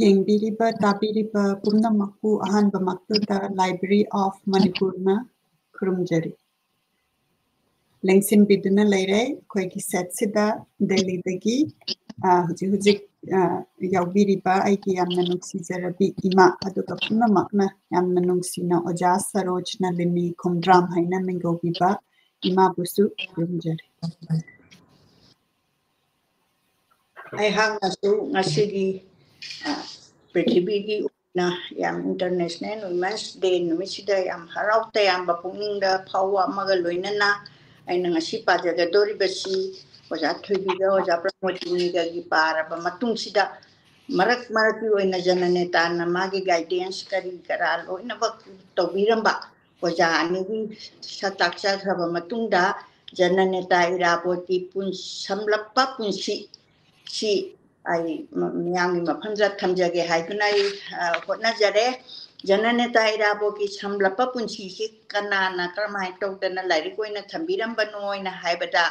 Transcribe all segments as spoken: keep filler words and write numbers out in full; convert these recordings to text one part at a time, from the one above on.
ꯌꯦꯡꯕꯤꯔꯤꯕ, ꯇꯥꯕꯤꯔꯤꯕ ꯄꯨꯝꯅꯃꯛꯄꯨ ꯑꯍꯥꯟꯕꯃꯛꯇꯗ Library of Manipurꯅ ꯈꯨꯔꯨꯝꯖꯔꯤ꯫ ꯂꯦꯡꯁꯤꯟꯕꯤꯗꯨꯅ ꯂꯩꯔꯦ ꯑꯩꯈꯣꯏꯒꯤ setꯁꯤꯗ ꯗꯦꯜꯂꯤꯗꯒꯤ, ꯑ, ꯍꯧꯖꯤꯛ ꯍꯧꯖꯤꯛ, ꯑ, ꯌꯥꯎꯕꯤꯔꯤꯕ ꯑꯩꯒꯤ ꯌꯥꯝꯅ ꯅꯨꯡꯁꯤꯖꯔꯕꯤ ꯏꯃꯥ, ꯑꯗꯨꯒ ꯄꯨꯝꯅꯃꯛꯅ ꯌꯥꯝꯅ ꯅꯨꯡꯁꯤꯅ ꯑꯣꯖꯥ ꯁꯔꯣꯖ ꯅꯂꯤꯅꯤ ꯈꯣꯡꯗ꯭ꯔꯥꯝ ꯍꯥꯏꯅ ꯃꯤꯡꯒꯧꯕꯤꯕ ꯏꯃꯥꯕꯨꯁꯨ ꯈꯨꯔꯨꯝꯖꯔꯤ꯫ ꯑꯩꯍꯥꯛꯅꯁꯨ ꯉꯁꯤꯒꯤ, ꯑ, ꯄ꯭ꯔꯤꯊꯤꯕꯤꯒꯤ ꯑꯣꯏꯅ ꯌꯥꯝ International Women's Day ꯅꯨꯃꯤꯠꯁꯤꯗ ꯌꯥꯝ ꯍꯔꯥꯎ ꯇꯌꯥꯝꯕ ꯄꯨꯛꯅꯤꯡꯗ ꯐꯥꯎꯕ ꯑꯃꯒ ꯂꯣꯏꯅꯅ ꯑꯩꯅ ꯉꯁꯤ ꯄꯥꯖꯒꯗꯧꯔꯤꯕꯁꯤ ꯑꯣꯖꯥ ꯊꯣꯏꯕꯤꯒ ꯑꯣꯖꯥ ꯄ꯭ꯔꯃꯣꯗꯤꯅꯤꯒꯒꯤ ꯄꯥꯔꯕ ꯃꯇꯨꯡꯁꯤꯗ ꯃꯔꯛ ꯃꯔꯛꯀꯤ ꯑꯣꯏꯅ ꯖꯅꯅꯦꯇꯥꯅ ꯃꯥꯒꯤ guidance ꯀꯔꯤ ꯀꯔꯥ ꯂꯣꯏꯅꯃꯛ ꯇꯧꯕꯤꯔꯝꯕ ꯑꯣꯖꯥ ꯑꯅꯤꯒꯤ ꯁꯛ ꯇꯥꯛꯆꯈ꯭ꯔꯕ ꯃꯇꯨꯡꯗ ꯖꯅꯅꯦꯇꯥ ꯏꯔꯥꯕꯣꯠꯀꯤ ꯄꯨꯟ-, ꯁꯝꯂꯞꯄ ꯄꯨꯟꯁꯤ ꯁꯤ ꯑꯩ ꯃ-, ꯃꯤꯌꯥꯝꯒꯤ ꯃꯐꯝꯗ ꯊꯝꯖꯒꯦ ꯍꯥꯏꯗꯨꯅ ꯑꯩ, ꯑ, ꯍꯣꯠꯅꯖꯔꯦ꯫ ꯖꯅꯅꯦꯇꯥ ꯏꯔꯥꯕꯣꯠꯀꯤ ꯁꯝꯂꯞꯄ ꯄꯨꯟꯁꯤꯁꯤ ꯀꯅꯥꯅ ꯀꯔꯝꯍꯥꯏꯅ ꯇꯧꯗꯅ ꯂꯥꯏꯔꯤꯛ ꯑꯣꯏꯅ ꯊꯝꯕꯤꯔꯝꯕꯅꯣ ꯍꯥꯏꯅ ꯍꯥꯏꯕꯗ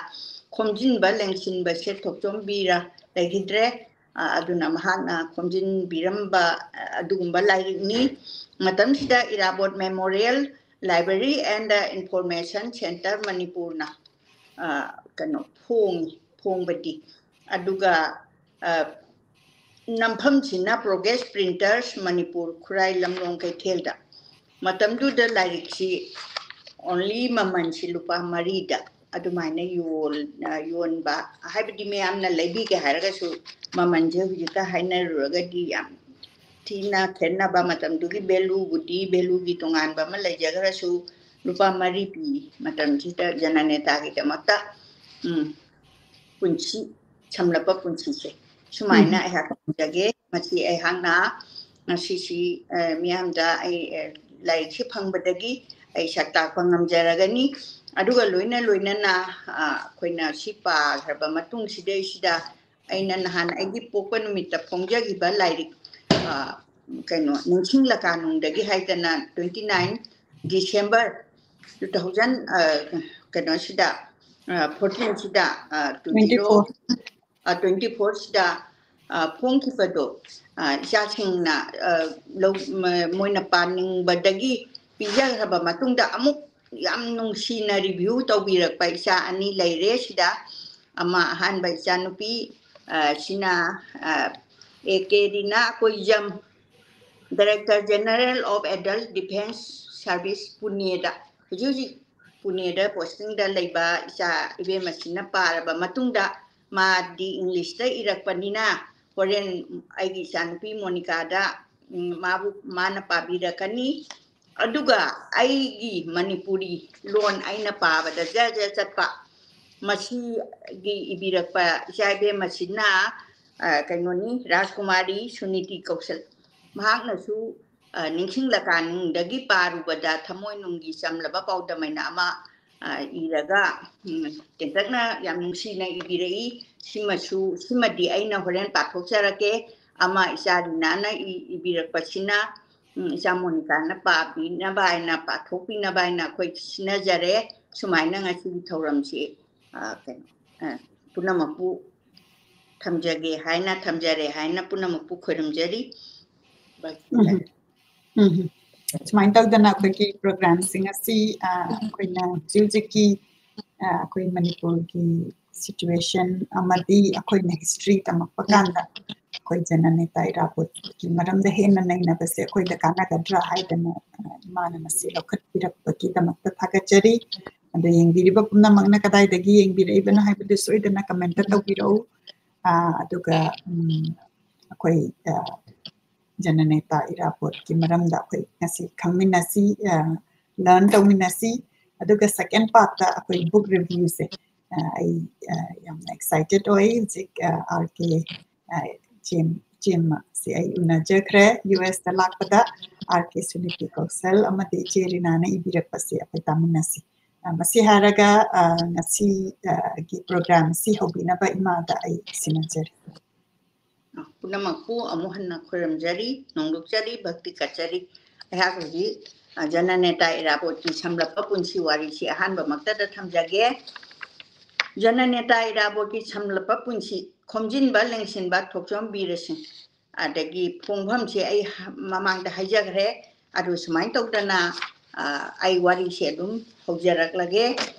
ꯈꯣꯝꯖꯤꯟꯕ ꯂꯦꯡꯁꯤꯟꯕꯁꯦ ꯊꯣꯛꯆꯣꯝ ꯕꯤꯔ ꯂꯩꯈꯤꯗ꯭ꯔꯦ꯫ ꯑ, ꯑꯗꯨꯅ ꯃꯍꯥꯛꯅ ꯈꯣꯝꯖꯤꯟꯕꯤꯔꯝꯕ, ꯑ, ꯑꯗꯨꯒꯨꯝꯕ ꯂꯥꯏꯔꯤꯛꯅꯤ꯫ ꯃꯇꯝꯁꯤꯗ ꯏꯔꯥꯕꯣꯠ Memorial Library and Information Centre ꯃꯅꯤꯄꯨꯔꯅ, ꯑ, ꯀꯩꯅꯣ, ꯐꯣꯡꯉꯤ, ꯐꯣꯡꯕꯗꯤ꯫ ꯑꯗꯨꯒ, ꯑ, ꯅꯝꯐꯝꯁꯤꯅ Progress Printers ꯃꯅꯤꯄꯨꯔ, ꯈꯨꯔꯥꯏ ꯂꯝꯂꯣꯡ ꯀꯩꯊꯦꯜꯗ꯫ ꯃꯇꯝꯗꯨꯗ ꯂꯥꯏꯔꯤꯛꯁꯤ only ꯃꯃꯜꯁꯤ ꯂꯨꯄꯥ ꯃꯔꯤꯗ ꯑꯗꯨꯃꯥꯏꯅ ꯌꯣꯜ-, ꯑ, ꯌꯣꯟꯕ, ꯍꯥꯏꯕꯗꯤ ꯃꯌꯥꯝꯅ ꯂꯩꯕꯤꯒꯦ ꯍꯥꯏꯔꯒꯁꯨ ꯃꯃꯜꯁꯦ ꯍꯧꯖꯤꯛꯀ ꯍꯥꯏꯅꯔꯨꯔꯒꯗꯤ ꯌꯥꯝ ꯊꯤꯅ ꯈꯦꯠꯅꯕ, ꯃꯇꯝꯗꯨꯒꯤ valueꯕꯨꯗꯤ, valueꯒꯤ ꯇꯣꯉꯥꯟꯕ ꯑꯃ ꯂꯩꯖꯈ꯭ꯔꯁꯨ, ꯂꯨꯄꯥ ꯃꯔꯤ ꯄꯤ ꯃꯇꯝꯁꯤꯗ ꯖꯅꯅꯦꯇꯥꯒꯤꯗꯃꯛꯇ꯫ ꯎꯝ, ꯄꯨꯟꯁꯤ, ꯁꯝꯂꯞꯄ ꯄꯨꯟꯁꯤꯁꯦ ꯁꯨꯃꯥꯏꯅ ꯎꯝ꯫ ꯑꯩꯍꯥꯛ ꯊꯝꯖꯒꯦ꯫ ꯃꯁꯤ ꯑꯩꯍꯥꯛꯅ ꯉꯁꯤꯁꯤ, ꯑ, ꯃꯤꯌꯥꯝꯗ ꯑꯩ, ꯑ, ꯂꯥꯏꯔꯤꯛꯁꯤ ꯐꯪꯕꯗꯒꯤ ꯑꯩ ꯁꯛ ꯇꯥꯛꯄ ꯉꯝꯖꯔꯒꯅꯤ꯫ ꯑꯗꯨꯒ ꯂꯣꯏꯅ ꯂꯣꯏꯅꯅ, ꯑ, ꯑꯩꯈꯣꯏꯅ ꯁꯤ ꯄꯥꯈ꯭ꯔꯕ ꯃꯇꯨꯡꯁꯤꯗꯩꯁꯤꯗ ꯑꯩꯅ ꯅꯍꯥꯟ ꯑꯩꯒꯤ ꯄꯣꯛꯄ ꯅꯨꯃꯤꯠꯇ ꯐꯣꯡꯖꯈꯤꯕ ꯂꯥꯏꯔꯤꯛ, ꯑ, ꯀꯩꯅꯣ, ꯅꯤꯡꯁꯤꯡꯂꯀꯥꯅꯨꯡꯗꯒꯤ ꯍꯥꯏꯗꯅ twenty nine December two thousand, ꯑ, ꯀꯩꯅꯣꯁꯤꯗ, ꯑ, fourteen ꯁꯤꯗ, ꯑ, twenty four꯫ Twenty four꯫ ꯑ, twenty four ꯁꯤꯗ, ꯑ, ꯐꯣꯡꯈꯤꯕꯗꯣ, ꯑ, ꯏꯆꯥꯁꯤꯡꯅ, ꯑ, ꯂꯧ-, ꯃ-, ꯃꯣꯏꯅ ꯄꯥꯅꯤꯡꯕꯗꯒꯤ ꯄꯤꯖꯈ꯭ꯔꯕ ꯃꯇꯨꯡꯗ ꯑꯃꯨꯛ ꯌꯥꯝ ꯅꯨꯡꯁꯤꯅ review ꯇꯧꯕꯤꯔꯛꯄ ꯏꯆꯥ ꯑꯅꯤ ꯂꯩꯔꯦ ꯁꯤꯗ꯫ ꯑꯃ ꯑꯍꯥꯟꯕ ꯏꯆꯥꯅꯨꯄꯤ, ꯑ, ꯁꯤꯅ, ꯑ, A K Rina ꯀꯣꯏꯖꯝ, Director General of Adult Defence Service, ꯄꯨꯅꯦꯗ, ꯍꯧꯖꯤꯛ ꯍꯧꯖꯤꯛ ꯄꯨꯅꯦꯗ posting ꯗ ꯂꯩꯕ ꯏꯆꯥ ꯏꯕꯦꯝꯃꯁꯤꯅ ꯄꯥꯔꯕ ꯃꯇꯨꯡꯗ, ꯃꯥꯗꯤ English ꯇ ꯏꯔꯛꯄꯅꯤꯅ, ꯍꯣꯔꯦꯟ ꯑꯩꯒꯤ ꯏꯆꯥꯅꯨꯄꯤ ꯃꯣꯅꯤꯀꯥꯗ, ꯎꯝ, ꯃꯥꯕꯨ, ꯃꯥꯅ ꯄꯥꯕꯤꯔꯛꯀꯅꯤ꯫ ꯑꯗꯨꯒ ꯑꯩꯒꯤ ꯃꯅꯤꯄꯨꯔꯤ ꯂꯣꯟ ꯑꯩꯅ ꯄꯥꯕꯗ ꯖꯔ ꯖꯔ ꯆꯠꯄ, ꯃꯁꯤꯒꯤ ꯏꯕꯤꯔꯛꯄ ꯏꯆꯥ ꯏꯕꯦꯝꯃꯁꯤꯅ, ꯑ, ꯀꯩꯅꯣꯅꯤ, ꯔꯥꯖꯀꯨꯃꯥꯔꯤ ꯁꯨꯅꯤꯇꯤ ꯀꯧꯁꯜ꯫ ꯃꯍꯥꯛꯅꯁꯨ, ꯑ, ꯅꯤꯡꯁꯤꯡꯂꯀꯥꯟꯗꯒꯤ ꯄꯥꯔꯨꯕꯗ ꯊꯃꯣꯏꯅꯨꯡꯒꯤ ꯆꯝꯂꯕ ꯄꯥꯎꯗꯝ ꯍꯥꯏꯅ ꯑꯃ, ꯑ, ꯏꯔꯒ, ꯎꯝ, ꯇꯦꯟꯇꯛꯅ ꯌꯥꯝ ꯅꯨꯡꯁꯤꯅ ꯏꯕꯤꯔꯛꯏ꯫ ꯁꯤꯃꯁꯨ, ꯁꯤꯃꯗꯤ ꯑꯩꯅ ꯍꯣꯔꯦꯟ ꯄꯥꯊꯣꯛꯆꯔꯛꯀꯦ꯫ ꯑꯃ ꯏꯆꯥ ꯔꯤꯅꯥꯅ ꯏ-, ꯏꯕꯤꯔꯛꯄꯁꯤꯅ, ꯎꯝ, ꯏꯆꯥ ꯃꯣꯅꯤꯀꯥꯅ ꯄꯥꯕꯤꯅꯕ ꯍꯥꯏꯅ, ꯄꯥꯊꯣꯛꯄꯤꯅꯕ ꯍꯥꯏꯅ ꯑꯩꯈꯣꯏ ꯁꯤꯟꯅꯖꯔꯦ꯫ ꯁꯨꯃꯥꯏꯅ ꯉꯁꯤꯒꯤ ꯊꯧꯔꯝꯁꯤ, ꯑ, ꯀꯩꯅꯣ, ꯑ, ꯄꯨꯝꯅꯃꯛꯄꯨ ꯊꯝꯖꯒꯦ ꯍꯥꯏꯅ, ꯊꯝꯖꯔꯦ ꯍꯥꯏꯅ ꯄꯨꯝꯅꯃꯛꯄꯨ ꯈꯣꯏꯔꯝꯖꯔꯤ꯫ ꯎꯝ꯫ ꯎꯝ꯫ ꯁꯨꯃꯥꯏꯅ ꯇꯧꯗꯅ ꯑꯩꯈꯣꯏꯒꯤ program ꯁꯤꯡ ꯑꯁꯤ, ꯑ, ꯑꯩꯈꯣꯏꯅ ꯍꯧꯖꯤꯛ ꯍꯧꯖꯤꯛꯀꯤ, ꯑ, ꯑꯩꯈꯣꯏ ꯃꯅꯤꯄꯨꯔꯒꯤ situation ꯑꯃꯗꯤ ꯑꯩꯈꯣꯏꯅ history ꯇꯝꯃꯛꯄ ꯀꯥꯟꯗ ꯑꯩꯈꯣꯏ ꯖꯅꯅꯦꯇꯥ ꯏꯔꯥꯕꯣꯠꯀꯤ ꯃꯔꯝꯗ ꯍꯦꯟꯅ ꯅꯩꯅꯕꯁꯦ ꯑꯩꯈꯣꯏꯗ ꯀꯥꯟꯅꯒꯗ꯭ꯔꯥ ꯍꯥꯏꯗꯅ, ꯑ, ꯏꯃꯥꯅ ꯃꯁꯤ ꯂꯧꯈꯠꯄꯤꯔꯛꯄꯒꯤꯗꯃꯛꯇ ꯊꯥꯒꯠꯆꯔꯤ꯫ ꯑꯗꯣ ꯌꯦꯡꯕꯤꯔꯤꯕ ꯄꯨꯝꯅꯃꯛꯅ ꯀꯗꯥꯏꯗꯒꯤ ꯌꯦꯡꯕꯤꯔꯛꯏꯕꯅꯣ ꯍꯥꯏꯕꯗꯨ ꯁꯣꯏꯗꯅ comment ꯇꯧꯕꯤꯔꯛꯎ꯫ ꯑ, ꯑꯗꯨꯒ, ꯎꯝ, ꯑꯩꯈꯣꯏ, ꯑ, ꯖꯅꯅꯦꯇꯥ ꯏꯔꯥꯕꯣꯠꯀꯤ ꯃꯔꯝꯗ ꯑꯩꯈꯣꯏ ꯉꯁꯤ ꯈꯪꯃꯤꯟꯅꯁꯤ, ꯑ, learn ꯇꯧꯃꯤꯟꯅꯁꯤ꯫ ꯑꯗꯨꯒ second part ꯇ ꯑꯩꯈꯣꯏ book review ꯁꯦ, ꯑ, ꯑꯩ, ꯑ, ꯌꯥꯝꯅ excited ꯑꯣꯏ꯫ ꯍꯧꯖꯤꯛ, ꯑ, ꯑꯥꯔ ꯀꯦ, ꯑ, ꯆꯦꯝ-, ꯆꯦꯝꯃꯁꯦ ꯑꯩ ꯎꯅꯖꯈ꯭ꯔꯦ ꯌꯨ ꯑꯦꯁ ꯇ ꯂꯥꯛꯄꯗ꯫ ꯑꯥꯔ ꯀꯦ ꯁꯨꯅꯤꯇꯤ ꯀꯧꯁꯜ ꯑꯃꯗꯤ ꯏꯆꯦ ꯔꯤꯅꯥꯅ ꯏꯕꯤꯔꯛꯄꯁꯦ ꯑꯩꯈꯣꯏ ꯇꯥꯃꯤꯟꯅꯁꯤ꯫ ꯑ, ꯃꯁꯤ ꯍꯥꯏꯔꯒ, ꯑ, ꯉꯁꯤ, ꯑ, ꯒꯤ program ꯁꯤ ꯍꯧꯕꯤꯅꯕ ꯏꯃꯥꯗ ꯑꯩ ꯁꯤꯟꯅꯖꯔꯤ꯫ ꯄꯨꯝꯅꯃꯛꯄꯨ ꯑꯃꯨꯛ ꯍꯟꯅ ꯈꯣꯏꯔꯝꯖꯔꯤ, ꯅꯣꯡꯂꯨꯛꯆꯔꯤ, ꯚꯛꯇꯤ ꯀꯠꯆꯔꯤ꯫ ꯑꯩꯍꯥꯛ ꯍꯧꯖꯤꯛ, ꯑ, ꯖꯅꯅꯦꯇꯥ ꯏꯔꯥꯕꯣꯠꯀꯤ ꯁꯝꯂꯞꯄ ꯄꯨꯟꯁꯤ ꯋꯥꯔꯤꯁꯤ ꯑꯍꯥꯟꯕꯃꯛꯇꯗ ꯊꯝꯖꯒꯦ꯫ ꯖꯅꯅꯦꯇꯥ ꯏꯔꯥꯕꯣꯠꯀꯤ ꯁꯝꯂꯞꯄ ꯄꯨꯟꯁꯤ ꯈꯣꯝꯖꯤꯟꯕ ꯂꯦꯡꯁꯤꯟꯕ ꯊꯣꯛꯆꯣꯝ ꯕꯤꯔꯁꯤꯡ꯫ ꯑꯗꯒꯤ ꯐꯣꯡꯐꯝꯁꯦ ꯑꯩ ꯃꯃꯥꯡꯗ ꯍꯥꯏꯖꯈ꯭ꯔꯦ꯫ ꯑꯗꯨ ꯁꯨꯃꯥꯏꯅ ꯇꯧꯗꯅ, ꯑ, ꯑꯩ ꯋꯥꯔꯤꯁꯦ ꯑꯗꯨꯝ ꯍꯧꯖꯔꯛꯂꯒꯦ꯫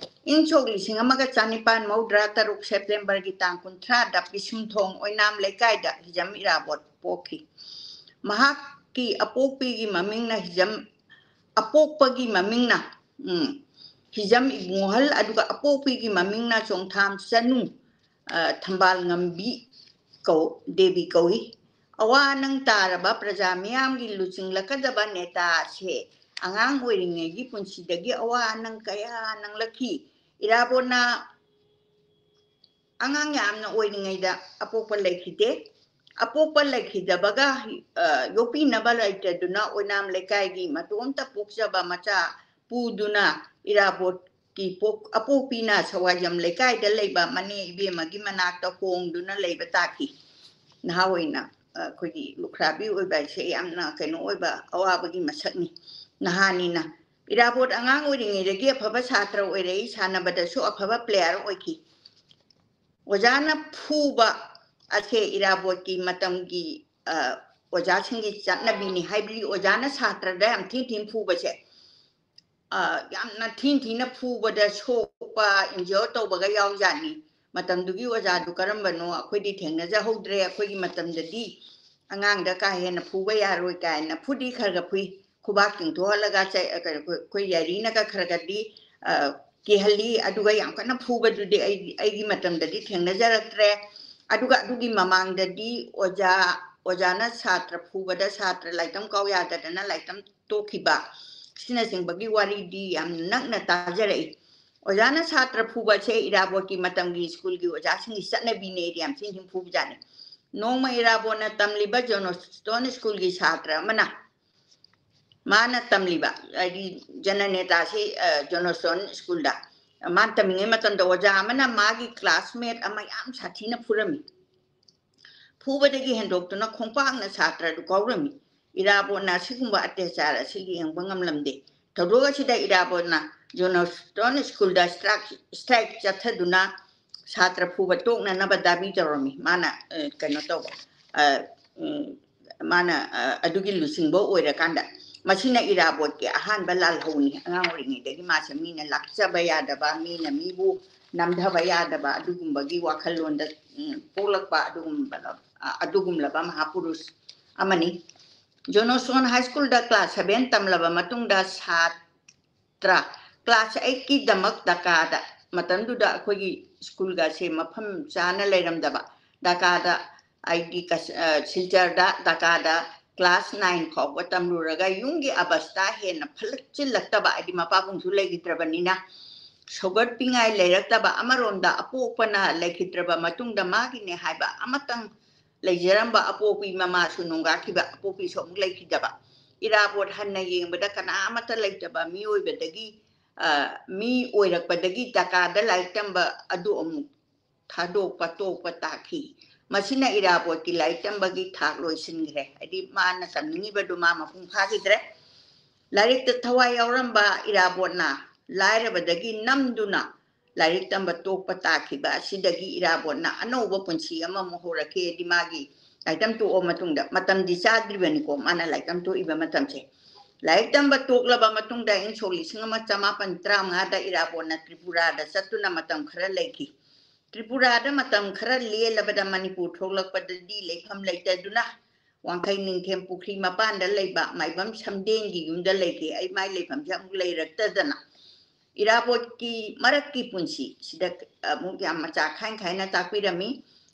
ꯏꯪ ꯁꯣꯛ ꯂꯤꯁꯤꯡ ꯑꯃꯒ ꯆꯅꯤꯄꯥꯟ ꯃꯧꯗ꯭ꯔꯥ ꯇꯔꯨꯛ ꯁꯦꯞꯇꯦꯝꯕꯔꯒꯤ ꯇꯥꯡ ꯀꯨꯟꯊ꯭ꯔꯥꯗ ꯄꯤꯁꯨꯝꯊꯣꯡ ꯑꯣꯏꯅꯥꯝ ꯂꯩꯀꯥꯏꯗ ꯍꯤꯖꯝ ꯏꯔꯥꯕꯣꯠ ꯄꯣꯛꯈꯤ꯫ ꯃꯍꯥꯛꯀꯤ ꯑꯄꯣꯛꯄꯤꯒꯤ ꯃꯃꯤꯡꯅ ꯍꯤꯖꯝ, ꯑꯄꯣꯛꯄꯒꯤ ꯃꯃꯤꯡꯅ, ꯎꯝ, ꯍꯤꯖꯝ ꯏꯕꯨꯡꯍꯜ, ꯑꯗꯨꯒ ꯑꯄꯣꯛꯄꯤꯒꯤ ꯃꯃꯤꯡꯅ ꯆꯣꯡꯊꯥꯝ ꯆꯅꯨ, ꯑ, ꯊꯝꯕꯥꯜ ꯉꯝꯕꯤ ꯀꯧ-, ꯗꯦꯕꯤ ꯀꯧꯏ꯫ ꯑꯋꯥ ꯑꯅꯪ ꯇꯥꯔꯕ ꯄ꯭ꯔꯖꯥ ꯃꯤꯌꯥꯝꯒꯤ ꯂꯨꯆꯤꯡꯂꯛꯀꯗꯕ ꯅꯦꯇꯥ ꯑꯁꯦ ꯑꯉꯥꯡ ꯑꯣꯏꯔꯤꯉꯩꯒꯤ ꯄꯨꯟꯁꯤꯗꯒꯤ ꯑꯋꯥ ꯑꯅꯪ ꯀꯌꯥ ꯅꯪꯂꯛꯈꯤ꯫ ꯏꯔꯥꯕꯣꯠꯅ ꯑꯉꯥꯡ ꯌꯥꯝꯅ ꯑꯣꯏꯔꯤꯉꯩꯗ ꯑꯄꯣꯛꯄ ꯂꯩꯈꯤꯗꯦ꯫ ꯑꯄꯣꯛꯄ ꯂꯩꯈꯤꯗꯕꯒ, ꯑ, ꯌꯣꯛꯄꯤꯅꯕ ꯂꯩꯇꯗꯨꯅ ꯑꯣꯏꯅꯥꯝ ꯂꯩꯀꯥꯏꯒꯤ ꯃꯇꯣꯝꯇ ꯄꯣꯛꯆꯕ ꯃꯆꯥ ꯄꯨꯗꯨꯅ ꯏꯔꯥꯕꯣꯠꯀꯤ ꯄꯣꯛ-, ꯑꯄꯣꯛꯄꯤꯅ ꯁꯋꯥꯏꯖꯝ ꯂꯩꯀꯥꯏꯗ ꯂꯩꯕ ꯃꯅꯦ ꯏꯕꯦꯝꯃꯒꯤ ꯃꯅꯥꯛꯇ ꯍꯣꯡꯗꯨꯅ ꯂꯩꯕ ꯇꯥꯈꯤ꯫ ꯅꯍꯥ ꯑꯣꯏꯅ, ꯑ, ꯑꯩꯈꯣꯏꯒꯤ ꯂꯨꯈ꯭ꯔꯥꯕꯤ ꯑꯣꯏꯕ ꯍꯥꯏꯁꯦ ꯌꯥꯝꯅ ꯀꯩꯅꯣ ꯑꯣꯏꯕ ꯑꯋꯥꯕꯒꯤ ꯃꯁꯛꯅꯤ꯫ ꯅꯍꯥꯅꯤꯅ ꯏꯔꯥꯕꯣꯠ ꯑꯉꯥꯡ ꯑꯣꯏꯔꯤꯉꯩꯗꯒꯤ ꯑꯐꯕ ꯁꯥꯇ꯭ꯔ ꯑꯣꯏꯔꯛꯏ, ꯁꯥꯟꯅꯕꯗꯁꯨ ꯑꯐꯕ player ꯑꯣꯏꯈꯤ꯫ ꯑꯣꯖꯥꯅ ꯐꯨꯕ ꯑꯁꯦ ꯏꯔꯥꯕꯣꯠꯀꯤ ꯃꯇꯝꯒꯤ, ꯑ, ꯑꯣꯖꯥꯁꯤꯡꯒꯤ ꯆꯠꯅꯕꯤꯅꯤ꯫ ꯍꯥꯏꯕꯗꯤ ꯑꯣꯖꯥꯅ ꯁꯥꯇ꯭ꯔꯗ ꯌꯥꯝ ꯊꯤꯅ ꯊꯤꯅ ꯐꯨꯕꯁꯦ, ꯑ, ꯌꯥꯝꯅ ꯊꯤꯅ ꯊꯤꯅ ꯐꯨꯕꯗ ꯁꯣꯛꯄ, injure ꯇꯧꯕꯒ ꯌꯥꯎꯖꯥꯠꯅꯤ꯫ ꯃꯇꯝꯗꯨꯒꯤ ꯑꯣꯖꯥꯗꯨ ꯀꯔꯝꯕꯅꯣ ꯑꯩꯈꯣꯏꯗꯤ ꯊꯦꯡꯅꯖꯍꯧꯗ꯭ꯔꯦ꯫ ꯑꯩꯈꯣꯏꯒꯤ ꯃꯇꯝꯗꯗꯤ ꯑꯉꯥꯡꯗ ꯀꯥ ꯍꯦꯟꯅ ꯐꯨꯕ ꯌꯥꯔꯣꯏ ꯀꯥꯏꯅ ꯐꯨꯗꯤ ꯈꯔ ꯈꯔ ꯐꯨꯏ꯫ ꯈꯨꯕꯥꯛ ꯇꯤꯡꯊꯣꯛꯍꯜꯂꯒ ꯆꯩ-, ꯑ, ꯀꯩꯅꯣ, ꯑꯩꯈꯣꯏ, ꯑꯩꯈꯣꯏ ꯌꯥꯏꯔꯤꯅꯒ ꯈꯔ ꯈꯔꯗꯤ, ꯑ, ꯀꯤꯍꯜꯂꯤ꯫ ꯑꯗꯨꯒ ꯌꯥꯝ ꯀꯟꯅ ꯐꯨꯕꯗꯨꯗꯤ ꯑꯩ, ꯑꯩꯒꯤ ꯃꯇꯝꯗꯗꯤ ꯊꯦꯡꯅꯖꯔꯛꯇ꯭ꯔꯦ꯫ ꯑꯗꯨꯒ ꯑꯗꯨꯒꯤ ꯃꯃꯥꯡꯗꯗꯤ ꯑꯣꯖꯥ, ꯑꯣꯖꯥꯅ ꯁꯥꯇ꯭ꯔ ꯐꯨꯕꯗ ꯁꯥꯇ꯭ꯔ ꯂꯥꯏꯔꯤꯛꯇꯝ ꯀꯥꯎ ꯌꯥꯗꯗꯅ ꯂꯥꯏꯔꯤꯛꯇꯝ ꯇꯣꯛꯈꯤꯕ ꯑꯁꯤꯅꯆꯤꯡꯕꯒꯤ ꯋꯥꯔꯤꯗꯤ ꯌꯥꯝ ꯅꯛꯅ ꯇꯥꯖꯔꯛꯏ꯫ ꯑꯣꯖꯥꯅ ꯁꯥꯇ꯭ꯔ ꯐꯨꯕꯁꯦ ꯏꯔꯥꯕꯣꯠꯀꯤ ꯃꯇꯝꯒꯤ ꯁ꯭ꯀꯨꯜꯒꯤ ꯑꯣꯖꯥꯁꯤꯡꯒꯤ ꯆꯠꯅꯕꯤꯅꯦꯗꯤ ꯌꯥꯝ ꯊꯤꯅ ꯊꯤꯅ ꯐꯨꯕꯖꯥꯠꯅꯤ꯫ ꯅꯣꯡꯃ ꯏꯔꯥꯕꯣꯠꯅ ꯇꯝꯂꯤꯕ ꯖꯣꯟꯁꯇꯣꯟ ꯁ꯭ꯀꯨꯜꯒꯤ ꯁꯥꯇ꯭ꯔ ꯑꯃꯅ, ꯃꯥꯅ ꯇꯝꯂꯤꯕ, ꯍꯥꯏꯗꯤ ꯖꯅꯅꯦꯇꯥꯁꯤ, ꯑ, ꯖꯣꯟꯁꯇꯣꯟ ꯁ꯭ꯀꯨꯜꯗ ꯃꯥꯅ ꯇꯝꯃꯤꯉꯩ ꯃꯇꯝꯗ ꯑꯣꯖꯥ ꯑꯃꯅ ꯃꯥꯒꯤ classmate ꯑꯃ ꯌꯥꯝ ꯁꯥꯊꯤꯅ ꯐꯨꯔꯝꯃꯤ꯫ ꯐꯨꯕꯗꯒꯤ ꯍꯦꯟꯗꯣꯛꯇꯨꯅ ꯈꯣꯡꯄꯥꯛꯅ ꯁꯥꯇ꯭ꯔꯗꯨ ꯀꯥꯎꯔꯝꯃꯤ꯫ ꯏꯔꯥꯕꯣꯠꯅ ꯑꯁꯤꯒꯨꯝꯕ ꯑꯇ꯭ꯌꯥꯆꯥꯔ ꯑꯁꯤ ꯌꯦꯡꯕ ꯉꯝꯂꯝꯗꯦ꯫ ꯊꯧꯗꯣꯛ ꯑꯁꯤꯗ ꯏꯔꯥꯕꯣꯠꯅ ꯖꯣꯟꯁꯇꯣꯟ ꯁ꯭ꯀꯨꯜꯗ strike, strike ꯆꯠꯊꯗꯨꯅ ꯁꯥꯇ꯭ꯔ ꯐꯨꯕ ꯇꯣꯛꯅꯅꯕ ꯗꯥꯕꯤ ꯇꯧꯔꯝꯃꯤ꯫ ꯃꯥꯅ ꯑ, ꯀꯩꯅꯣ ꯇꯧꯕ ꯑ, ꯎꯝ, ꯃꯥꯅ ꯑ, ꯑꯗꯨꯒꯤ ꯂꯨꯆꯤꯡꯕ ꯑꯣꯏꯔꯀꯥꯟꯗ꯫ ꯃꯁꯤꯅ ꯏꯔꯥꯕꯣꯠꯀꯤ ꯑꯍꯥꯟꯕ ꯂꯥꯜꯍꯧꯅꯤ꯫ ꯑꯉꯥꯡ ꯑꯣꯏꯔꯤꯉꯩꯗꯒꯤ ꯃꯥꯁꯦ ꯃꯤꯅ ꯂꯥꯛꯆꯕ ꯌꯥꯗꯕ, ꯃꯤꯅ ꯃꯤꯕꯨ ꯅꯝꯊꯕ ꯌꯥꯗꯕ ꯑꯗꯨꯒꯨꯝꯕꯒꯤ ꯋꯥꯈꯜꯂꯣꯟꯗ ꯎꯝ, ꯄꯣꯛꯂꯛꯄ ꯑꯗꯨꯒꯨꯝꯕ ꯑ, ꯑꯗꯨꯒꯨꯝꯂꯕ ꯃꯍꯥꯄꯨꯔꯨꯁ ꯑꯃꯅꯤ꯫ ꯖꯣꯅꯣꯁꯣꯟ ꯍꯥꯏ ꯁ꯭ꯀꯨꯜꯗ ꯀ꯭ꯂꯥꯁ ꯁꯚꯦꯟ ꯇꯝꯂꯕ ꯃꯇꯨꯡꯗ ꯁꯥꯇ꯭ꯔ ꯀ꯭ꯂꯥꯁ ꯑꯩꯠꯀꯤꯗꯃꯛ ꯗꯀꯥꯗ, ꯃꯇꯝꯗꯨꯗ ꯑꯩꯈꯣꯏꯒꯤ ꯁ꯭ꯀꯨꯜꯒꯁꯦ ꯃꯐꯝ ꯆꯥꯅ ꯂꯩꯔꯝꯗꯕ, ꯗꯀꯥꯗ ꯑꯩꯗꯤ ꯀꯁ- ꯑ, ꯁꯤꯜꯆꯔꯗ ꯗꯀꯥꯗ ꯀ꯭ꯂꯥꯁ ꯅꯥꯏꯟ ꯐꯥꯎꯕ ꯇꯝꯂꯨꯔꯒ ꯌꯨꯝꯒꯤ ꯑꯕꯁꯇꯥ ꯍꯦꯟꯅ ꯐꯠꯂꯛꯆꯤꯜꯂꯛꯇꯕ, ꯍꯥꯏꯗꯤ ꯃꯄꯥꯕꯨꯡꯁꯨ ꯂꯩꯈꯤꯗ꯭ꯔꯕꯅꯤꯅ ꯁꯧꯒꯠꯄꯤꯉꯥꯏ ꯂꯩꯔꯛꯇꯕ, ꯑꯃꯔꯣꯝꯗ ꯑꯄꯣꯛꯄꯅ ꯂꯩꯈꯤꯗ꯭ꯔꯕ ꯃꯇꯨꯡꯗ ꯃꯥꯒꯤꯅꯦ ꯍꯥꯏꯕ ꯑꯃꯇꯪ ꯂꯩꯖꯔꯝꯕ ꯑꯄꯣꯛꯄꯤ ꯃꯃꯥꯁꯨ ꯅꯣꯡꯒꯥꯈꯤꯕ, ꯑꯄꯣꯛꯄꯤꯁꯨ ꯑꯃꯨꯛ ꯂꯩꯈꯤꯗꯕ, ꯏꯔꯥꯕꯣꯠ ꯍꯟꯅ ꯌꯦꯡꯕꯗ ꯀꯅꯥ ꯑꯃꯠꯇ ꯂꯩꯇꯕ ꯃꯤꯑꯣꯏꯕꯗꯒꯤ ꯑ, ꯃꯤ ꯑꯣꯏꯔꯛꯄꯗꯒꯤ ꯗꯀꯥꯗ ꯂꯥꯏꯔꯤꯛ ꯇꯝꯕ ꯑꯗꯨ ꯑꯃꯨꯛ ꯊꯥꯗꯣꯛꯄ ꯇꯣꯛꯄ ꯇꯥꯈꯤ꯫ ꯃꯁꯤꯅ ꯏꯔꯥꯕꯣꯠꯀꯤ ꯂꯥꯏꯔꯤꯛ ꯇꯝꯕꯒꯤ ꯊꯥꯛ ꯂꯣꯏꯁꯤꯟꯈ꯭ꯔꯦ꯫ ꯍꯥꯏꯗꯤ ꯃꯥꯅ ꯇꯝꯅꯤꯡꯉꯤꯕꯗꯨ ꯃꯥ ꯃꯄꯨꯡ ꯐꯥꯈꯤꯗ꯭ꯔꯦ꯫ ꯂꯥꯏꯔꯤꯛꯇ ꯊꯋꯥꯏ ꯌꯥꯎꯔꯝꯕ ꯏꯔꯥꯕꯣꯠꯅ ꯂꯥꯏꯔꯕꯗꯒꯤ ꯅꯝꯗꯨꯅ ꯂꯥꯏꯔꯤꯛ ꯇꯝꯕ ꯇꯣꯛꯄ ꯇꯥꯈꯤꯕ ꯑꯁꯤꯗꯒꯤ ꯏꯔꯥꯕꯣꯠꯅ ꯑꯅꯧꯕ ꯄꯨꯟꯁꯤ ꯑꯃꯃꯨꯛ ꯍꯧꯔꯛꯈꯤ꯫ ꯍꯥꯏꯗꯤ ꯃꯥꯒꯤ ꯂꯥꯏꯔꯤꯛ ꯇꯝ ꯇꯣꯛꯑ ꯃꯇꯨꯡꯗ, ꯃꯇꯝꯗꯤ ꯆꯥꯗ꯭ꯔꯤꯕꯅꯤꯀꯣ, ꯃꯥꯅ ꯂꯥꯏꯔꯤꯛ ꯇꯝ ꯇꯣꯛꯏꯕ ꯃꯇꯝꯁꯦ꯫ ꯂꯥꯏꯔꯤꯛ ꯇꯝꯕ ꯇꯣꯛꯂꯕ ꯃꯇꯨꯡꯗ ꯏꯪ ꯁꯣꯛ ꯂꯤꯁꯤꯡ ꯑꯃ ꯆꯃꯥꯄꯟ ꯇꯔꯥꯃꯉꯥꯗ ꯏꯔꯥꯕꯣꯠꯅ ꯇ꯭ꯔꯤꯄꯨꯔꯥꯗ ꯆꯠꯇꯨꯅ ꯃꯇꯝ ꯈꯔ ꯂꯩꯈꯤ꯫ ꯇ꯭ꯔꯤꯄꯨꯔꯥꯗ ꯃꯇꯝ ꯈꯔ ꯂꯦꯜꯂꯕꯗ ꯃꯅꯤꯄꯨꯔ ꯊꯣꯛꯂꯛꯄꯗꯗꯤ ꯂꯩꯐꯝ ꯂꯩꯇꯗꯨꯅ ꯋꯥꯡꯈꯩ ꯅꯤꯡꯊꯦꯝ ꯄꯨꯈ꯭ꯔꯤ ꯃꯄꯥꯟꯗ ꯂꯩꯕ ꯃꯥꯏꯕꯝ ꯁꯝꯗꯦꯟꯒꯤ ꯌꯨꯝꯗ ꯂꯩꯈꯤ꯫ ꯑꯩ ꯃꯥꯏ ꯂꯩꯐꯝꯁꯦ ꯑꯃꯨꯛ ꯂꯩꯔꯛꯇꯗꯅ ꯏꯔꯥꯕꯣꯠꯀꯤ ꯃꯔꯛꯀꯤ ꯄꯨꯟꯁꯤ ꯁꯤꯗ ꯑꯃꯨꯛ ꯌꯥꯝ ꯃꯆꯥ ꯈꯥꯏꯅ ꯈꯥꯏꯅ ꯇꯥꯛꯄꯤꯔꯝꯃꯤ꯫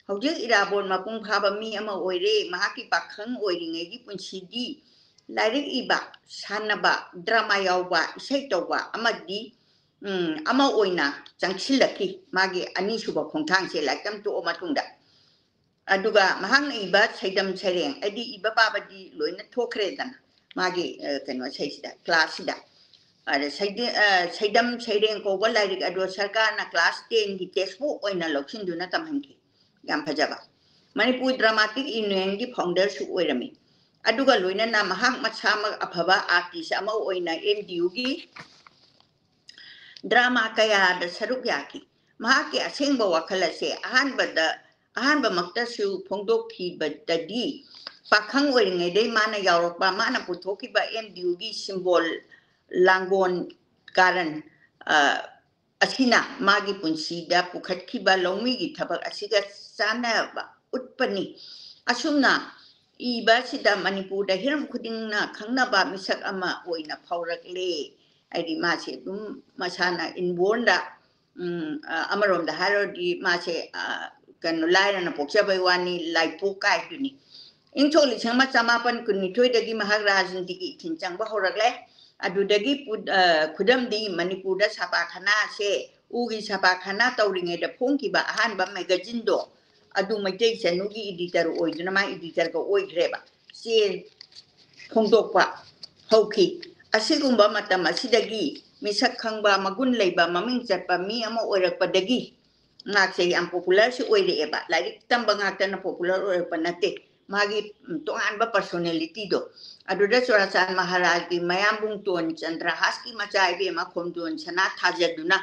ꯍꯧꯖꯤꯛ ꯏꯔꯥꯕꯣꯠ ꯃꯄꯨꯡ ꯐꯥꯕ ꯃꯤ ꯑꯃ ꯑꯣꯏꯔꯦ, ꯃꯍꯥꯛꯀꯤ ꯄꯥꯈꯪ ꯑꯣꯏꯔꯤꯉꯩꯒꯤ ꯄꯨꯟꯁꯤꯗꯤ ꯂꯥꯏꯔꯤꯛ ꯏꯕ, ꯁꯥꯟꯅꯕ, ꯗ꯭ꯔꯃꯥ ꯌꯥꯎꯕ, ꯏꯁꯩ ꯇꯧꯕ ꯑꯃꯗꯤ ꯎꯝ, ꯑꯃ ꯑꯣꯏꯅ ꯆꯪꯁꯤꯜꯂꯛꯈꯤ꯫ ꯃꯥꯒꯤ ꯑꯅꯤꯁꯨꯕ ꯈꯣꯡꯊꯥꯡꯁꯦ ꯂꯥꯏꯔꯤꯛ ꯇꯝ ꯇꯣꯛꯑ ꯃꯇꯨꯡꯗ꯫ ꯑꯗꯨꯒ ꯃꯍꯥꯛꯅ ꯏꯕ ꯁꯩꯗꯝ ꯁꯩꯔꯦꯡ, ꯍꯥꯏꯗꯤ ꯏꯕ ꯄꯥꯕꯗꯤ ꯂꯣꯏꯅ ꯊꯣꯛꯈ꯭ꯔꯦꯗꯅ ꯃꯥꯒꯤ ꯑ, ꯀꯩꯅꯣ ꯁꯩꯁꯤꯗ, ꯀ꯭ꯂꯥꯁꯁꯤꯗ꯫ ꯑꯗ ꯁꯩꯗꯦ- ꯑ, ꯁꯩꯗꯝ ꯁꯩꯔꯦꯡ ꯀꯧꯕ ꯂꯥꯏꯔꯤꯛ ꯑꯗꯣ ꯁꯔꯀꯥꯔꯅ ꯀ꯭ꯂꯥꯁ ꯇꯦꯟꯒꯤ ꯇꯦꯛꯁꯕꯨꯛ ꯑꯣꯏꯅ ꯂꯧꯁꯤꯟꯗꯨꯅ ꯇꯝꯍꯟꯈꯤ꯫ ꯌꯥꯝ ꯐꯖꯕ꯫ ꯃꯅꯤꯄꯨꯔ ꯗ꯭ꯔꯃꯥꯇꯤꯛ ꯌꯨꯅꯤꯌꯟꯒꯤ ꯐꯥꯎꯟꯗꯔꯁꯨ ꯑꯣꯏꯔꯝꯃꯤ꯫ ꯑꯗꯨꯒ ꯂꯣꯏꯅꯅ ꯃꯍꯥꯛ ꯃꯁꯥꯃꯛ ꯑꯐꯕ ꯑꯥꯔꯇꯤꯁ ꯑꯃ ꯑꯣꯏꯅ ꯑꯦꯝ ꯗꯤ ꯌꯨꯒꯤ ꯗ꯭ꯔꯃꯥ ꯀꯌꯥꯗ ꯁꯔꯨꯛ ꯌꯥꯈꯤ꯫ ꯃꯍꯥꯛꯀꯤ ꯑꯁꯦꯡꯕ ꯋꯥꯈꯜ ꯑꯁꯦ ꯑꯍꯥꯟꯕꯗ, ꯑꯍꯥꯟꯕꯃꯛꯇꯁꯨ ꯐꯣꯡꯗꯣꯛꯈꯤꯕꯗꯗꯤ ꯄꯥꯈꯪ ꯑꯣꯏꯔꯤꯉꯩꯗꯩ ꯃꯥꯅ ꯌꯥꯎꯔꯛꯄ, ꯃꯥꯅ ꯄꯨꯊꯣꯛꯈꯤꯕ ꯑꯦꯝ ꯗꯤ ꯌꯨꯒꯤ ꯁꯤꯝꯕꯣꯜ, ꯂꯥꯡꯒꯣꯟ, ꯀꯥꯔꯟ, ꯑ, ꯑꯁꯤꯅ ꯃꯥꯒꯤ ꯄꯨꯟꯁꯤꯗ ꯄꯨꯈꯠꯈꯤꯕ ꯂꯧꯃꯤꯒꯤ ꯊꯕꯛ ꯑꯁꯤꯒ ꯆꯥꯟꯅꯕ ꯎꯠꯄꯅꯤ꯫ ꯑꯁꯨꯝꯅ ꯏꯕ ꯑꯁꯤꯗ ꯃꯅꯤꯄꯨꯔꯗ ꯍꯤꯔꯝ ꯈꯨꯗꯤꯡꯅ ꯈꯪꯅꯕ ꯃꯤꯁꯛ ꯑꯃ ꯑꯣꯏꯅ ꯐꯥꯎꯔꯛꯂꯦ꯫ ꯍꯥꯏꯗꯤ ꯃꯥꯁꯦ ꯑꯗꯨꯝ ꯃꯁꯥꯅ inbornꯗ, ꯎꯝ, ꯑ, ꯑꯃꯔꯣꯝꯗ ꯍꯥꯏꯔꯨꯔꯗꯤ ꯃꯥꯁꯦ, ꯑ, ꯀꯩꯅꯣ, ꯂꯥꯏꯔꯅ ꯄꯣꯛꯆꯕꯩ ꯋꯥꯅꯤ, ꯂꯥꯏꯄꯣꯛ ꯀꯥꯏꯗꯨꯅꯤ꯫ ꯏꯪ ꯁꯣꯛ ꯂꯤꯁꯤꯡ ꯑꯃ ꯆꯃꯥꯄꯟ ꯀꯨꯟꯅꯤꯊꯣꯏꯗꯒꯤ ꯃꯍꯥꯛ ꯔꯥꯖꯅꯤꯇꯤꯒꯤ ꯏꯊꯤꯟ ꯆꯪꯕ ꯍꯧꯔꯛꯂꯦ꯫ ꯑꯗꯨꯗꯒꯤ ꯄꯨ-, ꯑ, ꯈꯨꯗꯝꯗꯤ ꯃꯅꯤꯄꯨꯔꯗ ꯁꯥꯄꯥꯈꯥꯅꯥꯁꯦ, ꯎꯒꯤ ꯁꯥꯄꯥꯈꯥꯅꯥ ꯇꯧꯔꯤꯉꯩꯗ ꯐꯣꯡꯈꯤꯕ ꯑꯍꯥꯟꯕ magazineꯗꯣ, ꯑꯗꯨ ꯃꯩꯇꯩ ꯆꯅꯨꯒꯤ editor ꯑꯣꯏꯗꯨꯅ ꯃꯥ editorꯒ ꯑꯣꯏꯈ꯭ꯔꯦꯕ꯫ ꯆꯦ ꯐꯣꯡꯗꯣꯛꯄ ꯍꯧꯈꯤ꯫ ꯑꯁꯤꯒꯨꯝꯕ ꯃꯇꯝ ꯑꯁꯤꯗꯒꯤ ꯃꯤꯁꯛ ꯈꯪꯕ, ꯃꯒꯨꯟ ꯂꯩꯕ, ꯃꯃꯤꯡ ꯆꯠꯄ ꯃꯤ ꯑꯃ ꯑꯣꯏꯔꯛꯄꯗꯒꯤ ꯃꯍꯥꯛꯁꯦ ꯌꯥꯝ popularꯁꯨ ꯑꯣꯏꯔꯛꯑꯦꯕ꯫ ꯂꯥꯏꯔꯤꯛ ꯇꯝꯕ ꯉꯥꯛꯇꯅ popular ꯑꯣꯏꯔꯛꯄ ꯅꯠꯇꯦ, ꯃꯥꯒꯤ, ꯎꯝ, ꯇꯣꯉꯥꯟꯕ personalityꯗꯣ꯫ ꯑꯗꯨꯗ ꯆꯨꯔꯥꯆꯥꯟ ꯃꯍꯥꯔꯥꯖꯒꯤ ꯃꯌꯥꯝꯕꯨꯡꯇꯣꯟ ꯆꯟꯗ꯭ꯔꯍꯥꯁꯀꯤ ꯃꯆꯥ ꯏꯕꯦꯝꯃ ꯈꯣꯝꯗꯣꯟ ꯁꯅꯥ ꯊꯥꯖꯗꯨꯅ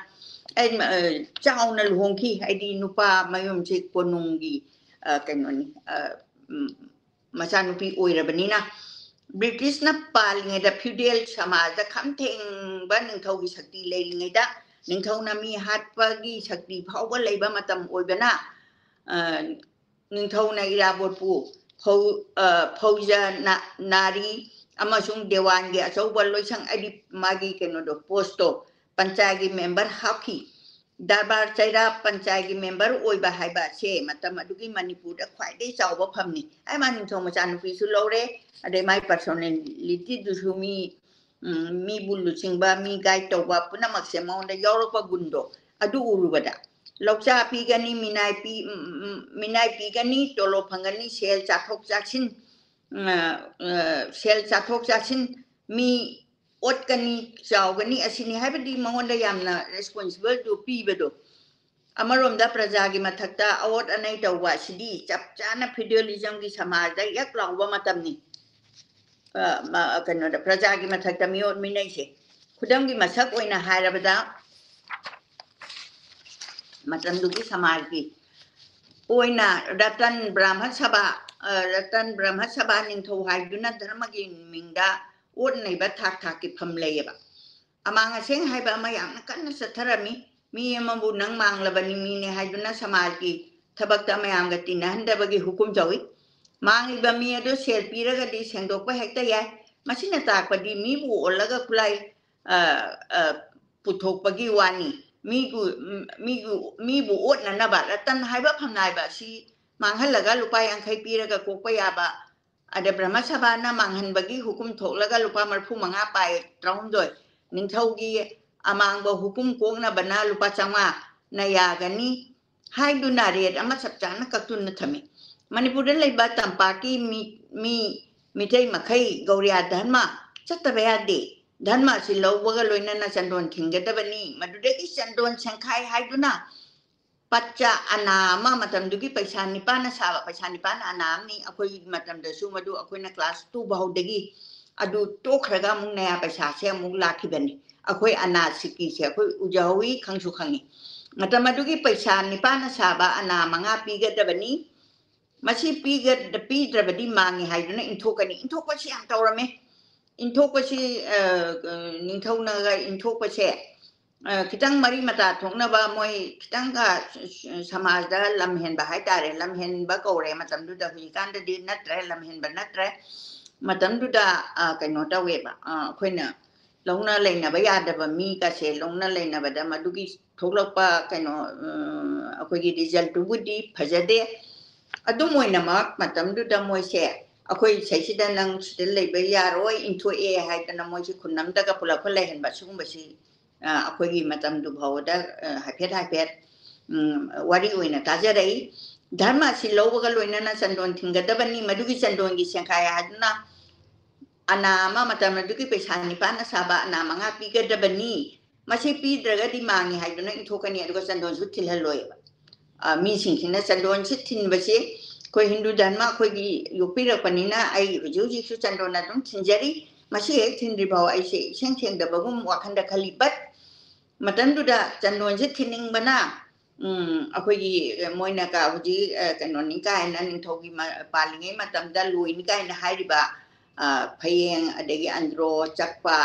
ꯑꯩ, ꯑ, ꯆꯥꯎꯅ ꯂꯨꯍꯣꯡꯈꯤ꯫ ꯍꯥꯏꯗꯤ ꯅꯨꯄꯥ ꯃꯌꯨꯝꯁꯦ ꯀꯣꯅꯨꯡꯒꯤ, ꯑ, ꯀꯩꯅꯣꯅꯤ, ꯑ, ꯎꯝ, ꯃꯆꯥꯅꯨꯄꯤ ꯑꯣꯏꯔꯕꯅꯤꯅ꯫ ꯕ꯭ꯔꯤꯇꯤꯁꯅ ꯄꯥꯜꯂꯤꯉꯩꯗ feudal ꯁꯃꯥꯖꯗ ꯈꯝ ꯊꯦꯡꯕ ꯅꯤꯡꯊꯧꯒꯤ ꯁꯛꯇꯤ ꯂꯩꯔꯤꯉꯩꯗ ꯅꯤꯡꯊꯧꯅ ꯃꯤ ꯍꯥꯠꯄꯒꯤ ꯁꯛꯇꯤ ꯐꯥꯎꯕ ꯂꯩꯕ ꯃꯇꯝ ꯑꯣꯏꯕꯅ, ꯑ, ꯅꯤꯡꯊꯧꯅ ꯏꯔꯥꯕꯣꯠꯄꯨ ꯐꯧ-, ꯑ, ꯐꯧꯖ ꯅꯥ-, ꯅꯥꯔꯤ ꯑꯃꯁꯨꯡ ꯗꯦꯋꯥꯟꯒꯤ ꯑꯆꯧꯕ ꯂꯣꯏꯁꯪ, ꯍꯥꯏꯗꯤ ꯃꯥꯒꯤ ꯀꯩꯅꯣꯗꯣ, postꯇꯣ, ꯄꯟꯆꯥꯒꯤ member ꯍꯥꯞꯈꯤ꯫ ꯗꯔꯕꯥꯔ ꯆꯩꯔꯥ ꯄꯟꯆꯥꯒꯤ member ꯑꯣꯏꯕ ꯍꯥꯏꯕ ꯑꯁꯦ ꯃꯇꯝ ꯑꯗꯨꯒꯤ ꯃꯅꯤꯄꯨꯔꯗ ꯈ꯭ꯋꯥꯏꯗꯒꯤ ꯆꯥꯎꯕ ꯐꯝꯅꯤ꯫ ꯑꯩ ꯃꯥ ꯅꯤꯡꯊꯧ ꯃꯆꯥꯅꯨꯄꯤꯁꯨ ꯂꯧꯔꯦ, ꯑꯗꯩ ꯃꯥꯏ personalityꯗꯨꯁꯨ ꯃꯤ, ꯎꯝ, ꯃꯤꯕꯨ ꯂꯨꯆꯤꯡꯕ, ꯃꯤ guide ꯇꯧꯕ ꯄꯨꯝꯅꯃꯛꯁꯦ ꯃꯉꯣꯟꯗ ꯌꯥꯎꯔꯛꯄ ꯒꯨꯟꯗꯣ ꯑꯗꯨ ꯎꯔꯨꯕꯗ ꯂꯧꯆꯥ ꯄꯤꯒꯅꯤ, ꯃꯤꯅꯥꯏ ꯄꯤ-, ꯎꯝ, ꯎꯝ, ꯃꯤꯅꯥꯏ ꯄꯤꯒꯅꯤ, ꯇꯣꯂꯣꯞ ꯐꯪꯒꯅꯤ, ꯁꯦꯜ ꯆꯥꯊꯣꯛ ꯆꯥꯁꯤꯟ, ꯎꯝ, ꯑ, ꯑ, ꯁꯦꯜ ꯆꯥꯊꯣꯛ ꯆꯥꯁꯤꯟ, ꯃꯤ ꯑꯣꯠꯀꯅꯤ, ꯆꯥꯎꯒꯅꯤ, ꯑꯁꯤꯅꯤ ꯍꯥꯏꯕꯗꯤ ꯃꯉꯣꯟꯗ ꯌꯥꯝꯅ responsibilityꯗꯨ ꯄꯤꯕꯗꯣ꯫ ꯑꯃꯔꯣꯝꯗ ꯄ꯭ꯔꯖꯥꯒꯤ ꯃꯊꯛꯇ ꯑꯑꯣꯠ ꯑꯅꯩ ꯇꯧꯕ ꯑꯁꯤꯗꯤ ꯆꯞ ꯆꯥꯅ feudalismꯒꯤ ꯁꯃꯥꯖꯗ ꯌꯛ ꯂꯥꯎꯕ ꯃꯇꯝꯅꯤ꯫ ꯑ, ꯃ-, ꯀꯩꯅꯣꯗ, ꯄ꯭ꯔꯖꯥꯒꯤ ꯃꯊꯛꯇ ꯃꯤꯑꯣꯠ ꯃꯤꯅꯩꯁꯦ꯫ ꯈꯨꯗꯝꯒꯤ ꯃꯁꯛ ꯑꯣꯏꯅ ꯍꯥꯏꯔꯕꯗ, ꯃꯇꯝꯗꯨꯒꯤ ꯁꯃꯥꯖꯀꯤ ꯑꯣꯏꯅ ꯔꯇꯟ ꯕ꯭ꯔꯍꯃ ꯁꯚꯥ, ꯑ, ꯔꯇꯟ ꯕ꯭ꯔꯍꯃ ꯁꯚꯥ ꯅꯤꯡꯊꯧ ꯍꯥꯏꯗꯨꯅ ꯙꯔꯃꯒꯤ ꯃꯤꯡꯗ ꯑꯣꯠ ꯅꯩꯕ ꯊꯥꯛ ꯊꯥꯛꯀꯤ ꯐꯝ ꯂꯩꯌꯦꯕ꯫ ꯑꯃꯥꯡ ꯑꯁꯦꯡ ꯍꯥꯏꯕ ꯑꯃ ꯌꯥꯝꯅ ꯀꯟꯅ ꯆꯠꯊꯔꯝꯃꯤ꯫ ꯃꯤ ꯑꯃꯕꯨ ꯅꯪ ꯃꯥꯡꯂꯕꯅꯤ ꯃꯤꯅꯦ ꯍꯥꯏꯗꯨꯅ ꯁꯃꯥꯖꯀꯤ ꯊꯕꯛꯇ ꯃꯌꯥꯝꯒ ꯇꯤꯟꯅꯍꯟꯗꯕꯒꯤ ꯍꯨꯀꯨꯝ ꯇꯧꯏ꯫ ꯃꯥꯡꯂꯤꯕ ꯃꯤ ꯑꯗꯨ ꯁꯦꯜ ꯄꯤꯔꯒꯗꯤ ꯁꯦꯡꯗꯣꯛꯄ ꯍꯦꯛꯇ ꯌꯥꯏ꯫ ꯃꯁꯤꯅ ꯇꯥꯛꯄꯗꯤ ꯃꯤꯕꯨ ꯑꯣꯜꯂꯒ ꯈꯨꯠꯂꯥꯏ, ꯑ, ꯑ, ꯄꯨꯊꯣꯛꯄꯒꯤ ꯋꯥꯅꯤ꯫ ꯃꯤꯕꯨ, ꯃꯤꯕꯨ, ꯃꯤꯕꯨ ꯑꯣꯠꯅꯅꯕ ꯔꯇꯟ ꯍꯥꯏꯕ ꯐꯝꯅꯥꯏꯕ ꯑꯁꯤ ꯃꯥꯡꯍꯜꯂꯒ ꯂꯨꯄꯥ ꯌꯥꯡꯈꯩ ꯄꯤꯔꯒ ꯀꯣꯛꯄ ꯌꯥꯕ, ꯑꯗ ꯕ꯭ꯔꯍꯃ ꯁꯚꯥꯅ ꯃꯥꯡꯍꯟꯕꯒꯤ ꯍꯨꯀꯨꯝ ꯊꯣꯛꯂꯒ ꯂꯨꯄꯥ ꯃꯔꯤꯐꯨ ꯃꯉꯥ ꯄꯥꯏ ꯇꯔꯥꯍꯨꯝꯗꯣꯏ, ꯅꯤꯡꯊꯧꯒꯤ ꯑꯃꯥꯡꯕ ꯍꯨꯀꯨꯝ ꯀꯣꯛꯅꯕꯅ ꯂꯨꯄꯥ ꯆꯥꯝꯃꯉꯥꯅ ꯌꯥꯒꯅꯤ ꯍꯥꯏꯗꯨꯅ ꯔꯦꯠ ꯑꯃ ꯆꯞ ꯆꯥꯅ ꯀꯛꯇꯨꯅ ꯊꯝꯃꯤ꯫ ꯃꯅꯤꯄꯨꯔꯗ ꯂꯩꯕ ꯇꯝꯄꯥꯛꯀꯤ ꯃꯤ, ꯃꯤ, ꯃꯤꯇꯩ ꯃꯈꯩ ꯒꯧꯔꯤꯌꯥ ꯙꯔꯃ ꯆꯠꯇꯕ ꯌꯥꯗꯦ꯫ ꯙꯔꯃ ꯑꯁꯤ ꯂꯧꯕꯒ ꯂꯣꯏꯅꯅ ꯆꯟꯗꯣꯟ ꯊꯤꯡꯒꯗꯕꯅꯤ꯫ ꯃꯗꯨꯗꯒꯤ ꯆꯟꯗꯣꯟ ꯁꯦꯡꯈꯥꯏ ꯍꯥꯏꯗꯨꯅ ꯄꯠꯆꯥ ꯑꯅꯥ ꯑꯃ, ꯃꯇꯝꯗꯨꯒꯤ ꯄꯩꯁꯥ ꯅꯤꯄꯥꯅ ꯁꯥꯕ, ꯄꯩꯁꯥ ꯅꯤꯄꯥꯅ ꯑꯅꯥ ꯑꯃꯅꯤ꯫ ꯑꯩꯈꯣꯏꯒꯤ ꯃꯇꯝꯗꯁꯨ ꯃꯗꯨ ꯑꯩꯈꯣꯏꯅ ꯀ꯭ꯂꯥꯁ ꯇꯨ ꯐꯥꯎꯗꯒꯤ ꯑꯗꯨ ꯇꯣꯛꯈ꯭ꯔꯒ ꯑꯃꯨꯛ ꯅꯌꯥ ꯄꯩꯁꯥꯁꯦ ꯑꯃꯨꯛ ꯂꯥꯛꯈꯤꯕꯅꯤ꯫ ꯑꯩꯈꯣꯏ ꯑꯅꯥ ꯁꯤꯀꯤꯁꯦ ꯑꯩꯈꯣꯏ ꯎꯖꯍꯧꯋꯤ, ꯈꯪꯁꯨ ꯈꯪꯉꯤ꯫ ꯃꯇꯝ ꯑꯗꯨꯒꯤ ꯄꯩꯁꯥ ꯅꯤꯄꯥꯅ ꯁꯥꯕ ꯑꯅꯥ ꯃꯉꯥ ꯄꯤꯒꯗꯕꯅꯤ꯫ ꯃꯁꯤ ꯄꯤꯒ-, ꯄꯤꯗ꯭ꯔꯕꯗꯤ ꯃꯥꯡꯉꯤ ꯍꯥꯏꯗꯨꯅ ꯏꯟꯊꯣꯛꯀꯅꯤ꯫ ꯏꯟꯊꯣꯛꯄꯁꯤ ꯌꯥꯝ ꯇꯧꯔꯝꯃꯦ꯫ ꯏꯟꯊꯣꯛꯄꯁꯤ, ꯑ, ꯑ, ꯅꯤꯡꯊꯧꯅꯒ ꯏꯟꯊꯣꯛꯄꯁꯦ, ꯑ, ꯈꯤꯇꯪ ꯃꯔꯤ ꯃꯇꯥ ꯊꯣꯛꯅꯕ ꯃꯣꯏ ꯈꯤꯇꯪꯒ ꯁꯃꯥꯖꯗ ꯂꯝ ꯍꯦꯟꯕ ꯍꯥꯏꯇꯥꯔꯦ, ꯂꯝ ꯍꯦꯟꯕ ꯀꯧꯔꯦ ꯃꯇꯝꯗꯨꯗ꯫ ꯍꯧꯖꯤꯛꯀꯥꯟꯗꯗꯤ ꯅꯠꯇ꯭ꯔꯦ, ꯂꯝ ꯍꯦꯟꯕ ꯅꯠꯇ꯭ꯔꯦ꯫ ꯃꯇꯝꯗꯨꯗ, ꯑ, ꯀꯩꯅꯣ ꯇꯧꯋꯦꯕ, ꯑ, ꯑꯩꯈꯣꯏꯅ ꯂꯧꯅ ꯂꯩꯅꯕ ꯌꯥꯗꯕ ꯃꯤꯒꯁꯦ ꯂꯧꯅ ꯂꯩꯅꯕꯗ ꯃꯗꯨꯒꯤ ꯊꯣꯛꯂꯛꯄ ꯀꯩꯅꯣ, ꯎꯝ, ꯑꯩꯈꯣꯏꯒꯤ ꯔꯤꯖꯜꯇꯨꯕꯨꯗꯤ ꯐꯖꯗꯦ꯫ ꯑꯗꯨꯝ ꯑꯣꯏꯅꯃꯛ ꯃꯇꯝꯗꯨꯗ ꯃꯣꯏꯁꯦ ꯑꯩꯈꯣꯏ ꯁꯩꯁꯤꯗ ꯅꯪ ꯁꯤꯗ ꯂꯩꯕ ꯌꯥꯔꯣꯏ, ꯏꯟꯊꯣꯛꯑꯦ ꯍꯥꯏꯗꯅ ꯃꯣꯏꯁꯤ ꯈꯨꯟ ꯑꯃꯗꯒ ꯄꯨꯂꯞꯀ ꯂꯩꯍꯟꯕ ꯁꯤꯒꯨꯝꯕꯁꯤ, ꯑ, ꯑꯩꯈꯣꯏꯒꯤ ꯃꯇꯝꯗꯨ ꯐꯥꯎꯕꯗ, ꯑ, ꯍꯥꯏꯐꯦꯠ ꯍꯥꯏꯐꯦꯠ, ꯎꯝ, ꯋꯥꯔꯤ ꯑꯣꯏꯅ ꯇꯥꯖꯔꯛꯏ꯫ ꯙꯔꯃ ꯑꯁꯤ ꯂꯧꯕꯒ ꯂꯣꯏꯅꯅ ꯆꯟꯗꯣꯟ ꯊꯤꯡꯒꯗꯕꯅꯤ꯫ ꯃꯗꯨꯒꯤ ꯆꯟꯗꯣꯟꯒꯤ ꯁꯦꯡꯈꯥꯏ ꯍꯥꯏꯗꯨꯅ ꯑꯅꯥ ꯑꯃ, ꯃꯇꯝ ꯑꯗꯨꯒꯤ ꯄꯩꯁꯥ ꯅꯤꯄꯥꯟꯅ ꯁꯥꯕ ꯑꯅꯥ ꯃꯉꯥ ꯄꯤꯒꯗꯕꯅꯤ꯫ ꯃꯁꯤ ꯄꯤꯗ꯭ꯔꯒꯗꯤ ꯃꯥꯡꯉꯤ ꯍꯥꯏꯗꯨꯅ ꯏꯟꯊꯣꯛꯀꯅꯤ, ꯑꯗꯨꯒ ꯆꯟꯗꯣꯟꯁꯨ ꯊꯤꯜꯍꯜꯂꯣꯏꯕ꯫ ꯑ, ꯃꯤꯁꯤꯡꯁꯤꯅ ꯆꯟꯗꯣꯟꯁꯤ ꯊꯤꯟꯕꯁꯤ ꯑꯩꯈꯣꯏ ꯍꯤꯟꯗꯨ ꯙꯔꯃ ꯑꯩꯈꯣꯏꯒꯤ ꯌꯣꯛꯄꯤꯔꯛꯄꯅꯤꯅ ꯑꯩ ꯍꯧꯖꯤꯛ ꯍꯧꯖꯤꯛꯁꯨ ꯆꯟꯗꯣꯟ ꯑꯗꯨꯝ ꯊꯤꯟꯖꯔꯤ꯫ ꯃꯁꯤ ꯍꯦꯛ ꯊꯤꯟꯗ꯭ꯔꯤ ꯐꯥꯎ ꯑꯩꯁꯦ ꯏꯁꯦꯡ ꯁꯦꯡꯗꯕꯒꯨꯝ ꯋꯥꯈꯜꯗ ꯈꯜꯂꯤ꯫ But ꯃꯇꯝꯗꯨꯗ ꯆꯟꯗꯣꯟꯁꯦ ꯊꯤꯟꯅꯤꯡꯕꯅ ꯎꯝ, ꯑꯩꯈꯣꯏꯒꯤ, ꯑ, ꯃꯣꯏꯅ ꯀ-, ꯍꯧꯖꯤꯛ, ꯑ, ꯀꯩꯅꯣꯅꯤ ꯀꯥꯏꯅ, ꯅꯤꯡꯊꯧꯒꯤ ꯃ-, ꯄꯥꯜꯂꯤꯉꯩ ꯃꯇꯝꯗ ꯂꯣꯏꯅꯤ ꯀꯥꯏꯅ ꯍꯥꯏꯔꯤꯕ, ꯑ, ꯐꯌꯦꯡ, ꯑꯗꯒꯤ ꯑꯟꯗ꯭ꯔꯣ, ꯆꯛꯄ,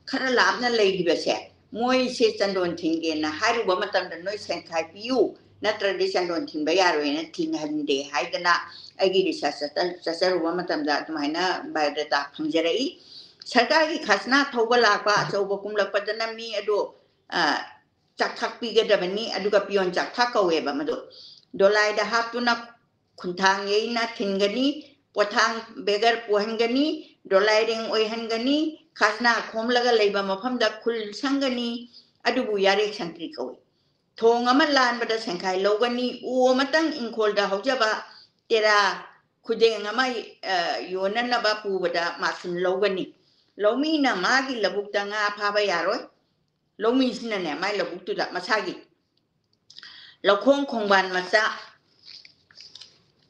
ꯈꯔ ꯂꯥꯞꯅ ꯂꯩꯔꯤꯕꯁꯦ, ꯃꯣꯏꯁꯦ ꯆꯟꯗꯣꯟ ꯊꯤꯟꯒꯦꯅ ꯍꯥꯏꯔꯨꯕ ꯃꯇꯝꯗ, "ꯅꯣꯏ ꯁꯦꯟꯈꯥꯏ ꯄꯤꯌꯨ, ꯅꯠꯇ꯭ꯔꯗꯤ ꯆꯟꯗꯣꯟ ꯊꯤꯟꯕ ꯌꯥꯔꯣꯏꯅ ꯊꯤꯟꯍꯟꯗꯦ" ꯍꯥꯏꯗꯅ ꯑꯩꯒꯤ research ꯆꯠꯆ-, ꯆꯠꯆꯔꯨꯕ ꯃꯇꯝꯗ ꯑꯗꯨꯃꯥꯏꯅ biodata ꯐꯪꯖꯔꯛꯏ꯫ ꯁꯔꯀꯥꯔꯒꯤ ꯈꯖꯅꯥ ꯊꯧꯕ ꯂꯥꯛꯄ ꯑꯆꯧꯕ ꯀꯨꯝꯂꯛꯄꯗꯅ ꯃꯤ ꯑꯗꯣ, ꯑ, ꯆꯥꯛꯊꯥꯛ ꯄꯤꯒꯗꯕꯅꯤ, ꯑꯗꯨꯒ ꯄꯤꯌꯣꯟ ꯆꯥꯛꯊꯥꯛ ꯀꯧꯋꯦꯕ ꯃꯗꯨ꯫ ꯗꯣꯂꯥꯏꯗ ꯍꯥꯞꯇꯨꯅ ꯈꯨꯟꯊꯥꯡ ꯌꯩꯅ ꯊꯤꯟꯒꯅꯤ, ꯄꯣꯊꯥꯡ ꯕꯦꯒꯔ ꯄꯨꯍꯟꯒꯅꯤ, ꯗꯣꯂꯥꯏꯔꯦꯡ ꯑꯣꯏꯍꯟꯒꯅꯤ, ꯈꯖꯅꯥ ꯈꯣꯝꯂꯒ ꯂꯩꯕ ꯃꯐꯝꯗ ꯈꯨꯜ ꯁꯪꯒꯅꯤ, ꯑꯗꯨꯕꯨ ꯌꯥꯔꯦꯛ ꯁꯟꯇ꯭ꯔꯤ ꯀꯧꯏ꯫ ꯊꯣꯡ ꯑꯃ ꯂꯥꯟꯕꯗ ꯁꯦꯟꯈꯥꯏ ꯂꯧꯒꯅꯤ, ꯎ ꯑꯃꯇꯪ ꯏꯪꯈꯣꯜꯗ ꯍꯧꯖꯕ ꯇꯦꯔꯥ ꯈꯨꯗꯦꯡ ꯑꯃ, ꯑ, ꯌꯣꯟꯅꯅꯕ ꯄꯨꯕꯗ ꯃꯥꯁꯨꯝ ꯂꯧꯒꯅꯤ꯫ ꯂꯧꯃꯤꯅ ꯃꯥꯒꯤ ꯂꯧꯕꯨꯛꯇ ꯉꯥ ꯐꯥꯕ ꯌꯥꯔꯣꯏ꯫ ꯂꯧꯃꯤꯁꯤꯅꯅꯦ, ꯃꯥꯏ ꯂꯧꯕꯨꯛꯇꯨꯗ ꯃꯁꯥꯒꯤ ꯂꯧꯈꯣꯡ ꯈꯣꯡꯕꯥꯟ ꯃꯆꯥ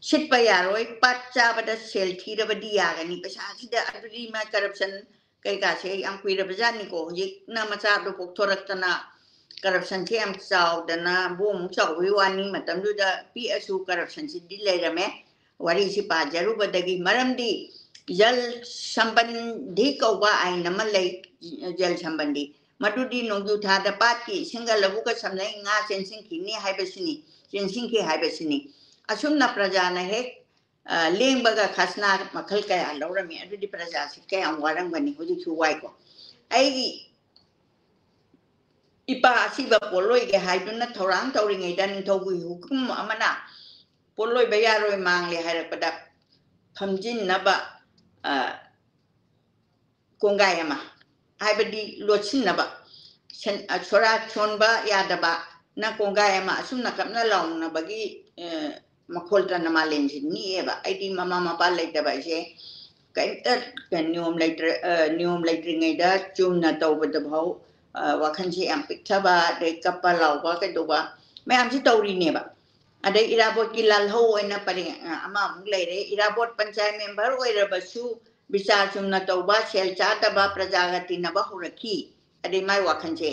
ꯁꯤꯠꯄ ꯌꯥꯔꯣꯏ, ꯄꯥꯠ ꯆꯥꯕꯗ ꯁꯦꯜ ꯊꯤꯔꯕꯗꯤ ꯌꯥꯒꯅꯤ꯫ ꯄꯩꯁꯥꯁꯤꯗ ꯑꯗꯨꯗꯤ ꯃꯥ corruption ꯀꯩꯀꯥꯁꯦ ꯌꯥꯝ ꯀꯨꯏꯔꯕꯖꯥꯠꯅꯤꯀꯣ꯫ ꯍꯧꯖꯤꯛꯅ ꯃꯆꯥꯗꯣ ꯄꯣꯛꯊꯣꯔꯛꯇꯅ corruptionꯁꯦ ꯌꯥꯝ ꯆꯥꯎꯗꯅ ꯕꯣꯝꯃꯨꯛ ꯆꯥꯎꯕꯒꯤ ꯋꯥꯅꯤ, ꯃꯇꯝꯗꯨꯗ ꯄꯤꯛꯑꯁꯨ corruptionꯁꯤꯗꯤ ꯂꯩꯔꯝꯃꯦ꯫ ꯋꯥꯔꯤꯁꯤ ꯄꯥꯖꯔꯨꯕꯗꯒꯤ, ꯃꯔꯝꯗꯤ ꯖꯜ ꯁꯝꯕꯟꯙꯤ ꯀꯧꯕ ꯑꯥꯏꯟ ꯑꯃ ꯂꯩ, ꯖꯜ ꯁꯝꯕꯟꯙꯤ꯫ ꯃꯗꯨꯗꯤ ꯅꯣꯡꯖꯨ ꯊꯥꯗ ꯄꯥꯠꯀꯤ ꯏꯁꯤꯡꯒ ꯂꯧꯕꯨꯛꯀ ꯁꯝꯅꯩ, ꯉꯥ ꯆꯦꯟꯁꯤꯟꯈꯤꯅꯤ ꯍꯥꯏꯕꯁꯤꯅꯤ, ꯆꯦꯟꯁꯤꯟꯈꯤ ꯍꯥꯏꯕꯁꯤꯅꯤ꯫ ꯑꯁꯨꯝꯅ ꯄ꯭ꯔꯖꯥꯅ ꯍꯦꯛ, ꯑ, ꯂꯦꯡꯕꯒ ꯈꯖꯅꯥ ꯃꯈꯜ ꯀꯌꯥ ꯂꯧꯔꯝꯃꯤ꯫ ꯑꯗꯨꯗꯤ ꯄ꯭ꯔꯖꯥꯁꯤ ꯀꯌꯥꯝ ꯋꯥꯔꯝꯒꯅꯤ, ꯍꯧꯖꯤꯛꯁꯨ ꯋꯥꯏꯀꯣ꯫ ꯑꯩꯒꯤ ꯏꯄꯥ ꯑꯁꯤꯕ ꯄꯣꯠꯂꯣꯏꯒꯦ ꯍꯥꯏꯗꯨꯅ ꯊꯧꯔꯥꯡ ꯇꯧꯔꯤꯉꯩꯗ ꯅꯤꯡꯊꯧꯒꯤ ꯍꯨꯀꯨꯝ ꯑꯃꯅ ꯄꯣꯠꯂꯣꯏꯕ ꯌꯥꯔꯣꯏ ꯃꯥꯡꯂꯦ ꯍꯥꯏꯔꯛꯄꯗ ꯐꯝꯖꯤꯟꯅꯕ, ꯑ, ꯀꯣꯡꯒꯥꯏ ꯑꯃ, ꯍꯥꯏꯕꯗꯤ ꯂꯣꯠꯁꯤꯟꯅꯕ, ꯁꯦꯟ-, ꯑ, ꯁꯣꯔꯥ ꯁꯣꯟꯕ ꯌꯥꯗꯕ ꯅ ꯀꯣꯡꯒꯥꯏ ꯑꯃ ꯑꯁꯨꯝꯅ ꯀꯞꯅ ꯂꯥꯎꯅꯕꯒꯤ, ꯑ, ꯃꯈꯣꯜ ꯇꯅ ꯃꯥꯂꯦꯝꯁꯤ ꯅꯤꯛꯑꯦꯕ꯫ ꯑꯩꯗꯤ ꯃꯃꯥ ꯃꯄꯥ ꯂꯩꯇꯕ ꯑꯩꯁꯦ ꯀꯩꯝꯇ ꯀ-, ꯅꯤꯌꯣꯝ ꯂꯩꯇ꯭ꯔ-, ꯑ, ꯅꯤꯌꯣꯝ ꯂꯩꯇ꯭ꯔꯤꯉꯩꯗ ꯆꯨꯝꯅ ꯇꯧꯕꯗ ꯐꯥꯎ, ꯑ, ꯋꯥꯈꯜꯁꯦ ꯌꯥꯝ ꯄꯤꯛꯊꯕ, ꯑꯗꯩ ꯀꯞꯄ ꯂꯥꯎꯕ ꯀꯩꯗꯧꯕ ꯃꯌꯥꯝꯁꯤ ꯇꯧꯔꯤꯅꯦꯕ꯫ ꯑꯗꯩ ꯏꯔꯥꯕꯣꯠꯀꯤ ꯂꯥꯜꯍꯧ ꯑꯣꯏꯅ ꯄꯔꯦꯡ, ꯑ, ꯑꯃꯃꯨꯛ ꯂꯩꯔꯦ꯫ ꯏꯔꯥꯕꯣꯠ ꯄꯟꯆꯥꯌꯠ member ꯑꯣꯏꯔꯕꯁꯨ ꯕꯤꯆꯥꯔ ꯆꯨꯝꯅ ꯇꯧꯕ, ꯁꯦꯜ ꯆꯥꯗꯕ, ꯄ꯭ꯔꯖꯥꯒ ꯇꯤꯟꯅꯕ ꯍꯧꯔꯛꯈꯤ꯫ ꯑꯗꯩ ꯃꯥꯏ ꯋꯥꯈꯜꯁꯦ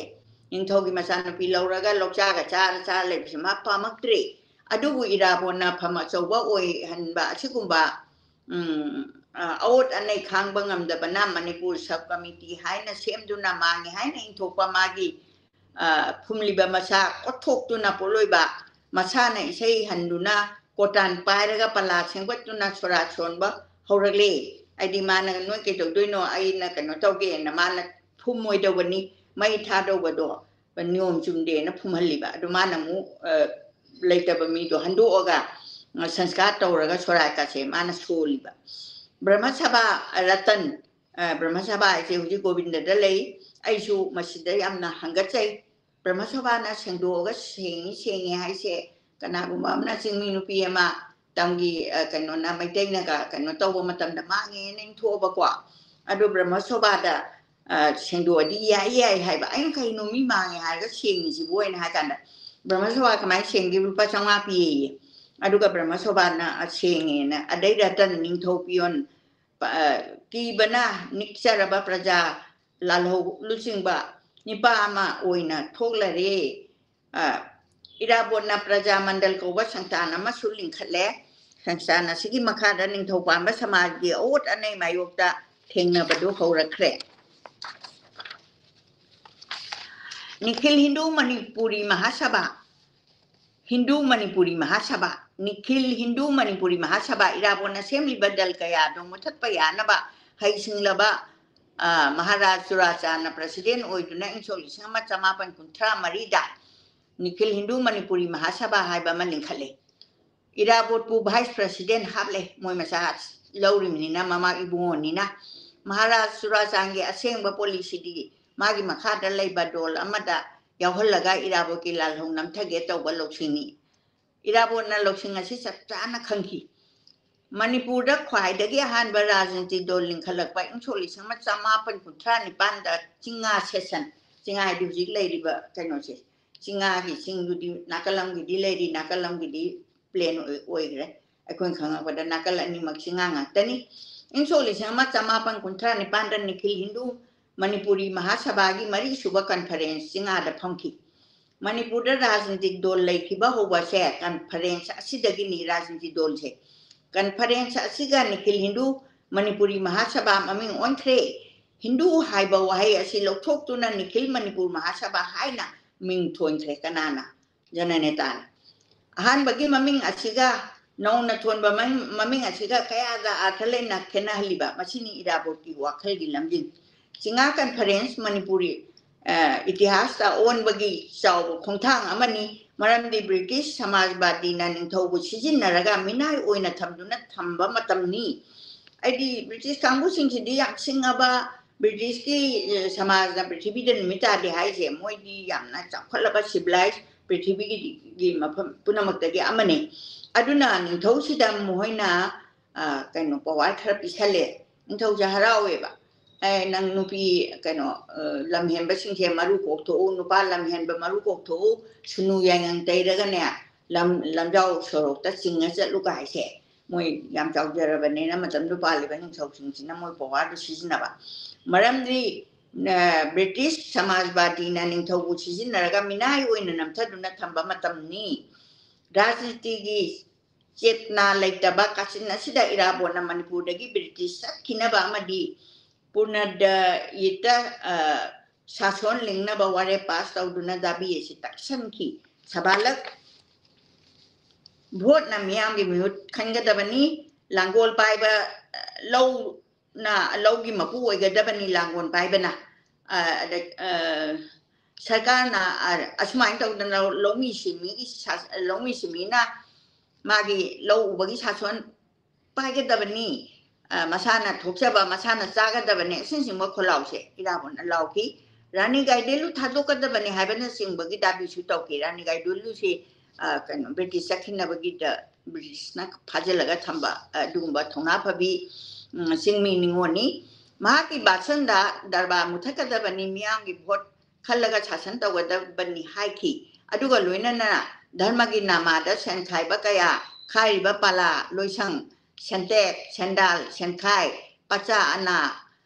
ꯅꯤꯡꯊꯧꯒꯤ ꯃꯆꯥꯅꯨꯄꯤ ꯂꯧꯔꯒ ꯂꯣꯛꯆꯥꯒ ꯆꯥꯔ ꯆꯥꯔ ꯂꯩꯕꯁꯤ ꯃꯥ ꯄꯥꯝꯃꯛꯇ꯭ꯔꯦ꯫ ꯑꯗꯨꯕꯨ ꯏꯔꯥꯕꯣꯠꯅ ꯐꯝ ꯑꯆꯧꯕ ꯑꯣꯏꯍꯟꯕ ꯑꯁꯤꯒꯨꯝꯕ, ꯎꯝ, ꯑ, ꯑꯑꯣꯠ ꯑꯅꯩ ꯈꯥꯡꯕ ꯉꯝꯗꯕꯅ ꯃꯅꯤꯄꯨꯔ ꯁꯕ ꯀꯃꯤꯇꯤ ꯍꯥꯏꯅ ꯁꯦꯝꯗꯨꯅ ꯃꯥꯡꯉꯦ ꯍꯥꯏꯅ ꯏꯟꯊꯣꯛꯄ ꯃꯥꯒꯤ, ꯑ, ꯐꯨꯝꯂꯤꯕ ꯃꯁꯥ ꯀꯣꯠꯊꯣꯛꯇꯨꯅ ꯄꯣꯠꯂꯣꯏꯕ ꯃꯁꯥꯅ ꯏꯁꯩ ꯍꯟꯗꯨꯅ ꯀꯣꯇꯥꯟ ꯄꯥꯏꯔꯒ ꯄꯂꯥ ꯁꯦꯝꯒꯠꯇꯨꯅ ꯁꯣꯔꯥ ꯁꯣꯟꯕ ꯍꯧꯔꯛꯂꯦ꯫ ꯍꯥꯏꯗꯤ ꯃꯥꯅ "ꯅꯣꯏ ꯀꯩꯗꯧꯗꯣꯏꯅꯣ, ꯑꯩꯅ ꯀꯩꯅꯣ ꯇꯧꯒꯦꯅ" ꯃꯥꯅ ꯐꯨꯝꯃꯣꯏꯗꯧꯕꯅꯤ, ꯃꯩ ꯊꯥꯗꯧꯕꯗꯣ ꯅꯤꯌꯣꯝ ꯆꯨꯝꯗꯦꯅ ꯐꯨꯝꯍꯜꯂꯤꯕ꯫ ꯑꯗꯨ ꯃꯥꯅ ꯑꯃꯨꯛ, ꯑ, ꯂꯩꯇꯕ ꯃꯤꯗꯣ ꯍꯟꯗꯣꯛꯑꯒ, ꯑ, ꯁꯪꯁꯀꯥꯔ ꯇꯧꯔꯒ ꯁꯣꯔꯥꯠꯀꯁꯦ ꯃꯥꯅ ꯁꯣꯜꯂꯤꯕ꯫ ꯕ꯭ꯔꯍ꯭ꯃ ꯁꯚꯥ ꯔꯇꯟ, ꯑ, ꯕ꯭ꯔꯍ꯭ꯃ ꯁꯚꯥ ꯍꯥꯏꯁꯦ ꯍꯧꯖꯤꯛ ꯒꯣꯕꯤꯟꯗꯗ ꯂꯩ꯫ ꯑꯩꯁꯨ ꯃꯁꯤꯗ ꯌꯥꯝꯅ ꯍꯪꯒꯠꯆꯩ꯫ ꯕ꯭ꯔꯍ꯭ꯃ ꯁꯚꯥꯅ ꯁꯦꯡꯗꯣꯛꯑꯒ ꯁꯦꯡꯉꯤ ꯁꯦꯡꯉꯤ ꯍꯥꯏꯁꯦ ꯀꯅꯥꯒꯨꯝꯕ ꯑꯃꯅ ꯆꯤꯡꯃꯤ ꯅꯨꯄꯤ ꯑꯃ ꯇꯝꯒꯤ, ꯑ, ꯀꯩꯅꯣꯅ, ꯃꯩꯇꯩꯅꯒ ꯀꯩꯅꯣ ꯇꯧꯕ ꯃꯇꯝꯗ ꯃꯥꯡꯉꯦꯅ ꯏꯟꯊꯣꯛꯑꯕꯀꯣ꯫ ꯑꯗꯨ ꯕ꯭ꯔꯍ꯭ꯃ ꯁꯚꯥꯗ, ꯑ, ꯁꯦꯡꯗꯣꯛꯑꯗꯤ ꯌꯥꯏ ꯌꯥꯏ ꯍꯥꯏꯕ꯫ ꯑꯩꯅ "ꯀꯩꯅꯣ ꯃꯤ ꯃꯥꯡꯉꯦ ꯍꯥꯏꯔꯒ ꯁꯦꯡꯉꯤꯁꯤꯕꯨ?" ꯍꯥꯏꯅ ꯍꯥꯏ ꯀꯥꯟꯗ ꯕ꯭ꯔꯍ꯭ꯃ ꯁꯚꯥ ꯀꯃꯥꯏꯅ ꯁꯦꯡꯒꯦꯕꯨ? ꯂꯨꯄꯥ ꯆꯥꯝꯃꯉꯥ ꯄꯤꯌꯦꯌꯦ꯫ ꯑꯗꯨꯒ ꯕ꯭ꯔꯍ꯭ꯃ ꯁꯚꯥꯅ, ꯑ, ꯁꯦꯡꯉꯦꯅ꯫ ꯑꯗꯩ ꯔꯇꯟ ꯅꯤꯡꯊꯧ ꯄꯤꯌꯣꯟ ꯄ-, ꯑ, ꯀꯤꯕꯅ ꯅꯤꯛꯆꯔꯕ ꯄ꯭ꯔꯖꯥ ꯂꯥꯜꯍꯧ ꯂꯨꯆꯤꯡꯕ ꯅꯤꯄꯥ ꯑꯃ ꯑꯣꯏꯅ ꯊꯣꯛꯂꯔꯦ꯫ ꯑ, ꯏꯔꯥꯕꯣꯠꯅ ꯄ꯭ꯔꯖꯥ ꯃꯟꯗꯜ ꯀꯧꯕ ꯁꯪꯁꯊꯥꯟ ꯑꯃꯁꯨ ꯂꯤꯡꯈꯠꯂꯦ꯫ ꯁꯪꯁꯊꯥꯟ ꯑꯁꯤꯒꯤ ꯃꯈꯥꯗ ꯅꯤꯡꯊꯧ ꯄꯥꯟꯕ ꯁꯃꯥꯖꯒꯤ ꯑꯑꯣꯠ ꯑꯅꯩ ꯃꯥꯌꯣꯛꯇ ꯊꯦꯡꯅꯕꯗꯨ ꯍꯧꯔꯛꯈ꯭ꯔꯦ꯫ ꯅꯤꯈꯤꯜ ꯍꯤꯟꯗꯨ ꯃꯅꯤꯄꯨꯔꯤ ꯃꯍꯥꯁꯚꯥ, ꯍꯤꯟꯗꯨ ꯃꯅꯤꯄꯨꯔꯤ ꯃꯍꯥꯁꯚꯥ, ꯅꯤꯈꯤꯜ ꯍꯤꯟꯗꯨ ꯃꯅꯤꯄꯨꯔꯤ ꯃꯍꯥꯁꯚꯥ ꯏꯔꯥꯕꯣꯠꯅ ꯁꯦꯝꯂꯤꯕ ꯗꯜ ꯀꯌꯥꯗꯨ ꯃꯨꯊꯠꯄ ꯌꯥꯅꯕ ꯍꯩꯁꯤꯡꯂꯕ, ꯑ, ꯃꯍꯥꯔꯥꯖ ꯆꯨꯔꯥꯆꯥꯟꯅ ꯄ꯭ꯔꯁꯤꯗꯦꯟ ꯑꯣꯏꯗꯨꯅ ꯏꯪ ꯁꯣꯛ ꯂꯤꯁꯤꯡ ꯑꯃ ꯆꯃꯥꯄꯟ ꯀꯨꯟꯊ꯭ꯔꯥ ꯃꯔꯤꯗ ꯅꯤꯈꯤꯜ ꯍꯤꯟꯗꯨ ꯃꯅꯤꯄꯨꯔꯤ ꯃꯍꯥꯁꯚꯥ ꯍꯥꯏꯕ ꯑꯃ ꯂꯤꯡꯈꯠꯂꯦ꯫ ꯏꯔꯥꯕꯣꯠꯄꯨ ꯚꯥꯏꯁ ꯄ꯭ꯔꯁꯤꯗꯦꯟ ꯍꯥꯞꯂꯦ, ꯃꯣꯏ ꯃꯆꯥ ꯂꯧꯔꯤꯕꯅꯤꯅ, ꯃꯃꯥ ꯏꯕꯨꯡꯉꯣꯅꯤꯅ꯫ ꯃꯍꯥꯔꯥꯖ ꯆꯨꯔꯥꯆꯥꯟꯒꯤ ꯑꯁꯦꯡꯕ ꯄꯣꯂꯤꯁꯤꯗꯤ ꯃꯥꯒꯤ ꯃꯈꯥꯗ ꯂꯩꯕ ꯗꯣꯜ ꯑꯃꯗ ꯌꯥꯎꯍꯜꯂꯒ ꯏꯔꯥꯕꯣꯠꯀꯤ ꯂꯥꯜꯍꯧ ꯅꯝꯊꯒꯦ ꯇꯧꯕ ꯂꯧꯁꯤꯡꯅꯤ꯫ ꯏꯔꯥꯕꯣꯠꯅ ꯂꯧꯁꯤꯡ ꯑꯁꯤ ꯆꯞ ꯆꯥꯅ ꯈꯪꯈꯤ꯫ ꯃꯅꯤꯄꯨꯔꯗ ꯈ꯭ꯋꯥꯏꯗꯒꯤ ꯑꯍꯥꯟꯕ ꯔꯥꯖꯅꯤꯇꯤ ꯗꯣꯜ ꯂꯤꯡꯈꯠꯂꯛꯄ ꯏꯪ ꯁꯣꯛ ꯂꯤꯁꯤꯡ ꯑꯃ ꯆꯃꯥꯄꯟ ꯀꯨꯟꯊ꯭ꯔꯥ ꯅꯤꯄꯥꯟꯗ ꯆꯤꯡꯉꯥ ꯁꯦꯁꯟ, ꯆꯤꯡꯉꯥ ꯍꯥꯏꯗꯤ ꯍꯧꯖꯤꯛ ꯂꯩꯔꯤꯕ ꯀꯩꯅꯣꯁꯦ, ꯆꯤꯡꯉꯥꯒꯤ ꯆꯤꯡꯗꯨꯗꯤ ꯅꯥꯀꯜ ꯑꯃꯒꯤꯗꯤ ꯂꯩꯔꯤ, ꯅꯥꯀꯜ ꯑꯃꯒꯤꯗꯤ ꯄ꯭ꯂꯦꯟ ꯑꯣꯏ-, ꯑꯣꯏꯈ꯭ꯔꯦ꯫ ꯑꯩꯈꯣꯏꯅ ꯈꯪꯉꯛꯄꯗ ꯅꯥꯀꯜ ꯑꯅꯤꯃꯛ ꯆꯤꯡꯉꯥ ꯉꯥꯛꯇꯅꯤ꯫ ꯏꯪ ꯁꯣꯛ ꯂꯤꯁꯤꯡ ꯑꯃ ꯆꯃꯥꯄꯟ ꯀꯨꯟꯊ꯭ꯔꯥ ꯅꯤꯄꯥꯟꯗ ꯅꯤꯈꯤꯜ ꯍꯤꯟꯗꯨ ꯃꯅꯤꯄꯨꯔꯤ ꯃꯍꯥꯁꯚꯥꯒꯤ ꯃꯔꯤꯁꯨꯕ conference ꯆꯤꯡꯉꯥꯗ ꯐꯝꯈꯤ꯫ ꯃꯅꯤꯄꯨꯔꯗ ꯔꯥꯖꯅꯤꯇꯤꯛ ꯗꯣꯜ ꯂꯩꯈꯤꯕ ꯍꯧꯕꯁꯦ conference ꯑꯁꯤꯗꯒꯤꯅꯤ꯫ ꯔꯥꯖꯅꯤꯇꯤ ꯗꯣꯜꯁꯦ conference ꯑꯁꯤꯒ ꯅꯤꯈꯤꯜ ꯍꯤꯟꯗꯨ ꯃꯅꯤꯄꯨꯔꯤ ꯃꯍꯥꯁꯚꯥ ꯃꯃꯤꯡ ꯑꯣꯟꯈ꯭ꯔꯦ꯫ ꯍꯤꯟꯗꯨ ꯍꯥꯏꯕ ꯋꯥꯍꯩ ꯑꯁꯤ ꯂꯧꯊꯣꯛꯇꯨꯅ ꯅꯤꯈꯤꯜ ꯃꯅꯤꯄꯨꯔ ꯃꯍꯥꯁꯚꯥ ꯍꯥꯏꯅ ꯃꯤꯡ ꯊꯣꯟꯈ꯭ꯔꯦ꯫ ꯀꯅꯥꯅ? ꯖꯅꯅꯦꯇꯥꯅ꯫ ꯑꯍꯥꯟꯕꯒꯤ ꯃꯃꯤꯡ ꯑꯁꯤꯒ ꯅꯧꯅ ꯊꯣꯟꯕ ꯃꯃꯤꯡ ꯑꯁꯤꯒ ꯀꯌꯥꯗ ꯑꯥꯔꯊ ꯂꯩꯅ ꯈꯦꯠꯅꯍꯜꯂꯤꯕ? ꯃꯁꯤꯅꯤ ꯏꯔꯥꯕꯣꯠꯀꯤ ꯋꯥꯈꯜꯒꯤ ꯂꯝꯖꯤꯡ꯫ ꯆꯤꯉꯥ conference ꯃꯅꯤꯄꯨꯔꯤ ꯏꯇꯤꯍꯥꯁꯇ ꯑꯑꯣꯟꯕꯒꯤ ꯆꯥꯎꯕ ꯈꯣꯡꯊꯥꯡ ꯑꯃꯅꯤ꯫ ꯃꯔꯝꯗꯤ ꯕ꯭ꯔꯤꯇꯤꯁ ꯁꯃꯥꯖꯕꯥꯗꯤꯅ ꯅꯤꯡꯊꯧꯕꯨ ꯁꯤꯖꯤꯟꯅꯔꯒ ꯃꯤꯅꯥꯏ ꯑꯣꯏꯅ ꯊꯝꯗꯨꯅ ꯊꯝꯕ ꯃꯇꯝꯅꯤ꯫ ꯑꯩꯗꯤ ꯕ꯭ꯔꯤꯇꯤꯁ ꯀꯥꯡꯕꯨꯁꯤꯡꯁꯤꯗꯤ ꯌꯥꯝ ꯁꯤꯡꯉꯕ, ꯕ꯭ꯔꯤꯇꯤꯁꯀꯤ ꯁꯃꯥꯖꯅ ꯄ꯭ꯔꯤꯊꯤꯕꯤꯗ ꯅꯨꯃꯤꯠ ꯇꯥꯗꯦ ꯍꯥꯏꯁꯦ, ꯃꯣꯏꯗꯤ ꯌꯥꯝꯅ ꯆꯥꯎꯈꯠꯂꯕ civilized ꯄ꯭ꯔꯤꯊꯤꯕꯤꯒꯤ ꯃꯐꯝ ꯄꯨꯝꯅꯃꯛꯇꯒꯤ ꯑꯃꯅꯤ꯫ ꯑꯗꯨꯅ ꯅꯤꯡꯊꯧꯁꯤꯗ ꯃꯈꯣꯏꯅ ꯀꯩꯅꯣ power ꯈꯔ ꯄꯤꯁꯜꯂꯦ꯫ ꯅꯤꯡꯊꯧꯁꯦ ꯍꯔꯥꯎꯋꯦꯕ꯫ ꯑꯦ, ꯅꯪ ꯅꯨꯄꯤ ꯀꯩꯅꯣ, ꯂꯝꯍꯦꯟꯕꯁꯤꯡꯁꯦ ꯃꯔꯨ ꯀꯣꯛꯊꯣꯛꯎ, ꯅꯨꯄꯥ ꯂꯝꯍꯦꯟꯕ ꯃꯔꯨ ꯀꯣꯛꯊꯣꯛꯎ, ꯁꯨꯅꯨ ꯌꯥꯏꯉꯪ ꯇꯩꯔꯒꯅꯦ, ꯂꯝ ꯂꯝꯖꯥꯎ ꯁꯣꯔꯣꯛꯇ ꯆꯤꯡꯉ ꯆꯠꯂꯨꯒ ꯍꯥꯏꯁꯦ꯫ ꯃꯣꯏ ꯌꯥꯝ ꯆꯥꯎꯖꯔꯕꯅꯤꯅ ꯃꯇꯝꯗꯨ ꯄꯥꯜꯂꯤꯕ ꯅꯤꯡꯊꯧꯁꯤꯡꯁꯤꯅ ꯃꯣꯏ powerꯗꯨ ꯁꯤꯖꯤꯟꯅꯕ꯫ ꯃꯔꯝꯗꯤ ꯕ꯭ꯔꯤꯇꯤꯁ ꯁꯃꯥꯖꯕꯥꯗꯤꯅ ꯅꯤꯡꯊꯧꯕꯨ ꯁꯤꯖꯤꯟꯅꯔꯒ ꯃꯤꯅꯥꯏ ꯑꯣꯏꯅ ꯅꯝꯊꯗꯨꯅ ꯊꯝꯕ ꯃꯇꯝꯅꯤ꯫ ꯔꯥꯖꯅꯤꯇꯤꯒꯤ ꯆꯦꯠꯅꯥ ꯂꯩꯇꯕ ꯀꯥꯆꯤꯟ ꯑꯁꯤꯗ ꯏꯔꯥꯕꯣꯠꯅ ꯃꯅꯤꯄꯨꯔꯗꯒꯤ ꯕ꯭ꯔꯤꯇꯤꯁ ꯆꯠꯈꯤꯅꯕ ꯑꯃꯗꯤ ꯄꯨꯅꯔꯗꯌꯤꯇ ꯁꯥꯁꯣꯟ ꯂꯤꯡꯅꯕ ꯋꯥꯔꯦꯞ ꯄꯥꯁ ꯇꯧꯗꯨꯅ ꯗꯥꯕꯤ ꯑꯁꯤ ꯇꯛꯁꯟꯈꯤ꯫ ꯁꯕꯥꯂꯛ, ꯚꯣꯠꯅ ꯃꯤꯌꯥꯝꯒꯤ ꯃꯤꯍꯨꯠ ꯈꯟꯒꯗꯕꯅꯤ꯫ ꯂꯥꯡꯒꯣꯜ ꯄꯥꯏꯕ, ꯂꯧꯅ, ꯂꯧꯒꯤ ꯃꯄꯨ ꯑꯣꯏꯒꯗꯕꯅꯤ ꯂꯥꯡꯒꯣꯜ ꯄꯥꯏꯕꯅ꯫ ꯑꯗ ꯁꯔꯀꯥꯔꯅ ꯑꯁꯨꯃꯥꯏꯅ ꯇꯧꯗꯅ ꯂꯧꯃꯤ ꯁꯤꯟꯃꯤꯒꯤ ꯂꯧꯃꯤ ꯁꯤꯟꯃꯤꯅ ꯃꯥꯒꯤ ꯂꯧ ꯎꯕꯒꯤ ꯁꯥꯁꯣꯟ ꯄꯥꯏꯒꯗꯕꯅꯤ꯫ ꯃꯁꯥꯅ ꯊꯣꯛꯆꯕ ꯃꯁꯥꯅ ꯆꯥꯒꯗꯕꯅꯤ꯫ ꯑꯁꯤꯅꯆꯤꯡꯕ ꯈꯣꯜꯂꯥꯎꯁꯦ ꯏꯔꯥꯕꯣꯠꯅ ꯂꯥꯎꯈꯤ꯫ ꯔꯥꯅꯤ ꯒꯥꯏꯗꯦꯟꯂꯨ ꯊꯥꯗꯣꯛꯀꯗꯕꯅꯤ ꯍꯥꯏꯕꯅꯆꯤꯡꯕꯒꯤ ꯗꯥꯕꯤꯁꯨ ꯇꯧꯈꯤ꯫ ꯔꯥꯅꯤ ꯒꯥꯏꯗꯦꯟꯂꯨꯁꯤ ꯀꯩꯅꯣ ꯕ꯭ꯔꯤꯇꯤꯁ ꯆꯠꯈꯤꯅꯕꯒꯤꯗ ꯕ꯭ꯔꯤꯇꯤꯁꯅ ꯐꯥꯖꯤꯜꯂꯒ ꯊꯝꯕ ꯑꯗꯨꯒꯨꯝꯕ ꯊꯧꯅꯥ ꯐꯕꯤ ꯆꯤꯡꯃꯤ ꯅꯤꯉꯣꯜꯅꯤ꯫ ꯃꯍꯥꯛꯀꯤ ꯚꯥꯁꯟꯗ ꯗꯔꯕꯥꯔ ꯃꯨꯊꯠꯀꯗꯕꯅꯤ, ꯃꯤꯌꯥꯝꯒꯤ ꯚꯣꯠ ꯈꯜꯂꯒ ꯁꯥꯁꯟ ꯇꯧꯒꯗꯕꯅꯤ ꯍꯥꯏꯈꯤ꯫ ꯑꯗꯨꯒ ꯂꯣꯏꯅꯅ ꯙꯔꯃꯒꯤ ꯅꯥꯃꯥꯗ ꯁꯦꯟ ꯈꯥꯏꯕ ꯀꯌꯥ, ꯈꯥꯏꯔꯤꯕ ꯄꯥꯂꯥ, ꯂꯣꯏꯁꯪ, ꯁꯦꯟꯇꯦꯛ, ꯁꯦꯟꯗꯥꯜ, ꯁꯦꯟꯈꯥꯏ, ꯄꯆꯥ ꯑꯅꯥ,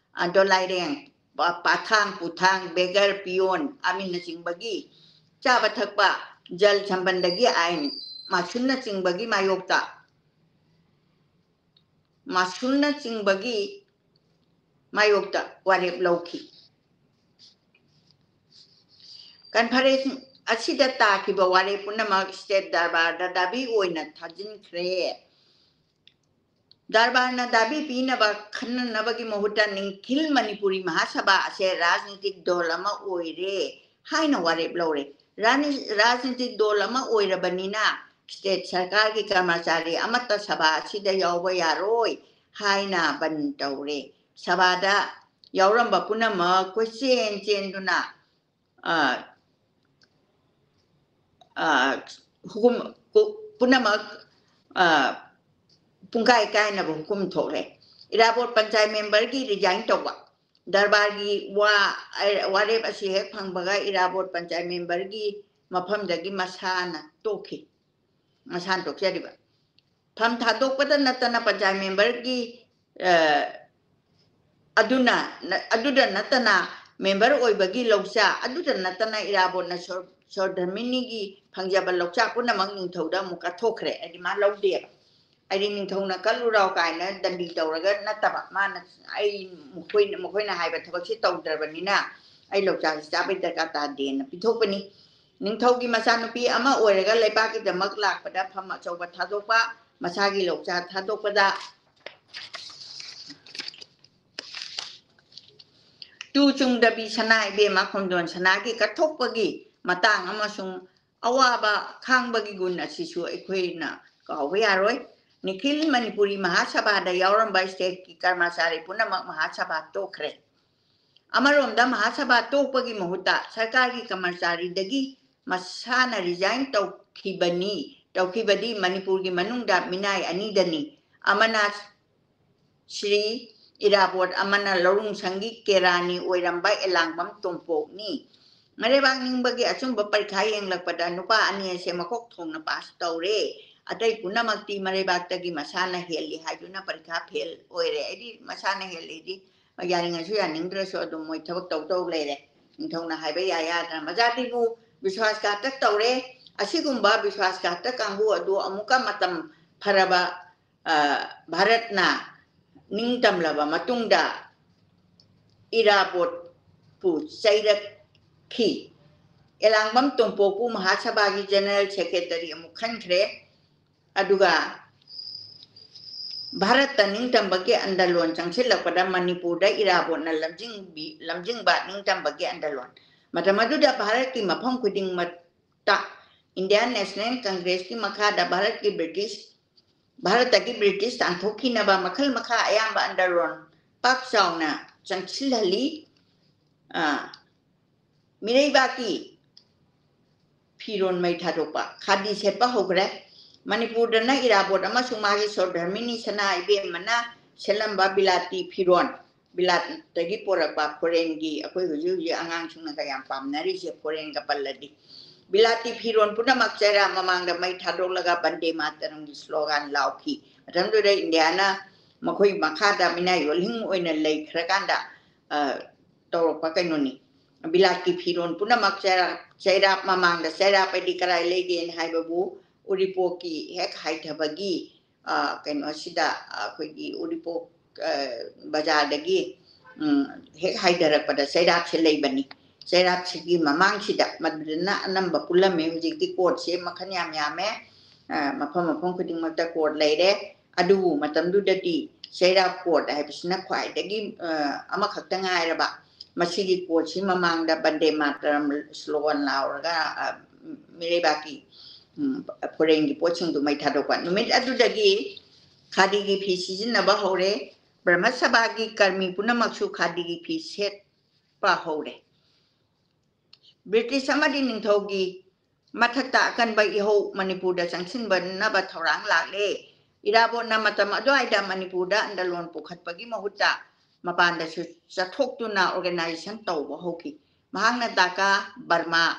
ꯗꯣꯂꯥꯏꯔꯦꯡ, ꯄꯥꯊꯥꯡ ꯄꯨꯊꯥꯡ, ꯕꯦꯒꯔ, ꯄꯤꯌꯣꯟ ꯑꯃꯅꯆꯤꯡꯕꯒꯤ ꯆꯥꯕ ꯊꯛꯄ, ꯖꯜ ꯁꯝꯕꯟꯗꯒꯤ ꯑꯥꯏꯟ, ꯃꯥꯁꯨꯝꯅꯆꯤꯡꯕꯒꯤ ꯃꯥꯌꯣꯛꯇ ꯃꯥꯁꯨꯝꯅꯆꯤꯡꯕꯒꯤ ꯃꯥꯌꯣꯛꯇ ꯋꯥꯔꯦꯞ ꯂꯧꯈꯤ꯫ ꯀꯟꯐꯔꯦꯟꯁ ꯑꯁꯤꯗ ꯇꯥꯈꯤꯕ ꯋꯥꯔꯦꯞ ꯄꯨꯝꯅꯃꯛ ꯁ꯭ꯇꯦꯠ ꯗꯔꯕꯥꯔꯗ ꯗꯥꯕꯤ ꯑꯣꯏꯅ ꯊꯥꯖꯤꯟꯈ꯭ꯔꯦ꯫ ꯗꯔꯕꯥꯔꯅ ꯗꯥꯕꯤ ꯄꯤꯅꯕ ꯈꯟꯅꯅꯕꯒꯤ ꯃꯍꯨꯠꯇ ꯅꯤꯡꯊꯤꯜ ꯃꯅꯤꯄꯨꯔꯤ ꯃꯍꯥꯁꯚꯥ ꯑꯁꯦ ꯔꯥꯖꯅꯤꯇꯤꯛ ꯗꯣꯜ ꯑꯃ ꯑꯣꯏꯔꯦ ꯍꯥꯏꯅ ꯋꯥꯔꯦꯞ ꯂꯧꯔꯦ꯫ ꯔꯥꯅꯤ-, ꯔꯥꯖꯅꯤꯇꯤꯛ ꯗꯣꯜ ꯑꯃ ꯑꯣꯏꯔꯕꯅꯤꯅ ꯁ꯭ꯇꯦꯠ ꯁꯔꯀꯥꯔꯒꯤ ꯀꯔꯃꯆꯥꯔꯤ ꯑꯃꯠꯇ ꯁꯚꯥ ꯑꯁꯤꯗ ꯌꯥꯎꯕ ꯌꯥꯔꯣꯏ ꯍꯥꯏꯅ ꯕꯟ ꯇꯧꯔꯦ꯫ ꯁꯚꯥꯗ ꯌꯥꯎꯔꯝꯕ ꯄꯨꯝꯅꯃꯛ ꯀꯣꯏꯆꯦꯟ ꯆꯦꯟꯗꯨꯅ, ꯑ, ꯑ, ꯍꯨꯀꯨꯝ ꯀꯨ-, ꯄꯨꯝꯅꯃꯛ, ꯑ, ꯄꯨꯡꯀꯥꯏ ꯀꯥꯏꯅꯕ ꯍꯨꯀꯨꯝ ꯊꯣꯛꯂꯦ꯫ ꯏꯔꯥꯕꯣꯠ ꯄꯟꯆꯥꯌꯠ ꯃꯦꯝꯕꯔꯒꯤ ꯔꯤꯖꯥꯏꯟ ꯇꯧꯕ, ꯗꯔꯕꯥꯔꯒꯤ ꯋꯥ-, ꯋꯥꯔꯦꯞ ꯑꯁꯤ ꯍꯦꯛ ꯐꯪꯕꯒ ꯏꯔꯥꯕꯣꯠ ꯄꯟꯆꯥꯌꯠ ꯃꯦꯝꯕꯔꯒꯤ ꯃꯐꯝꯗꯒꯤ ꯃꯁꯥꯅ ꯇꯣꯛꯈꯤ꯫ ꯃꯁꯥꯅ ꯇꯣꯛꯆꯔꯤꯕ꯫ ꯐꯝ ꯊꯥꯗꯣꯛꯄꯗ ꯅꯠꯇꯅ ꯄꯟꯆꯥꯌꯠ ꯃꯦꯝꯕꯔꯒꯤ, ꯑ, ꯑꯗꯨꯅ, ꯑꯗꯨꯗ ꯅꯠꯇꯅ ꯃꯦꯝꯕꯔ ꯑꯣꯏꯕꯒꯤ ꯂꯧꯆꯥ, ꯑꯗꯨꯗ ꯅꯠꯇꯅ ꯏꯔꯥꯕꯣꯠꯅ ꯁꯣꯔ-, ꯁꯣꯔꯙꯔꯃꯤꯅꯤꯒꯤ ꯐꯪꯖꯕ ꯂꯧꯆꯥ ꯄꯨꯝꯅꯃꯛ ꯅꯤꯡꯊꯧꯗ ꯑꯃꯨꯛ ꯀꯠꯊꯣꯛꯈ꯭ꯔꯦ꯫ ꯍꯥꯏꯗꯤ ꯃꯥ ꯂꯧꯗꯦꯕ꯫ ꯍꯥꯏꯗꯤ ꯅꯤꯡꯊꯧꯅ ꯀꯠꯂꯨꯔꯥꯎ ꯀꯥꯏꯅ ꯗꯟꯗꯤ ꯇꯧꯔꯒ ꯅꯠꯇꯕ, ꯃꯥꯅ, "ꯑꯩ ꯃꯈꯣꯏꯅ, ꯃꯈꯣꯏꯅ ꯍꯥꯏꯕ ꯊꯕꯛꯁꯤ ꯇꯧꯗ꯭ꯔꯕꯅꯤꯅ ꯑꯩ ꯂꯧꯆꯥꯁꯤ ꯆꯥꯕꯩ ꯗꯔꯀꯥꯔ ꯇꯥꯗꯦꯅ" ꯄꯤꯊꯣꯛꯄꯅꯤ꯫ ꯅꯤꯡꯊꯧꯒꯤ ꯃꯆꯥꯅꯨꯄꯤ ꯑꯃ ꯑꯣꯏꯔꯒ ꯂꯩꯕꯥꯛꯀꯤꯗꯃꯛ ꯂꯥꯛꯄꯗ ꯐꯝ ꯑꯆꯧꯕ ꯊꯥꯗꯣꯛꯄ, ꯃꯁꯥꯒꯤ ꯂꯧꯆꯥ ꯊꯥꯗꯣꯛꯄꯗ ꯇꯨ ꯆꯨꯡꯗꯕꯤ ꯁꯅꯥ ꯏꯕꯦꯝꯃ ꯈꯣꯡꯖꯣꯟ ꯁꯅꯥꯒꯤ ꯀꯠꯊꯣꯛꯄꯒꯤ ꯃꯇꯥꯡ ꯑꯃꯁꯨꯡ ꯑꯋꯥꯕ ꯈꯥꯡꯕꯒꯤ ꯒꯨꯟ ꯑꯁꯤꯁꯨ ꯑꯩꯈꯣꯏꯅ ꯀꯥꯎꯕ ꯌꯥꯔꯣꯏ꯫ ꯅꯤꯈꯤꯜ ꯃꯅꯤꯄꯨꯔꯤ ꯃꯍꯥꯁꯚꯥꯗ ꯌꯥꯎꯔꯝꯕ ꯁ꯭ꯇꯦꯠꯀꯤ ꯀꯔꯃꯆꯥꯔꯤ ꯄꯨꯝꯅꯃꯛ ꯃꯍꯥꯁꯚꯥ ꯇꯣꯛꯈ꯭ꯔꯦ꯫ ꯑꯃꯔꯣꯝꯗ ꯃꯍꯥꯁꯚꯥ ꯇꯣꯛꯄꯒꯤ ꯃꯍꯨꯠꯇ ꯁꯔꯀꯥꯔꯒꯤ ꯀꯔꯃꯆꯥꯔꯤꯗꯒꯤ ꯃꯁꯥꯅ ꯔꯤꯖꯥꯏꯟ ꯇꯧꯈꯤꯕꯅꯤ, ꯇꯧꯈꯤꯕꯗꯤ ꯃꯅꯤꯄꯨꯔꯒꯤ ꯃꯅꯨꯡꯗ ꯃꯤꯅꯥꯏ ꯑꯅꯤꯗꯅꯤ꯫ ꯑꯃꯅ ꯁ꯭ꯔꯤ ꯏꯔꯥꯕꯣꯠ, ꯑꯃꯅ ꯂꯧꯔꯨꯡꯁꯪꯒꯤ ꯀꯦꯔꯥꯅꯤ ꯑꯣꯏꯔꯝꯕ ꯑꯦꯂꯥꯡꯕꯝ ꯇꯣꯝꯄꯣꯛꯅꯤ꯫ ꯃꯔꯩꯕꯥꯛ ꯅꯤꯡꯕꯒꯤ ꯑꯆꯨꯝꯕ ꯄꯔꯤꯈꯥ ꯌꯦꯡꯂꯛꯄꯗ ꯅꯨꯄꯥ ꯑꯅꯤ ꯑꯁꯦ ꯃꯀꯣꯛ ꯊꯣꯡꯅ ꯄꯥꯁ ꯇꯧꯔꯦ꯫ ꯑꯇꯩ ꯄꯨꯝꯅꯃꯛꯇꯤ ꯃꯔꯩꯕꯥꯛꯇꯒꯤ ꯃꯁꯥꯅ ꯍꯦꯜꯂꯤ ꯍꯥꯏꯗꯨꯅ ꯄꯔꯤꯈꯥ ꯐꯦꯜ ꯑꯣꯏꯔꯦ꯫ ꯑꯩꯗꯤ ꯃꯁꯥꯅ ꯍꯦꯜꯂꯤꯗꯤ ꯌꯥꯅꯤꯡꯉꯁꯨ ꯌꯥꯅꯤꯡꯗ꯭ꯔꯁꯨ ꯑꯗꯨꯝ ꯃꯣꯏ ꯊꯕꯛ ꯇꯧ ꯇꯧ ꯂꯩꯔꯦ꯫ ꯅꯤꯡꯊꯧꯅ ꯍꯥꯏꯕ ꯌꯥ ꯌꯥꯗꯅ ꯃꯖꯥꯇꯤꯕꯨ ꯕꯤꯁ꯭ꯋꯥꯁ ꯘꯥꯇꯛ ꯇꯧꯔꯦ꯫ ꯑꯁꯤꯒꯨꯝꯕ ꯕꯤꯁ꯭ꯋꯥꯁ ꯘꯥꯇꯛ ꯀꯥꯡꯕꯨ ꯑꯗꯨ ꯑꯃꯨꯛꯀ ꯃꯇꯝ ꯐꯔꯕ, ꯑ, ꯚꯥꯔꯠꯅ ꯅꯤꯡꯇꯝꯂꯕ ꯃꯇꯨꯡꯗ ꯏꯔꯥꯕꯣꯠꯄꯨ ꯆꯩꯔꯛꯈꯤ꯫ ꯑꯦꯂꯥꯡꯕꯝ ꯇꯣꯝꯄꯣꯛꯄꯨ ꯃꯍꯥꯁꯚꯥꯒꯤ ꯖꯦꯅꯔꯦꯜ ꯁꯦꯀ꯭ꯔꯦꯇꯔꯤ ꯑꯃꯨꯛ ꯈꯟꯈ꯭ꯔꯦ꯫ ꯑꯗꯨꯒ ꯚꯥꯔꯠꯇ ꯅꯤꯡꯇꯝꯕꯒꯤ ꯑꯟꯗꯂꯣꯟ ꯆꯪꯁꯤꯜꯂꯛꯄꯗ ꯃꯅꯤꯄꯨꯔꯗ ꯏꯔꯥꯕꯣꯠꯅ ꯂꯝꯖꯤꯡꯕꯤ-, ꯂꯝꯖꯤꯡꯕ ꯅꯤꯡꯇꯝꯕꯒꯤ ꯑꯟꯗꯂꯣꯟ꯫ ꯃꯇꯝ ꯑꯗꯨꯗ ꯚꯥꯔꯠꯀꯤ ꯃꯐꯝ ꯈꯨꯗꯤꯡꯃꯛꯇ ꯏꯟꯗꯤꯌꯥꯟ ꯅꯦꯁꯅꯦꯜ ꯀꯪꯒ꯭ꯔꯦꯁꯀꯤ ꯃꯈꯥꯗ ꯚꯥꯔꯠꯀꯤ ꯕ꯭ꯔꯤꯇꯤꯁ, ꯚꯥꯔꯠꯇꯒꯤ ꯕ꯭ꯔꯤꯇꯤꯁ ꯇꯥꯟꯊꯣꯛꯈꯤꯅꯕ ꯃꯈꯜ ꯃꯈꯥ ꯑꯌꯥꯝꯕ ꯑꯟꯗꯂꯣꯟ ꯄꯥꯛ ꯆꯥꯎꯅ ꯆꯪꯁꯤꯜꯍꯜꯂꯤ꯫ ꯑ, ꯃꯤꯔꯩꯕꯥꯛꯀꯤ ꯐꯤꯔꯣꯟ ꯃꯩ ꯊꯥꯗꯣꯛꯄ, ꯈꯥꯗꯤ ꯁꯦꯠꯄ ꯍꯧꯈ꯭ꯔꯦ꯫ ꯃꯅꯤꯄꯨꯔꯗꯅ ꯏꯔꯥꯕꯣꯠ ꯑꯃꯁꯨꯡ ꯃꯥꯒꯤ ꯁꯣꯗꯔꯃꯤꯅꯤ ꯁꯅꯥ ꯏꯕꯦꯝꯃꯅ ꯁꯦꯠꯂꯝꯕ ꯕꯤꯂꯥꯇꯤ ꯐꯤꯔꯣꯟ, ꯕꯤꯂꯥꯠꯇꯒꯤ ꯄꯣꯔꯛꯄ ꯐꯣꯔꯦꯟꯒꯤ, ꯑꯩꯈꯣꯏ ꯍꯧꯖꯤꯛ ꯍꯧꯖꯤꯛ ꯑꯉꯥꯡꯁꯤꯡꯅꯒ ꯌꯥꯝ ꯄꯥꯝꯅꯔꯤꯁꯦ ꯐꯣꯔꯦꯟꯒ ꯄꯜꯂꯗꯤ, ꯕꯤꯂꯥꯇꯤ ꯐꯤꯔꯣꯟ ꯄꯨꯝꯅꯃꯛ ꯆꯩꯔꯥ ꯃꯃꯥꯡꯗ ꯃꯩ ꯊꯥꯗꯣꯛꯂꯒ ꯕꯟꯗꯦ ꯃꯥꯇꯔꯝꯒꯤ ꯁ꯭ꯂꯣꯒꯥꯟ ꯂꯥꯎꯈꯤ꯫ ꯃꯇꯝꯗꯨꯗ ꯏꯟꯗꯤꯌꯥꯅ ꯃꯈꯣꯏ ꯃꯈꯥꯗ ꯃꯤꯅꯥꯏ ꯑꯣꯜꯍꯤꯡ ꯑꯣꯏꯅ ꯂꯩꯈ꯭ꯔꯀꯥꯟꯗ, ꯑ, ꯇꯧꯔꯛꯄ ꯀꯩꯅꯣꯅꯤ꯫ ꯕꯤꯂꯥꯠꯀꯤ ꯐꯤꯔꯣꯟ ꯄꯨꯝꯅꯃꯛ ꯆꯩꯔꯥ-, ꯆꯩꯔꯥꯛ ꯃꯃꯥꯡꯗ, ꯆꯩꯔꯥꯛ ꯍꯥꯏꯗꯤ ꯀꯔꯥꯏ ꯂꯩꯒꯦꯅ ꯍꯥꯏꯕꯕꯨ ꯎꯔꯤꯄꯣꯛꯀꯤ ꯍꯦꯛ ꯍꯥꯏꯊꯕꯒꯤ, ꯑ, ꯀꯩꯅꯣꯁꯤꯗ, ꯑ, ꯑꯩꯈꯣꯏꯒꯤ ꯎꯔꯤꯄꯣꯛ, ꯑ, ꯕꯖꯥꯔꯗꯒꯤ, ꯎꯝ, ꯍꯦꯛ ꯍꯥꯏꯊꯔꯛꯄꯗ ꯆꯩꯔꯥꯛꯁꯦ ꯂꯩꯕꯅꯤ꯫ ꯆꯩꯔꯥꯛꯁꯤꯒꯤ ꯃꯃꯥꯡꯁꯤꯗ ꯃꯗꯨꯗꯅ ꯑꯅꯝꯕ ꯄꯨꯜꯂꯝꯃꯦ꯫ ꯍꯧꯖꯤꯛꯇꯤ ꯀꯣꯔꯠꯁꯦ ꯃꯈꯜ ꯌꯥꯝ ꯌꯥꯝꯃꯦ꯫ ꯑ, ꯃꯐꯝ ꯃꯐꯝ ꯈꯨꯗꯤꯡꯃꯛꯇ ꯀꯣꯔꯠ ꯂꯩꯔꯦ꯫ ꯑꯗꯨꯕꯨ ꯃꯇꯝꯗꯨꯗꯗꯤ ꯆꯩꯔꯥꯛ ꯀꯣꯔꯠ ꯍꯥꯏꯕꯁꯤꯅ ꯈ꯭ꯋꯥꯏꯗꯒꯤ, ꯑ, ꯑꯃꯈꯛꯇ ꯉꯥꯏꯔꯕ꯫ ꯃꯁꯤꯒꯤ ꯀꯣꯔꯠꯁꯤ ꯃꯃꯥꯡꯗ ꯕꯟꯗꯦ ꯃꯥꯇꯔꯝ ꯁ꯭ꯂꯣꯒꯥꯟ ꯂꯥꯎꯔꯒ, ꯑ, ꯃꯤꯔꯩꯕꯥꯛꯀꯤ, ꯎꯝ, ꯐꯣꯔꯦꯟꯒꯤ ꯄꯣꯠꯁꯤꯡꯗꯨ ꯃꯩ ꯊꯥꯗꯣꯛꯄ꯫ ꯅꯨꯃꯤꯠ ꯑꯗꯨꯗꯒꯤ ꯈꯥꯗꯤꯒꯤ ꯐꯤ ꯁꯤꯖꯤꯟꯅꯕ ꯍꯧꯔꯦ꯫ ꯕ꯭ꯔꯍ꯭ꯃ ꯁꯚꯥꯒꯤ ꯀꯔꯃꯤ ꯄꯨꯝꯅꯃꯛꯁꯨ ꯈꯥꯗꯤꯒꯤ ꯐꯤ ꯁꯦꯠꯄ ꯍꯧꯔꯦ꯫ ꯕ꯭ꯔꯤꯇꯤꯁ ꯑꯃꯗꯤ ꯅꯤꯡꯊꯧꯒꯤ ꯃꯊꯛꯇ ꯑꯀꯟꯕ ꯏꯍꯧ ꯃꯅꯤꯄꯨꯔꯗ ꯆꯪꯁꯤꯟꯕꯅꯕ ꯊꯧꯔꯥꯡ ꯂꯥꯛꯂꯦ꯫ ꯏꯔꯥꯕꯣꯠꯅ ꯃꯇꯝ ꯑꯗꯨꯋꯥꯏꯗ ꯃꯅꯤꯄꯨꯔꯗ ꯑꯟꯗꯂꯣꯟ ꯄꯨꯈꯠꯄꯒꯤ ꯃꯍꯨꯠꯇ ꯃꯄꯥꯟꯗꯁꯨ ꯆꯠꯊꯣꯛꯇꯨꯅ organization ꯇꯧꯕ ꯍꯧꯈꯤ꯫ ꯃꯍꯥꯛꯅ ꯙꯥꯀꯥ, ꯕꯔꯃꯥ,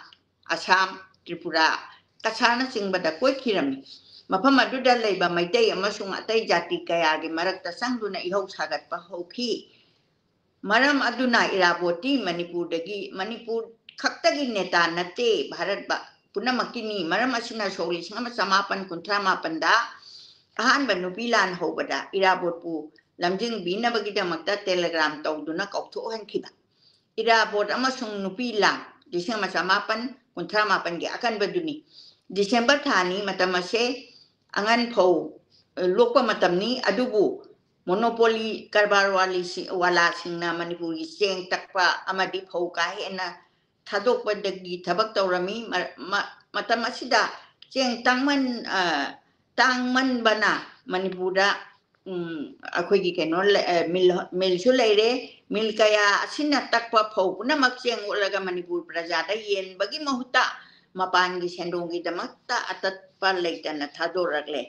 ꯑꯁꯥꯝ, ꯇ꯭ꯔꯤꯄꯨꯔꯥ, ꯀꯁꯥꯔꯅꯆꯤꯡꯕꯗ ꯀꯣꯏꯈꯤꯔꯝꯃꯤ꯫ ꯃꯐꯝ ꯑꯗꯨꯗ ꯂꯩꯕ ꯃꯩꯇꯩ ꯑꯃꯁꯨꯡ ꯑꯇꯩ ꯖꯥꯇꯤ ꯀꯌꯥꯒꯤ ꯃꯔꯛꯇ ꯆꯪꯗꯨꯅ ꯏꯍꯧ ꯁꯥꯒꯠꯄ ꯍꯧꯈꯤ꯫ ꯃꯔꯝ ꯑꯗꯨꯅ ꯏꯔꯥꯕꯣꯠꯇꯤ ꯃꯅꯤꯄꯨꯔꯗꯒꯤ, ꯃꯅꯤꯄꯨꯔ ꯈꯛꯇꯒꯤ ꯅꯦꯇꯥ ꯅꯠꯇꯦ, ꯚꯥꯔꯠ ꯄꯨꯝꯅꯃꯛꯀꯤꯅꯤ꯫ ꯃꯔꯝ ꯑꯁꯤꯅ ꯁꯣꯛ ꯂꯤꯁꯤꯡ ꯑꯃ ꯆꯃꯥꯄꯟ ꯀꯨꯟꯊ꯭ꯔꯥ ꯃꯥꯄꯟꯗ ꯑꯍꯥꯟꯕ ꯅꯨꯄꯤ ꯂꯥꯟ ꯍꯧꯕꯗ ꯏꯔꯥꯕꯣꯠꯄꯨ ꯂꯝꯖꯤꯡꯕꯤꯅꯕꯒꯤꯗꯃꯛꯇ ꯇꯦꯂꯦꯒ꯭ꯔꯥꯝ ꯇꯧꯗꯨꯅ ꯀꯧꯊꯣꯛꯍꯟꯈꯤꯕ꯫ ꯏꯔꯥꯕꯣꯠ ꯑꯃꯁꯨꯡ ꯅꯨꯄꯤ ꯂꯥꯟ, ꯂꯤꯁꯤꯡ ꯑꯃ ꯆꯃꯥꯄꯟ ꯀꯨꯟꯊ꯭ꯔꯥ ꯃꯥꯄꯟꯒꯤ ꯑꯀꯟꯕꯗꯨꯅꯤ꯫ ꯗꯤꯁꯦꯝꯕꯔ ꯊꯥꯅꯤ꯫ ꯃꯇꯝ ꯑꯁꯦ ꯑꯉꯟ ꯐꯧ, ꯑ, ꯂꯣꯛꯄ ꯃꯇꯝꯅꯤ꯫ ꯑꯗꯨꯕꯨ ꯃꯣꯅꯣꯄꯣꯂꯤ ꯀꯔꯕꯥꯔ ꯋꯥꯂꯤꯁꯤ-, ꯋꯥꯂꯥꯁꯤꯡꯅ ꯃꯅꯤꯄꯨꯔꯒꯤ ꯆꯦꯡ ꯇꯛꯄ ꯑꯃꯗꯤ ꯐꯧ ꯀꯥ ꯍꯦꯟꯅ ꯊꯥꯗꯣꯛꯄꯗꯒꯤ ꯊꯕꯛ ꯇꯧꯔꯝꯃꯤ꯫ ꯃ-, ꯃ-, ꯃꯇꯝ ꯑꯁꯤꯗ ꯆꯦꯡ ꯇꯥꯡꯃꯟ-, ꯑ, ꯇꯥꯡꯃꯟꯕꯅ ꯃꯅꯤꯄꯨꯔꯗ, ꯎꯝ, ꯑꯩꯈꯣꯏꯒꯤ ꯀꯩꯅꯣ ꯂꯩ-, ꯑ, ꯃꯤꯜ, ꯃꯤꯜꯁꯨ ꯂꯩꯔꯦ꯫ ꯃꯤꯜ ꯀꯌꯥ ꯑꯁꯤꯅ ꯇꯛꯄ ꯐꯧ ꯄꯨꯝꯅꯃꯛ ꯆꯦꯡ ꯑꯣꯠꯂꯒ ꯃꯅꯤꯄꯨꯔ ꯄ꯭ꯔꯖꯥꯗ ꯌꯦꯟꯕꯒꯤ ꯃꯍꯨꯠꯇ ꯃꯄꯥꯟꯒꯤ ꯁꯦꯟꯗꯣꯡꯒꯤꯗꯃꯛꯇ ꯑꯇꯠꯄ ꯂꯩꯇꯅ ꯊꯥꯗꯣꯔꯛꯂꯦ꯫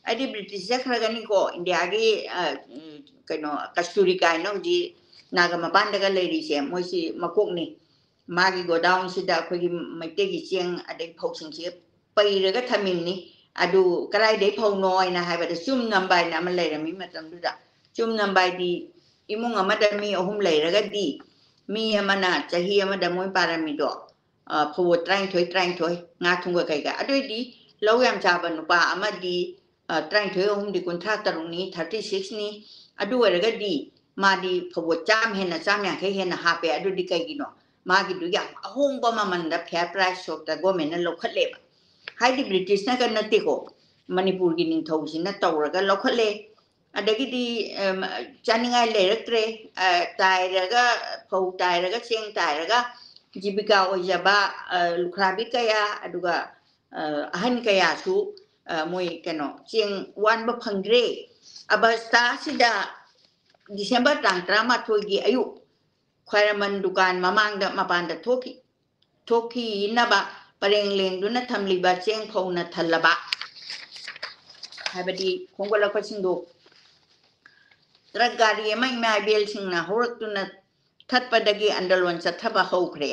ꯍꯥꯏꯗꯤ ꯕ꯭ꯔꯤꯇꯤꯁ ꯆꯠꯈ꯭ꯔꯒꯅꯤꯀꯣ, ꯏꯟꯗꯤꯌꯥꯒꯤ, ꯑ, ꯎꯝ, ꯀꯩꯅꯣ, ꯀꯁꯇꯨꯔꯤ ꯀꯥꯏꯅ ꯍꯧꯖꯤꯛ ꯅꯥꯒꯥ ꯃꯄꯥꯟꯗꯒ ꯂꯩꯔꯤꯁꯦ, ꯃꯣꯏꯁꯤ ꯃꯀꯣꯛꯅꯤ꯫ ꯃꯥꯒꯤ ꯒꯣꯗꯥꯎꯟꯁꯤꯗ ꯑꯩꯈꯣꯏꯒꯤ ꯃꯩꯇꯩꯒꯤ ꯆꯦꯡ ꯑꯗꯩ ꯐꯧꯁꯤꯡꯁꯦ ꯄꯩꯔꯒ ꯊꯝꯃꯤꯕꯅꯤ꯫ ꯑꯗꯨ ꯀꯗꯥꯏꯗꯩ ꯐꯧꯅꯣ ꯍꯥꯏꯅ ꯍꯥꯏꯕꯗ, ꯆꯨꯝ ꯅꯝꯕ ꯍꯥꯏꯅ ꯑꯃ ꯂꯩꯔꯝꯃꯤ ꯃꯇꯝꯗꯨꯗ꯫ ꯆꯨꯝ ꯅꯝꯕ ꯍꯥꯏꯗꯤ ꯏꯃꯨꯡ ꯑꯃꯗ ꯃꯤ ꯑꯍꯨꯝ ꯂꯩꯔꯒꯗꯤ, ꯃꯤ ꯑꯃꯅ ꯆꯍꯤ ꯑꯃꯗ ꯃꯣꯏ ꯄꯥꯔꯝꯃꯤꯗꯣ, ꯑ, ꯐꯧꯕꯣꯠ ꯇꯔꯥꯅꯤꯊꯣꯏ, ꯇꯔꯥꯅꯤꯊꯣꯏ, ꯉꯥ ꯊꯨꯝꯒ ꯀꯩꯀꯥ꯫ ꯑꯗꯨ ꯑꯣꯏꯗꯤ ꯂꯧ ꯌꯥꯝ ꯆꯥꯕ ꯅꯨꯄꯥ ꯑꯃꯗꯤ, ꯑ, ꯇꯔꯥꯅꯤꯊꯣꯏ ꯑꯍꯨꯝꯗꯤ ꯀꯨꯟꯊ꯭ꯔꯥ ꯇꯔꯨꯛꯅꯤ, ꯊꯥꯔꯇꯤ ꯁꯤꯛꯁꯅꯤ꯫ ꯑꯗꯨ ꯑꯣꯏꯔꯒꯗꯤ ꯃꯥꯗꯤ ꯐꯧꯕꯣꯠ ꯆꯥꯝ ꯍꯦꯟꯅ, ꯆꯥꯝ ꯌꯥꯡꯈꯩ ꯍꯦꯟꯅ ꯍꯥꯞꯄꯦ꯫ ꯑꯗꯨꯗꯤ ꯀꯩꯒꯤꯅꯣ? ꯃꯥꯒꯤꯗꯨ ꯌꯥꯝ ꯑꯍꯣꯡꯕ ꯃꯃꯜꯗ ꯐꯤꯌꯔ ꯄ꯭ꯔꯥꯏꯁ ꯁꯣꯞꯇ ꯒꯣꯔꯃꯦꯟꯅ ꯂꯧꯈꯠꯂꯦꯕ꯫ ꯍꯥꯏꯗꯤ ꯕ꯭ꯔꯤꯇꯤꯁꯅꯒ ꯅꯠꯇꯦꯀꯣ, ꯃꯅꯤꯄꯨꯔꯒꯤ ꯅꯤꯡꯊꯧꯁꯤꯅ ꯇꯧꯔꯒ ꯂꯧꯈꯠꯂꯦ꯫ ꯑꯗꯒꯤꯗꯤ, ꯑꯝ, ꯆꯥꯅꯤꯡꯉꯥꯏ ꯂꯩꯔꯛꯇ꯭ꯔꯦ꯫ ꯑ, ꯇꯥꯏꯔꯒ, ꯐꯧ ꯇꯥꯏꯔꯒ, ꯆꯦꯡ ꯇꯥꯏꯔꯒ ꯖꯤꯕꯤꯀꯥ ꯑꯣꯏꯖꯕ, ꯑ, ꯂꯨꯈ꯭ꯔꯥꯕꯤ ꯀꯌꯥ, ꯑꯗꯨꯒ, ꯑ, ꯑꯍꯟ ꯀꯌꯥꯁꯨ, ꯑ, ꯃꯣꯏ ꯀꯩꯅꯣ, ꯆꯦꯡ ꯋꯥꯟꯕ ꯐꯪꯗ꯭ꯔꯦ꯫ ꯑꯕꯁꯇꯥ ꯑꯁꯤꯗ ꯗꯤꯁꯦꯝꯕꯔ ꯇꯥꯡ ꯇꯔꯥꯃꯥꯊꯣꯏꯒꯤ ꯑꯌꯨꯛ ꯈ꯭ꯋꯥꯏꯔꯝꯕꯟ ꯗꯨꯀꯥꯟ ꯃꯃꯥꯡꯗ ꯃꯄꯥꯟꯗ ꯊꯣꯛꯈꯤ꯫ ꯊꯣꯛꯈꯤꯅꯕ ꯄꯔꯦꯡ ꯂꯦꯡꯗꯨꯅ ꯊꯝꯂꯤꯕ ꯆꯦꯡ ꯐꯧꯅ ꯊꯜꯂꯕ, ꯍꯥꯏꯕꯗꯤ ꯈꯣꯝꯒꯠꯂꯛꯄꯁꯤꯡꯗꯨ ꯇ꯭ꯔꯛ ꯒꯥꯔꯤ ꯑꯃ ꯏꯃꯥ ꯏꯕꯦꯜꯁꯤꯡꯅ ꯍꯧꯔꯛꯇꯨꯅ ꯊꯠꯄꯗꯒꯤ ꯑꯟꯗꯂꯣꯟ ꯆꯠꯊꯕ ꯍꯧꯈ꯭ꯔꯦ꯫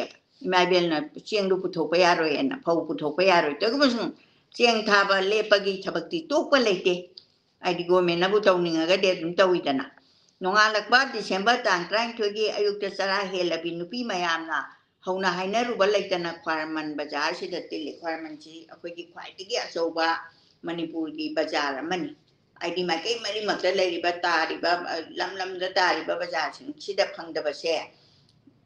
ꯏꯃꯥ ꯏꯕꯦꯜꯅ ꯆꯦꯡꯗꯨ ꯄꯨꯊꯣꯛꯄ ꯌꯥꯔꯣꯏ ꯍꯥꯏꯅ, ꯐꯧ ꯄꯨꯊꯣꯛꯄ ꯌꯥꯔꯣꯏ꯫ ꯇꯧꯕꯁꯨ ꯆꯦꯡ ꯊꯥꯕ ꯂꯦꯞꯄꯒꯤ ꯊꯕꯛꯇꯤ ꯇꯣꯛꯄ ꯂꯩꯇꯦ꯫ ꯍꯥꯏꯗꯤ ꯒꯣꯔꯃꯦꯟꯅꯕꯨ ꯇꯧꯅꯤꯡꯉꯒꯗꯤ ꯑꯗꯨꯝ ꯇꯧꯋꯤꯗꯅ꯫ ꯅꯣꯡꯉꯥꯜꯂꯛꯄ ꯗꯤꯁꯦꯝꯕꯔ ꯇꯥꯡ ꯇꯔꯥꯅꯤꯊꯣꯏꯒꯤ ꯑꯌꯨꯛꯇ ꯆꯔꯥ ꯍꯦꯜꯂꯕꯤ ꯅꯨꯄꯤ ꯃꯌꯥꯝꯅ ꯍꯧꯅ ꯍꯥꯏꯅꯔꯨꯕ ꯂꯩꯇꯅ ꯈ꯭ꯋꯥꯏꯔꯝꯕꯟ ꯕꯖꯥꯔꯁꯤꯗ ꯇꯤꯜꯂꯤ꯫ ꯈ꯭ꯋꯥꯏꯔꯝꯕꯟꯁꯤ ꯑꯩꯈꯣꯏꯒꯤ ꯈ꯭ꯋꯥꯏꯗꯒꯤ ꯑꯆꯧꯕ ꯃꯅꯤꯄꯨꯔꯒꯤ ꯕꯖꯥꯔ ꯑꯃꯅꯤ꯫ ꯍꯥꯏꯗꯤ ꯃꯥꯏꯀꯩ ꯃꯔꯤꯃꯛꯇ ꯂꯩꯔꯤꯕ, ꯇꯥꯔꯤꯕ, ꯑ, ꯂꯝ ꯂꯝꯗ ꯇꯥꯔꯤꯕ ꯕꯖꯥꯔꯁꯤꯡꯁꯤꯗ ꯐꯪꯗꯕꯁꯦ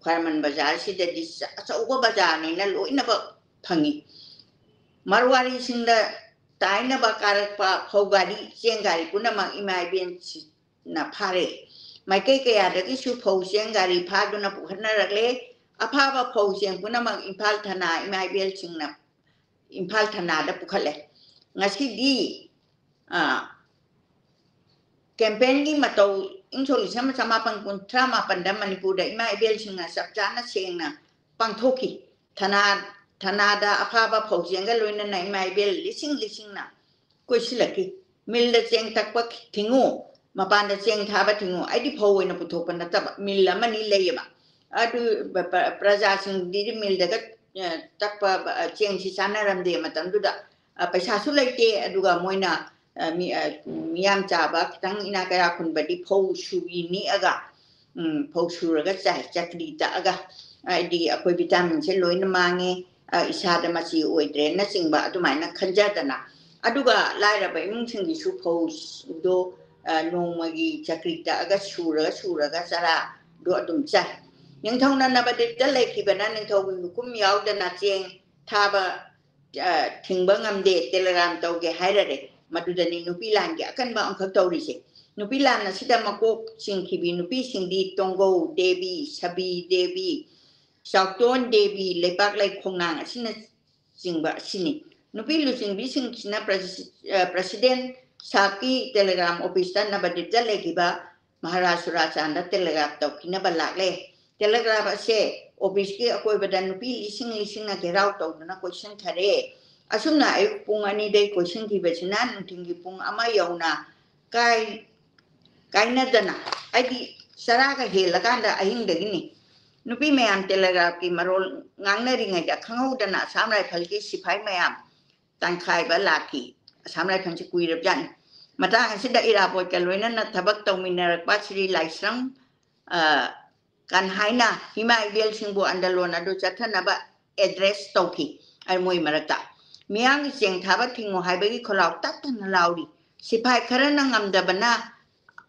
ꯈ꯭ꯋꯥꯏꯔꯝꯕꯟ ꯕꯖꯥꯔꯁꯤꯗꯗꯤ ꯆ-, ꯑꯆꯧꯕ ꯕꯖꯥꯔꯅꯤꯅ ꯂꯣꯏꯅꯃꯛ ꯐꯪꯉꯤ꯫ ꯃꯔꯋꯥꯔꯤꯁꯤꯡꯗ ꯇꯥꯏꯅꯕ ꯀꯥꯔꯛꯄ ꯐꯧ ꯒꯥꯔꯤ, ꯆꯦꯡ ꯒꯥꯔꯤ ꯄꯨꯝꯅꯃꯛ ꯏꯃꯥ ꯏꯕꯦꯟꯁꯤꯡꯅ ꯐꯥꯔꯦ꯫ ꯃꯥꯏꯀꯩ ꯀꯌꯥꯗꯒꯤꯁꯨ ꯐꯧ ꯆꯦꯡ ꯒꯥꯔꯤ ꯐꯥꯗꯨꯅ ꯄꯨꯈꯠꯅꯔꯛꯂꯦ꯫ ꯑꯐꯥꯕ ꯐꯧ ꯆꯦꯡ ꯄꯨꯝꯅꯃꯛ ꯏꯝꯐꯥꯜ ꯊꯅꯥ ꯏꯃꯥ ꯏꯕꯦꯜꯁꯤꯡꯅ ꯏꯝꯐꯥꯜ ꯊꯅꯥꯗ ꯄꯨꯈꯠꯂꯦ꯫ ꯉꯁꯤꯗꯤ, ꯑ, campaign-ꯒꯤ ꯃꯇꯧ ꯏꯪ ꯁꯣꯛ ꯂꯤꯁꯤꯡ ꯑꯃ ꯆꯃꯥꯄꯟ ꯀꯨꯟꯊ꯭ꯔꯥ ꯃꯥꯄꯟꯗ ꯃꯅꯤꯄꯨꯔꯗ ꯏꯃꯥ ꯏꯕꯦꯜꯁꯤꯡꯅ ꯆꯞ ꯆꯥꯅ ꯁꯦꯡꯅ ꯄꯥꯡꯊꯣꯛꯈꯤ꯫ ꯊꯅꯥ-, ꯊꯅꯥꯗ ꯑꯐꯥꯕ ꯐꯧ ꯆꯦꯡꯒ ꯂꯣꯏꯅꯅ ꯏꯃꯥ ꯏꯕꯦꯜ ꯂꯤꯁꯤꯡ ꯂꯤꯁꯤꯡꯅ ꯀꯣꯏꯁꯤꯜꯂꯛꯈꯤ꯫ ꯃꯤꯜꯗ ꯆꯦꯡ ꯇꯛꯄ ꯊꯤꯡꯉꯨ, ꯃꯄꯥꯟꯗ ꯆꯦꯡ ꯊꯥꯕ ꯊꯤꯡꯉꯨ꯫ ꯑꯩꯗꯤ ꯐꯧ ꯑꯣꯏꯅ ꯄꯨꯊꯣꯛꯄ ꯅꯠꯇꯕ, ꯃꯤꯜ ꯑꯃꯅꯤ ꯂꯩꯌꯦꯕ꯫ ꯑꯗꯨ ꯄ-, ꯄ-, ꯄ꯭ꯔꯖꯥꯁꯤꯡꯗꯤ ꯃꯤꯜꯗꯒ, ꯑ, ꯇꯛꯄ, ꯑ, ꯆꯦꯡꯁꯤ ꯆꯥꯅꯔꯝꯗꯦ ꯃꯇꯝꯗꯨꯗ꯫ ꯑ, ꯄꯩꯁꯥꯁꯨ ꯂꯩꯇꯦ, ꯑꯗꯨꯒ ꯃꯣꯏꯅ, ꯑ, ꯃꯤ-, ꯑ, ꯃꯤꯌꯥꯝ ꯆꯥꯕ ꯈꯤꯇꯪ ꯏꯅꯥꯛ ꯀꯩꯔꯥꯛ ꯈꯨꯟꯕꯗꯤ ꯐꯧ ꯁꯨꯕꯤ ꯅꯦꯛꯑꯒ, ꯎꯝ, ꯐꯧ ꯁꯨꯔꯒ ꯆꯥꯏ, ꯆꯀ꯭ꯔꯤ ꯇꯛꯑꯒ꯫ ꯍꯥꯏꯗꯤ ꯑꯩꯈꯣꯏ vitamin-ꯁꯦ ꯂꯣꯏꯅ ꯃꯥꯡꯉꯦ, ꯑ, ꯏꯁꯥꯗ ꯃꯆꯤ ꯑꯣꯏꯗ꯭ꯔꯦꯅꯆꯤꯡꯕ ꯑꯗꯨꯃꯥꯏꯅ ꯈꯟꯖꯗꯅ꯫ ꯑꯗꯨꯒ ꯂꯥꯏꯔꯕ ꯏꯃꯨꯡꯁꯤꯡꯒꯤꯁꯨ ꯐꯧꯗꯣ, ꯑ, ꯅꯣꯡꯃꯒꯤ ꯆꯀ꯭ꯔꯤ ꯇꯛꯑꯒ ꯁꯨꯔꯒ ꯁꯨꯔꯒ ꯆꯔꯥꯗꯣ ꯑꯗꯨꯝ ꯆꯥꯏ꯫ ꯅꯤꯡꯊꯧꯅ ꯅꯕꯗꯤꯞꯇ ꯂꯩꯈꯤꯕꯅ ꯅꯤꯡꯊꯧꯒꯤ ꯍꯨꯀꯨꯝ ꯌꯥꯎꯗꯅ ꯆꯦꯡ ꯊꯥꯕ, ꯑ, ꯊꯤꯡꯕ ꯉꯝꯗꯦ, telegram ꯇꯧꯒꯦ ꯍꯥꯏꯔꯔꯦ꯫ ꯃꯗꯨꯗꯅꯤ ꯅꯨꯄꯤ ꯂꯥꯟꯒꯤ ꯑꯀꯟꯕ ꯑꯃꯈꯛ ꯇꯧꯔꯤꯁꯦ꯫ ꯅꯨꯄꯤ ꯂꯥꯟ ꯑꯁꯤꯗ ꯃꯀꯣꯛ ꯆꯤꯡꯈꯤꯕꯤ ꯅꯨꯄꯤꯁꯤꯡꯗꯤ ꯇꯣꯡꯒꯧ ꯗꯦꯕꯤ, ꯁꯕꯤ ꯗꯦꯕꯤ, ꯆꯥꯎꯇꯣꯟ ꯗꯦꯕꯤ, ꯂꯩꯄꯥꯛ ꯂꯩꯈꯣꯡꯅꯥꯡ ꯑꯁꯤꯅꯆꯤꯡꯕ ꯑꯁꯤꯅꯤ꯫ ꯅꯨꯄꯤ ꯂꯨꯆꯤꯡꯕꯤꯁꯤꯡꯁꯤꯅ ꯄ꯭ꯔꯁꯤ-, ꯑ, president ꯁꯥꯍꯕꯀꯤ telegram office-ꯇ ꯅꯕꯗꯤꯞꯇ ꯂꯩꯈꯤꯕ ꯃꯍꯥꯔꯥꯖ ꯁꯨꯔꯥꯆꯥꯟꯗ telegraph ꯇꯧꯈꯤꯅꯕ ꯂꯥꯛꯂꯦ꯫ Telegraph ꯑꯁꯦ office-ꯀꯤ ꯑꯀꯣꯏꯕꯗ ꯅꯨꯄꯤ ꯂꯤꯁꯤꯡ ꯂꯤꯁꯤꯡꯅ ꯘꯦꯔꯥꯎ ꯇꯧꯗꯨꯅ ꯀꯣꯏꯁꯤꯟꯈꯔꯦ꯫ ꯑꯁꯨꯝꯅ ꯑꯌꯨꯛ ꯄꯨꯡ ꯑꯅꯤꯗꯩ ꯀꯣꯏꯁꯤꯟꯈꯤꯕꯁꯤꯅ ꯅꯨꯡꯊꯤꯜꯒꯤ ꯄꯨꯡ ꯑꯃ ꯌꯧꯅ ꯀꯥꯏ-, ꯀꯥꯏꯅꯗꯅ, ꯍꯥꯏꯗꯤ ꯆꯔꯥꯒ ꯍꯦꯜꯂꯀꯥꯟꯗ ꯑꯍꯤꯡꯗꯒꯤꯅꯤ꯫ ꯅꯨꯄꯤ ꯃꯌꯥꯝ telegraph-ꯀꯤ ꯃꯔꯣꯜ ꯉꯥꯡꯅꯔꯤꯉꯩꯗ ꯈꯪꯍꯧꯗꯅ ꯑꯁꯥꯝ rifle-ꯒꯤ ꯁꯤꯐꯥꯏ ꯃꯌꯥꯝ ꯇꯥꯟꯈꯥꯏꯕ ꯂꯥꯛꯈꯤ꯫ ꯑꯁꯥꯝ rifle-ꯁꯤ ꯀꯨꯏꯔꯕꯖꯥꯠꯅꯤ꯫ ꯃꯇꯥꯡ ꯑꯁꯤꯗ ꯏꯔꯥꯕꯣꯠꯀ ꯂꯣꯏꯅꯅ ꯊꯕꯛ ꯇꯧꯃꯤꯟꯅꯔꯛꯄ ꯁ꯭ꯔꯤ ꯂꯥꯏꯁ꯭ꯔꯝ, ꯑ, ꯀꯟꯍꯥꯏꯅ ꯏꯃꯥ ꯏꯕꯦꯜꯁꯤꯡꯕꯨ ꯑꯟꯗꯂꯣꯟ ꯑꯗꯨ ꯆꯠꯊꯅꯕ ꯑꯦꯗ꯭ꯔꯦꯁ ꯇꯧꯈꯤ꯫ ꯑꯩ ꯃꯣꯏ ꯃꯔꯛꯇ ꯃꯤꯌꯥꯝꯒꯤ ꯆꯦꯡ ꯊꯥꯕ ꯊꯤꯡꯉꯨ ꯍꯥꯏꯕꯒꯤ ꯈꯣꯜꯂꯥꯎ ꯇꯠꯇꯅ ꯂꯥꯎꯔꯤ꯫ ꯁꯤꯐꯥꯏ ꯈꯔꯅ ꯉꯝꯗꯕꯅ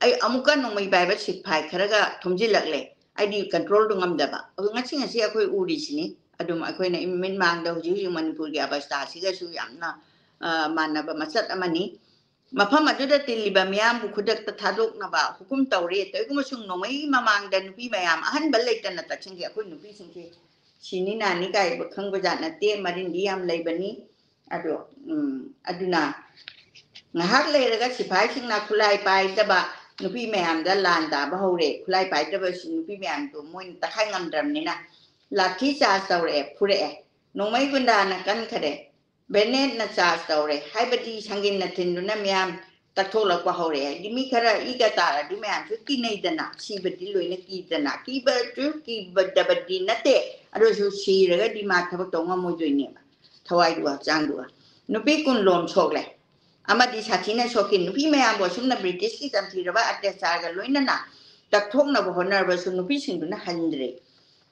ꯑꯩ ꯑꯃꯨꯛꯀ ꯅꯣꯡꯃꯩ ꯄꯥꯏꯕ ꯁꯤꯐꯥꯏ ꯈꯔꯒ ꯊꯣꯝꯖꯤꯜꯂꯛꯂꯦ꯫ ꯑꯩꯗꯤ ꯀꯟꯇ꯭ꯔꯣꯜꯗꯨ ꯉꯝꯗꯕ꯫ ꯑꯗꯨ ꯉꯁꯤ ꯉꯁꯤ ꯑꯩꯈꯣꯏ ꯎꯔꯤꯁꯤꯅꯤ꯫ ꯑꯗꯨꯝ ꯑꯩꯈꯣꯏꯅ ꯃꯤꯠ ꯃꯥꯡꯗ ꯍꯧꯖꯤꯛ ꯍꯧꯖꯤꯛ ꯃꯅꯤꯄꯨꯔꯒꯤ ꯑꯕꯁꯊꯥꯁꯤꯒꯁꯨ ꯌꯥꯝꯅ, ꯑ, ꯃꯥꯟꯅꯕ ꯃꯆꯠ ꯑꯃꯅꯤ꯫ ꯃꯐꯝ ꯑꯗꯨꯗ ꯇꯤꯜꯂꯤꯕ ꯃꯤꯌꯥꯝꯕꯨ ꯈꯨꯗꯛꯇ ꯊꯥꯗꯣꯛꯅꯕ ꯍꯨꯀꯨꯝ ꯇꯧꯔꯦ꯫ ꯀꯔꯤꯒꯨꯝꯕ ꯁꯨꯝ ꯅꯣꯡꯃꯩꯒꯤ ꯃꯃꯥꯡꯗ ꯅꯨꯄꯤ ꯃꯌꯥꯝ ꯑꯍꯟꯕ ꯂꯩꯇꯅ ꯇꯛꯁꯤꯟꯈꯤ꯫ ꯑꯩꯈꯣꯏ ꯅꯨꯄꯤꯁꯤꯡꯁꯦ ꯁꯤꯅꯤ ꯅꯥꯅꯤ ꯀꯥꯏꯕ ꯈꯪꯕꯖꯥꯠ ꯅꯠꯇꯦ꯫ ꯃꯔꯤꯟꯗꯤ ꯌꯥꯝ ꯂꯩꯕꯅꯤ꯫ ꯑꯗꯣ, ꯎꯝ, ꯑꯗꯨꯅ ꯉꯥꯏꯍꯥꯛ ꯂꯩꯔꯒ ꯁꯤꯐꯥꯏꯁꯤꯡꯅ ꯈꯨꯠꯂꯥꯏ ꯄꯥꯏꯗꯕ ꯅꯨꯄꯤ ꯃꯌꯥꯝꯗ ꯂꯥꯟ ꯇꯥꯕ ꯍꯧꯔꯦ꯫ ꯈꯨꯠꯂꯥꯏ ꯄꯥꯏꯗꯕꯁꯤ ꯅꯨꯄꯤ ꯃꯌꯥꯝꯗꯣ ꯃꯣꯏꯅ ꯇꯛꯈꯥꯏ ꯉꯝꯗ꯭ꯔꯕꯅꯤꯅ ꯂꯥꯊꯤ ꯆꯥꯔꯖ ꯇꯧꯔꯛꯑꯦ, ꯐꯨꯔꯛꯑꯦ꯫ ꯅꯣꯡꯃꯩ ꯒꯨꯟꯗꯥꯅ ꯀꯟꯈꯔꯦ꯫ ꯕꯦꯅꯦꯠꯅ ꯆꯥꯔꯖ ꯇꯧꯔꯦ꯫ ꯍꯥꯏꯕꯗꯤ ꯁꯪꯒꯤꯟꯅ ꯊꯤꯟꯗꯨꯅ ꯃꯤꯌꯥꯝ ꯇꯛꯊꯣꯛꯂꯛꯄ ꯍꯧꯔꯛꯑꯦ꯫ ꯍꯥꯏꯗꯤ ꯃꯤ ꯈꯔ ꯏꯒ ꯇꯥꯔꯗꯤ ꯃꯌꯥꯝꯁꯨ ꯀꯤꯅꯩꯗꯅ, ꯁꯤꯕꯗꯤ ꯂꯣꯏꯅ ꯀꯤꯗꯅ, ꯀꯤꯕꯁꯨ ꯀꯤꯕꯗꯕꯗꯤ ꯅꯠꯇꯦ, ꯑꯗꯨꯁꯨ ꯁꯤꯔꯒꯗꯤ ꯃꯥ ꯊꯕꯛ ꯇꯧ ꯉꯝꯃꯣꯏꯗꯣꯏꯅꯦꯕ, ꯊꯋꯥꯏꯗꯨꯒ ꯍꯛꯆꯥꯡꯗꯨꯒ꯫ ꯅꯨꯄꯤ ꯀꯨꯟ ꯂꯣꯝ ꯁꯣꯛꯂꯦ ꯑꯃꯗꯤ ꯁꯥꯊꯤꯅ ꯁꯣꯛꯈꯤ꯫ ꯅꯨꯄꯤ ꯃꯌꯥꯝꯕꯨ ꯑꯁꯨꯝꯅ ꯕ꯭ꯔꯤꯇꯤꯁꯀꯤ ꯇꯝꯊꯤꯔꯕ ꯑꯇ꯭ꯌꯥꯆꯥꯔꯒ ꯂꯣꯏꯅꯅ ꯇꯛꯊꯣꯛꯅꯕ ꯍꯣꯠꯅꯔꯕꯁꯨ ꯅꯨꯄꯤꯁꯤꯡꯗꯨꯅ ꯍꯟꯗ꯭ꯔꯦ꯫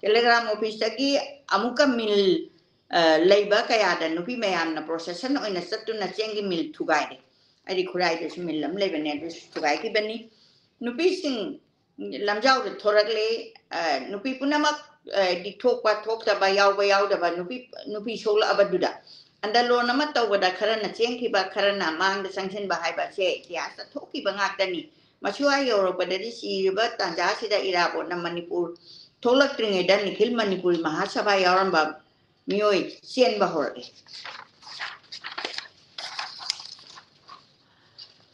ꯇꯦꯂꯦꯒ꯭ꯔꯥꯝ ꯑꯣꯐꯤꯁꯇꯒꯤ ꯑꯃꯨꯛꯀ ꯃꯤꯜ, ꯑ, ꯂꯩꯕ ꯀꯌꯥꯗ ꯅꯨꯄꯤ ꯃꯌꯥꯝꯅ ꯄ꯭ꯔꯣꯁꯦꯁꯟ ꯑꯣꯏꯅ ꯆꯠꯇꯨꯅ ꯆꯦꯡꯒꯤ ꯃꯤꯜ ꯊꯨꯒꯥꯏꯔꯦ꯫ ꯑꯩꯗꯤ ꯈꯨꯔꯥꯏꯗꯁꯨ ꯃꯤꯜ ꯑꯃ ꯂꯩꯕꯅꯦ, ꯑꯗꯨꯁꯨ ꯊꯨꯒꯥꯏꯈꯤꯕꯅꯤ꯫ ꯅꯨꯄꯤꯁꯤꯡ ꯂꯝꯖꯥꯎꯗ ꯊꯣꯔꯛꯂꯦ꯫ ꯑ, ꯅꯨꯄꯤ ꯄꯨꯝꯅꯃꯛ, ꯑ, ꯗꯤ ꯊꯣꯛꯄ ꯊꯣꯛꯇꯕ, ꯌꯥꯎꯕ ꯌꯥꯎꯗꯕ, ꯅꯨꯄꯤ, ꯅꯨꯄꯤ ꯁꯣꯛꯂꯛꯑꯕꯗꯨꯗ ꯑꯟꯗꯂꯣꯟ ꯑꯃ ꯇꯧꯕꯗ ꯈꯔꯅ ꯆꯦꯟꯈꯤꯕ, ꯈꯔꯅ ꯃꯥꯡꯗ ꯆꯪꯁꯤꯟꯕ ꯍꯥꯏꯕ ꯑꯁꯦ ꯏꯇꯤꯍꯥꯁꯇ ꯊꯣꯛꯈꯤꯕ ꯉꯥꯛꯇꯅꯤ꯫ ꯃꯁꯤꯋꯥ ꯌꯧꯔꯛꯄꯗꯗꯤ ꯁꯤꯔꯤꯕ ꯇꯥꯟꯖꯥꯁꯤꯗ ꯏꯔꯥꯕꯣꯠꯅ ꯃꯅꯤꯄꯨꯔ ꯊꯣꯛꯂꯛꯇ꯭ꯔꯤꯉꯩꯗ ꯅꯤꯈꯤꯜ ꯃꯅꯤꯄꯨꯔꯤ ꯃꯍꯥꯁꯚꯥ ꯌꯥꯎꯔꯝꯕ ꯃꯤꯑꯣꯏ ꯆꯦꯟꯕ ꯍꯧꯔꯛꯏ꯫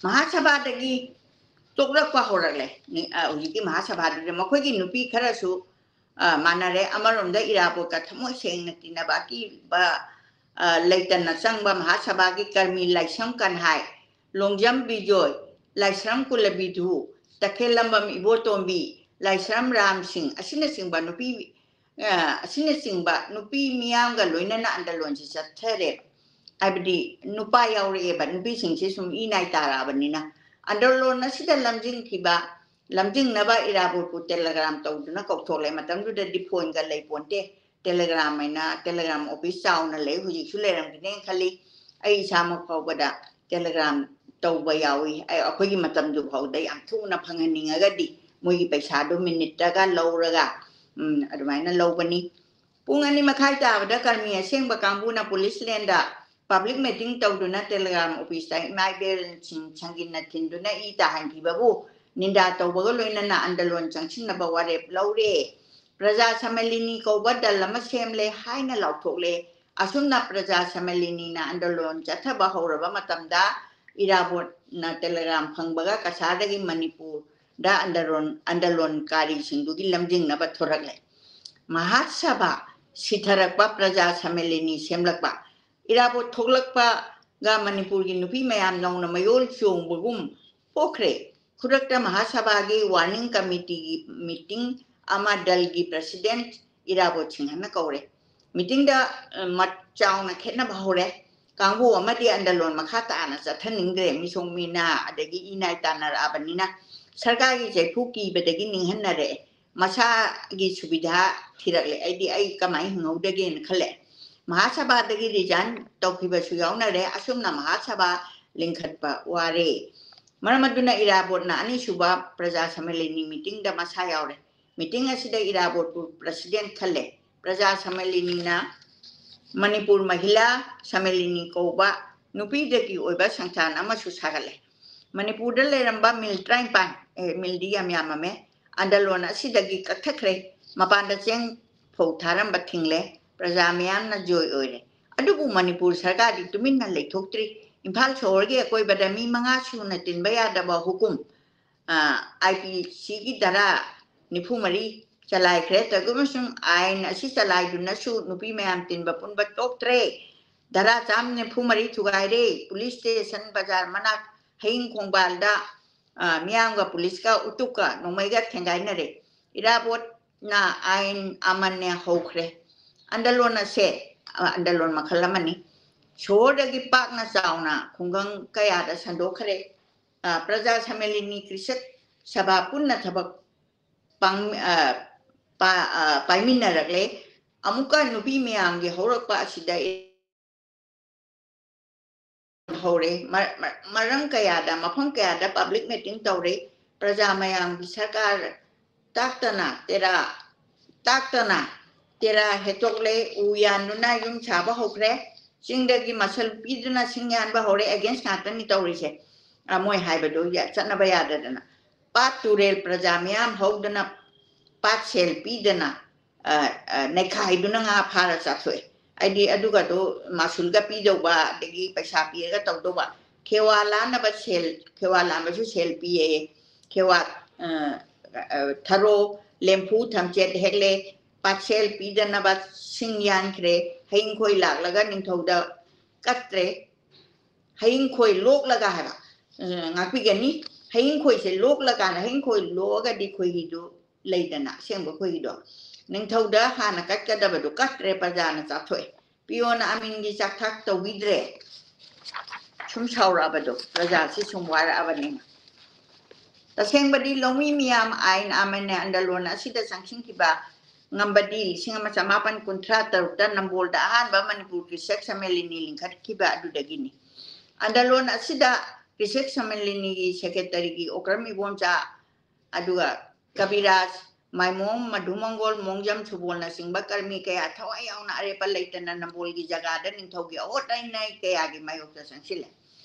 ꯃꯍꯥꯁꯚꯥꯗꯒꯤ ꯇꯣꯛꯂꯛꯄ ꯍꯧꯔꯛꯂꯦ꯫ ꯅꯤ-, ꯑ, ꯍꯧꯖꯤꯛꯀꯤ ꯃꯍꯥꯁꯚꯥꯗꯨꯗ ꯃꯈꯣꯏꯒꯤ ꯅꯨꯄꯤ ꯈꯔꯁꯨ, ꯑ, ꯃꯥꯟꯅꯔꯦ꯫ ꯑꯃꯔꯣꯝꯗ ꯏꯔꯥꯕꯣꯠꯀ ꯊꯃꯣꯏ ꯁꯦꯡꯅ ꯇꯤꯟꯅꯕ ꯑꯀꯤꯕ, ꯑ, ꯂꯩꯇꯅ ꯆꯪꯕ ꯃꯍꯥꯁꯚꯥꯒꯤ ꯀꯔꯃꯤ ꯂꯥꯏꯁ꯭ꯔꯝ ꯀꯟꯍꯥꯏ, ꯂꯣꯡꯖꯝ ꯕꯤꯖꯣꯏ, ꯂꯥꯏꯁ꯭ꯔꯝ ꯀꯨꯂꯕꯤꯙꯨ, ꯇꯈꯦꯜꯂꯝꯕꯝ ꯏꯕꯣꯇꯣꯝꯕꯤ, ꯂꯥꯏꯁ꯭ꯔꯝ ꯔꯥꯝ ꯁꯤꯡ ꯑꯁꯤꯅꯆꯤꯡꯕ ꯅꯨꯄꯤ, ꯑ, ꯑꯁꯤꯅꯆꯤꯡꯕ ꯅꯨꯄꯤ ꯃꯤꯌꯥꯝꯒ ꯂꯣꯏꯅꯅ ꯑꯟꯗꯂꯣꯟꯁꯤ ꯆꯠꯊꯔꯦ꯫ ꯍꯥꯏꯕꯗꯤ ꯅꯨꯄꯥ ꯌꯥꯎꯔꯛꯑꯦꯕ, ꯅꯨꯄꯤꯁꯤꯡꯁꯤ ꯁꯨꯝ ꯏ ꯅꯥꯏ ꯇꯥꯔꯛꯑꯕꯅꯤꯅ꯫ ꯑꯟꯗꯔꯂꯣꯟ ꯑꯁꯤꯗ ꯂꯝꯖꯤꯡꯈꯤꯕ, ꯂꯝꯖꯤꯡꯅꯕ ꯏꯔꯥꯕꯣꯠꯄꯨ ꯇꯦꯂꯦꯒ꯭ꯔꯥꯝ ꯇꯧꯗꯨꯅ ꯀꯧꯊꯣꯛꯂꯦ꯫ ꯃꯇꯝꯗꯨꯗꯗꯤ ꯐꯣꯟꯒ ꯂꯩ ꯄꯣꯟꯇꯦ꯫ ꯇꯦꯂꯦꯒ꯭ꯔꯥꯝ ꯍꯥꯏꯅ ꯇꯦꯂꯦꯒ꯭ꯔꯥꯝ ꯑꯣꯐꯤꯁ ꯆꯥꯎꯅ ꯂꯩ, ꯍꯧꯖꯤꯛꯁꯨ ꯂꯩꯔꯝꯒꯅꯦꯅ ꯈꯜꯂꯤ꯫ ꯑꯩ ꯏꯁꯥꯃꯛ ꯐꯥꯎꯕꯗ ꯇꯦꯂꯦꯒ꯭ꯔꯥꯝ ꯇꯧꯕ ꯌꯥꯎꯏ꯫ ꯑꯩ, ꯑꯩꯈꯣꯏꯒꯤ ꯃꯇꯝꯗꯨ ꯐꯥꯎꯗ ꯌꯥꯝ ꯊꯨꯅ ꯐꯪꯍꯟꯅꯤꯡꯉꯒꯗꯤ ꯃꯣꯏꯒꯤ ꯄꯩꯁꯥꯗꯣ ꯃꯤꯅꯤꯠꯇꯒ ꯂꯧꯔꯒ, ꯎꯝ, ꯑꯗꯨꯃꯥꯏꯅ ꯂꯧꯕꯅꯤ꯫ ꯄꯨꯡ ꯑꯅꯤ ꯃꯈꯥꯏ ꯇꯥꯕꯗ ꯀꯔꯃꯤ ꯑꯁꯦꯡꯕ ꯀꯥꯡꯕꯨꯅ ꯄꯨꯂꯤꯁ ꯂꯦꯟꯗ ꯄꯕ꯭ꯂꯤꯛ ꯃꯤꯇꯤꯡ ꯇꯧꯗꯨꯅ ꯇꯦꯂꯦꯒ꯭ꯔꯥꯝ ꯑꯣꯐꯤꯁꯇ ꯏꯃꯥ ꯏꯕꯦꯜꯁꯤꯡ ꯁꯪꯒꯤꯟꯅ ꯊꯤꯟꯗꯨꯅ ꯏ ꯇꯥꯍꯟꯈꯤꯕꯕꯨ ꯅꯤꯟꯗꯥ ꯇꯧꯕꯒ ꯂꯣꯏꯅꯅ ꯑꯟꯗꯂꯣꯟ ꯆꯪꯁꯤꯟꯅꯕ ꯋꯥꯔꯦꯞ ꯂꯧꯔꯦ꯫ ꯄ꯭ꯔꯖꯥ ꯁꯃꯦꯂꯤꯅꯤ ꯀꯧꯕ ꯗꯜ ꯑꯃ ꯁꯦꯝꯂꯦ ꯍꯥꯏꯅ ꯂꯥꯎꯊꯣꯛꯂꯦ꯫ ꯑꯁꯨꯝꯅ ꯄ꯭ꯔꯖꯥ ꯁꯃꯦꯂꯤꯅꯤꯅ ꯑꯟꯗꯂꯣꯟ ꯆꯠꯊꯕ ꯍꯧꯔꯕ ꯃꯇꯝꯗ ꯏꯔꯥꯕꯣꯠꯅ ꯇꯦꯂꯦꯒ꯭ꯔꯥꯝ ꯐꯪꯕꯒ ꯀꯁꯥꯔꯗꯒꯤ ꯃꯅꯤꯄꯨꯔꯗ ꯑꯟꯗꯂꯣꯟ, ꯑꯟꯗꯂꯣꯟꯀꯥꯔꯤꯁꯤꯡꯗꯨꯒꯤ ꯂꯝꯖꯤꯡꯅꯕ ꯊꯣꯔꯛꯂꯦ꯫ ꯃꯍꯥꯁꯚꯥ ꯁꯤꯊꯔꯛꯄ, ꯄ꯭ꯔꯖꯥ ꯁꯃꯦꯂꯤꯅꯤ ꯁꯦꯝꯂꯛꯄ꯫ ꯏꯔꯥꯕꯣꯠ ꯊꯣꯛꯂꯛꯄꯒ ꯃꯅꯤꯄꯨꯔꯒꯤ ꯅꯨꯄꯤ ꯃꯌꯥꯝ ꯅꯧꯅ ꯃꯌꯣꯜ ꯆꯣꯡꯕꯒꯨꯝ ꯄꯣꯛꯈ꯭ꯔꯦ꯫ ꯈꯨꯗꯛꯇ ꯃꯍꯥꯁꯚꯥꯒꯤ ꯋꯥꯔꯅꯤꯡ ꯀꯃꯤꯇꯤꯒꯤ ꯃꯤꯇꯤꯡ ꯑꯃ ꯗꯜꯒꯤ ꯄ꯭ꯔꯁꯤꯗꯦꯟꯠ ꯏꯔꯥꯕꯣꯠ ꯁꯤꯡꯍꯅ ꯀꯧꯔꯦ꯫ ꯃꯤꯇꯤꯡꯗ, ꯑ, ꯃꯠ ꯆꯥꯎꯅ ꯈꯦꯠꯅꯕ ꯍꯧꯔꯦ꯫ ꯀꯥꯡꯕꯨ ꯑꯃꯗꯤ ꯑꯟꯗꯂꯣꯟ ꯃꯈꯥ ꯇꯥꯅ ꯆꯠꯊꯅꯤꯡꯗ꯭ꯔꯦ, ꯃꯤꯁꯣꯡ ꯃꯤꯅꯥ ꯑꯗꯒꯤ ꯏ ꯅꯥꯏ ꯇꯥꯟꯅꯔꯛꯑꯕꯅꯤꯅ ꯁꯔꯀꯥꯔꯒꯤ ꯆꯩꯐꯨ ꯀꯤꯕꯗꯒꯤ ꯅꯤꯡꯍꯟꯅꯔꯛꯑꯦ꯫ ꯃꯁꯥꯒꯤ ꯁꯨꯕꯤꯙꯥ ꯊꯤꯔꯛꯂꯦ꯫ ꯑꯩꯗꯤ ꯑꯩ ꯀꯃꯥꯏꯅ ꯍꯤꯡꯍꯧꯗꯒꯦꯅ ꯈꯜꯂꯦ꯫ ꯃꯍꯥꯁꯚꯥꯗꯒꯤ ꯔꯤꯖꯥꯏꯟ ꯇꯧꯈꯤꯕꯁꯨ ꯌꯥꯎꯅꯔꯦ꯫ ꯑꯁꯨꯝꯅ ꯃꯍꯥꯁꯚꯥ ꯂꯤꯡꯈꯠꯄ ꯋꯥꯔꯦ꯫ ꯃꯔꯝ ꯑꯗꯨꯅ ꯏꯔꯥꯕꯣꯠꯅ ꯑꯅꯤꯁꯨꯕ ꯄ꯭ꯔꯖꯥ ꯁꯃꯦꯂꯤꯅꯤ ꯃꯤꯇꯤꯡꯗ ꯃꯁꯥ ꯌꯥꯎꯔꯦ꯫ ꯃꯤꯇꯤꯡ ꯑꯁꯤꯗ ꯏꯔꯥꯕꯣꯠꯄꯨ ꯄ꯭ꯔꯁꯤꯗꯦꯟꯠ ꯈꯜꯂꯦ꯫ ꯄ꯭ꯔꯖꯥ ꯁꯃꯦꯂꯤꯅꯤꯅ ꯃꯅꯤꯄꯨꯔ ꯃꯍꯤꯂꯥ ꯁꯃꯦꯂꯤꯅꯤ ꯀꯧꯕ ꯅꯨꯄꯤꯗꯒꯤ ꯑꯣꯏꯕ ꯁꯪꯁꯊꯥꯟ ꯑꯃꯁꯨ ꯁꯥꯒꯠꯂꯦ꯫ ꯃꯅꯤꯄꯨꯔꯗ ꯂꯩꯔꯝꯕ ꯃꯤꯜ ꯇꯔꯥꯅꯤꯄꯥꯟ, ꯑꯦ, ꯃꯤꯜꯗꯤ ꯌꯥꯝ ꯌꯥꯝꯃꯝꯃꯦ, ꯑꯟꯗꯂꯣꯟ ꯑꯁꯤꯗꯒꯤ ꯀꯛꯊꯠꯈ꯭ꯔꯦ꯫ ꯃꯄꯥꯟꯗ ꯆꯦꯡ ꯐꯧ ꯊꯥꯔꯝꯕ ꯊꯤꯡꯂꯦ꯫ ꯄ꯭ꯔꯖꯥ ꯃꯤꯌꯥꯝꯅ ꯖꯣꯏ ꯑꯣꯏꯔꯦ꯫ ꯑꯗꯨꯕꯨ ꯃꯅꯤꯄꯨꯔ ꯁꯔꯀꯥꯔꯗꯤ ꯇꯨꯃꯤꯟꯅ ꯂꯩꯊꯣꯛꯇ꯭ꯔꯤ꯫ ꯏꯝꯐꯥꯜ ꯁꯣꯍꯣꯔꯒꯤ ꯑꯀꯣꯏꯕꯗ ꯃꯤ ꯃꯉꯥ ꯁꯨꯅ ꯇꯤꯟꯕ ꯌꯥꯗꯕ ꯍꯨꯀꯨꯝ, ꯑ, ꯑꯥꯏ ꯄꯤ ꯁꯤꯒꯤ ꯙꯥꯔꯥ ꯅꯤꯐꯨ ꯃꯔꯤ ꯆꯂꯥꯏꯈ꯭ꯔꯦ꯫ ꯇꯧꯗꯨꯅꯁꯨ ꯑꯥꯏꯟ ꯑꯁꯤ ꯆꯂꯥꯏꯗꯨꯅꯁꯨ ꯅꯨꯄꯤ ꯃꯌꯥꯝ ꯇꯤꯟꯕ ꯄꯨꯟꯕ ꯇꯣꯛꯇ꯭ꯔꯦ꯫ ꯙꯥꯔꯥ ꯆꯥꯝ ꯅꯤꯐꯨ ꯃꯔꯤ ꯊꯨꯒꯥꯏꯔꯦ꯫ ꯄꯨꯂꯤꯁ ꯁ꯭ꯇꯦꯁꯟ, ꯕꯖꯥꯔ ꯃꯅꯥꯛ, ꯍꯌꯤꯡ ꯈꯣꯡꯕꯥꯜꯗ, ꯑ, ꯃꯤꯌꯥꯝꯒ ꯄꯨꯂꯤꯁꯀ ꯎꯇꯨꯞꯀ ꯅꯣꯡꯃꯩꯒ ꯊꯦꯡꯒꯥꯏꯅꯔꯦ꯫ ꯏꯔꯥꯕꯣꯠꯅ ꯑꯥꯏꯟ ꯑꯃꯟꯅ ꯍꯧꯈ꯭ꯔꯦ꯫ ꯑꯟꯗꯂꯣꯟ ꯑꯁꯦ, ꯑ, ꯑꯟꯗꯂꯣꯟ ꯃꯈꯜ ꯑꯃꯅꯤ꯫ ꯁꯣꯍꯣꯔꯗꯒꯤ ꯄꯥꯛꯅ ꯆꯥꯎꯅ ꯈꯨꯡꯒꯪ ꯀꯌꯥꯗ ꯁꯟꯗꯣꯛꯈ꯭ꯔꯦ꯫ ꯑ, ꯄ꯭ꯔꯖꯥ ꯁꯃꯦꯂꯤꯅꯤ ꯀ꯭ꯔꯤꯁꯛ ꯁꯚꯥ ꯄꯨꯟꯅ ꯊꯕꯛ ꯄꯥꯡ-, ꯑ, ꯄꯥ-, ꯑ, ꯄꯥꯏꯃꯤꯟꯅꯔꯛꯂꯦ꯫ ꯑꯃꯨꯛꯀ ꯅꯨꯄꯤ ꯃꯌꯥꯝꯒꯤ ꯍꯧꯔꯛꯄ ꯑꯁꯤꯗ ꯍꯧꯔꯦ꯫ ꯃ-, ꯃ-, ꯃꯔꯝ ꯀꯌꯥꯗ, ꯃꯐꯝ ꯀꯌꯥꯗ ꯄꯕ꯭ꯂꯤꯛ ꯃꯤꯇꯤꯡ ꯇꯧꯔꯦ꯫ ꯄ꯭ꯔꯖꯥ ꯃꯌꯥꯝꯒꯤ ꯁꯔꯀꯥꯔ ꯇꯥꯛꯇꯅ ꯇꯦꯔꯥ, ꯇꯥꯛꯇꯅ ꯇꯦꯔꯥ ꯍꯦꯠꯇꯣꯛꯂꯦ꯫ ꯎ ꯌꯥꯟꯗꯨꯅ ꯌꯨꯝ ꯁꯥꯕ ꯍꯧꯈ꯭ꯔꯦ꯫ ꯆꯤꯡꯗꯒꯤ ꯃꯁꯜ ꯄꯤꯗꯨꯅ ꯁꯤꯡ ꯌꯥꯟꯕ ꯍꯧꯔꯦ꯫ ꯑꯦꯒꯦꯟꯁ ꯉꯥꯛꯇꯅꯤ ꯇꯧꯔꯤꯁꯦ꯫ ꯑ, ꯃꯣꯏ ꯍꯥꯏꯕꯗꯣ ꯌ-, ꯆꯠꯅꯕ ꯌꯥꯗꯗꯅ꯫ ꯄꯥꯠ ꯇꯨꯔꯦꯜ ꯄ꯭ꯔꯖꯥ ꯃꯤꯌꯥꯝ ꯍꯧꯗꯅ ꯄꯥꯠ ꯁꯦꯜ ꯄꯤꯗꯅ, ꯑ, ꯑ, ꯅꯩꯈꯥꯏꯗꯨꯅ ꯉꯥ ꯐꯥꯔ ꯆꯥꯊꯣꯛꯑꯦ꯫ ꯍꯥꯏꯗꯤ ꯑꯗꯨꯒꯗꯣ ꯃꯥꯁꯨꯜꯒ ꯄꯤꯗꯧꯕ, ꯑꯗꯒꯤ ꯄꯩꯁꯥ ꯄꯤꯔꯒ ꯇꯧꯗꯧꯕ꯫ ꯈꯦꯋꯥ ꯂꯥꯟꯅꯕ ꯁꯦꯜ, ꯈꯦꯋꯥ ꯂꯥꯟꯕꯁꯨ ꯁꯦꯜ ꯄꯤꯌꯦ꯫ ꯈꯦꯋꯥ, ꯑ, ꯑ, ꯊꯔꯣ, ꯂꯦꯝꯐꯨ, ꯊꯝꯆꯦꯠ ꯍꯦꯛꯂꯦ, ꯄꯥꯠꯁꯦꯜ ꯄꯤꯗꯅꯕ ꯁꯤꯡ ꯌꯥꯟꯈ꯭ꯔꯦ꯫ ꯍꯌꯤꯡꯈꯣꯏ ꯂꯥꯛꯂꯒ ꯅꯤꯡꯊꯧꯗ ꯀꯠꯇ꯭ꯔꯦ꯫ ꯍꯌꯤꯡꯈꯣꯏ ꯂꯣꯛꯂꯒ ꯍꯥꯏꯕ, ꯑ, ꯉꯥꯛꯄꯤꯒꯅꯤ꯫ ꯍꯌꯤꯡꯈꯣꯏꯁꯦ ꯂꯣꯛꯂꯀꯥꯟꯗ, ꯍꯌꯤꯡꯈꯣꯏ ꯂꯣꯛꯑꯒꯗꯤ ꯈꯣꯏꯍꯤꯗꯨ ꯂꯩꯗꯅ, ꯑꯁꯦꯡꯕ ꯈꯣꯏꯍꯤꯗꯣ꯫ ꯅꯤꯡꯊꯧꯗ ꯍꯥꯟꯅ ꯀꯠꯀꯗꯕꯗꯨ ꯀꯠꯇ꯭ꯔꯦ, ꯄ꯭ꯔꯖꯥꯅ ꯆꯥꯊꯣꯛꯑꯦ꯫ ꯄꯤꯌꯣꯟ ꯑꯃꯤꯟꯒꯤ ꯆꯥꯛꯊꯥꯛ ꯇꯧꯕꯤꯗ꯭ꯔꯦ꯫ ꯁꯨꯝ ꯁꯥꯎꯔꯛꯑꯕꯗꯣ, ꯄ꯭ꯔꯖꯥꯁꯤ ꯁꯨꯝ ꯋꯥꯔꯛꯑꯕꯅꯤꯅ꯫ ꯇꯁꯦꯡꯕꯗꯤ ꯂꯧꯃꯤ ꯃꯤꯌꯥꯝ ꯑꯥꯏꯟ ꯑꯃꯅ ꯑꯟꯗꯂꯣꯟ ꯑꯁꯤꯗ ꯆꯪꯁꯤꯟꯈꯤꯕ ꯉꯝꯕꯗꯤ ꯂꯤꯁꯤꯡ ꯑꯃ ꯆꯃꯥꯄꯟ ꯀꯨꯟꯊ꯭ꯔꯥ ꯇꯔꯨꯛꯇ ꯅꯝꯕꯣꯜꯗ ꯑꯍꯥꯟꯕ ꯃꯅꯤꯄꯨꯔꯒꯤ ꯁꯦꯛꯁ ꯁꯃꯦꯂꯤꯅꯤ ꯂꯤꯡꯈꯠꯈꯤꯕ ꯑꯗꯨꯗꯒꯤꯅꯤ꯫ ꯑꯟꯗꯂꯣꯟ ꯑꯁꯤꯗ ꯀ꯭ꯔꯤꯁꯛ ꯁꯃꯦꯂꯤꯅꯤꯒꯤ ꯁꯦꯀ꯭ꯔꯦꯇꯔꯤꯒꯤ ꯑꯣꯀ꯭ꯔꯝ ꯏꯕꯣꯝꯆꯥ, ꯑꯗꯨꯒ ꯀꯕꯤꯔꯥꯖ, ꯃꯥꯏꯃꯣꯝ, ꯃꯙꯨꯃꯪꯒꯣꯜ, ꯃꯣꯡꯖꯝ ꯁꯨꯕꯣꯜꯅꯆꯤꯡꯕ ꯀꯔꯃꯤ ꯀꯌꯥ ꯊꯋꯥꯏ ꯌꯥꯎꯅ ꯑꯔꯦꯞꯄ ꯂꯩꯇꯅ ꯅꯝꯕꯣꯜꯒꯤ ꯖꯒꯥꯗ ꯅꯤꯡꯊꯧꯒꯤ ꯑꯍꯣꯠ ꯑꯅꯩ ꯀꯌꯥꯒꯤ ꯃꯥꯌꯣꯛꯇ ꯆꯪꯁꯤꯜꯂꯦ꯫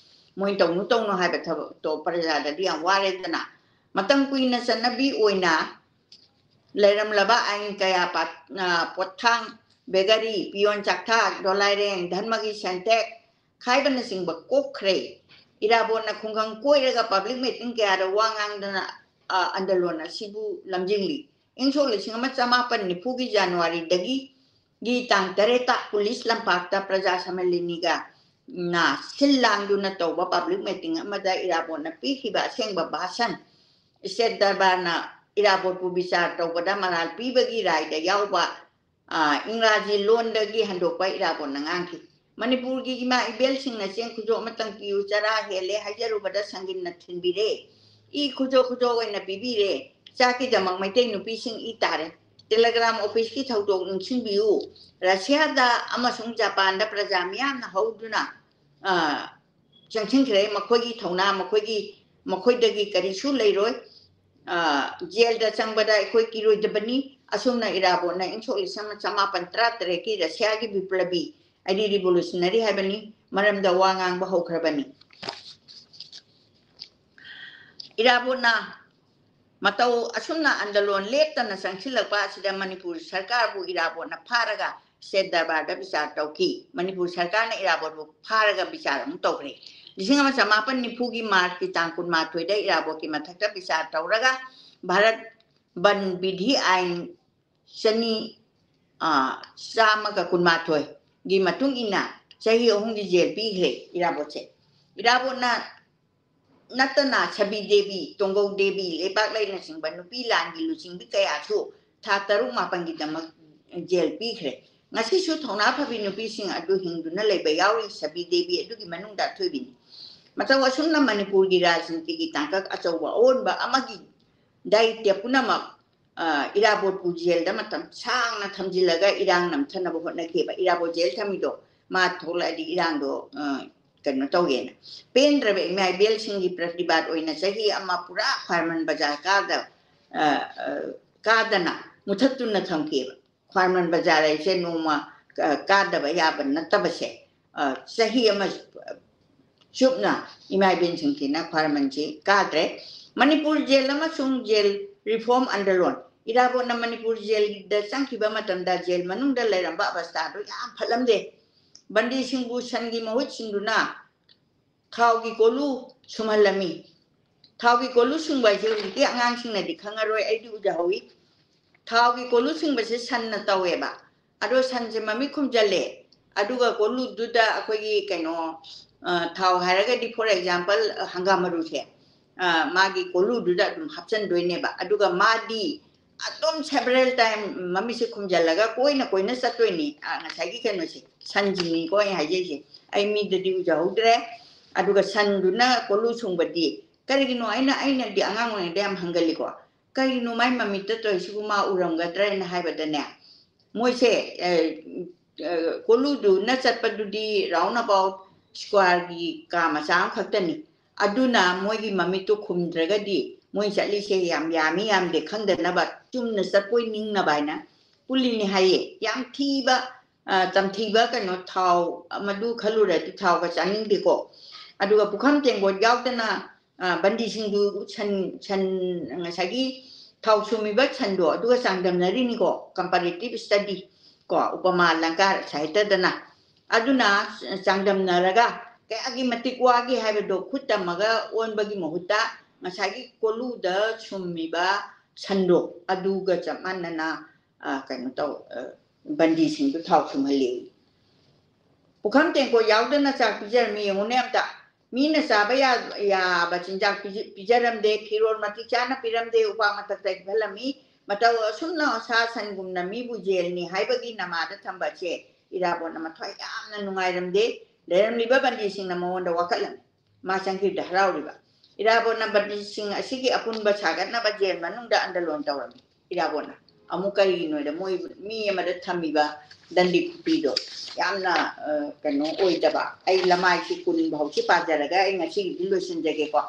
ꯃꯣꯏꯅ ꯇꯧꯅꯨ ꯇꯧꯅꯨ ꯍꯥꯏꯕ ꯊꯕꯛꯇꯣ ꯄ꯭ꯔꯖꯥꯗꯗꯤ ꯌꯥꯝ ꯋꯥꯔꯦꯗꯅ꯫ ꯃꯇꯝ ꯀꯨꯏꯅ ꯆꯠꯅꯕꯤ ꯑꯣꯏꯅ ꯂꯩꯔꯝꯂꯕ ꯑꯥꯏꯟ ꯀꯌꯥ ꯄꯥ-, ꯑ, ꯄꯣꯠꯊꯥꯡ, ꯕꯦꯒꯔꯤ, ꯄꯤꯌꯣꯟ ꯆꯥꯛꯊꯥꯛ, ꯗꯣꯂꯥꯏꯔꯦꯡ, ꯙꯔꯃꯒꯤ ꯁꯦꯟꯇꯦꯛ ꯈꯥꯏꯕꯅꯆꯤꯡꯕ ꯀꯣꯛꯈ꯭ꯔꯦ꯫ ꯏꯔꯥꯕꯣꯠꯅ ꯈꯨꯡꯒꯪ ꯀꯣꯏꯔꯒ ꯄꯕ꯭ꯂꯤꯛ ꯃꯤꯇꯤꯡ ꯀꯌꯥꯗ ꯋꯥ ꯉꯥꯡꯗꯅ, ꯑ, ꯑꯟꯗꯂꯣꯟ ꯑꯁꯤꯕꯨ ꯂꯝꯖꯤꯡꯂꯤ꯫ ꯏꯪ ꯁꯣꯛ ꯂꯤꯁꯤꯡ ꯑꯃ ꯆꯃꯥꯄꯟ ꯅꯤꯐꯨꯒꯤ ꯖꯅꯋꯥꯔꯤꯗꯒꯤ ꯒꯤ ꯇꯥꯡ ꯇꯔꯦꯠꯇ ꯄꯨꯂꯤꯁ ꯂꯝꯄꯥꯛꯇ ꯄ꯭ꯔꯖꯥ ꯁꯃꯦꯂꯤꯅꯤꯒ ꯅ ꯁꯤꯜ ꯂꯥꯡꯗꯨꯅ ꯇꯧꯕ ꯄꯕ꯭ꯂꯤꯛ ꯃꯤꯇꯤꯡ ꯑꯃꯗ ꯏꯔꯥꯕꯣꯠꯅ ꯄꯤꯈꯤꯕ ꯑꯁꯦꯡꯕ ꯚꯥꯁꯟ, ꯏꯁꯇꯦꯠ ꯗꯔꯕꯥꯔꯅ ꯏꯔꯥꯕꯣꯠꯄꯨ ꯕꯤꯆꯥꯔ ꯇꯧꯕꯗ ꯃꯔꯥꯜ ꯄꯤꯕꯒꯤ ꯔꯥꯏꯗ ꯌꯥꯎꯕ, ꯑ, ꯏꯪꯒ꯭ꯔꯥꯖꯤ ꯂꯣꯟꯗꯒꯤ ꯍꯟꯗꯣꯛꯄ ꯏꯔꯥꯕꯣꯠꯅ ꯉꯥꯡꯈꯤ꯫ ꯃꯅꯤꯄꯨꯔꯒꯤ ꯏꯃꯥ ꯏꯕꯦꯜꯁꯤꯡꯅ ꯆꯦꯡ ꯈꯨꯖꯣ ꯑꯃꯇꯪ ꯄꯤꯌꯨ, ꯆꯔꯥ ꯍꯦꯜꯂꯦ ꯍꯥꯏꯖꯔꯨꯕꯗ ꯁꯪꯒꯤꯟꯅ ꯊꯤꯟꯕꯤꯔꯦ꯫ ꯏ ꯈꯨꯖꯣ ꯈꯨꯖꯣ ꯑꯣꯏꯅ ꯄꯤꯕꯤꯔꯦ꯫ ꯆꯥꯛꯀꯤꯗꯃꯛ ꯃꯩꯇꯩ ꯅꯨꯄꯤꯁꯤꯡ ꯏ ꯇꯥꯔꯦ꯫ ꯇꯦꯂꯦꯒ꯭ꯔꯥꯝ ꯑꯣꯐꯤꯁꯀꯤ ꯊꯧꯗꯣꯛ ꯅꯤꯡꯁꯤꯡꯕꯤꯌꯨ꯫ ꯔꯁꯤꯌꯥꯗ ꯑꯃꯁꯨꯡ ꯖꯄꯥꯟꯗ ꯄ꯭ꯔꯖꯥ ꯃꯤꯌꯥꯝꯅ ꯍꯧꯗꯨꯅ, ꯑ, ꯆꯪꯁꯤꯟꯈ꯭ꯔꯦ꯫ ꯃꯈꯣꯏꯒꯤ ꯊꯧꯅꯥ, ꯃꯈꯣꯏꯒꯤ, ꯃꯈꯣꯏꯗꯒꯤ ꯀꯔꯤꯁꯨ ꯂꯩꯔꯣꯏ꯫ ꯑ, ꯖꯦꯜꯗ ꯆꯪꯕꯗ ꯑꯩꯈꯣꯏ ꯀꯤꯔꯣꯏꯗꯕꯅꯤ꯫ ꯑꯁꯨꯝꯅ ꯏꯔꯥꯕꯣꯠꯅ ꯏꯪ ꯁꯣꯛ ꯂꯤꯁꯤꯡ ꯑꯃ ꯆꯃꯥꯄꯟ ꯇꯔꯥ ꯇꯔꯦꯠꯀꯤ ꯔꯁꯤꯌꯥꯒꯤ ꯕꯤꯄ꯭ꯂꯕꯤ ꯍꯥꯏꯗꯤ ꯔꯤꯚꯣꯂꯨꯁꯅꯔꯤ ꯍꯥꯏꯕꯅꯤ, ꯃꯔꯝꯗ ꯋꯥ ꯉꯥꯡꯕ ꯍꯧꯈ꯭ꯔꯕꯅꯤ꯫ ꯏꯔꯥꯕꯣꯠꯅ ꯃꯇꯧ ꯑꯁꯨꯝꯅ ꯑꯟꯗꯂꯣꯟ ꯂꯦꯞꯇꯅ ꯆꯪꯁꯤꯜꯂꯛꯄ ꯑꯁꯤꯗ ꯃꯅꯤꯄꯨꯔ ꯁꯔꯀꯥꯔꯕꯨ ꯏꯔꯥꯕꯣꯠꯅ ꯐꯥꯔꯒ ꯁ꯭ꯇꯦꯠ ꯗꯔꯕꯥꯔꯗ ꯕꯤꯆꯥꯔ ꯇꯧꯈꯤ꯫ ꯃꯅꯤꯄꯨꯔ ꯁꯔꯀꯥꯔꯅ ꯏꯔꯥꯕꯣꯠꯄꯨ ꯐꯥꯔꯒ ꯕꯤꯆꯥꯔ ꯑꯃꯨꯛ ꯇꯧꯈ꯭ꯔꯦ꯫ ꯂꯤꯁꯤꯡ ꯑꯃ ꯆꯃꯥꯄꯟ ꯅꯤꯐꯨꯒꯤ ꯃꯥꯔꯆꯀꯤ ꯇꯥꯡ ꯀꯨꯟꯃꯥꯊꯣꯏꯗ ꯏꯔꯥꯕꯣꯠꯀꯤ ꯃꯊꯛꯇ ꯕꯤꯆꯥꯔ ꯇꯧꯔꯒ ꯚꯥꯔꯠ ꯕꯟ ꯕꯤꯙꯤ ꯑꯥꯏꯟ ꯆꯅꯤ, ꯑ, ꯆꯥꯝꯃꯒ ꯀꯨꯟꯃꯥꯊꯣꯏꯒꯤ ꯃꯇꯨꯡ ꯏꯟꯅ ꯆꯍꯤ ꯑꯍꯨꯝꯒꯤ ꯖꯦꯜ ꯄꯤꯈ꯭ꯔꯦ ꯏꯔꯥꯕꯣꯠꯁꯦ꯫ ꯏꯔꯥꯕꯣꯠꯅ ꯅꯠꯇꯅ ꯁꯕꯤ ꯗꯦꯕꯤ, ꯇꯣꯡꯒꯧ ꯗꯦꯕꯤ, ꯂꯩꯄꯥꯛ ꯂꯩꯅꯆꯤꯡꯕ ꯅꯨꯄꯤ ꯂꯥꯟꯒꯤ ꯂꯨꯆꯤꯡꯕꯤ ꯀꯌꯥꯁꯨ ꯊꯥ ꯇꯔꯨꯛ ꯃꯥꯄꯟꯒꯤꯗꯃꯛ ꯖꯦꯜ ꯄꯤꯈ꯭ꯔꯦ꯫ ꯉꯁꯤꯁꯨ ꯊꯧꯅꯥ ꯐꯕꯤ ꯅꯨꯄꯤꯁꯤꯡ ꯑꯗꯨ ꯍꯤꯡꯗꯨꯅ ꯂꯩꯕ ꯌꯥꯎꯔꯤ꯫ ꯁꯕꯤ ꯗꯦꯕꯤ ꯑꯗꯨꯒꯤ ꯃꯅꯨꯡꯗ ꯑꯊꯣꯏꯕꯤꯅꯤ꯫ ꯃꯇꯧ ꯑꯁꯨꯝꯅ ꯃꯅꯤꯄꯨꯔꯒꯤ ꯔꯥꯖꯅꯤꯇꯤꯒꯤ ꯇꯥꯡꯀꯛ ꯑꯆꯧꯕ ꯑꯑꯣꯟꯕ ꯑꯃꯒꯤ ꯗꯥꯏꯇ꯭ꯌ ꯄꯨꯝꯅꯃꯛ, ꯑ, ꯏꯔꯥꯕꯣꯠꯄꯨ ꯖꯦꯜꯗ ꯃꯇꯝ ꯁꯥꯡꯅ ꯊꯝꯖꯤꯜꯂꯒ ꯏꯔꯥꯡ ꯅꯝꯊꯅꯕ ꯍꯣꯠꯅꯈꯤꯕ꯫ ꯏꯔꯥꯕꯣꯠ ꯖꯦꯜ ꯊꯝꯃꯤꯗꯣ ꯃꯥ ꯊꯣꯛꯂꯛꯑꯗꯤ ꯏꯔꯥꯡꯗꯣ, ꯑ, ꯀꯩꯅꯣ ꯇꯧꯒꯦꯅ꯫ ꯄꯦꯟꯗ꯭ꯔꯕ ꯏꯃꯥ ꯏꯕꯦꯜꯁꯤꯡꯒꯤ ꯄ꯭ꯔꯇꯤꯕꯥꯗ ꯑꯣꯏꯅ ꯆꯍꯤ ꯑꯃ ꯄꯨꯔꯥ ꯈ꯭ꯋꯥꯏꯔꯝꯕꯟ ꯕꯖꯥꯔ ꯀꯥꯗ, ꯑ, ꯑ, ꯀꯥꯗꯅ ꯃꯨꯊꯠꯇꯨꯅ ꯊꯝꯈꯤꯑꯕ꯫ ꯈ꯭ꯋꯥꯏꯔꯝꯕꯟ ꯕꯖꯥꯔ ꯍꯥꯏꯁꯦ ꯅꯣꯡꯃ, ꯑ, ꯀꯥꯗꯕ ꯌꯥꯕ ꯅꯠꯇꯕꯁꯦ, ꯑ, ꯆꯍꯤ ꯑꯃ ꯆꯨꯞꯅ ꯏꯃꯥ ꯏꯕꯦꯟꯁꯤꯡꯁꯤꯅ ꯈ꯭ꯋꯥꯏꯔꯝꯕꯟꯁꯤ ꯀꯥꯗ꯭ꯔꯦ꯫ ꯃꯅꯤꯄꯨꯔ ꯖꯦꯜ ꯑꯃꯁꯨꯡ ꯖꯦꯜ ꯔꯤꯐꯣꯔꯝ ꯑꯟꯗꯔꯂꯣꯟ꯫ ꯏꯔꯥꯕꯣꯠꯅ ꯃꯅꯤꯄꯨꯔ ꯖꯦꯜꯗ ꯆꯪꯈꯤꯕ ꯃꯇꯝꯗ ꯖꯦꯜ ꯃꯅꯨꯡꯗ ꯂꯩꯔꯝꯕ ꯑꯕꯁꯊꯥꯗꯨ ꯌꯥꯝ ꯐꯠꯂꯝꯗꯦ꯫ ꯕꯟꯗꯤꯁꯤꯡꯕꯨ ꯁꯟꯒꯤ ꯃꯍꯨꯠ ꯁꯤꯟꯗꯨꯅ ꯊꯥꯎꯒꯤ ꯀꯣꯜꯂꯨ ꯁꯨꯝꯍꯜꯂꯝꯃꯤ꯫ ꯊꯥꯎꯒꯤ ꯀꯣꯜꯂꯨ ꯁꯨꯡꯕ ꯍꯥꯏꯁꯦ ꯍꯧꯖꯤꯛꯇꯤ ꯑꯉꯥꯡꯁꯤꯡꯅꯗꯤ ꯈꯪꯉꯔꯣꯏ, ꯑꯩꯗꯤ ꯎꯖꯍꯧꯋꯤ꯫ ꯊꯥꯎꯒꯤ ꯀꯣꯜꯂꯨ ꯁꯨꯡꯕꯁꯦ ꯁꯟꯅ ꯇꯧꯋꯦꯕ꯫ ꯑꯗꯣ ꯁꯟꯁꯦ ꯃꯃꯤꯠ ꯈꯨꯝꯖꯜꯂꯦ, ꯑꯗꯨꯒ ꯀꯣꯜꯂꯨꯗꯨꯗ ꯑꯩꯈꯣꯏꯒꯤ ꯀꯩꯅꯣ, ꯑ, ꯊꯥꯎ ꯍꯥꯏꯔꯒꯗꯤ, for example, ꯍꯪꯒꯥꯝ ꯃꯔꯨꯁꯦ, ꯑ, ꯃꯥꯒꯤ ꯀꯣꯜꯂꯨꯗꯨꯗ ꯑꯗꯨꯝ ꯍꯥꯞꯆꯤꯟꯗꯣꯏꯅꯦꯕ꯫ ꯑꯗꯨꯒ ꯃꯥꯗꯤ ꯑꯗꯨꯝ several time ꯃꯃꯤꯠꯁꯦ ꯈꯨꯝꯖꯤꯜꯂꯒ ꯀꯣꯏꯅ ꯀꯣꯏꯅ ꯆꯠꯇꯣꯏꯅꯤ꯫ ꯑ, ꯉꯁꯥꯏꯒꯤ ꯀꯩꯅꯣꯁꯦ, ꯁꯟꯁꯤꯡꯅꯤꯀꯣ ꯑꯩ ꯍꯥꯏꯖꯩꯁꯦ꯫ ꯑꯩ ꯃꯤꯗꯗꯤ ꯎꯖꯍꯧꯗ꯭ꯔꯦ꯫ ꯑꯗꯨꯒ ꯁꯟꯗꯨꯅ ꯀꯣꯂꯨ ꯁꯨꯡꯕꯗꯤ ꯀꯔꯤꯒꯤꯅꯣ? ꯑꯩꯅ, ꯑꯩꯅꯗꯤ ꯑꯉꯥꯡ ꯑꯣꯏꯔꯤꯉꯩꯗ ꯌꯥꯝ ꯍꯪꯒꯜꯂꯤꯀꯣ, ꯀꯔꯤꯒꯤꯅꯣ ꯃꯥꯏ ꯃꯃꯤꯠꯇ ꯇꯧꯔꯤꯁꯤꯕꯨ ꯃꯥ ꯎꯔꯝꯒꯗ꯭ꯔꯅ ꯍꯥꯏꯕꯗꯅꯦ, ꯃꯣꯏꯁꯦ, ꯑ, ꯑ, ꯀꯣꯂꯨꯗꯨꯅ ꯆꯠꯄꯗꯨꯗꯤ round about squareꯒꯤ ꯀꯥ ꯃꯆꯥ ꯑꯃꯈꯛꯇꯅꯤ꯫ ꯑꯗꯨꯅ ꯃꯣꯏꯒꯤ ꯃꯃꯤꯠꯇꯨ ꯈꯨꯝꯗ꯭ꯔꯒꯗꯤ ꯃꯣꯏ ꯆꯠꯂꯤꯁꯦ ꯌꯥꯝ ꯌꯥꯝꯃꯤ ꯌꯥꯝꯗꯦ ꯈꯪꯗꯅꯕ ꯆꯨꯝꯅ ꯆꯠꯄꯣꯏ ꯅꯤꯡꯅꯕ ꯍꯥꯏꯅ ꯄꯨꯜꯂꯤꯅꯤ ꯍꯥꯏꯌꯦ꯫ ꯌꯥꯝ ꯊꯤꯕ, ꯑ, ꯇꯝꯊꯤꯕ ꯀꯩꯅꯣ, ꯊꯥꯎ ꯃꯗꯨ ꯈꯜꯂꯨꯔꯗꯤ ꯊꯥꯎꯒ ꯆꯥꯅꯤꯡꯗꯦꯀꯣ꯫ ꯑꯗꯨꯒ ꯄꯨꯈꯝ ꯇꯦꯡꯀꯣꯠ ꯌꯥꯎꯗꯅ, ꯑ, ꯕꯟꯗꯤꯁꯤꯡꯗꯨ ꯁꯟ, ꯁꯟ, ꯉꯁꯥꯏꯒꯤ ꯊꯥꯎ ꯁꯨꯝꯃꯤꯕ ꯁꯟꯗꯣ ꯑꯗꯨꯒ ꯆꯥꯡꯗꯝꯅꯔꯤꯅꯤꯀꯣ, comparative study ꯀꯣ, ꯎꯄꯃꯥ ꯑꯂꯪꯀꯥꯔ ꯁꯥꯍꯤꯇꯗꯅ꯫ ꯑꯗꯨꯅ ꯆꯥꯡꯗꯝꯅꯔꯒ ꯀꯌꯥꯒꯤ ꯃꯇꯤꯛ ꯋꯥꯒꯦ ꯍꯥꯏꯕꯗꯣ ꯈꯨꯠ ꯇꯝꯃꯒ ꯑꯣꯟꯕꯒꯤ ꯃꯍꯨꯠꯇ ꯉꯁꯥꯏꯒꯤ ꯀꯣꯂꯨꯗ ꯁꯨꯝꯃꯤꯕ ꯁꯟꯗꯣ ꯑꯗꯨꯒ ꯆꯞ ꯃꯥꯟꯅꯅ, ꯑ, ꯀꯩꯅꯣ ꯇꯧ, ꯑ, ꯕꯟꯗꯤꯁꯤꯡꯗꯨ ꯊꯥꯎ ꯁꯨꯝꯍꯜꯂꯤ꯫ ꯄꯨꯈꯝ ꯇꯦꯡꯀꯣꯠ ꯌꯥꯎꯗꯅ ꯆꯥꯛ ꯄꯤꯖꯔꯝꯃꯤ꯫ ꯌꯦꯡꯉꯨꯅꯦ ꯑꯝꯇ, ꯃꯤꯅ ꯆꯥꯕ ꯌꯥ-, ꯌꯥꯕ ꯆꯤꯟꯖꯥꯛ ꯄꯤꯖ-, ꯄꯤꯖꯔꯝꯗꯦ, ꯐꯤꯔꯣꯜ ꯃꯇꯤꯛ ꯆꯥꯅ ꯄꯤꯔꯝꯗꯦ, ꯎꯄꯥꯛ ꯃꯊꯛꯇ ꯍꯤꯞꯍꯜꯂꯝꯃꯤ꯫ ꯃꯇꯧ ꯑꯁꯨꯝꯅ ꯁꯥ ꯁꯟꯒꯨꯝꯅ ꯃꯤꯕꯨ ꯖꯦꯜꯅꯤ ꯍꯥꯏꯕꯒꯤ ꯅꯃꯥꯗ ꯊꯝꯕ ꯑꯁꯦ ꯏꯔꯥꯕꯣꯠꯅ ꯃꯊ꯭ꯋꯥꯏ ꯌꯥꯝꯅ ꯅꯨꯡꯉꯥꯏꯔꯝꯗꯦ꯫ ꯂꯩꯔꯝꯂꯤꯕ ꯕꯟꯗꯤꯁꯤꯡꯅ ꯃꯉꯣꯟꯗ ꯋꯥꯀꯠꯂꯝꯃꯤ꯫ ꯃꯥ ꯆꯪꯈꯤꯕꯗ ꯍꯔꯥꯎꯔꯤꯕ꯫ ꯏꯔꯥꯕꯣꯠꯅ ꯕꯟꯗꯤꯁꯤꯡ ꯑꯁꯤꯒꯤ ꯑꯄꯨꯟꯕ ꯁꯥꯒꯠꯅꯕ ꯖꯦꯜ ꯃꯅꯨꯡꯗ ꯑꯟꯗꯂꯣꯟ ꯇꯧꯔꯝꯃꯤ꯫ ꯏꯔꯥꯕꯣꯠꯅ ꯑꯃꯨꯛ ꯀꯔꯤꯒꯤꯅꯣꯗ ꯃꯣꯏ ꯃꯤ ꯑꯃꯗ ꯊꯝꯃꯤꯕ ꯗꯟꯗꯤ ꯈꯨꯄꯤꯗꯣ ꯌꯥꯝꯅ, ꯑ, ꯀꯩꯅꯣ ꯑꯣꯏꯗꯕ꯫ ꯑꯩ ꯂꯃꯥꯏꯁꯤ ꯀꯨꯟ ꯐꯥꯎꯁꯤ ꯄꯥꯖꯔꯒ ꯑꯩ ꯉꯁꯤꯒꯤꯗꯤ ꯂꯣꯏꯁꯤꯟꯖꯒꯦꯀꯣ꯫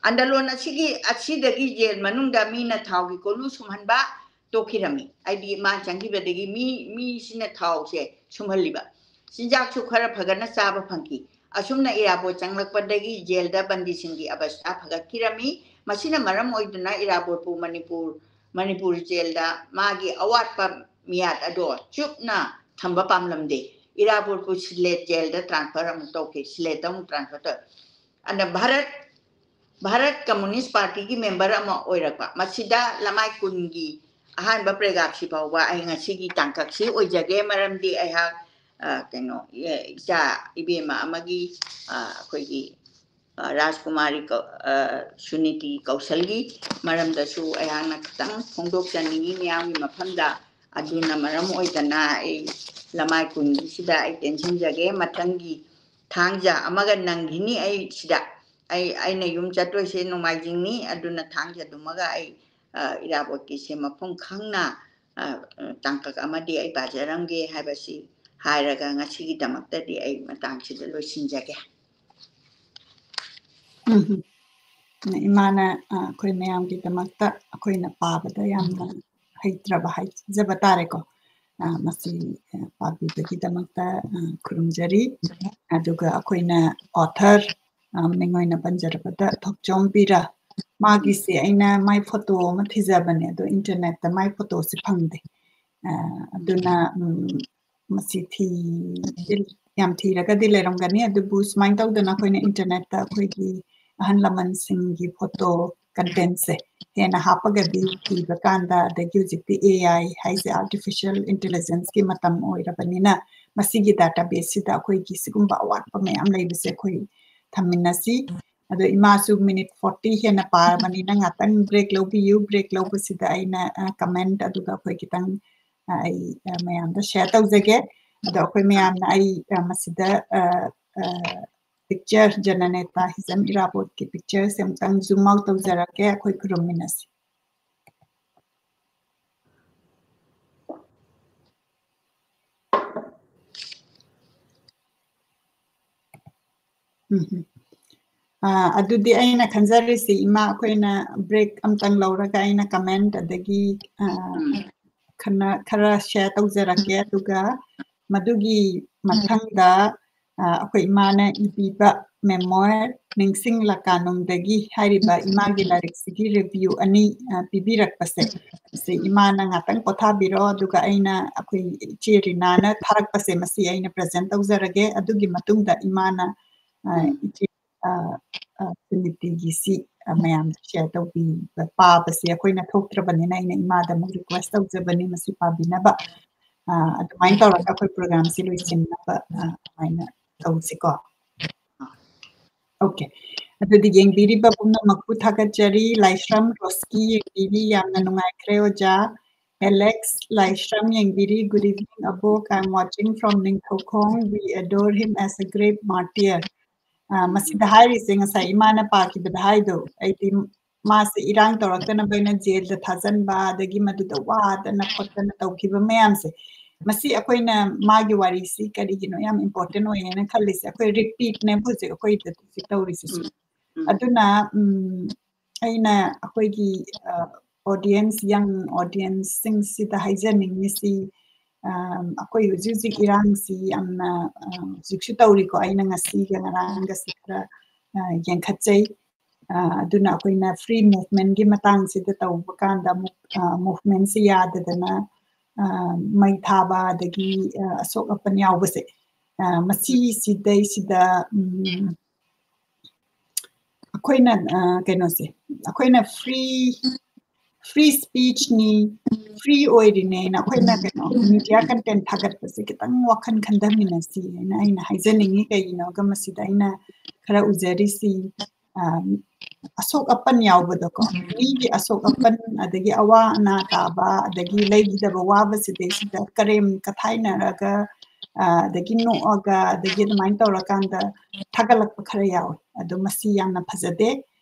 ꯑꯟꯗꯂꯣꯟ ꯑꯁꯤꯒꯤ, ꯑꯁꯤꯗꯒꯤ ꯖꯦꯜ ꯃꯅꯨꯡꯗ ꯃꯤꯅ ꯊꯥꯎꯒꯤ ꯀꯣꯂꯨ ꯁꯨꯝꯍꯟꯕ ꯇꯣꯛꯈꯤꯔꯝꯃꯤ꯫ ꯍꯥꯏꯗꯤ ꯃꯥ ꯆꯪꯈꯤꯕꯗꯒꯤ ꯃꯤ, ꯃꯤꯁꯤꯅ ꯊꯥꯎꯁꯦ ꯁꯨꯝꯍꯜꯂꯤꯕ꯫ ꯆꯤꯟꯖꯥꯛꯁꯨ ꯈꯔ ꯐꯒꯠꯅ ꯆꯥꯕ ꯐꯪꯈꯤ꯫ ꯑꯁꯨꯝꯅ ꯏꯔꯥꯕꯣꯠ ꯆꯪꯂꯛꯄꯗꯒꯤ ꯖꯦꯜꯗ ꯕꯟꯗꯤꯁꯤꯡꯒꯤ ꯑꯕꯁꯊꯥ ꯐꯒꯠꯈꯤꯔꯝꯃꯤ꯫ ꯃꯁꯤꯅ ꯃꯔꯝ ꯑꯣꯏꯗꯨꯅ ꯏꯔꯥꯕꯣꯠꯄꯨ ꯃꯅꯤꯄꯨꯔ, ꯃꯅꯤꯄꯨꯔ ꯖꯦꯜꯗ ꯃꯥꯒꯤ ꯑꯋꯥꯠꯄ ꯃꯤꯌꯥꯠ ꯑꯗꯣ ꯆꯨꯞꯅ ꯊꯝꯕ ꯄꯥꯝꯂꯝꯗꯦ꯫ ꯏꯔꯥꯕꯣꯠꯄꯨ ꯁꯤꯂꯦꯠ ꯖꯦꯜꯗ transfer ꯑꯃꯨꯛ ꯇꯧꯈꯤ꯫ ꯁꯤꯂꯦꯠꯇ ꯑꯃꯨꯛ transfer ꯇꯧ-, ꯑꯗ ꯚꯥꯔꯠ, ꯚꯥꯔꯠ ꯀꯝꯃꯨꯅꯤꯁ ꯄꯥꯔꯇꯤꯒꯤ member ꯑꯃ ꯑꯣꯏꯔꯛꯄ꯫ ꯃꯁꯤꯗ ꯂꯃꯥꯏ ꯀꯨꯟꯒꯤ ꯑꯍꯥꯟꯕ ꯄ꯭ꯔꯦꯒꯥꯞꯁꯤ ꯐꯥꯎꯕ ꯑꯩ ꯉꯁꯤꯒꯤ ꯇꯥꯡꯀꯛꯁꯤ ꯑꯣꯏꯖꯒꯦ, ꯃꯔꯝꯗꯤ ꯑꯩꯍꯥꯛ, ꯑ, ꯀꯩꯅꯣ, ꯑꯦ, ꯏꯆꯥ ꯏꯕꯦꯝꯃ ꯑꯃꯒꯤ, ꯑ, ꯑꯩꯈꯣꯏꯒꯤ ꯑ, ꯔꯥꯖꯀꯨꯃꯥꯔꯤ ꯀꯧ-, ꯑ, ꯁꯨꯅꯤꯇꯤ ꯀꯧꯁꯜꯒꯤ ꯃꯔꯝꯗꯁꯨ ꯑꯩꯍꯥꯛꯅ ꯈꯤꯇꯪ ꯐꯣꯡꯗꯣꯛꯆꯅꯤꯡꯉꯤ ꯃꯤꯌꯥꯝꯒꯤ ꯃꯐꯝꯗ꯫ ꯑꯗꯨꯅ ꯃꯔꯝ ꯑꯣꯏꯗꯅ ꯑꯩ ꯂꯃꯥꯏ ꯀꯨꯟꯒꯤꯁꯤꯗ ꯑꯩ ꯇꯦꯟꯁꯤꯟꯖꯒꯦ꯫ ꯃꯊꯪꯒꯤ ꯊꯥꯡꯖ ꯑꯃꯒ ꯅꯪꯈꯤꯅꯤ꯫ ꯑꯩ ꯁꯤꯗ, ꯑꯩ, ꯑꯩꯅ ꯌꯨꯝ ꯆꯠꯇꯣꯏꯁꯦ ꯅꯣꯡꯃꯥꯏꯖꯤꯡꯅꯤ꯫ ꯑꯗꯨꯅ ꯊꯥꯡꯖꯗꯨꯃꯒ ꯑꯩ, ꯑ, ꯏꯔꯥꯕꯣꯠꯀꯤꯁꯦ ꯃꯄꯨꯡ ꯈꯪꯅ, ꯑ, ꯇꯥꯡꯀꯛ ꯑꯃꯗꯤ ꯑꯩ ꯄꯥꯖꯔꯝꯒꯦ ꯍꯥꯏꯕꯁꯤ ꯍꯥꯏꯔꯒ ꯉꯁꯤꯒꯤꯗꯃꯛꯇꯗꯤ ꯑꯩ ꯃꯇꯥꯡꯁꯤꯗ ꯂꯣꯏꯁꯤꯟꯖꯒꯦ꯫ ꯎꯝ꯫ ꯏꯃꯥꯅ, ꯑ, ꯑꯩꯈꯣꯏ ꯃꯌꯥꯝꯒꯤꯗꯃꯛꯇ ꯑꯩꯈꯣꯏꯅ ꯄꯥꯕꯗ ꯌꯥꯝꯅ ꯍꯩꯇ꯭ꯔꯕ ꯍꯥꯏꯖꯕ ꯇꯥꯔꯦꯀꯣ꯫ ꯑ, ꯃꯁꯤ, ꯑ, ꯄꯥꯕꯤꯕꯒꯤꯗꯃꯛꯇ, ꯑ, ꯈꯨꯔꯨꯝꯖꯔꯤ꯫ ꯑꯗꯨꯒ ꯑꯩꯈꯣꯏꯅ author, ꯑ, ꯃꯤꯡ ꯑꯣꯏꯅ ꯄꯟꯖꯔꯕꯗ ꯊꯣꯛꯆꯣꯝ ꯄꯤꯔ, ꯃꯥꯒꯤꯁꯦ ꯑꯩꯅ ꯃꯥꯏ photo ꯑꯃ ꯊꯤꯖꯕꯅꯦ, ꯑꯗꯣ internetꯇ ꯃꯥꯏ photoꯁꯦ ꯐꯪꯗꯦ꯫ ꯑ, ꯑꯗꯨꯅ, ꯎꯝ, ꯃꯁꯤ ꯊꯤ-, ꯌꯥꯝ ꯊꯤꯔꯒꯗꯤ ꯂꯩꯔꯝꯒꯅꯤ, ꯑꯗꯨꯕꯨ ꯁꯨꯃꯥꯏꯅ ꯇꯧꯗꯅ ꯑꯩꯈꯣꯏꯅ internetꯇ ꯑꯩꯈꯣꯏꯒꯤ ꯑꯍꯜ ꯂꯃꯟꯁꯤꯡꯒꯤ photo contentꯁꯦ ꯍꯦꯟꯅ ꯍꯥꯞꯄꯒꯗꯤ ꯊꯤꯕ ꯀꯥꯟꯗ, ꯑꯗꯒꯤ ꯍꯧꯖꯤꯛꯇꯤ AI ꯍꯥꯏꯁꯦ artificial intelligenceꯀꯤ ꯃꯇꯝ ꯑꯣꯏꯔꯕꯅꯤꯅ ꯃꯁꯤꯒꯤ databaseꯁꯤꯗ ꯑꯩꯈꯣꯏꯒꯤ ꯁꯤꯒꯨꯝꯕ ꯑꯋꯥꯠꯄ ꯃꯌꯥꯝ ꯂꯩꯕꯁꯦ ꯑꯩꯈꯣꯏ ꯊꯝꯃꯤꯟꯅꯁꯤ꯫ ꯑꯗꯣ ꯏꯃꯥꯁꯨ minute forty ꯍꯦꯟꯅ ꯄꯥꯔꯕꯅꯤꯅ ꯉꯥꯛꯇꯪ break ꯂꯧꯕꯤꯌꯨ꯫ Break ꯂꯧꯕꯁꯤꯗ ꯑꯩꯅ, ꯑ, comment ꯑꯗꯨꯒ ꯑꯩꯈꯣꯏ ꯈꯤꯇꯪ, ꯑ, ꯑꯩ, ꯑ, ꯃꯌꯥꯝꯗ share ꯇꯧꯖꯒꯦ꯫ ꯑꯗꯣ ꯑꯩꯈꯣꯏ ꯃꯌꯥꯝꯅ ꯑꯩ, ꯑ, ꯃꯁꯤꯗ, ꯑ, ꯑ, picture, ꯖꯅꯅꯦꯇꯥ ꯍꯤꯖꯝ ꯏꯔꯥꯕꯣꯠꯀꯤ pictureꯁꯦ ꯑꯃꯨꯛꯇꯪ zoom out ꯇꯧꯖꯔꯛꯀꯦ꯫ ꯑꯩꯈꯣꯏ ꯈꯨꯔꯨꯝꯃꯤꯟꯅꯁꯤ꯫ ꯎꯝ꯫ ꯑ, ꯑꯗꯨꯗꯤ ꯑꯩꯅ ꯈꯟꯖꯔꯤꯁꯤ, ꯏꯃꯥ, ꯑꯩꯈꯣꯏꯅ break ꯑꯝꯇꯪ ꯂꯧꯔꯒ ꯑꯩꯅ comment ꯑꯗꯒꯤ, ꯑ, ꯎꯝ꯫ ꯈꯟꯅ-, ꯈꯔ share ꯇꯧꯖꯔꯛꯀꯦ, ꯑꯗꯨꯒ ꯃꯗꯨꯒꯤ ꯃꯊꯪꯗ, ꯑ, ꯑꯩꯈꯣꯏ ꯏꯃꯥꯅ ꯏꯕꯤꯕ memoir ꯅꯤꯡꯁꯤꯡꯂꯀꯥꯅꯨꯡꯗꯒꯤ ꯍꯥꯏꯔꯤꯕ ꯏꯃꯥꯒꯤ ꯂꯥꯏꯔꯤꯛꯁꯤꯒꯤ review ꯑꯅꯤ, ꯑ, ꯄꯤꯕꯤꯔꯛꯄꯁꯦ, ꯁꯤ ꯏꯃꯥꯅ ꯉꯥꯛꯇꯪ ꯄꯣꯊꯥꯕꯤꯔꯣ, ꯑꯗꯨꯒ ꯑꯩꯅ, ꯑꯩꯈꯣꯏ ꯏꯆꯦ ꯔꯤꯅꯥꯅ ꯊꯥꯔꯛꯄꯁꯦ, ꯃꯁꯤ ꯑꯩꯅ present ꯇꯧꯖꯔꯒꯦ꯫ ꯑꯗꯨꯒꯤ ꯃꯇꯨꯡꯗ ꯏꯃꯥꯅ, ꯑ, ꯎꯝ꯫ ꯏꯆꯦ, ꯑ, ꯑ, ꯁꯨꯅꯤꯇꯤꯒꯤꯁꯤ, ꯑ, ꯃꯌꯥꯝꯗ share ꯇꯧꯕꯤꯕ, ꯄꯥꯕꯁꯤ ꯑꯩꯈꯣꯏꯅ ꯊꯣꯛꯇ꯭ꯔꯕꯅꯤꯅ ꯑꯩꯅ ꯏꯃꯥꯗ ꯑꯃꯨꯛ request ꯇꯧꯖꯕꯅꯤ ꯃꯁꯤ ꯄꯥꯕꯤꯅꯕ꯫ ꯑ, ꯑꯗꯨꯃꯥꯏꯅ ꯇꯧꯔꯒ ꯑꯩꯈꯣꯏ programꯁꯤ ꯂꯣꯏꯁꯤꯟꯅꯕ, ꯑ, ꯑꯗꯨꯃꯥꯏꯅ ꯇꯧꯁꯤꯀꯣ꯫ Okay. ꯑꯗꯨꯗꯤ ꯌꯦꯡꯕꯤꯔꯤꯕ ꯄꯨꯝꯅꯃꯛꯄꯨ ꯊꯥꯒꯠꯆꯔꯤ꯫ ꯂꯥꯏꯁ꯭ꯔꯝ ꯔꯣꯁꯀꯤ ꯌꯦꯡꯕꯤꯔꯤ, ꯌꯥꯝꯅ ꯅꯨꯡꯉꯥꯏꯈ꯭ꯔꯦ ꯑꯣꯖꯥ꯫ ꯑꯦꯂꯦꯛꯁ ꯂꯥꯏꯁ꯭ꯔꯝ ꯌꯦꯡꯕꯤꯔꯤ, "Good evening, ꯑꯕꯣꯛ. I'm watching from Ningthoukhong. We adore him as a great martyr." ꯑ, ꯃꯁꯤꯗ ꯍꯥꯏꯔꯤꯁꯦ ꯉꯁꯥꯏ ꯏꯃꯥꯅ ꯄꯥꯈꯤꯕꯗ ꯍꯥꯏꯗꯣ, ꯑꯩꯗꯤ ꯃꯥꯁꯦ ꯏꯔꯥꯡ ꯇꯧꯔꯛꯇꯅꯕ ꯑꯩꯅ ꯖꯦꯜꯗ ꯊꯥꯖꯟꯕ, ꯑꯗꯒꯤ ꯃꯗꯨꯗ ꯋꯥꯗꯅ ꯈꯣꯠꯇꯅ ꯇꯧꯈꯤꯕ ꯃꯌꯥꯝꯁꯦ, ꯃꯁꯤ ꯑꯩꯈꯣꯏꯅ ꯃꯥꯒꯤ ꯋꯥꯔꯤꯁꯤ ꯀꯔꯤꯒꯤꯅꯣ ꯌꯥꯝ important ꯑꯣꯏꯌꯦꯅ ꯈꯜꯂꯤꯁꯦ? ꯑꯩꯈꯣꯏ repeatꯅꯦꯕ ꯍꯧꯖꯤꯛ ꯑꯩꯈꯣꯏꯗ ꯍꯧꯖꯤꯛ ꯇꯧꯔꯤꯁꯤꯁꯨ꯫ ꯎꯝ, ꯎꯝ꯫ ꯑꯗꯨꯅ, ꯎꯝ, ꯑꯩꯅ ꯑꯩꯈꯣꯏꯒꯤ, ꯑ, audience, young audienceꯁꯤꯡꯁꯤꯗ ꯍꯥꯏꯖꯅꯤꯡꯉꯤꯁꯤ, ꯑ, ꯑꯩꯈꯣꯏ ꯍꯧꯖꯤꯛ ꯍꯧꯖꯤꯛ ꯏꯔꯥꯡꯁꯤ ꯌꯥꯝꯅ, ꯑ, ꯍꯧꯖꯤꯛꯁꯨ ꯇꯧꯔꯤꯀꯣ꯫ ꯑꯩꯅ ꯉꯁꯤꯒ ꯉꯔꯥꯡꯒꯁꯤ ꯈꯔ, ꯑ, ꯌꯦꯡꯈꯠꯆꯩ꯫ ꯑ, ꯑꯗꯨꯅ ꯑꯩꯈꯣꯏꯅ free movementꯀꯤ ꯃꯇꯥꯡꯁꯤꯗ ꯇꯧꯕ ꯀꯥꯟꯗ ꯑꯃꯨꯛ, ꯑ, movementꯁꯤ ꯌꯥꯗꯗꯅ, ꯑ, ꯃꯩ ꯊꯥꯕ ꯑꯗꯒꯤ, ꯑ, ꯑꯁꯣꯛ ꯑꯄꯟ ꯌꯥꯎꯕꯁꯦ, ꯑ, ꯃꯁꯤꯁꯤꯗꯩꯁꯤꯗ, ꯎꯝ, ꯑꯩꯈꯣꯏꯅ, ꯑ, ꯀꯩꯅꯣꯁꯦ, ꯑꯩꯈꯣꯏꯅ free, free speechꯅꯤ, free ꯑꯣꯏꯔꯤꯅꯦꯅ ꯑꯩꯈꯣꯏꯅ ꯀꯩꯅꯣ media content ꯊꯥꯒꯠꯄꯁꯦ ꯈꯤꯇꯪ ꯋꯥꯈꯜ ꯈꯟꯊꯃꯤꯟꯅꯁꯤ ꯍꯥꯏꯅ ꯑꯩꯅ ꯍꯥꯏꯖꯅꯤꯡꯉꯤ꯫ ꯀꯩꯒꯤꯅꯣꯒ ꯃꯁꯤꯗ ꯑꯩꯅ ꯈꯔ ꯎꯖꯔꯤꯁꯤ, ꯑ, ꯑꯁꯣꯛ ꯑꯄꯟ ꯌꯥꯎꯕꯗꯀꯣ, ꯃꯤꯒꯤ ꯑꯁꯣꯛ ꯑꯄꯟ, ꯑꯗꯒꯤ ꯑꯋꯥ ꯑꯅꯥ ꯇꯥꯕ, ꯑꯗꯒꯤ ꯂꯩꯈꯤꯗꯕ ꯋꯥꯕꯁꯤꯗꯩꯁꯤꯗ ꯀꯔꯦꯝ ꯀꯊꯥꯏꯅꯔꯒ, ꯑ, ꯑꯗꯒꯤ ꯅꯣꯛꯑꯒ, ꯑꯗꯒꯤ ꯑꯗꯨꯃꯥꯏꯅ ꯇꯧꯔꯀꯥꯟꯗ ꯊꯥꯒꯠꯂꯛꯄ ꯈꯔ ꯌꯥꯎꯋꯦ꯫ ꯑꯗꯣ ꯃꯁꯤ ꯌꯥꯝꯅ ꯐꯖꯗꯦ꯫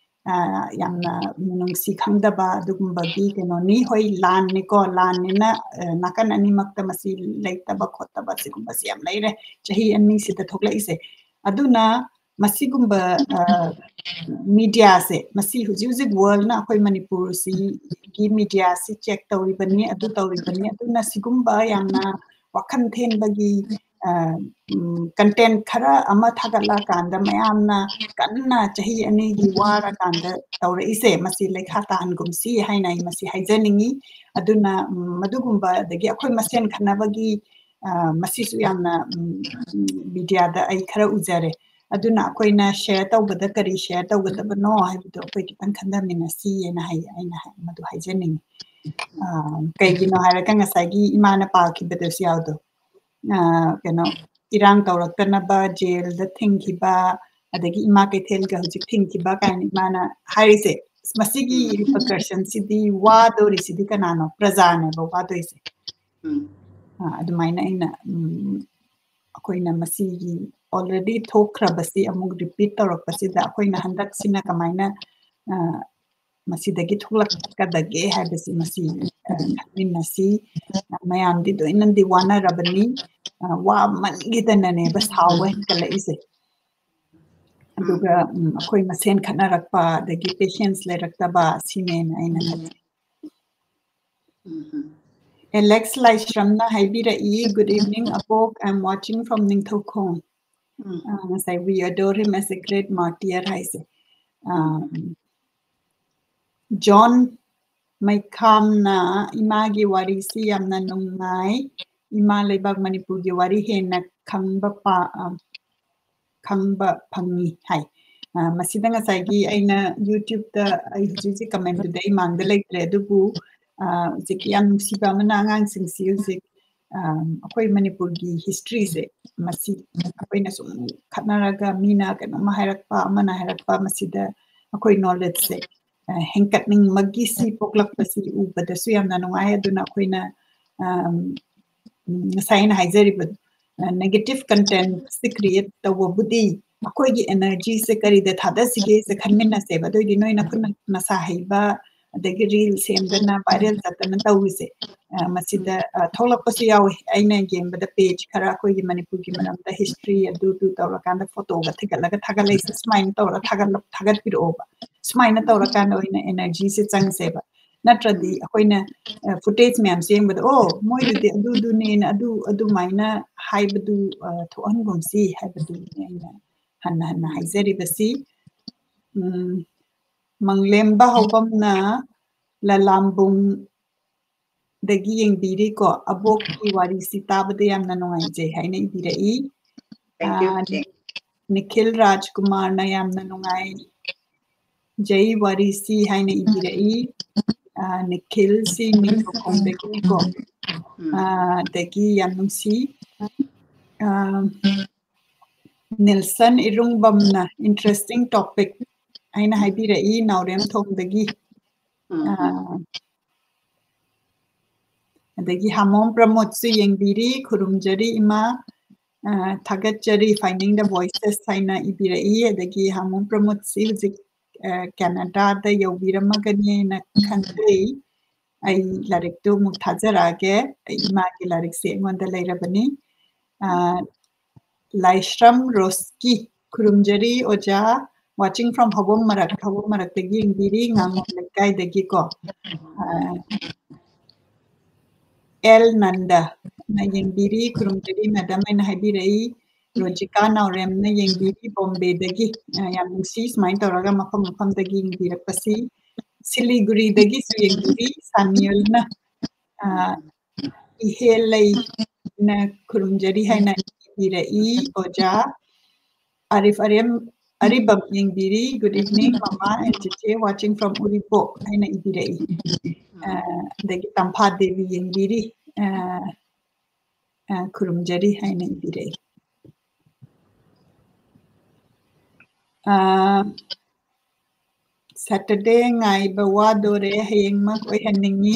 ꯑ, ꯌꯥꯝꯅ ꯃꯤꯅꯨꯡꯁꯤ ꯈꯪꯗꯕ ꯑꯗꯨꯒꯨꯝꯕꯒꯤ ꯀꯩꯅꯣꯅꯤ꯫ ꯍꯣꯏ, ꯂꯥꯟꯅꯤꯀꯣ, ꯂꯥꯟꯅꯤꯅ, ꯑ, ꯅꯥꯀꯟ ꯑꯅꯤꯃꯛꯇ ꯃꯁꯤ ꯂꯩꯇꯕ ꯈꯣꯠꯇꯕ ꯁꯤꯒꯨꯝꯕꯁꯤ ꯌꯥꯝ ꯂꯩꯔꯦ ꯆꯍꯤ ꯑꯅꯤꯁꯤꯗ ꯊꯣꯛꯂꯛꯏꯁꯦ꯫ ꯑꯗꯨꯅ ꯃꯁꯤꯒꯨꯝꯕ, ꯑ, mediaꯁꯦ, ꯃꯁꯤ ꯍꯧꯖꯤꯛ ꯍꯧꯖꯤꯛ worldꯅ ꯑꯩꯈꯣꯏ ꯃꯅꯤꯄꯨꯔꯁꯤꯒꯤ mediaꯁꯤ check ꯇꯧꯔꯤꯕꯅꯤ, ꯑꯗꯨ ꯇꯧꯔꯤꯕꯅꯤ꯫ ꯑꯗꯨꯅ ꯁꯤꯒꯨꯝꯕ ꯌꯥꯝꯅ ꯋꯥꯈꯜ ꯊꯦꯟꯕꯒꯤ, ꯑ, ꯎꯝ, content ꯈꯔ ꯑꯃ ꯊꯥꯒꯠꯂꯛꯑꯀꯥꯟꯗ ꯃꯌꯥꯝꯅ ꯀꯟꯅ ꯆꯍꯤ ꯑꯅꯤꯒꯤ ꯋꯥꯔꯀꯥꯟꯗ ꯇꯧꯔꯛꯏꯁꯦ, ꯃꯁꯤ ꯂꯩꯈꯥ ꯇꯥꯍꯟꯒꯨꯝꯁꯤ ꯍꯥꯏꯅ ꯑꯩ ꯃꯁꯤ ꯍꯥꯏꯖꯅꯤꯡꯉꯤ꯫ ꯑꯗꯨꯅ, ꯎꯝ, ꯃꯗꯨꯒꯨꯝꯕ, ꯑꯗꯒꯤ ꯑꯩꯈꯣꯏ ꯃꯁꯦꯟ ꯈꯠꯅꯕꯒꯤ, ꯑ, ꯃꯁꯤꯁꯨ ꯌꯥꯝꯅ, ꯎꯝ, ꯎꯝ, mediaꯗ ꯑꯩ ꯈꯔ ꯎꯖꯔꯦ꯫ ꯑꯗꯨꯅ ꯑꯩꯈꯣꯏꯅ share ꯇꯧꯕꯗ ꯀꯔꯤ share ꯇꯧꯒꯗꯕꯅꯣ ꯍꯥꯏꯕꯗꯣ ꯑꯩꯈꯣꯏ ꯈꯤꯇꯪ ꯈꯟꯊꯃꯤꯟꯅꯁꯤ ꯍꯥꯏꯅ ꯍꯥꯏ-, ꯑꯩꯅ ꯍꯥꯏ-, ꯃꯗꯨ ꯍꯥꯏꯖꯅꯤꯡꯉꯤ꯫ ꯑ, ꯀꯩꯒꯤꯅꯣ ꯍꯥꯏꯔꯒ ꯉꯁꯥꯏꯒꯤ ꯏꯃꯥꯅ ꯄꯥꯈꯤꯕꯗꯁꯨ ꯌꯥꯎꯗꯣ꯫ ꯑ, ꯀꯩꯅꯣ, ꯏꯔꯥꯡ ꯇꯧꯔꯛꯇꯅꯕ ꯖꯦꯜꯗ ꯊꯤꯡꯈꯤꯕ, ꯑꯗꯒꯤ ꯏꯃꯥ ꯀꯩꯊꯦꯜꯒ ꯍꯧꯖꯤꯛ ꯊꯤꯡꯈꯤꯕ ꯀꯥꯏꯅ ꯏꯃꯥꯅ ꯍꯥꯏꯔꯤꯁꯦ, ꯃꯁꯤꯒꯤ repercussion ꯁꯤꯗꯤ ꯋꯥꯗꯣꯔꯤꯁꯤꯗꯤ ꯀꯅꯥꯅꯣ? ꯄ꯭ꯔꯖꯥꯅꯦꯕ ꯋꯥꯗꯣꯏꯁꯦ꯫ ꯎꯝ꯫ ꯑ, ꯑꯗꯨꯃꯥꯏꯅ ꯑꯩꯅ, ꯎꯝ, ꯑꯩꯈꯣꯏꯅ ꯃꯁꯤꯒꯤ already ꯊꯣꯛꯈ꯭ꯔꯕꯁꯤ ꯑꯃꯨꯛ repeat ꯇꯧꯔꯛꯄꯁꯤꯗ ꯑꯩꯈꯣꯏꯅ ꯍꯟꯗꯛꯁꯤꯅ ꯀꯃꯥꯏꯅ, ꯑ, ꯃꯁꯤꯗꯒꯤ ꯊꯣꯛꯂꯛꯀꯗꯒꯦ ꯍꯥꯏꯕꯁꯤ ꯃꯁꯤ, ꯑ, ꯈꯟꯃꯤꯟꯅꯁꯤ꯫ ꯑ, ꯃꯌꯥꯝꯗꯤ ꯂꯣꯏꯅꯗꯤ ꯋꯥꯅꯔꯕꯅꯤ꯫ ꯑ, ꯋꯥꯃꯟꯈꯤꯗꯅꯅꯦꯕ ꯁꯥꯎꯕ ꯍꯦꯟꯒꯠꯂꯛꯏꯁꯦ꯫ ꯑꯗꯨꯒ, ꯎꯝ, ꯑꯩꯈꯣꯏ ꯃꯁꯦꯟ ꯈꯠꯅꯔꯛꯄ, ꯑꯗꯒꯤ patience ꯂꯩꯔꯛꯇꯕ, ꯁꯤꯅꯦꯅ ꯑꯩꯅ ꯈꯜꯂꯤ꯫ ꯎꯝ꯫ ꯑꯦꯂꯦꯛꯁ ꯂꯥꯏꯁ꯭ꯔꯝꯅ ꯍꯥꯏꯕꯤꯔꯛꯏ, "Good evening, ꯑꯕꯣꯛ, I'm watching from ꯅꯤꯡꯊꯧꯈꯣꯡ." ꯎꯝ꯫ ꯑ, ꯉꯁꯥꯏ "We adore him as a great martyr" ꯍꯥꯏꯁꯦ꯫ ꯑ, ꯖꯣꯟ ꯃꯩꯈꯥꯝꯅ, "ꯏꯃꯥꯒꯤ ꯋꯥꯔꯤꯁꯤ ꯌꯥꯝꯅ ꯅꯨꯡꯉꯥꯏ꯫ ꯏꯃꯥ ꯂꯩꯕꯥꯛ ꯃꯅꯤꯄꯨꯔꯒꯤ ꯋꯥꯔꯤ ꯍꯦꯟꯅ ꯈꯪꯕ ꯄꯥ-, ꯑ, ꯈꯪꯕ ꯐꯪꯉꯤ" ꯍꯥꯏ꯫ ꯑ, ꯃꯁꯤꯗ ꯉꯁꯥꯏꯒꯤ ꯑꯩꯅ YouTube-ꯇ, ꯑꯩ ꯍꯧꯖꯤꯛ ꯍꯧꯖꯤꯛ comment-ꯇꯨꯗꯤ ꯑꯩ ꯃꯥꯡꯗ ꯂꯩꯇ꯭ꯔꯦ, ꯑꯗꯨꯕꯨ, ꯑ, ꯍꯧꯖꯤꯛꯀꯤ ꯌꯥꯝ ꯅꯨꯡꯁꯤꯕ ꯑꯃꯅ ꯑꯉꯥꯡꯁꯤꯡꯁꯤ ꯍꯧꯖꯤꯛ, ꯑ, ꯑꯩꯈꯣꯏ ꯃꯅꯤꯄꯨꯔꯒꯤ history-ꯁꯦ, ꯃꯁꯤ ꯑꯩꯈꯣꯏꯅ ꯁꯨꯝ ꯈꯠꯅꯔꯒ ꯃꯤꯅ ꯀꯩꯅꯣꯝꯃ ꯍꯥꯏꯔꯛꯄ, ꯑꯃꯅ ꯍꯥꯏꯔꯛꯄ, ꯃꯁꯤꯗ ꯑꯩꯈꯣꯏ knowledge-ꯁꯦ, ꯑ, ꯍꯦꯟꯀꯠꯅꯤꯡꯕꯒꯤ ꯁꯤ ꯄꯣꯛꯂꯛꯄꯁꯤ ꯎꯕꯗꯁꯨ ꯌꯥꯝꯅ ꯅꯨꯡꯉꯥꯏ꯫ ꯑꯗꯨꯅ ꯑꯩꯈꯣꯏꯅ, ꯑ, ꯎꯝ, ꯉꯁꯥꯏ ꯑꯩꯅ ꯍꯥꯏꯖꯔꯤꯕ, ꯑ, negative content-ꯁꯤ create ꯇꯧꯕꯕꯨꯗꯤ ꯑꯩꯈꯣꯏꯒꯤ energy-ꯁꯦ ꯀꯔꯤꯗ ꯊꯥꯗꯁꯤꯒꯦꯁꯦ ꯈꯟꯃꯤꯟꯅꯁꯦꯕ꯫ ꯑꯗꯨꯑꯣꯏꯗꯤ ꯅꯣꯏꯅ ꯈꯨꯠꯅ ꯃꯁꯥ ꯍꯩꯕ, ꯑꯗꯒꯤ reel ꯁꯦꯝꯗꯅ viral ꯆꯠꯇꯅ ꯇꯧꯔꯤꯁꯦ, ꯑ, ꯃꯁꯤꯗ, ꯑ, ꯊꯣꯛꯂꯛꯄꯁꯨ ꯌꯥꯎꯏ꯫ ꯑꯩꯅ ꯌꯦꯡꯕꯗ page ꯈꯔ ꯑꯩꯈꯣꯏꯒꯤ ꯃꯅꯤꯄꯨꯔꯒꯤ ꯃꯔꯝꯗ history ꯑꯗꯨ ꯑꯗꯨ ꯇꯧꯔꯀꯥꯟꯗ photo-ꯒ ꯊꯤꯒꯠꯂꯒ ꯊꯥꯒꯠꯂꯛꯏꯁꯦ, ꯁꯨꯃꯥꯏꯅ ꯇꯧꯔ ꯊꯥꯒꯠꯂ-, ꯊꯥꯒꯠꯄꯤꯔꯛꯑꯣꯕ꯫ ꯁꯨꯃꯥꯏꯅ ꯇꯧꯔꯀꯥꯟꯗ ꯑꯣꯏꯅ energy-ꯁꯦ ꯆꯪꯁꯦꯕ꯫ ꯅꯠꯇ꯭ꯔꯗꯤ ꯑꯩꯈꯣꯏꯅ, ꯑ, footage ꯃꯌꯥꯝꯁꯦ ꯌꯦꯡꯕꯗ, "ꯑꯣ, ꯃꯣꯏꯗꯨꯗꯤ ꯑꯗꯨꯗꯨꯅꯦꯅ ꯑꯗꯨ ꯑꯗꯨꯃꯥꯏꯅ ꯍꯥꯏꯕꯗꯨ, ꯑ, ꯊꯣꯛꯍꯟꯒꯨꯝꯁꯤ" ꯍꯥꯏꯕꯗꯨꯅꯤ ꯑꯩꯅ ꯍꯟꯅ ꯍꯟꯅ ꯍꯥꯏꯖꯔꯤꯕꯁꯤ꯫ ꯎꯝ, ꯃꯪꯂꯦꯝꯕ ꯍꯧꯕꯝꯅ ꯂꯂꯥꯝꯕꯨꯡꯗꯒꯤ ꯌꯦꯡꯕꯤꯔꯤꯀꯣ, "ꯑꯕꯣꯛꯀꯤ ꯋꯥꯔꯤꯁꯤ ꯇꯥꯕꯗ ꯌꯥꯝꯅ ꯅꯨꯡꯉꯥꯏꯖꯩ" ꯍꯥꯏꯅ ꯏꯕꯤꯔꯛꯏ꯫ Thank you, ꯑ, thank you. ꯅꯤꯈꯤꯜ ꯔꯥꯖꯀꯨꯃꯥꯔꯅ ꯌꯥꯝꯅ ꯅꯨꯡꯉꯥꯏ꯫ ꯖꯩ ꯋꯥꯔꯤꯁꯤ ꯍꯥꯏꯅ ꯏꯕꯤꯔꯛꯏ꯫ ꯑ, ꯅꯤꯈꯤꯜꯁꯤ ꯅꯤꯡꯊꯧꯈꯣꯡꯗꯒꯤꯅꯤꯀꯣ꯫ ꯎꯝ꯫ ꯑ, ꯑꯗꯒꯤ ꯌꯥꯝ ꯅꯨꯡꯁꯤ꯫ ꯑ, ꯅꯤꯜꯁꯟ ꯏꯔꯨꯡꯕꯝꯅ interesting topic ꯍꯥꯏꯅ ꯍꯥꯏꯕꯤꯔꯛꯏ ꯅꯥꯎꯔꯦꯝꯊꯣꯡꯗꯒꯤ꯫ ꯎꯝ, ꯑꯥ, ꯑꯗꯒꯤ ꯍꯥꯃꯣꯝ ꯄ꯭ꯔꯃꯣꯗꯁꯨ ꯌꯦꯡꯕꯤꯔꯤ, ꯈꯨꯔꯨꯝꯖꯔꯤ ꯏꯃꯥ, ꯑꯥ, ꯊꯥꯒꯠꯆꯔꯤ, Finding the Voices ꯍꯥꯏꯅ ꯏꯕꯤꯔꯛꯏ꯫ ꯑꯗꯒꯤ ꯍꯥꯃꯣꯝ ꯄ꯭ꯔꯃꯣꯗꯁꯤ ꯍꯧꯖꯤꯛ, ꯑꯥ, ꯀꯦꯅꯥꯗꯥꯗ ꯌꯧꯕꯤꯔꯝꯃꯒꯅꯤꯅ ꯈꯟꯖꯩ꯫ ꯑꯩ ꯂꯥꯏꯔꯤꯛꯇꯨ ꯑꯃꯨꯛ ꯊꯥꯖꯔꯛꯑꯒꯦ꯫ ꯑꯩ ꯏꯃꯥꯒꯤ ꯂꯥꯏꯔꯤꯛꯁꯦ ꯑꯩꯉꯣꯟꯗ ꯂꯩꯔꯕꯅꯤ꯫ ꯑꯥ, ꯂꯥꯏꯁ꯭ꯔꯝ ꯔꯣꯁꯀꯤ, ꯈꯨꯔꯨꯝꯖꯔꯤ ꯑꯣꯖꯥ, watching from ꯍꯧꯕꯝ ꯃꯔꯛ, ꯍꯧꯕꯝ ꯃꯔꯛꯇꯒꯤ ꯌꯦꯡꯕꯤꯔꯤ, ꯉꯥꯉꯣꯝ ꯂꯩꯀꯥꯏꯗꯒꯤꯀꯣ꯫ ꯑꯥ, ꯑꯦꯜ ꯅꯟꯗꯅ ꯌꯦꯡꯕꯤꯔꯤ, ꯈꯨꯔꯨꯝꯖꯔꯤ ꯃꯦꯗꯝ ꯍꯥꯏꯅ ꯍꯥꯏꯕꯤꯔꯛꯏ꯫ ꯔꯣꯖꯤꯀꯥ ꯅꯥꯎꯔꯦꯝꯅ ꯌꯦꯡꯕꯤꯔꯤ, ꯕꯣꯝꯕꯦꯗꯒꯤ꯫ ꯑꯥ, ꯌꯥꯝ ꯅꯨꯡꯁꯤ ꯁꯨꯃꯥꯏꯅ ꯇꯧꯔꯒ ꯃꯐꯝ ꯃꯐꯝꯗꯒꯤ ꯌꯦꯡꯕꯤꯔꯛꯄꯁꯤ꯫ ꯁꯤꯂꯤꯒꯨꯔꯤꯗꯒꯤꯁꯨ ꯌꯦꯡꯕꯤꯔꯤ, ꯁꯥꯃꯤꯌꯜꯅ꯫ ꯑꯥ, ꯏꯍꯦꯜ ꯂꯩꯅ ꯈꯨꯔꯨꯝꯖꯔꯤ ꯍꯥꯏꯅ ꯏꯕꯤꯔꯛꯏ꯫ ꯑꯣꯖꯥ ꯑꯥꯔꯤꯐ ꯑꯔꯦꯝ, ꯑꯔꯤꯕꯝ ꯌꯦꯡꯕꯤꯔꯤ, "Good evening ꯃꯃꯥ and ꯆꯤꯆꯦ, watching from ꯎꯔꯤꯄꯣꯛ" ꯍꯥꯏꯅ ꯏꯕꯤꯔꯛꯏ꯫ ꯑꯥ, ꯑꯗꯒꯤ ꯇꯝꯐꯥ ꯗꯦꯕꯤ ꯌꯦꯡꯕꯤꯔꯤ, ꯑꯥ, ꯑꯥ, ꯈꯨꯔꯨꯝꯖꯔꯤ ꯍꯥꯏꯅ ꯏꯕꯤꯔꯛꯏ꯫ ꯑꯥ, Saturday ꯉꯥꯏꯕ ꯋꯥꯗꯣꯔꯦ, ꯍꯌꯦꯡꯃꯛ ꯑꯣꯏꯍꯟꯅꯤꯡꯉꯤ꯫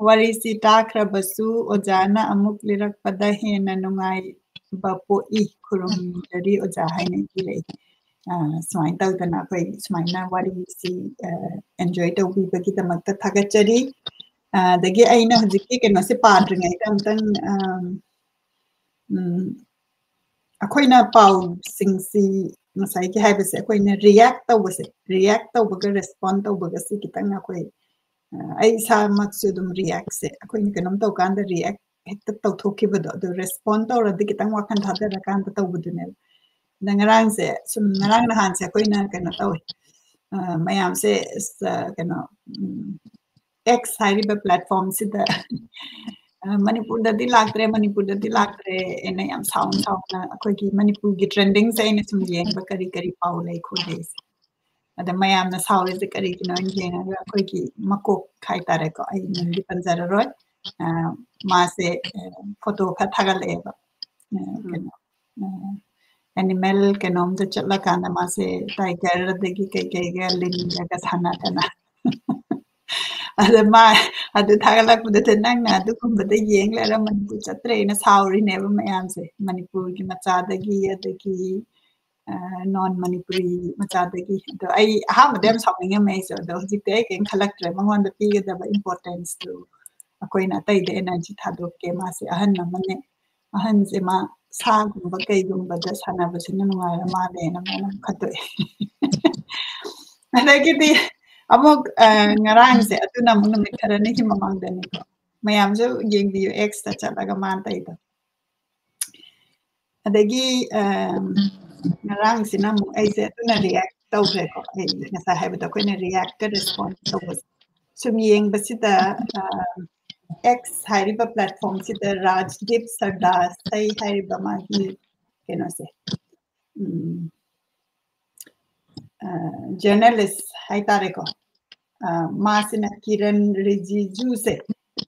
ꯋꯥꯔꯤꯁꯤ ꯇꯥꯈ꯭ꯔꯕꯁꯨ ꯑꯣꯖꯥꯅ ꯑꯃꯨꯛ ꯂꯤꯔꯛꯄꯗ ꯍꯦꯟꯅ ꯅꯨꯡꯉꯥꯏꯕ ꯄꯣꯛꯏ꯫ ꯈꯨꯔꯨꯝꯖꯔꯤ ꯑꯣꯖꯥ ꯍꯥꯏꯅ ꯏꯕꯤꯔꯛꯏ꯫ ꯑꯥ, ꯁꯨꯃꯥꯏꯅ ꯇꯧꯗꯅ ꯑꯩꯈꯣꯏ ꯁꯨꯃꯥꯏꯅ ꯋꯥꯔꯤꯁꯤ, ꯑꯥ, enjoy ꯇꯧꯕꯤꯕꯒꯤꯗꯃꯛꯇ ꯊꯥꯒꯠꯆꯔꯤ꯫ ꯑꯥ, ꯑꯗꯒꯤ ꯑꯩꯅ ꯍꯧꯖꯤꯛꯀꯤ ꯀꯩꯅꯣꯁꯦ ꯄꯥꯗ꯭ꯔꯤꯉꯩꯗ ꯑꯝꯇꯪ, ꯑꯥ, ꯎꯝ, ꯑꯩꯈꯣꯏꯅ ꯄꯥꯎꯁꯤꯡꯁꯤ ꯉꯁꯥꯏꯒꯤ ꯍꯥꯏꯕꯁꯦ ꯑꯩꯈꯣꯏꯅ react ꯇꯧꯕꯁꯦ, react ꯇꯧꯕꯒ respond ꯇꯧꯕꯒꯁꯤ ꯈꯤꯇꯪ ꯑꯩꯈꯣꯏ, ꯑ, ꯑꯩ ꯏꯁꯥꯃꯛꯁꯨ ꯑꯗꯨꯝ react ꯁꯦ ꯑꯩꯈꯣꯏꯅ ꯀꯩꯅꯣꯝ ꯇꯧꯀꯥꯟꯗ react ꯍꯦꯛꯇ ꯇꯧꯊꯣꯛꯈꯤꯕꯗꯣ, ꯑꯗꯨ respond ꯇꯧꯔꯗꯤ ꯈꯤꯇꯪ ꯋꯥꯈꯜ ꯊꯥꯗꯔꯀꯥꯟꯗ ꯇꯧꯕꯗꯨꯅꯦꯕ꯫ ꯑꯗ ꯉꯔꯥꯡꯁꯦ ꯁꯨꯝ, ꯉꯔꯥꯡ ꯅꯍꯥꯟꯁꯦ ꯑꯩꯈꯣꯏꯅ ꯀꯩꯅꯣ ꯇꯧꯋꯦ, ꯑ, ꯃꯌꯥꯝꯁꯦ, ꯑ, ꯀꯩꯅꯣ, ꯎꯝ, X ꯍꯥꯏꯔꯤꯕ platform ꯁꯤꯗ, ꯑ, "ꯃꯅꯤꯄꯨꯔꯗꯗꯤ ꯂꯥꯛꯇ꯭ꯔꯦ, ꯃꯅꯤꯄꯨꯔꯗꯗꯤ ꯂꯥꯛꯇ꯭ꯔꯦ" ꯍꯥꯏꯅ ꯌꯥꯝ ꯁꯥꯎꯅ ꯁꯥꯎꯅ ꯑꯩꯈꯣꯏꯒꯤ ꯃꯅꯤꯄꯨꯔꯒꯤ trending ꯁꯦ ꯑꯩꯅ ꯁꯨꯝ ꯌꯦꯡꯕ ꯀꯔꯤ ꯀꯔꯤ ꯄꯥꯎ ꯂꯩ ꯈꯣꯠꯂꯤ꯫ ꯑꯗ ꯃꯌꯥꯝꯅ ꯁꯥꯎꯔꯤꯁꯦ ꯀꯔꯤꯒꯤꯅꯣ ꯍꯥꯏꯅ ꯌꯦꯡꯉꯒ ꯑꯩꯈꯣꯏꯒꯤ ꯃꯀꯣꯛ ꯍꯥꯏꯇꯥꯔꯦꯀꯣ, ꯑꯩ ꯃꯤꯡꯗꯤ ꯄꯟꯖꯔꯔꯣꯏ, ꯑ, ꯃꯥꯁꯦ, ꯑ, photo ꯈꯔ ꯊꯥꯒꯠꯂꯛꯑꯦꯕ꯫ ꯑ, ꯎꯝ꯫ ꯀꯩꯅꯣ, ꯑ, animal ꯀꯩꯅꯣꯝꯗ ꯆꯠꯂꯀꯥꯟꯗ ꯃꯥꯁꯦ tiger ꯑꯗꯒꯤ ꯀꯩꯀꯩꯒ ꯂꯤꯟꯒꯒ ꯁꯥꯟꯅꯗꯅ꯫ ꯑꯗ ꯃꯥ ꯑꯗꯨ ꯊꯥꯒꯠꯂꯛꯄꯗꯨꯗ ꯅꯪꯅ ꯑꯗꯨꯒꯨꯝꯕꯗ ꯌꯦꯡ ꯂꯩꯔ ꯃꯅꯤꯄꯨꯔ ꯆꯠꯇ꯭ꯔꯦꯅ ꯁꯥꯎꯔꯤꯅꯦꯕ ꯃꯌꯥꯝꯁꯦ, ꯃꯅꯤꯄꯨꯔꯒꯤ ꯃꯆꯥꯗꯒꯤ ꯑꯗꯒꯤ ꯅꯣꯟ ꯃꯅꯤꯄꯨꯔꯤ ꯃꯆꯥꯗꯒꯤ꯫ ꯑꯗꯣ ꯑꯩ ꯑꯍꯥꯟꯕꯗ ꯌꯥꯝ ꯁꯥꯎꯅꯤꯡꯉꯝꯃꯦ ꯑꯩꯁꯨ, ꯑꯗꯣ ꯍꯧꯖꯤꯛꯇꯤ ꯑꯩ ꯀꯩꯝ ꯈꯜꯂꯛꯇ꯭ꯔꯦ꯫ ꯃꯉꯣꯟꯗ ꯄꯤꯒꯗꯕ importanceꯇꯨ ꯑꯩꯈꯣꯏꯅ ꯑꯇꯩꯗ energy ꯊꯥꯗꯣꯛꯀꯦ꯫ ꯃꯥꯁꯦ ꯑꯍꯟ ꯑꯃꯅꯦ, ꯑꯍꯟꯁꯦ ꯃꯥ ꯁꯥꯒꯨꯝꯕ ꯀꯩꯒꯨꯝꯕꯗ ꯁꯥꯟꯅꯕꯁꯤꯅ ꯅꯨꯡꯉꯥꯏꯔ ꯃꯥꯜꯂꯦꯅ ꯃꯥꯅ ꯈꯟꯗꯣꯛꯑꯦ꯫ ꯑꯗꯒꯤꯗꯤ ꯑꯃꯨꯛ ꯉꯔꯥꯡꯁꯦ, ꯑꯗꯨꯅ ꯑꯃꯨꯛ ꯅꯨꯃꯤꯠ ꯈꯔꯅꯤꯒꯤ ꯃꯃꯥꯡꯗꯅꯤꯀꯣ, ꯃꯌꯥꯝꯁꯨ ꯌꯦꯡꯕꯤꯌꯨ Xꯇ ꯆꯠꯂꯒ ꯃꯥꯅ ꯇꯧꯔꯤꯗꯣ꯫ ꯑꯗꯒꯤ ꯉꯔꯥꯡꯁꯤꯅ ꯑꯃꯨꯛ ꯑꯩꯁꯦ ꯑꯗꯨꯅ react ꯇꯧꯈ꯭ꯔꯦꯀꯣ꯫ ꯑꯩ ꯉꯁꯥꯏ ꯍꯥꯏꯕꯗꯣ ꯑꯩꯈꯣꯏꯅ reactꯀ response ꯇꯧꯕꯁꯦ ꯁꯨꯝ ꯌꯦꯡꯕꯁꯤꯗ X ꯍꯥꯏꯔꯤꯕ platformꯁꯤꯗ ꯔꯥꯖꯗꯤꯞ ꯁꯔꯗꯥꯔ ꯁꯩ ꯍꯥꯏꯔꯤꯕ ꯃꯥꯒꯤ ꯀꯩꯅꯣꯁꯦ, journalist ꯍꯥꯏꯇꯥꯔꯦꯀꯣ, ꯃꯥꯁꯤꯅ ꯀꯤꯔꯟ ꯔꯤꯖꯤꯖꯨꯁꯦ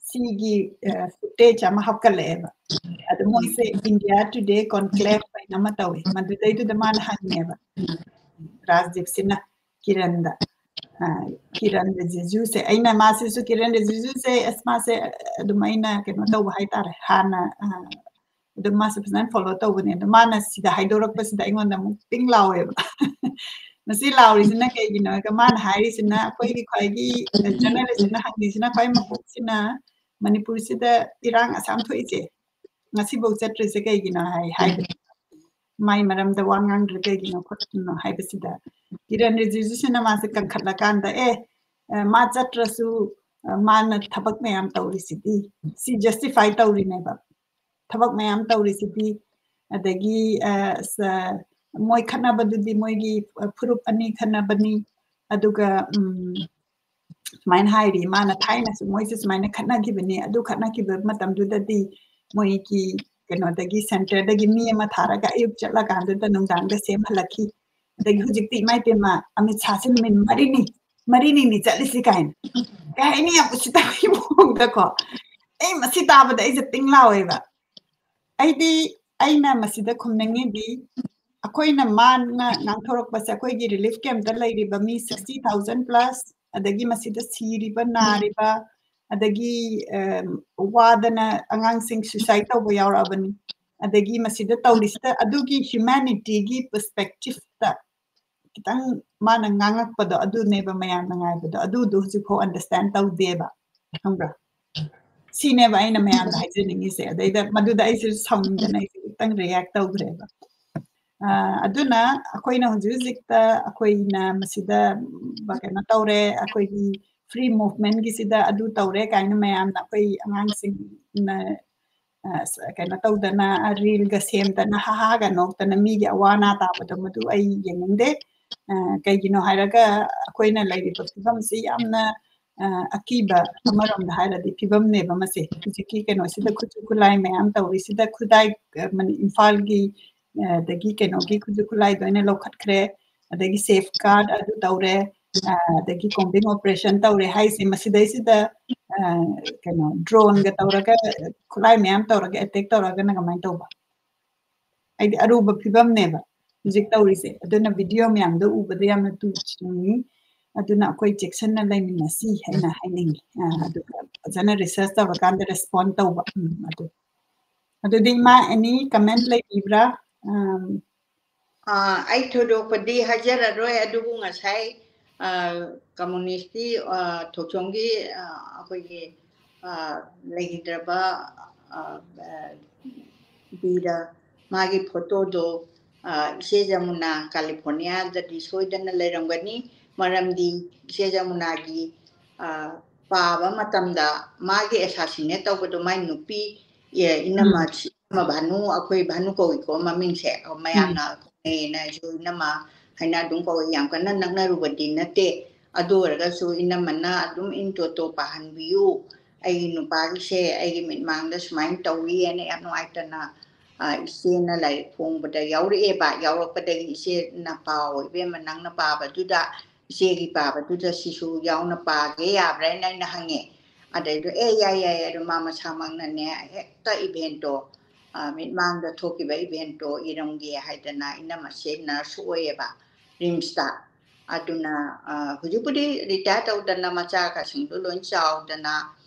ꯁꯤꯒꯤ footage ꯑꯃ ꯍꯥꯞꯀꯠꯂꯛꯑꯦꯕ꯫ ꯑꯗꯨ ꯃꯣꯏꯁꯦ India Today conclave ꯍꯥꯏꯅ ꯑꯃ ꯇꯧꯋꯦ, ꯃꯗꯨꯗꯩꯗꯨꯗ ꯃꯥꯅ ꯍꯪꯉꯦꯕ ꯔꯥꯖꯗꯤꯞꯁꯤꯅ ꯀꯤꯔꯟꯗ, ꯀꯤꯔꯟ ꯔꯤꯖꯤꯖꯨꯁꯦ꯫ ꯑꯩꯅ ꯃꯥꯁꯤꯁꯨ, ꯀꯤꯔꯟ ꯔꯤꯖꯤꯖꯨꯁꯦ ꯑꯁ ꯃꯥꯁꯦ ꯑꯗꯨꯝ ꯑꯩꯅ ꯀꯩꯅꯣ ꯇꯧꯕ ꯍꯥꯏꯇꯥꯔꯦ, ꯍꯥꯟꯅ ꯑꯗꯨꯝ ꯃꯥꯁꯦ ꯐꯖꯅ follow ꯇꯧꯕꯅꯦ꯫ ꯑꯗꯣ ꯃꯥꯅ ꯁꯤꯗ ꯍꯥꯏꯗꯣꯔꯛꯄꯁꯤꯗ ꯑꯩꯉꯣꯟꯗ ꯑꯃꯨꯛ ꯄꯤꯡ ꯂꯥꯎꯋꯦꯕ꯫ ꯃꯁꯤ ꯂꯥꯎꯔꯤꯁꯤꯅ ꯀꯩꯒꯤꯅꯣ ꯍꯥꯏꯔꯒ ꯃꯥꯅ ꯍꯥꯏꯔꯤꯁꯤꯅ ꯑꯩꯈꯣꯏꯒꯤ ꯈ꯭ꯋꯥꯏꯒꯤ journalistꯁꯤꯅ ꯍꯪꯉꯤꯁꯤꯅ ꯈ꯭ꯋꯥꯏ ꯃꯀꯣꯛꯁꯤꯅ ꯃꯅꯤꯄꯨꯔꯁꯤꯗ ꯏꯔꯥꯡ ꯑꯁꯥꯝ ꯊꯣꯛꯏꯁꯦ ꯉꯁꯤꯐꯥꯎ ꯆꯠꯇ꯭ꯔꯤꯁꯦ ꯀꯩꯒꯤꯅꯣ ꯍꯥꯏ ꯍꯥꯏꯕ꯫ ꯃꯥꯏ ꯃꯔꯝꯗ ꯋꯥ ꯉꯥꯡꯗ꯭ꯔꯤ ꯀꯩꯒꯤꯅꯣ ꯈꯣꯠꯀꯤꯅꯣ ꯍꯥꯏꯕꯁꯤꯗ ꯀꯤꯔꯟ ꯔꯤꯖꯤꯖꯨꯁꯤꯅ ꯃꯥꯁꯦ ꯀꯟꯈꯠꯂꯀꯥꯟꯗ ꯑꯦ ꯃꯥ ꯆꯠꯇ꯭ꯔꯁꯨ ꯃꯥꯅ ꯊꯕꯛ ꯃꯌꯥꯝ ꯇꯧꯔꯤꯁꯤꯗꯤ ꯁꯤ justify ꯇꯧꯔꯤꯅꯦꯕ꯫ ꯊꯕꯛ ꯃꯌꯥꯝ ꯇꯧꯔꯤꯁꯤꯗꯤ ꯑꯗꯒꯤ ꯃꯣꯏ ꯈꯠꯅꯕꯗꯨꯗꯤ ꯃꯣꯏꯒꯤ ꯐꯨꯔꯨꯞ ꯑꯅꯤ ꯈꯠꯅꯕꯅꯤ꯫ ꯑꯗꯨꯒ ꯁꯨꯃꯥꯏꯅ ꯍꯥꯏꯔꯤ ꯃꯥꯅ, ꯊꯥꯏꯅꯁꯨ ꯃꯣꯏꯁꯦ ꯁꯨꯃꯥꯏꯅ ꯈꯠꯅꯈꯤꯕꯅꯤ, ꯑꯗꯨ ꯈꯠꯅꯈꯤꯕ ꯃꯇꯝꯗꯨꯗꯗꯤ ꯃꯣꯏꯒꯤ ꯀꯩꯅꯣꯗꯒꯤ centreꯗꯒꯤ ꯃꯤ ꯑꯃ ꯊꯥꯔꯒ ꯑꯌꯨꯛ ꯆꯠꯂꯀꯥꯟꯗꯨꯗ ꯅꯨꯡꯗꯥꯡꯗ ꯁꯦꯝꯍꯜꯂꯛꯈꯤ꯫ ꯑꯗꯒꯤ ꯍꯧꯖꯤꯛꯇꯤ ꯏꯃꯥ ꯏꯕꯦꯝꯃ ꯑꯃꯤꯠ ꯁꯥꯁꯦ ꯅꯨꯃꯤꯠ ꯃꯔꯤꯅꯤ ꯃꯔꯤꯅꯤꯅꯤ ꯆꯠꯂꯤꯁꯤ ꯀꯥꯏꯅ ꯀꯩ ꯍꯥꯏꯅꯤ, ꯌꯥꯝ ꯎꯁꯤꯠꯇꯕꯒꯤ ꯃꯑꯣꯡꯗꯀꯣ꯫ ꯑꯩ ꯃꯁꯤ ꯇꯥꯕꯗ ꯑꯩꯁꯦ ꯄꯤꯡ ꯂꯥꯎꯋꯦꯕ꯫ ꯑꯩꯗꯤ ꯑꯩꯅ ꯃꯁꯤꯗ ꯈꯨꯝꯅꯤꯡꯉꯤꯗꯤ ꯑꯩꯈꯣꯏꯅ ꯃꯥꯅ ꯉꯥꯡꯊꯣꯔꯛꯄꯁꯦ, ꯑꯩꯈꯣꯏꯒꯤ relief camp ꯇ ꯂꯩꯔꯤꯕ ꯃꯤ sixty thousand plus, ꯑꯗꯒꯤ ꯃꯁꯤꯗ ꯁꯤꯔꯤꯕ, ꯅꯥꯔꯤꯕ, ꯑꯗꯒꯤ, ꯑꯝ, ꯋꯥꯗꯅ ꯑꯉꯥꯡꯁꯤꯡ suicide ꯇꯧꯕ ꯌꯥꯎꯔꯛꯑꯕꯅꯤ꯫ ꯑꯗꯒꯤ ꯃꯁꯤꯗ ꯇꯧꯔꯤꯁꯤꯗ ꯑꯗꯨꯒꯤ humanity ꯒꯤ perspective ꯇ ꯈꯤꯇꯪ ꯃꯥꯅ ꯉꯥꯡꯉꯛꯄꯗꯣ, ꯑꯗꯨꯅꯦꯕ ꯃꯌꯥꯝꯅ ꯉꯥꯏꯕꯗꯣ, ꯑꯗꯨꯗꯣ ꯍꯧꯖꯤꯛꯐꯥꯎ understand ꯇꯧꯗꯦꯕ, ꯈꯪꯕ꯭ꯔꯥ? ꯁꯤꯅꯦꯕ ꯑꯩꯅ ꯃꯌꯥꯝꯗ ꯍꯥꯏꯖꯅꯤꯡꯉꯤꯁꯦ꯫ ꯑꯗꯩꯗ ꯃꯗꯨꯗ ꯑꯩꯁꯦ ꯁꯥꯎꯅꯤꯡꯗꯅ ꯑꯩꯁꯦ ꯈꯤꯇꯪ react ꯇꯧꯈ꯭ꯔꯦꯕ꯫ ꯑ, ꯑꯗꯨꯅ ꯑꯩꯈꯣꯏꯅ ꯍꯧꯖꯤꯛ ꯍꯧꯖꯤꯛꯇ ꯑꯩꯈꯣꯏꯅ ꯃꯁꯤꯗ, ꯎꯝ, ꯀꯩꯅꯣ ꯇꯧꯔꯦ, ꯑꯩꯈꯣꯏꯒꯤ free movement ꯒꯤꯁꯤꯗ ꯑꯗꯨ ꯇꯧꯔꯦ ꯀꯥꯏꯅ ꯃꯌꯥꯝꯅ, ꯑꯩꯈꯣꯏ ꯑꯉꯥꯡꯁꯤꯡꯅ, ꯑ, ꯀꯩꯅꯣ ꯇꯧꯗꯅ, reel ꯒ ꯁꯦꯝꯗꯅ, ꯍꯥꯍꯥꯒ ꯅꯣꯛꯇꯅ ꯃꯤꯒꯤ ꯑꯋꯥ ꯑꯅꯥ ꯇꯥꯕꯗꯣ, ꯃꯗꯨ ꯑꯩ ꯌꯦꯡꯅꯤꯡꯗꯦ꯫ ꯑ, ꯀꯩꯒꯤꯅꯣ ꯍꯥꯏꯔꯒ ꯑꯩꯈꯣꯏꯅ ꯂꯩꯔꯤꯕ ꯐꯤꯕꯝꯁꯤ ꯌꯥꯝꯅ, ꯑ, ꯑꯀꯤꯕ, ꯑꯃꯔꯣꯝꯗ ꯍꯥꯏꯔꯗꯤ, ꯐꯤꯕꯝꯅꯦꯕ ꯃꯁꯦ꯫ ꯍꯧꯖꯤꯛꯀꯤ ꯀꯩꯅꯣꯁꯤꯗ ꯈꯨꯠꯁꯨ ꯈꯨꯠꯂꯥꯏ ꯃꯌꯥꯝ ꯇꯧꯔꯤꯁꯤꯗ, ꯈꯨꯠꯂꯥꯏ, ꯑ, ꯃꯅꯤ-, ꯏꯝꯐꯥꯜꯒꯤ, ꯑ, ꯑꯗꯒꯤ ꯀꯩꯅꯣꯒꯤ ꯈꯨꯠꯁꯨ ꯈꯨꯠꯂꯥꯏꯗꯣ ꯑꯩꯅ ꯂꯧꯈꯠꯈ꯭ꯔꯦ, ꯑꯗꯒꯤ safe guard ꯑꯗꯨ ꯇꯧꯔꯦ, ꯑ, ꯑꯗꯒꯤ combing operation ꯇꯧꯔꯦ ꯍꯥꯏꯁꯦ, ꯃꯁꯤꯗꯩꯁꯤꯗ, ꯑ, ꯀꯩꯅꯣ, drone ꯒ ꯇꯧꯔꯒ ꯈꯨꯠꯂꯥꯏ ꯃꯌꯥꯝ ꯇꯧꯔꯒ attack ꯇꯧꯔꯒꯅ ꯀꯃꯥꯏꯅ ꯇꯧꯕ? ꯍꯥꯏꯗꯤ ꯑꯔꯨꯕ ꯐꯤꯕꯝꯅꯦꯕ ꯍꯧꯖꯤꯛ ꯇꯧꯔꯤꯁꯦ꯫ ꯑꯗꯨꯅ video ꯃꯌꯥꯝꯗꯣ ꯎꯕꯗ ꯌꯥꯝꯅ ꯇꯨ ꯆꯨꯡꯉꯤ꯫ ꯑꯗꯨꯅ ꯑꯩꯈꯣꯏ ꯆꯦꯛꯁꯤꯟꯅ ꯂꯩꯃꯤꯟꯅꯁꯤ ꯍꯥꯏꯅ ꯍꯥꯏꯅꯤꯡꯉꯤ꯫ ꯑ, ꯑꯗꯨꯒ ꯐꯖꯅ research ꯇꯧꯔꯀꯥꯟꯗ respond ꯇꯧꯕ꯫ ꯎꯝ, ꯑꯗꯨ꯫ ꯑꯗꯨꯗꯤ ꯏꯃꯥ, any comment ꯂꯩꯕꯤꯕ꯭ꯔꯥ? ꯑꯝ, ꯑ, ꯑꯩ ꯊꯣꯏꯗꯣꯛꯄꯗꯤ ꯍꯥꯏꯖꯔꯔꯣꯏ, ꯑꯗꯨꯕꯨ ꯉꯁꯥꯏ, ꯑ, communist ꯀꯤ, ꯑ, ꯊꯣꯛꯆꯣꯝꯒꯤ, ꯑ, ꯑꯩꯈꯣꯏꯒꯤ, ꯑ, ꯂꯩꯈꯤꯗ꯭ꯔꯕ, ꯑ, ꯑ, ꯕꯤꯔ, ꯃꯥꯒꯤ photo ꯗꯣ, ꯑ, ꯏꯆꯦ ꯖꯃꯨꯅꯥ California ꯗꯗꯤ ꯁꯣꯏꯗꯅ ꯂꯩꯔꯝꯒꯅꯤ, ꯃꯔꯝꯗꯤ ꯏꯆꯦ ꯖꯃꯨꯅꯥꯒꯤ, ꯑ, ꯄꯥꯕ ꯃꯇꯝꯗ ꯃꯥꯒꯤ assassinate ꯇꯧꯕꯗꯣ ꯃꯥꯏ ꯅꯨꯄꯤ, ꯑꯦ, ꯏꯅꯝꯃ, ꯎꯝ꯫ ꯏꯅꯝꯃ ꯚꯥꯅꯨ, ꯑꯩꯈꯣꯏ ꯚꯥꯅꯨ ꯀꯧꯏꯀꯣ ꯃꯃꯤꯡꯁꯦ, ꯑ, ꯎꯝ꯫ ꯃꯌꯥꯝꯅ ꯈꯪꯅꯩꯌꯦꯅ ꯑꯩꯁꯨ ꯏꯅꯝꯃ ꯍꯥꯏꯅ ꯑꯗꯨꯝ ꯀꯧꯏ, ꯌꯥꯝ ꯀꯟꯅ ꯅꯛꯅꯔꯨꯕꯗꯤ ꯅꯠꯇꯦ꯫ ꯑꯗꯨ ꯑꯣꯏꯔꯒꯁꯨ ꯏꯅꯝꯃꯅ ꯑꯗꯨꯝ ꯏꯟ ꯇꯣꯇꯣ ꯄꯥꯍꯟꯕꯤꯌꯨ, ꯑꯩꯒꯤ ꯅꯨꯄꯥꯒꯤꯁꯦ ꯑꯩꯒꯤ ꯃꯤꯠꯃꯥꯡꯗ ꯁꯨꯃꯥꯏꯅ ꯇꯧꯏ ꯍꯥꯏꯅ ꯌꯥꯝ ꯅꯨꯡꯉꯥꯏꯇꯅ, ꯑ, ꯏꯆꯦꯅ ꯂꯥꯏꯔꯤꯛ ꯐꯣꯡꯕꯗ ꯌꯥꯎꯔꯛꯑꯦꯕ꯫ ꯌꯥꯎꯔꯛꯄꯗꯒꯤ ꯏꯆꯦꯅ ꯄꯥꯎ, "ꯏꯕꯦꯝꯃ, ꯅꯪꯅ ꯄꯥꯕꯗꯨꯗ, ꯏꯆꯦꯒꯤ ꯄꯥꯕꯗꯨꯗ ꯁꯤꯁꯨ ꯌꯥꯎꯅ ꯄꯥꯒꯦ ꯌꯥꯕ꯭ꯔꯥ?" ꯍꯥꯏꯅ ꯑꯩꯅ ꯍꯪꯉꯦ꯫ ꯑꯗꯩꯗ, "ꯑꯦ, ꯌꯥꯏ, ꯌꯥꯏ," ꯑꯗꯣ ꯃꯥ ꯃꯁꯥꯃꯛꯅꯅꯦ ꯍꯦꯛꯇ event ꯇꯣ, ꯃꯤꯠꯃꯥꯡꯗ ꯊꯣꯛꯈꯤꯕ ꯏꯚꯦꯟꯠꯇꯣ ꯏꯔꯝꯒꯦ ꯍꯥꯏꯗꯅ ꯏꯅꯝꯃꯁꯦ ꯅꯔꯁ ꯑꯣꯏꯌꯦꯕ ꯔꯤꯝꯁꯇ꯫ ꯑꯗꯨꯅ ꯍꯧꯖꯤꯛꯄꯨꯗꯤ ꯔꯤꯇꯥꯌꯔ ꯇꯧꯗꯅ ꯃꯆꯥꯒꯁꯤꯡꯗꯣ ꯂꯣꯏ ꯆꯥꯎꯗꯅ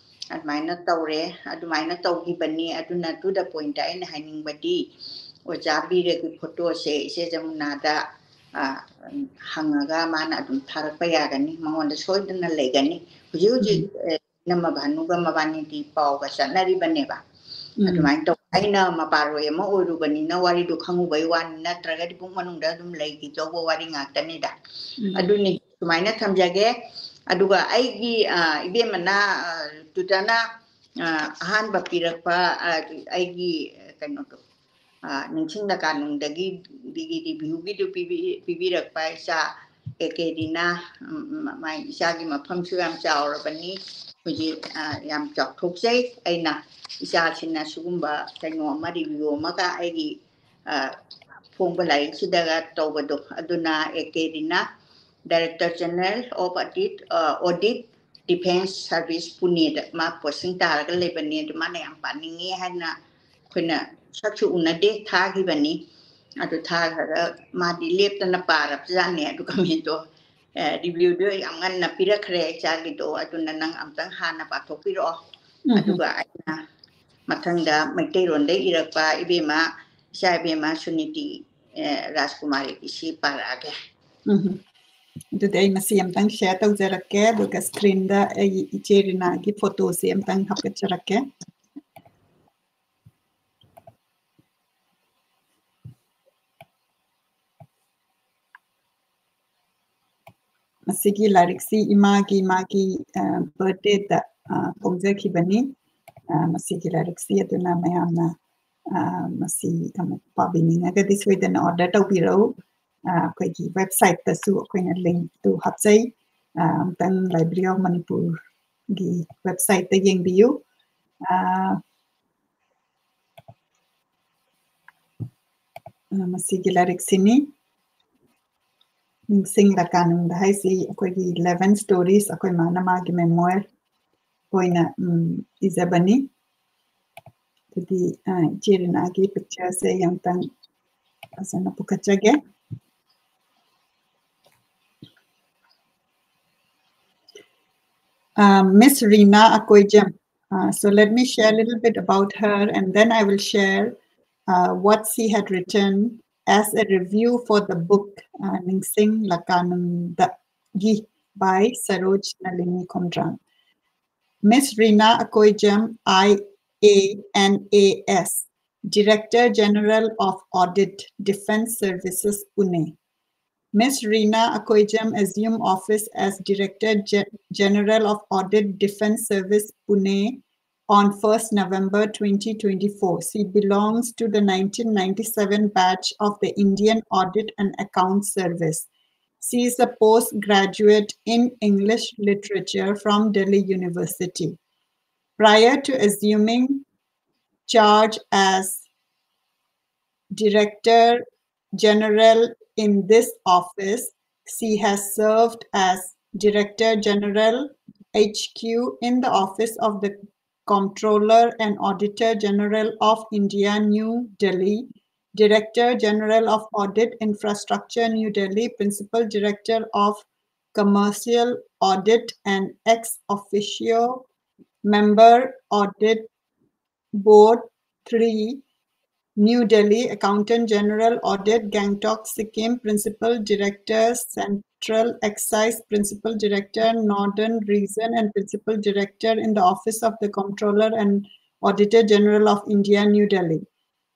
ꯑꯗꯨꯃꯥꯏꯅ ꯇꯧꯔꯦ꯫ ꯑꯗꯨꯃꯥꯏꯅ ꯇꯧꯈꯤꯕꯅꯤ꯫ ꯑꯗꯨꯅ to the point ꯑꯩꯅ ꯍꯥꯏꯅꯤꯡꯕꯗꯤ ꯑꯣꯖꯥ ꯕꯤꯔꯒꯤ ꯐꯣꯇꯣꯁꯦ ꯏꯆꯦ ꯖꯃꯨꯅꯥꯗ ꯍꯪꯉꯒ ꯃꯥꯅ ꯑꯗꯨꯝ ꯊꯥꯔꯛꯄ ꯌꯥꯒꯅꯤ꯫ ꯃꯉꯣꯟꯗ ꯁꯣꯏꯗꯅ ꯂꯩꯒꯅꯤ꯫ ꯍꯧꯖꯤꯛ ꯍꯧꯖꯤꯛ ꯏꯅꯝꯃ ꯚꯥꯅꯨꯒ ꯃꯕꯥꯅꯤꯗꯤ ꯄꯥꯎꯒ ꯆꯠꯅꯔꯤꯕꯅꯦꯕ꯫ ꯑꯗꯨꯃꯥꯏꯅ ꯇꯧ ꯑꯩꯅ ꯃꯄꯥꯔꯣꯏ ꯑꯃ ꯑꯣꯏꯔꯨꯕꯅꯤꯅ ꯋꯥꯔꯤꯗꯨ ꯈꯪꯉꯨꯕꯩ ꯋꯥꯅꯤ, ꯅꯠꯇ꯭ꯔꯒꯗꯤ ꯄꯨꯡ ꯃꯅꯨꯡꯗ ꯑꯗꯨꯝ ꯂꯩꯈꯤꯗꯧꯕ ꯋꯥꯔꯤ ꯉꯥꯛꯇꯅꯤꯗ꯫ ꯑꯗꯨꯅꯤ ꯁꯨꯃꯥꯏꯅ ꯊꯝꯖꯒꯦ꯫ ꯑꯗꯨꯒ ꯑꯩꯒꯤ ꯏꯕꯦꯝꯃꯅ ꯇꯨꯇꯅ ꯑꯍꯥꯟꯕ ꯄꯤꯔꯛꯄ ꯑꯩꯒꯤ ꯀꯩꯅꯣꯗꯣ, ꯅꯤꯡꯁꯤꯡ ꯂꯀꯥꯅꯨꯡꯗꯒꯤ ꯔꯤꯚ꯭ꯌꯨꯒꯤꯗꯨ ꯄꯤꯕꯤꯔꯛꯄ ꯏꯆꯥ ꯑꯦ ꯀꯦ ꯔꯤꯅꯥ꯫ ꯃꯥꯏ ꯏꯆꯥꯒꯤ ꯃꯐꯝꯁꯨ ꯌꯥꯝ ꯆꯥꯎꯔꯕꯅꯤ ꯍꯧꯖꯤꯛ꯫ ꯌꯥꯝ ꯆꯥꯎꯊꯣꯛꯆꯩ꯫ ꯑꯩꯅ ꯏꯆꯥꯁꯤꯅ ꯁꯤꯒꯨꯝꯕ ꯀꯩꯅꯣ ꯑꯃ ꯔꯤꯚ꯭ꯌꯨ ꯑꯃꯒ ꯑꯩꯒꯤ ꯐꯣꯡꯕ ꯂꯥꯏꯔꯤꯛꯁꯤꯗꯒ ꯇꯧꯕꯗꯣ꯫ ꯑꯗꯨꯅ A K Rina, Director General of Audit, Audit, Defence Service, ꯄꯨꯅꯦꯗ ꯃꯥ ꯄꯣꯁꯇꯤꯡ ꯇꯥꯔꯒ ꯂꯩꯕꯅꯦ꯫ ꯑꯗꯨ ꯃꯥꯅ ꯌꯥꯝ ꯄꯥꯅꯤꯡꯉꯤ ꯍꯥꯏꯅ ꯑꯩꯈꯣꯏꯅ ꯁꯛꯁꯨ ꯎꯅꯗꯦ, ꯊꯥꯈꯤꯕꯅꯤ꯫ ꯑꯗꯨ ꯊꯥꯈ꯭ꯔꯒ ꯃꯥꯗꯤ ꯂꯦꯞꯇꯅ ꯄꯥꯔꯕꯖꯥꯠꯅꯦ꯫ ꯑꯗꯨ ꯀꯃꯦꯟꯗꯣ, ꯔꯤꯚ꯭ꯌꯨꯗꯣ ꯌꯥꯝ ꯉꯟꯅ ꯄꯤꯔꯛꯈ꯭ꯔꯦ ꯏꯆꯥꯒꯤꯗꯣ꯫ ꯑꯗꯨꯅ ꯅꯪ ꯑꯝꯇꯪ ꯍꯥꯟꯅ ꯄꯥꯊꯣꯛꯄꯤꯔꯛꯑꯣ꯫ ꯑꯗꯨꯒ ꯑꯩꯅ ꯃꯊꯪꯗ ꯃꯩꯇꯩꯂꯣꯟꯗ ꯏꯔꯛꯄ ꯏꯕꯦꯝꯃ, ꯏꯆꯥ ꯏꯕꯦꯝꯃ ꯁꯨꯅꯤꯇꯤ ꯔꯥꯖꯀꯨꯃꯥꯔꯤꯒꯤ ꯁꯤ ꯄꯥꯔꯛꯑꯒꯦ꯫ ꯑꯗꯨꯗꯤ ꯑꯩ ꯃꯁꯤ ꯑꯝꯇꯪ ꯁꯤꯌꯥꯔ ꯇꯧꯖꯔꯛꯀꯦ, ꯑꯗꯨꯒ ꯁ꯭ꯀ꯭ꯔꯤꯟꯗ ꯑꯩ ꯏꯆꯦ ꯔꯤꯅꯥꯒꯤ ꯐꯣꯇꯣꯁꯦ ꯑꯝꯇꯪ ꯍꯥꯞꯀꯠꯆꯔꯛꯀꯦ꯫ ꯃꯁꯤꯒꯤ ꯂꯥꯏꯔꯤꯛꯁꯤ ꯏꯃꯥꯒꯤ, ꯃꯥꯒꯤ ꯕꯥꯔꯠꯗꯦꯗ ꯐꯣꯡꯖꯈꯤꯕꯅꯤ꯫ ꯃꯁꯤꯒꯤ ꯂꯥꯏꯔꯤꯛꯁꯤ ꯑꯗꯨꯅ ꯃꯌꯥꯝꯅ ꯃꯁꯤ ꯑꯃꯨꯛ ꯄꯥꯕꯤꯅꯤꯡꯉꯒꯗꯤ ꯁꯣꯏꯗꯅ ꯑꯣꯔꯗꯔ ꯇꯧꯕꯤꯔꯛꯎ꯫ ꯑꯩꯈꯣꯏꯒꯤ ꯋꯦꯕꯁꯥꯏꯠꯇꯁꯨ ꯑꯩꯈꯣꯏꯅ ꯂꯤꯡꯛꯇꯨ ꯍꯥꯞꯆꯩ꯫ ꯑꯃꯨꯛꯇꯪ Library of Manipurꯒꯤ ꯋꯦꯕꯁꯥꯏꯠꯇ ꯌꯦꯡꯕꯤꯌꯨ꯫ ꯃꯁꯤꯒꯤ ꯂꯥꯏꯔꯤꯛꯁꯤꯅꯤ꯫ ꯅꯤꯡꯁꯤꯡ ꯂꯀꯥꯅꯨꯡꯗ ꯍꯥꯏꯁꯤ ꯑꯩꯈꯣꯏꯒꯤ eleven stories, ꯑꯩꯈꯣꯏ ꯃꯥꯅ ꯃꯥꯒꯤ memoir ꯑꯣꯏꯅ ꯏꯖꯕꯅꯤ꯫ ꯑꯗꯨꯗꯤ, ꯑ, ꯏꯆꯦ ꯔꯤꯅꯥꯒꯤ picture ꯁꯦ ꯑꯃꯨꯛꯇꯪ ꯐꯖꯅ ꯄꯨꯈꯠꯆꯒꯦ꯫ Um, Miss Rina Akoijam. Uh, so let me share a little bit about her, and then I will share, uh, what she had written as a review for the book, uh, Ningsing Lakananda Gi by Saroj Nalini Khomdran. Miss Rina Akoijam, I A N A S, Director General of Audit, Defense Services, Pune. Miss Rina Akoijam assumed office as Director Ge-, General of Audit, Defense Service, Pune on first November twenty twenty-four. She belongs to the nineteen ninety-seven batch of the Indian Audit and Account Service. She is a postgraduate in English Literature from Delhi University. Prior to assuming charge as Director General in this office, she has served as Director General H Q in the Office of the Comptroller and Auditor General of India, New Delhi, Director General of Audit, Infrastructure, New Delhi, Principal Director of Commercial Audit and ex officio member, Audit Board three, New Delhi, Accountant General, Audit, Gangtok, Sikkim, Principal Director, Central Excise, Principal Director, Northern Region, and Principal Director in the Office of the Comptroller and Auditor General of India, New Delhi.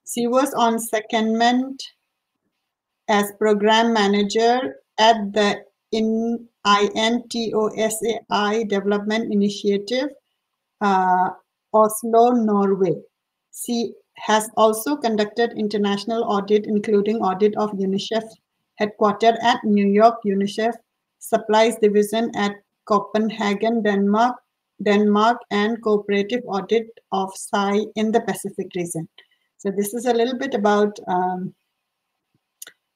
She was on secondment as Program Manager at the in-, INTOSAI Development Initiative, uh, Oslo, Norway. She has also conducted international audit, including audit of UNICEF headquarter at New York, UNICEF Supplies Division at Copenhagen, Denmark, Denmark, and cooperative audit of SAI in the Pacific region. So this is a little bit about, um,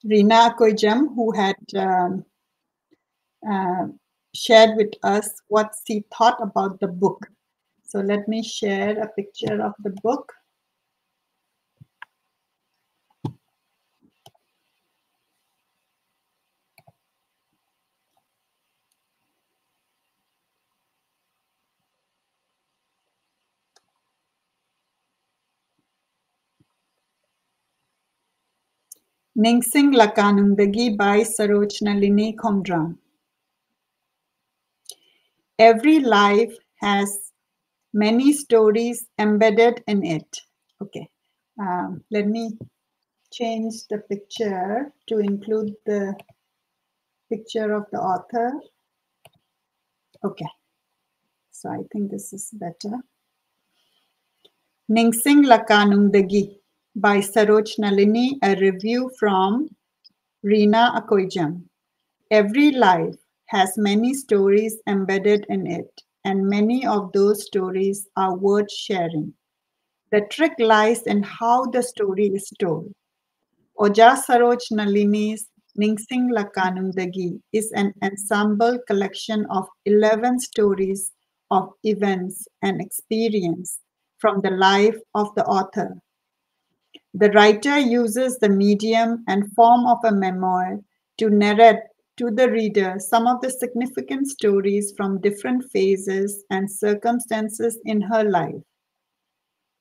Rina Akoijam, who had, um, uh, shared with us what she thought about the book. So let me share a picture of the book. Ningsing Lakanungdagi by Saroj Nalini Khongdram. Every life has many stories embedded in it. Okay, um, let me change the picture to include the picture of the author. Okay, so I think this is better. Ningsing Lakanungdagi by Saroj Nalini, a review from Rina Akoijam. Every life has many stories embedded in it, and many of those stories are worth sharing. The trick lies in how the story is told. Oja Saroj Nalini's Ningsing Lakanungdagi is an ensemble collection of eleven stories of events and experience from the life of the author. The writer uses the medium and form of a memoir to narrate to the reader some of the significant stories from different phases and circumstances in her life.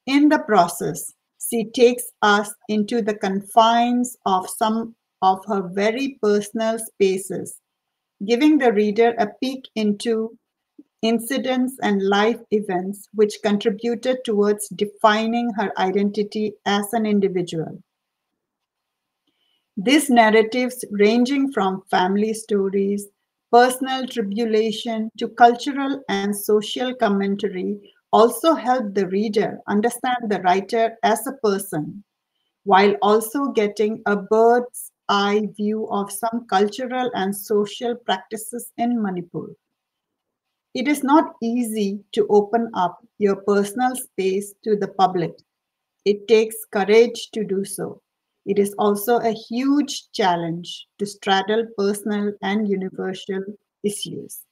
In the process, she takes us into the confines of some of her very personal spaces, giving the reader a peek into incidents and life events which contributed towards defining her identity as an individual. These narratives, ranging from family stories, personal tribulation to cultural and social commentary, also help the reader understand the writer as a person, while also getting a bird's eye view of some cultural and social practices in Manipur. It is not easy to open up your personal space to the public. It takes courage to do so. It is also a huge challenge to straddle personal and universal issues.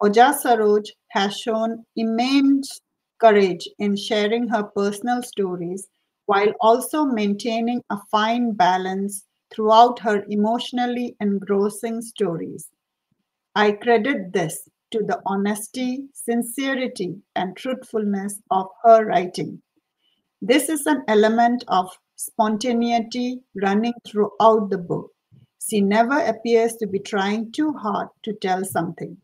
Oja Saroj has shown immense courage in sharing her personal stories while also maintaining a fine balance throughout her emotionally engrossing stories. I credit this to the honesty, sincerity, and truthfulness of her writing. This is an element of spontaneity running throughout the book. She never appears to be trying too hard to tell something.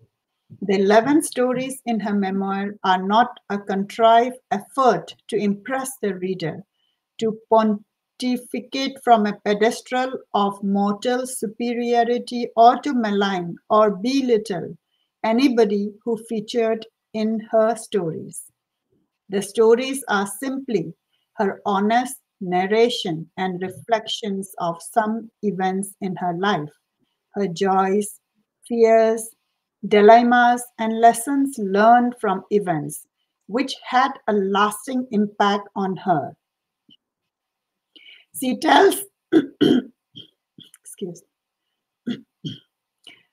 The eleven stories in her memoir are not a contrived effort to impress the reader, to pontificate from a pedestal of moral superiority, or to malign or belittle anybody who featured in her stories. The stories are simply her honest narration and reflections of some events in her life, her joys, fears, dilemmas, and lessons learned from events which had a lasting impact on her. She tells, excuse,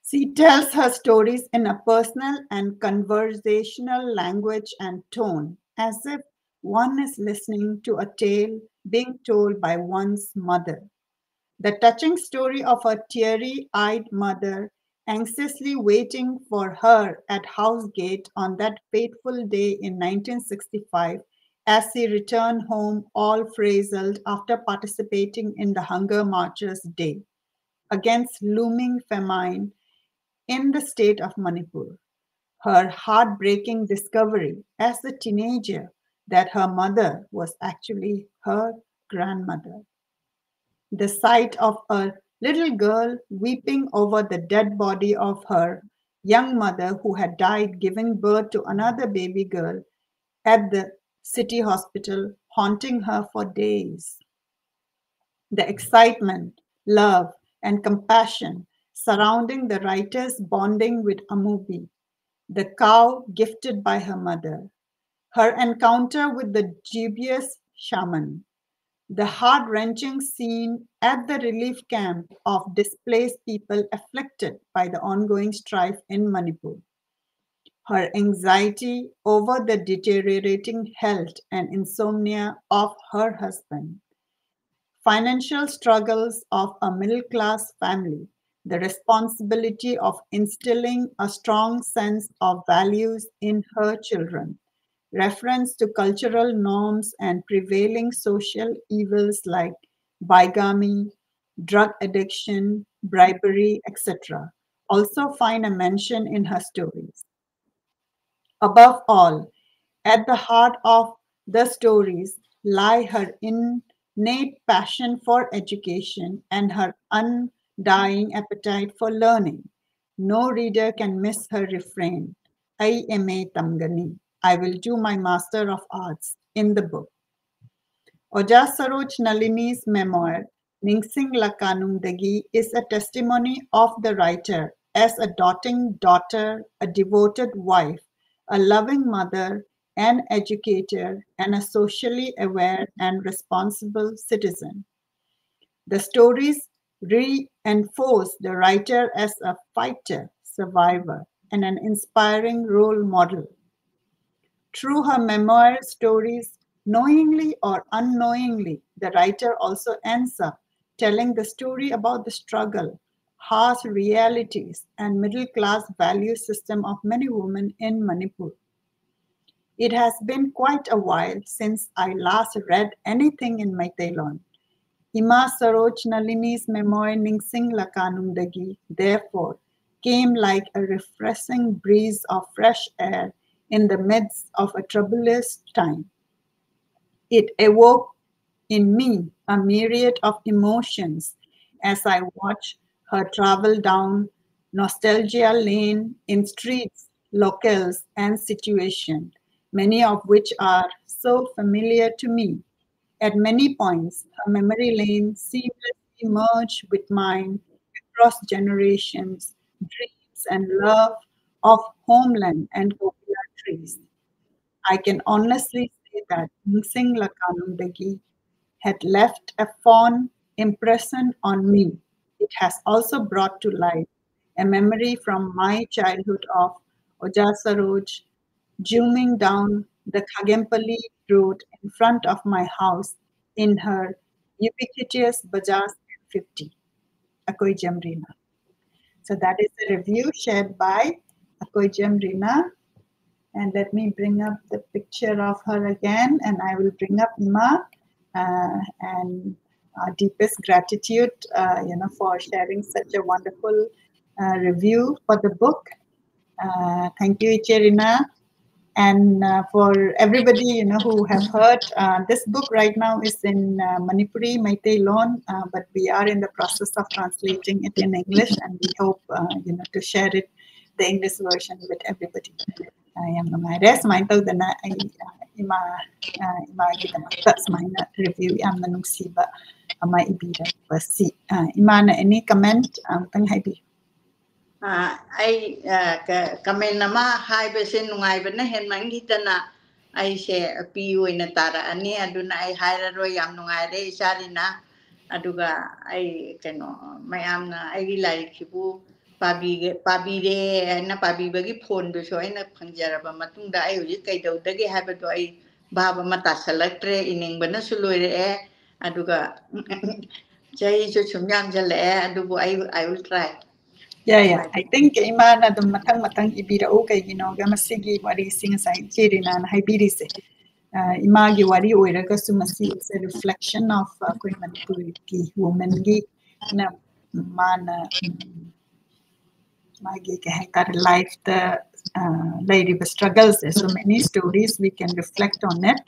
she tells her stories in a personal and conversational language and tone, as if one is listening to a tale being told by one's mother. The touching story of her teary-eyed mother anxiously waiting for her at house gate on that fateful day in nineteen sixty-five, as she returned home all frazzled after participating in the hunger marches day against looming famine in the state of Manipur. Her heartbreaking discovery as a teenager that her mother was actually her grandmother. The sight of a little girl weeping over the dead body of her young mother who had died giving birth to another baby girl at the city hospital haunting her for days. The excitement, love, and compassion surrounding the writer's bonding with Amubi, the cow gifted by her mother, her encounter with the dubious shaman, the heart-wrenching scene at the relief camp of displaced people afflicted by the ongoing strife in Manipur, her anxiety over the deteriorating health and insomnia of her husband, financial struggles of a middle-class family, the responsibility of instilling a strong sense of values in her children, reference to cultural norms and prevailing social evils like bigamy, drug addiction, bribery, et cetera, also find a mention in her stories. Above all, at the heart of the stories lie her innate passion for education and her undying appetite for learning. No reader can miss her refrain, "ꯑꯩ M A ꯇꯝꯒꯅꯤ, I will do my Master of Arts," in the book. Oja Saroj Nalini's memoir, Ningsing Lakanungdagi, is a testimony of the writer as a doting daughter, a devoted wife, a loving mother, an educator, and a socially aware and responsible citizen. The stories reinforce the writer as a fighter, survivor, and an inspiring role model. Through her memoir stories, knowingly or unknowingly, the writer also ends up telling the story about the struggle, harsh realities, and middle class value system of many women in Manipur. It has been quite a while since I last read anything in Meitei Lon. Ima Saroj Nalini's memoir Ningsing Lakanungdagi, therefore, came like a refreshing breeze of fresh air in the midst of a troublous time. It awoke in me a myriad of emotions as I watched her travel down nostalgia lane in streets, locales, and situations, many of which are so familiar to me. At many points, her memory lane seamlessly merged with mine across generations, dreams, and love of homeland and coconut trees. I can honestly say that Ningsing Lakanungdagi had left a fond impression on me. It has also brought to light a memory from my childhood of Oja Saroj zooming down the Khagempally road in front of my house in her ubiquitous Bajaj fifty. Akoi Jamrina. So that is the review shared by Akoi Jamrina. And let me bring up the picture of her again, and I will bring up Ima, uh, and our deepest gratitude, uh, you know, for sharing such a wonderful uh, review for the book. Uh, thank you, Ichirina. And uh, for everybody, you know, who have heard, uh, this book right now is in uh, Manipuri, Meitei Lon, uh, but we are in the process of translating it in English, and we hope, uh, you know, to share it, the English version, with everybody. Uh, ꯌꯥꯝ ꯅꯨꯡꯉꯥꯏꯔꯦ꯫ ꯁꯨꯃꯥꯏꯅ ꯇꯧꯗꯅ ꯑꯩ, uh, ꯏꯃꯥ, uh, ꯏꯃꯥꯒꯤꯗꯃꯛꯇ ꯁꯨꯃꯥꯏꯅ review ꯌꯥꯝꯅ ꯅꯨꯡꯁꯤꯕ ꯑꯃ ꯏꯕꯤꯔꯛꯄꯁꯤ꯫ Uh, ꯏꯃꯥꯅ any comment ꯑꯃꯇꯪ ꯍꯥꯏꯕꯤꯌꯨ꯫ ꯑꯥ, ꯑꯩ, ꯑꯥ, ꯀ-, comment ꯑꯃ ꯍꯥꯏꯕꯁꯦ ꯅꯨꯡꯉꯥꯏꯕꯅ ꯍꯦꯟꯃꯟꯈꯤꯗꯅ ꯑꯩꯁꯦ ꯄꯤ ꯑꯣꯏꯅ ꯇꯥꯔꯛꯑꯅꯤ꯫ ꯑꯗꯨꯅ ꯑꯩ ꯍꯥꯏꯔꯔꯣꯏ꯫ ꯌꯥꯝ ꯅꯨꯡꯉꯥꯏꯔꯦ ꯏꯆꯥꯔꯤꯅ꯫ ꯑꯗꯨꯒ ꯑꯩ ꯀꯩꯅꯣ, ꯃꯌꯥꯝꯅ ꯑꯩꯒꯤ ꯂꯥꯏꯔꯤꯛꯁꯤꯕꯨ ꯄꯥꯕꯤꯒꯦ-, ꯄꯥꯕꯤꯔꯦ ꯍꯥꯏꯅ ꯄꯥꯕꯤꯕꯒꯤ ꯐꯣꯟꯗꯨꯁꯨ ꯑꯩꯅ ꯐꯪꯖꯔꯕ ꯃꯇꯨꯡꯗ ꯑꯩ ꯍꯧꯖꯤꯛ ꯀꯩꯗꯧꯗꯒꯦ ꯍꯥꯏꯕꯗꯣ ꯑꯩ ꯚꯥꯕ ꯑꯃ ꯇꯥꯁꯜꯂꯛꯇ꯭ꯔꯦ꯫ ꯏꯅꯤꯡꯕꯅꯁꯨ ꯂꯣꯏꯔꯛꯑꯦ꯫ ꯑꯗꯨꯒ ꯆꯍꯤꯁꯨ ꯁꯨꯝ ꯌꯥꯝꯁꯤꯜꯂꯛꯑꯦ꯫ ꯑꯗꯨꯕꯨ ꯑꯩ, I will try. Yeah, yeah. I think ꯏꯃꯥꯅ ꯑꯗꯨꯝ ꯃꯊꯪ ꯃꯊꯪ ꯏꯕꯤꯔꯛꯎ꯫ ꯀꯩꯒꯤꯅꯣꯒ ꯃꯁꯤꯒꯤ ꯋꯥꯔꯤꯁꯤ ꯉꯁꯥꯏ ꯏꯆꯦ ꯔꯤꯅꯥꯅ ꯍꯥꯏꯕꯤꯔꯤꯁꯦ, ꯑ, ꯏꯃꯥꯒꯤ ꯋꯥꯔꯤ ꯑꯣꯏꯔꯒꯁꯨ ꯃꯁꯤ is a reflection of, ꯑ, ꯑꯩꯈꯣꯏ ꯃꯅꯤꯄꯨꯔꯒꯤ womanꯒꯤ ꯅ ꯃꯥꯅ, ꯎꯝ, ꯃꯥꯒꯤ ꯀꯩ ꯍꯥꯏꯇꯥꯔꯦ, lifeꯇ, ꯑ, ꯂꯩꯔꯤꯕ struggleꯁꯦ, so many stories we can reflect on it.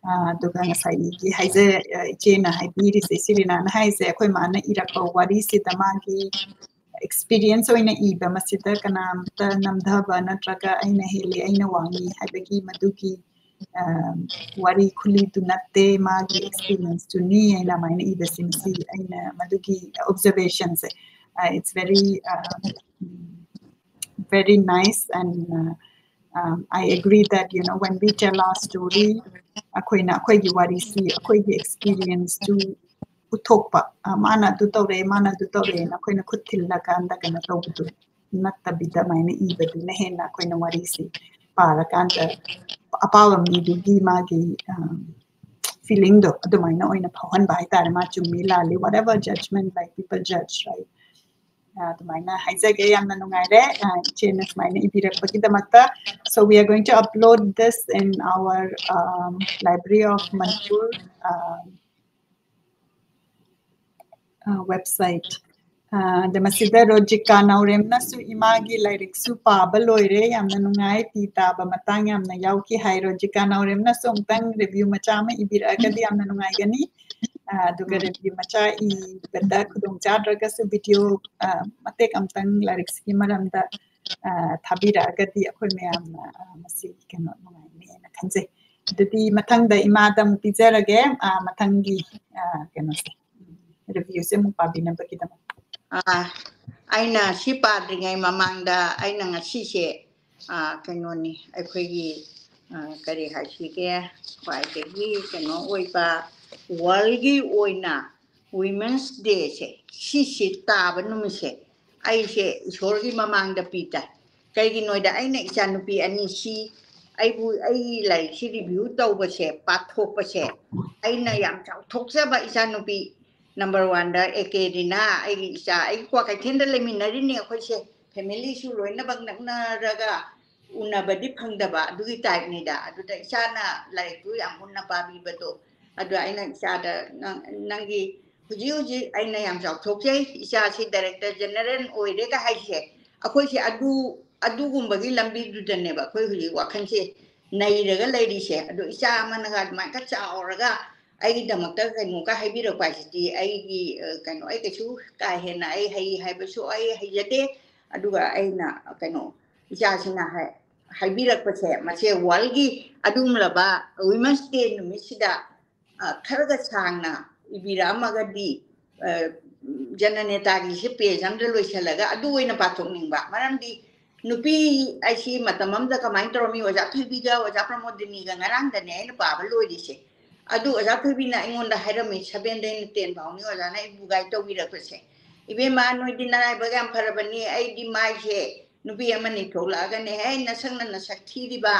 ꯑ, ꯑꯗꯨꯒ ꯉꯁꯥꯏꯒꯤ ꯍꯥꯏꯖ-, ꯑ, ꯏꯆꯦꯅ ꯍꯥꯏꯕꯤꯔꯤꯁꯦ, ꯏꯆꯦ ꯔꯤꯅꯥꯅ ꯍꯥꯏꯁꯦ, ꯑꯩꯈꯣꯏ ꯃꯥꯅ ꯏꯔꯛꯄ ꯋꯥꯔꯤꯁꯤꯗ ꯃꯥꯒꯤ experience ꯑꯣꯏꯅ ꯏꯕ, ꯃꯁꯤꯗ ꯀꯅꯥꯝꯇ ꯅꯝꯊꯕ ꯅꯠꯇ꯭ꯔꯒ ꯑꯩꯅ ꯍꯦꯜꯂꯤ, ꯑꯩꯅ ꯋꯥꯡꯉꯤ ꯍꯥꯏꯕꯒꯤ ꯃꯗꯨꯒꯤ, ꯑ, ꯋꯥꯔꯤ ꯈꯨꯂꯤꯗꯨ ꯅꯠꯇꯦ꯫ ꯃꯥꯒꯤ experienceꯇꯨꯅꯤ ꯑꯩꯅ ꯑꯗꯨꯃꯥꯏꯅ ꯏꯕꯁꯤ꯫ ꯃꯁꯤ ꯑꯩꯅ ꯃꯗꯨꯒꯤ observationꯁꯦ, uh, it's very, uh, very nice and, uh, um, I agree that, you know, when we tell our story, ꯑꯩꯈꯣꯏꯅ ꯑꯩꯈꯣꯏꯒꯤ ꯋꯥꯔꯤꯁꯤ, ꯑꯩꯈꯣꯏꯒꯤ experienceꯇꯨ ꯎꯠꯊꯣꯛꯄ, ꯑ, ꯃꯥꯅ ꯑꯗꯨ ꯇꯧꯔꯛꯑꯦ, ꯃꯥꯅ ꯑꯗꯨ ꯇꯧꯔꯛꯑꯦꯅ ꯑꯩꯈꯣꯏꯅ ꯈꯨꯠ ꯊꯤꯜꯂꯀꯥꯟꯗ ꯀꯩꯅꯣ ꯇꯧꯕꯗꯨ ꯅꯠꯇꯕꯤꯗ ꯑꯗꯨꯃꯥꯏꯅ ꯏꯕꯗꯨꯅ ꯍꯦꯟꯅ ꯑꯩꯈꯣꯏꯅ ꯋꯥꯔꯤꯁꯤ ꯄꯥꯔꯀꯥꯟꯗ ꯑꯄꯥꯕ ꯃꯤꯗꯨꯒꯤ ꯃꯥꯒꯤ, ꯑ, feelingꯗꯣ ꯑꯗꯨꯃꯥꯏꯅ ꯑꯣꯏꯅ ꯐꯥꯎꯍꯟꯕ ꯍꯥꯏꯇꯥꯔꯦ꯫ ꯃꯥ ꯆꯨꯝꯃꯤ ꯂꯥꯜꯂꯤ, whatever judgment, like, people judge, right? ꯑꯗꯨꯃꯥꯏꯅ ꯍꯥꯏꯖꯒꯦ꯫ ꯌꯥꯝꯅ ꯅꯨꯡꯉꯥꯏꯔꯦ, ꯑ, ꯏꯆꯦꯅ ꯁꯨꯃꯥꯏꯅ ꯏꯕꯤꯔꯛꯄꯒꯤꯗꯃꯛꯇ꯫ So we are going to upload this in our, um, Library of Manipur, um, uh, website. ꯑ, ꯑꯗ ꯃꯁꯤꯗ ꯔꯣꯖꯤꯀꯥ ꯅꯥꯎꯔꯦꯝꯅꯁꯨ ꯏꯃꯥꯒꯤ ꯂꯥꯏꯔꯤꯛꯁꯨ ꯄꯥꯕ ꯂꯣꯏꯔꯦ, ꯌꯥꯝꯅ ꯅꯨꯡꯉꯥꯏ, ꯄꯤ ꯇꯥꯕ ꯃꯇꯥꯡ ꯌꯥꯝꯅ ꯌꯥꯎꯈꯤ ꯍꯥꯏ꯫ ꯔꯣꯖꯤꯀꯥ ꯅꯥꯎꯔꯦꯝꯅꯁꯨ ꯑꯃꯨꯛꯇꯪ review ꯃꯆꯥ ꯑꯃ ꯏꯕꯤꯔꯛꯑꯒꯗꯤ ꯌꯥꯝꯅ ꯅꯨꯡꯉꯥꯏꯒꯅꯤ꯫ ꯑ, ꯑꯗꯨꯒ ꯎꯝ꯫ Review ꯃꯆꯥ ꯏꯕꯗ ꯈꯨꯗꯣꯡ ꯆꯥꯗ꯭ꯔꯒꯁꯨ video, ꯑ, ꯃꯇꯦꯛ ꯑꯃꯇꯪ ꯂꯥꯏꯔꯤꯛꯁꯤꯒꯤ ꯃꯔꯝꯗ, ꯑ, ꯊꯥꯕꯤꯔꯛꯑꯒꯗꯤ ꯑꯩꯈꯣꯏ ꯃꯌꯥꯝꯅ, ꯑ, ꯃꯁꯤ ꯀꯩꯅꯣ ꯅꯨꯡꯉꯥꯏꯅꯦꯅ ꯈꯟꯖꯩ꯫ ꯑꯗꯨꯗꯤ ꯃꯊꯪꯗ ꯏꯃꯥꯗ ꯑꯃꯨꯛ ꯄꯤꯖꯔꯒꯦ, ꯑ, ꯃꯊꯪꯒꯤ, ꯑ, ꯀꯩꯅꯣꯁꯦ, reviewꯁꯦ ꯑꯃꯨꯛ ꯄꯥꯕꯤꯅꯕꯒꯤꯗꯃꯛ꯫ ꯑꯥ, ꯑꯩꯅ ꯁꯤ ꯄꯥꯗ꯭ꯔꯤꯉꯩ ꯃꯃꯥꯡꯗ ꯑꯩꯅ ꯉꯁꯤꯁꯦ, ꯑꯥ, ꯀꯩꯅꯣꯅꯤ, ꯑꯩꯈꯣꯏꯒꯤ, ꯑꯥ, ꯀꯔꯤ ꯍꯥꯏꯁꯤꯒꯦ, ꯈ꯭ꯋꯥꯏꯗꯒꯤ ꯀꯩꯅꯣ ꯑꯣꯏꯕ, worldꯒꯤ ꯑꯣꯏꯅ Women's Dayꯁꯦ, ꯁꯤꯁꯤ ꯇꯥꯕ ꯅꯨꯃꯤꯠꯁꯦ ꯑꯩꯁꯦ ꯏꯁꯣꯔꯒꯤ ꯃꯃꯥꯡꯗ ꯄꯤ ꯇꯥꯏ꯫ ꯀꯩꯒꯤꯅꯣꯗ ꯑꯩꯅ ꯏꯆꯥꯅꯨꯄꯤ ꯑꯅꯤꯁꯤ, ꯑꯩꯕꯨ, ꯑꯩꯒꯤ ꯂꯥꯏꯔꯤꯛꯁꯤ review ꯇꯧꯕꯁꯦ, ꯄꯥꯊꯣꯛꯄꯁꯦ, ꯑꯩꯅ ꯌꯥꯝ ꯆꯥꯎꯊꯣꯛꯆꯕ ꯏꯆꯥꯅꯨꯄꯤ number oneꯗ ꯑꯦ ꯀꯦ ꯔꯤꯅꯥ, ꯑꯩꯒꯤ ꯏꯆꯥ, ꯑꯩꯒꯤ ꯀ꯭ꯋꯥꯀꯩꯊꯦꯜꯗ ꯂꯩꯃꯤꯟꯅꯔꯤꯅꯤ ꯑꯩꯈꯣꯏꯁꯦ, familyꯁꯨ ꯂꯣꯏꯅꯃꯛ ꯅꯛꯅꯔꯒ ꯎꯅꯕꯗꯤ ꯐꯪꯗꯕ ꯑꯗꯨꯒꯤ typeꯅꯤꯗ꯫ ꯑꯗꯨꯗ ꯏꯆꯥꯅ ꯂꯥꯏꯔꯤꯛꯇꯨ ꯌꯥꯝ ꯃꯨꯟꯅ ꯄꯥꯕꯤꯕꯗꯣ, ꯑꯗꯣ ꯑꯩꯅ ꯏꯆꯥꯗ, "ꯅꯪ, ꯅꯪꯒꯤ ꯍꯧꯖꯤꯛ ꯍꯧꯖꯤꯛ ꯑꯩꯅ ꯌꯥꯝ ꯆꯥꯎꯊꯣꯛꯆꯩ, ꯏꯆꯥꯁꯤ director general ꯑꯣꯏꯔꯦꯒ ꯍꯥꯏꯁꯦ", ꯑꯩꯈꯣꯏꯁꯦ ꯑꯗꯨ, ꯑꯗꯨꯒꯨꯝꯕꯒꯤ ꯂꯝꯕꯤꯗꯨꯗꯅꯦꯕ ꯑꯩꯈꯣꯏ ꯍꯧꯖꯤꯛ ꯋꯥꯈꯜꯁꯦ ꯅꯩꯔꯒ ꯂꯩꯔꯤꯁꯦ꯫ ꯑꯗꯣ ꯏꯆꯥ ꯑꯃꯅꯒ ꯑꯗꯨꯃꯥꯏꯅ ꯆꯥꯎꯔꯒ ꯑꯩꯒꯤꯗꯃꯛꯇ ꯀꯩꯅꯣꯒ ꯍꯥꯏꯕꯤꯔꯛꯄ ꯍꯥꯏꯁꯤꯗꯤ ꯑꯩꯒꯤ, ꯑ, ꯀꯩꯅꯣ, ꯑꯩ ꯀꯩꯁꯨ ꯀꯥ ꯍꯦꯟꯅ ꯑꯩ ꯍꯩ ꯍꯥꯏꯕꯁꯨ ꯑꯩ ꯍꯩꯖꯗꯦ꯫ ꯑꯗꯨꯒ ꯑꯩꯅ, ꯀꯩꯅꯣ, ꯏꯆꯥꯁꯤꯅ ꯍꯥꯏ-, ꯍꯥꯏꯕꯤꯔꯛꯄꯁꯦ, ꯃꯁꯦ worldꯒꯤ ꯑꯗꯨꯒꯨꯝꯂꯕ Women's Day ꯅꯨꯃꯤꯠꯁꯤꯗ, ꯑ, ꯈꯔꯒ ꯁꯥꯡꯅ ꯏꯕꯤꯔꯛꯑꯝꯃꯒꯗꯤ, ꯑ, ꯖꯅꯅꯦꯇꯥꯒꯤꯁꯦ page ꯑꯝꯗ ꯂꯣꯏꯁꯤꯜꯂꯒ ꯑꯗꯨ ꯑꯣꯏꯅ ꯄꯥꯊꯣꯛꯅꯤꯡꯕ꯫ ꯃꯔꯝꯗꯤ ꯅꯨꯄꯤ ꯑꯩꯁꯤ ꯃꯇꯝ ꯑꯃꯗ ꯀꯃꯥꯏꯅ ꯇꯧꯔꯝꯃꯤ, ꯑꯣꯖꯥ ꯊꯣꯏꯕꯤꯒ ꯑꯣꯖꯥ ꯄ꯭ꯔꯃꯣꯗꯤꯅꯤꯒ ꯉꯔꯥꯡꯗꯅꯦ ꯑꯩꯅ ꯄꯥꯕ ꯂꯣꯏꯔꯤꯁꯦ꯫ ꯑꯗꯨ ꯑꯣꯖꯥ ꯊꯣꯏꯕꯤꯅ ꯑꯩꯉꯣꯟꯗ ꯍꯥꯏꯔꯝꯃꯤ, sevenꯗꯩꯅ ten ꯐꯥꯎꯅꯤ ꯑꯣꯖꯥꯅ ꯑꯩꯕꯨ guide ꯇꯧꯕꯤꯔꯛꯄꯁꯦ꯫ "ꯏꯕꯦꯝꯃ, ꯅꯣꯏꯗꯤ ꯅꯔꯥꯏꯕꯛ ꯌꯥꯝ ꯐꯔꯕꯅꯤ, ꯑꯩꯗꯤ ꯃꯥꯏꯁꯦ ꯅꯨꯄꯤ ꯑꯃꯅꯤ ꯊꯣꯛꯂꯛꯑꯒꯅꯦ, 'ꯍꯦ, ꯅꯁꯛꯅ ꯅꯁꯛ ꯊꯤꯔꯤꯕ,